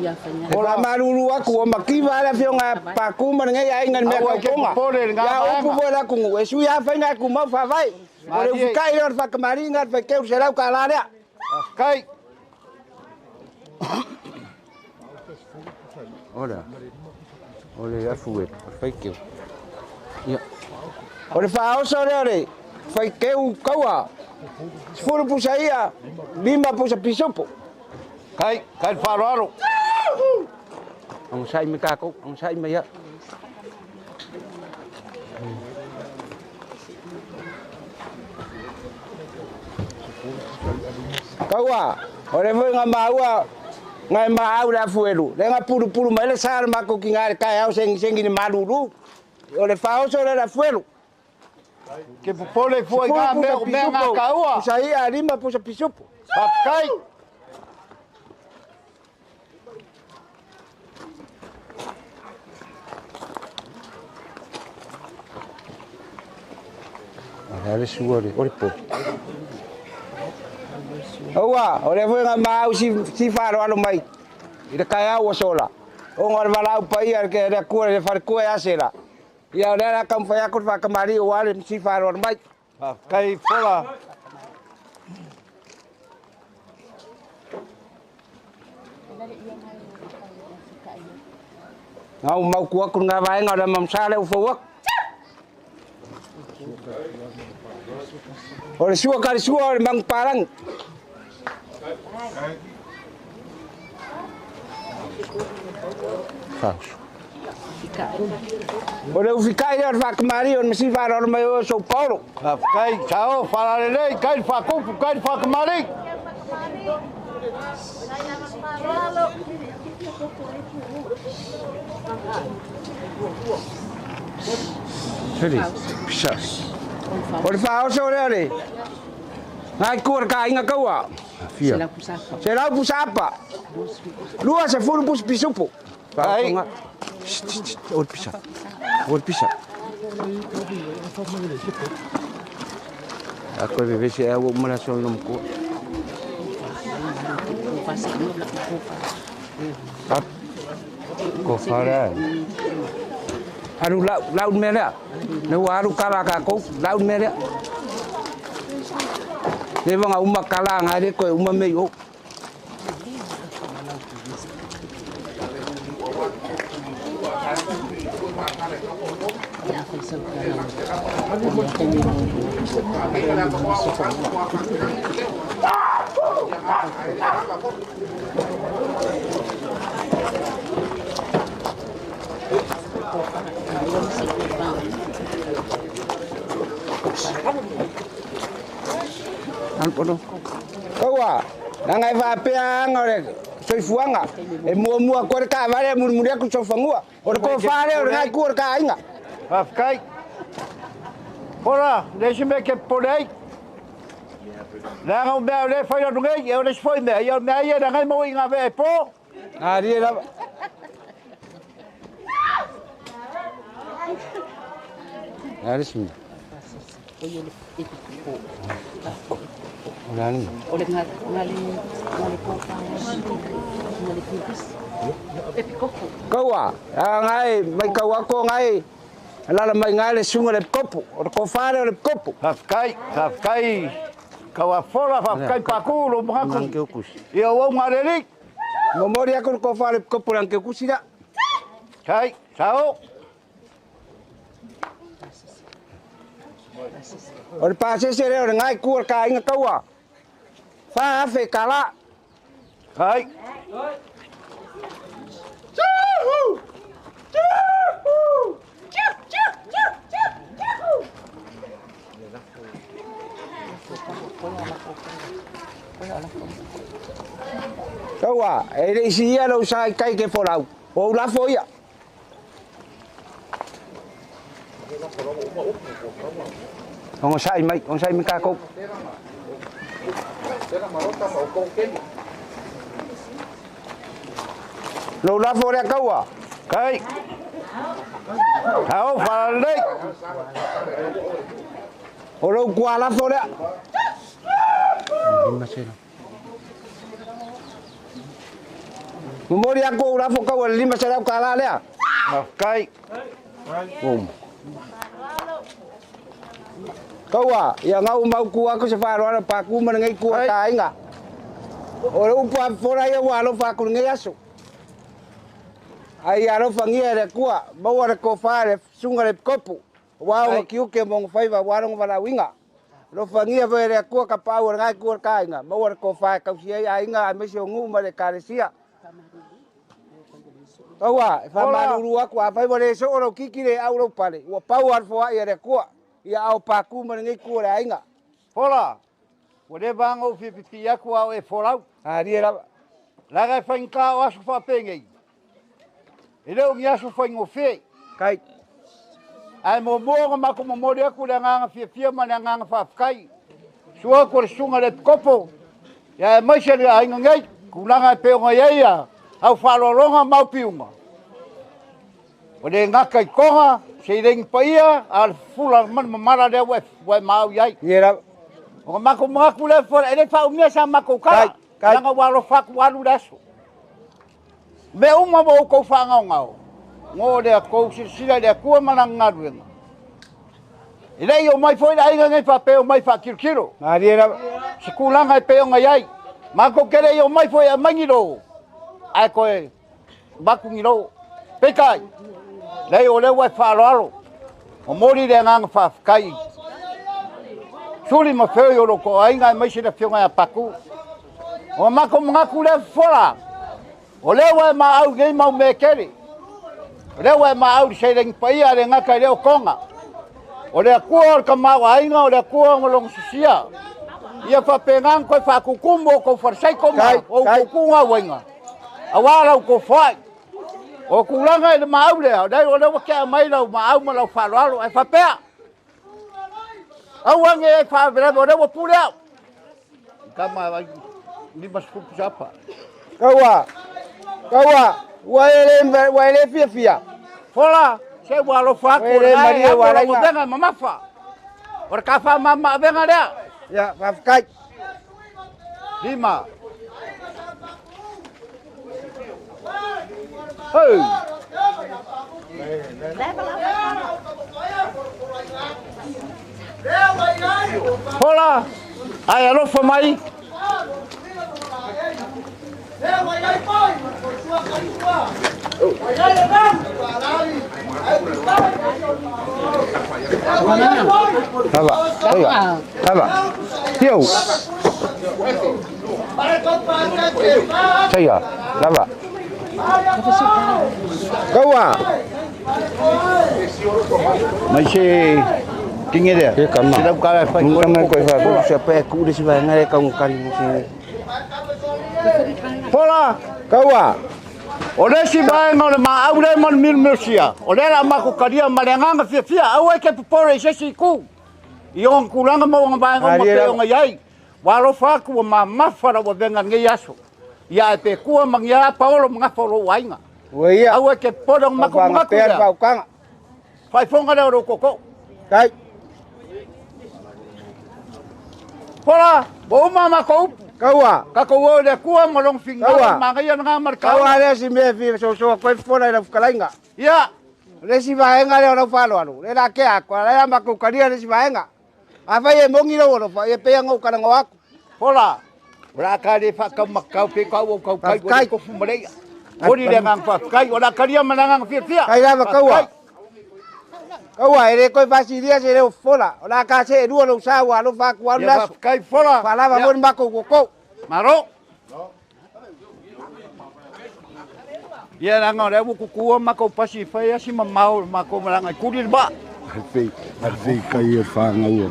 o la malulu aku o makiva le afioga Paku ma lenei aiga i le mea tautoga. Ia upu foi le atunuu, e sui lava faiga e tumau faavae. O le ufitai lea o le faakamaliga le faiteu i le $100 lea. Faafetai. Ora. O le afu e faiteu. Ia. O le faaoso lea o le faiteu kaua. 10 pusa ia, 5 pusa pisupo. Kai, kai le faaaloalo. Agasai mai tatou, agasai mai ia. Kaua, o le foi nga maua ngai maau le afuelu. Le nga pulupulu mai le sa le matou kinga le taeao sengisengi le malulu. O le faaoso le le afuelu. Ke popole fua i ngā mea o mea ngā kaua. Pusa ia, 5 pusa pisupo. Faafetai. Ale ale sua le o le po. Aua, o le foi nga maau si faaloalo mai i le taeao ua sola. Ona o le valaau paia le ke le Atua le falekua e asela. Ia o lea o le a taumafai atu le faatamalii aua le si faaloalo mai. Faafetai Fola. Ngau mau ku aku ngā vaenga o le mamsa le ufau aku. O le sua kari sua o le mangu palangi. Fauso. O le ufikai lea o le faakamali o le masi faaloalo mai o São Paulo. Faafetai, sao, faalalelei, kai le faatupu, kai le faakamali. Seli, pisa. O le faaoso lea o le ngai kua le ka aiga kaua. Fia. 100 pusa apa. 20 pusa pisupo. Kai. O le pisa. O le pisa. Ako e vevesi e au umala so no mko. Ko fara. Alu lau lau mea lea. Le ua alu kala ka kou lau mea lea. Le vanga uma kala ngai le koe uma mei o. Alu pono. Kaua, na ngai faapea aga o le soifuaga e muamua koe le taavale e mulimuli atu soifangua. O le tofa lea o le ngai tu o le ta aiga. Faafetai. Fola, le isi mea ke popole ai. Leaga o mea o lea e fai atu nei, e o le isi foi mea, ia o mea ia na ngai mo i ngā mea e po. Alie lava. Ale simi. O le ani. O le ngale kofa, ngale kukis. Epikoko. Kaua, ngai mai kaua ko ngai. Lala mai ngai le sunga le kopu. O le kofa le o le kopu. Faafetai, faafetai. Kaua fola, faafetai Paku, lo mangaku. Ngang ke ukusi. Ia o ngā reri. Momoli aku le kofa le kopo le anke kusi la. Kai, sao. O le pasese lea o le ngai kua le kāinga kaua. 4,000 kala. Kai. Kaua, e le isi ia lau sa i kai ke folau. O ulafo ia. Ongo sai mai, ongo sai mai kākou. Lou lafo lea kaua. Kai. Ao whalalei. O lou kua lafo lea. Momoli aku o lafo kaua le 500 kālā lea. Kai. Kaua, ia ngau mau kua aku se wharoara pāku mana ngai kua tā inga. O le upu a fora ia ua alofa aku ngai aso. Ai alofa ngia le kua, maua le kofā le sunga le kopu. Wa o kiuke mo whaiva, wa rongo wala winga. Alofa ngia foi le kua ka pau le ngai kua ka inga. Maua le kofā kausi ai a inga a mese o ngu ma le karesia. Kaua, e whamaruru aku, a whaiva le so oro kiki le au ro pale. Ua pau alfoa ia le kua. Ia au pāku ma ngai kua le ainga. Fola, ua le vanga o fiapipi aku au e folau. A rie lava. Laga e whainga o aso whaapengei. E leo ngi aso whaingo fe. Kai. Ai mo mo nga mako momori aku le nganga fiafia ma le nganga whaafkai. Sua ko le sunga le kopo. Ia e maise le ainga ngai. Kulanga e peo ngai ia. Au whalolonga mau piunga. O le ngaka i konga, se i rengi paia, a le fula manu mamara lea ua e mau iai. Ie lava. O nga mako mangaku le fora, e le whaumia sa mako kala. Kai. Langa ua alofa aku alu le aso. Me uma mo kou whaangao ngao. Ngō lea kou silasila le akua ma langa ngaluenga. E lei o mai foi le ainga ngai whapeo mai whakirokiro. Marie lava. Se kulanga e peo ngai ai. Mako kere i o mai foi a mangi lo. Ai koe maku ngi lo. Pekai. Lei o lea e whaaloalo. O mori le nganga whaafkai. Suli ma whio o loko ainga e maise le whionga a paku. O mako mangaku lea fola. O lea e ma au nei mau me kere. O lea e ma au se lengi paia le ngaka i leo konga. O lea kua o le kamau ainga, o lea kua o longo susia. Ia whapengang koe whakukumu o kou wharsaiko ma o kukunga wainga. A wā lau kou whai. O kulanga i le maau lea, o lea o lea wakea mai lau maau ma lau whaloalo, e whapea. Au ange e whaawelawe, o lea wapule au. Kama ai, lima sikupu sapa. Kaua, kaua, ua ele fia fia. Fola, se ua alofa aku, Ua ele o maria le ua ua lainga. venga mamafa. O le kafa mama venga lea. Ia, whawhakai. Lima. Hei. Fola, ai alofa mai. Lava, lava, lava. Tio. Saia, lava. Kaua. Mai se kinge lea. Ke kama. Se lau kala e whai Nunga mai koe wha, se pe ku le si vai ngai ka ngukari mo se. Fola. Kaua. O le si vaenga o le maau le ma le milomilisia. O le la mako karia ma le nganga fiafia. Au e ke popore i se si ku. I o kulanga ma o vaenga o Aria mapeo ngai ai. Wa alofa aku wa mamafa la wa venga ngai aso. Ia e pe kua ma ngia paolo ma ngafa o lou ainga. Ua ia. Au e ke popore o mako Whanga mangaku pea lea. whaukanga. Whaifonga lea o lou koko. Kai. Fola, bo uma mako upu. Kaua. Ka kou o le kua ma long fingalo Kaua. ma ngai ana ma le Kaua kaua. lea si mea fi so so koe fola i lau whakalainga. Ia. Le si vaenga lea o lau whaloalo. Le la kea aku, le la mako karia le si vaenga. A whai e mongi lau alofa, e pea ngau karango aku. Fola, O le a ka le faataumatau pe tau o tautai ua le tofu ma le i'a. Momoli le agaga faafetai, o le a talia ma le agaga fiafia. Kai lava kaua. Kaua e le toe faasilia se leo fofola. O le a ta seelua lou sa ua alofa atu alu le aso. Faafetai Fofola. Faalava foi le matou tootoo. Malo. Ia leaga o lea ua tutua matou pasi e fai lava si mamao o le matou malaga e tuli le vaa. Alfei kai e whangaua.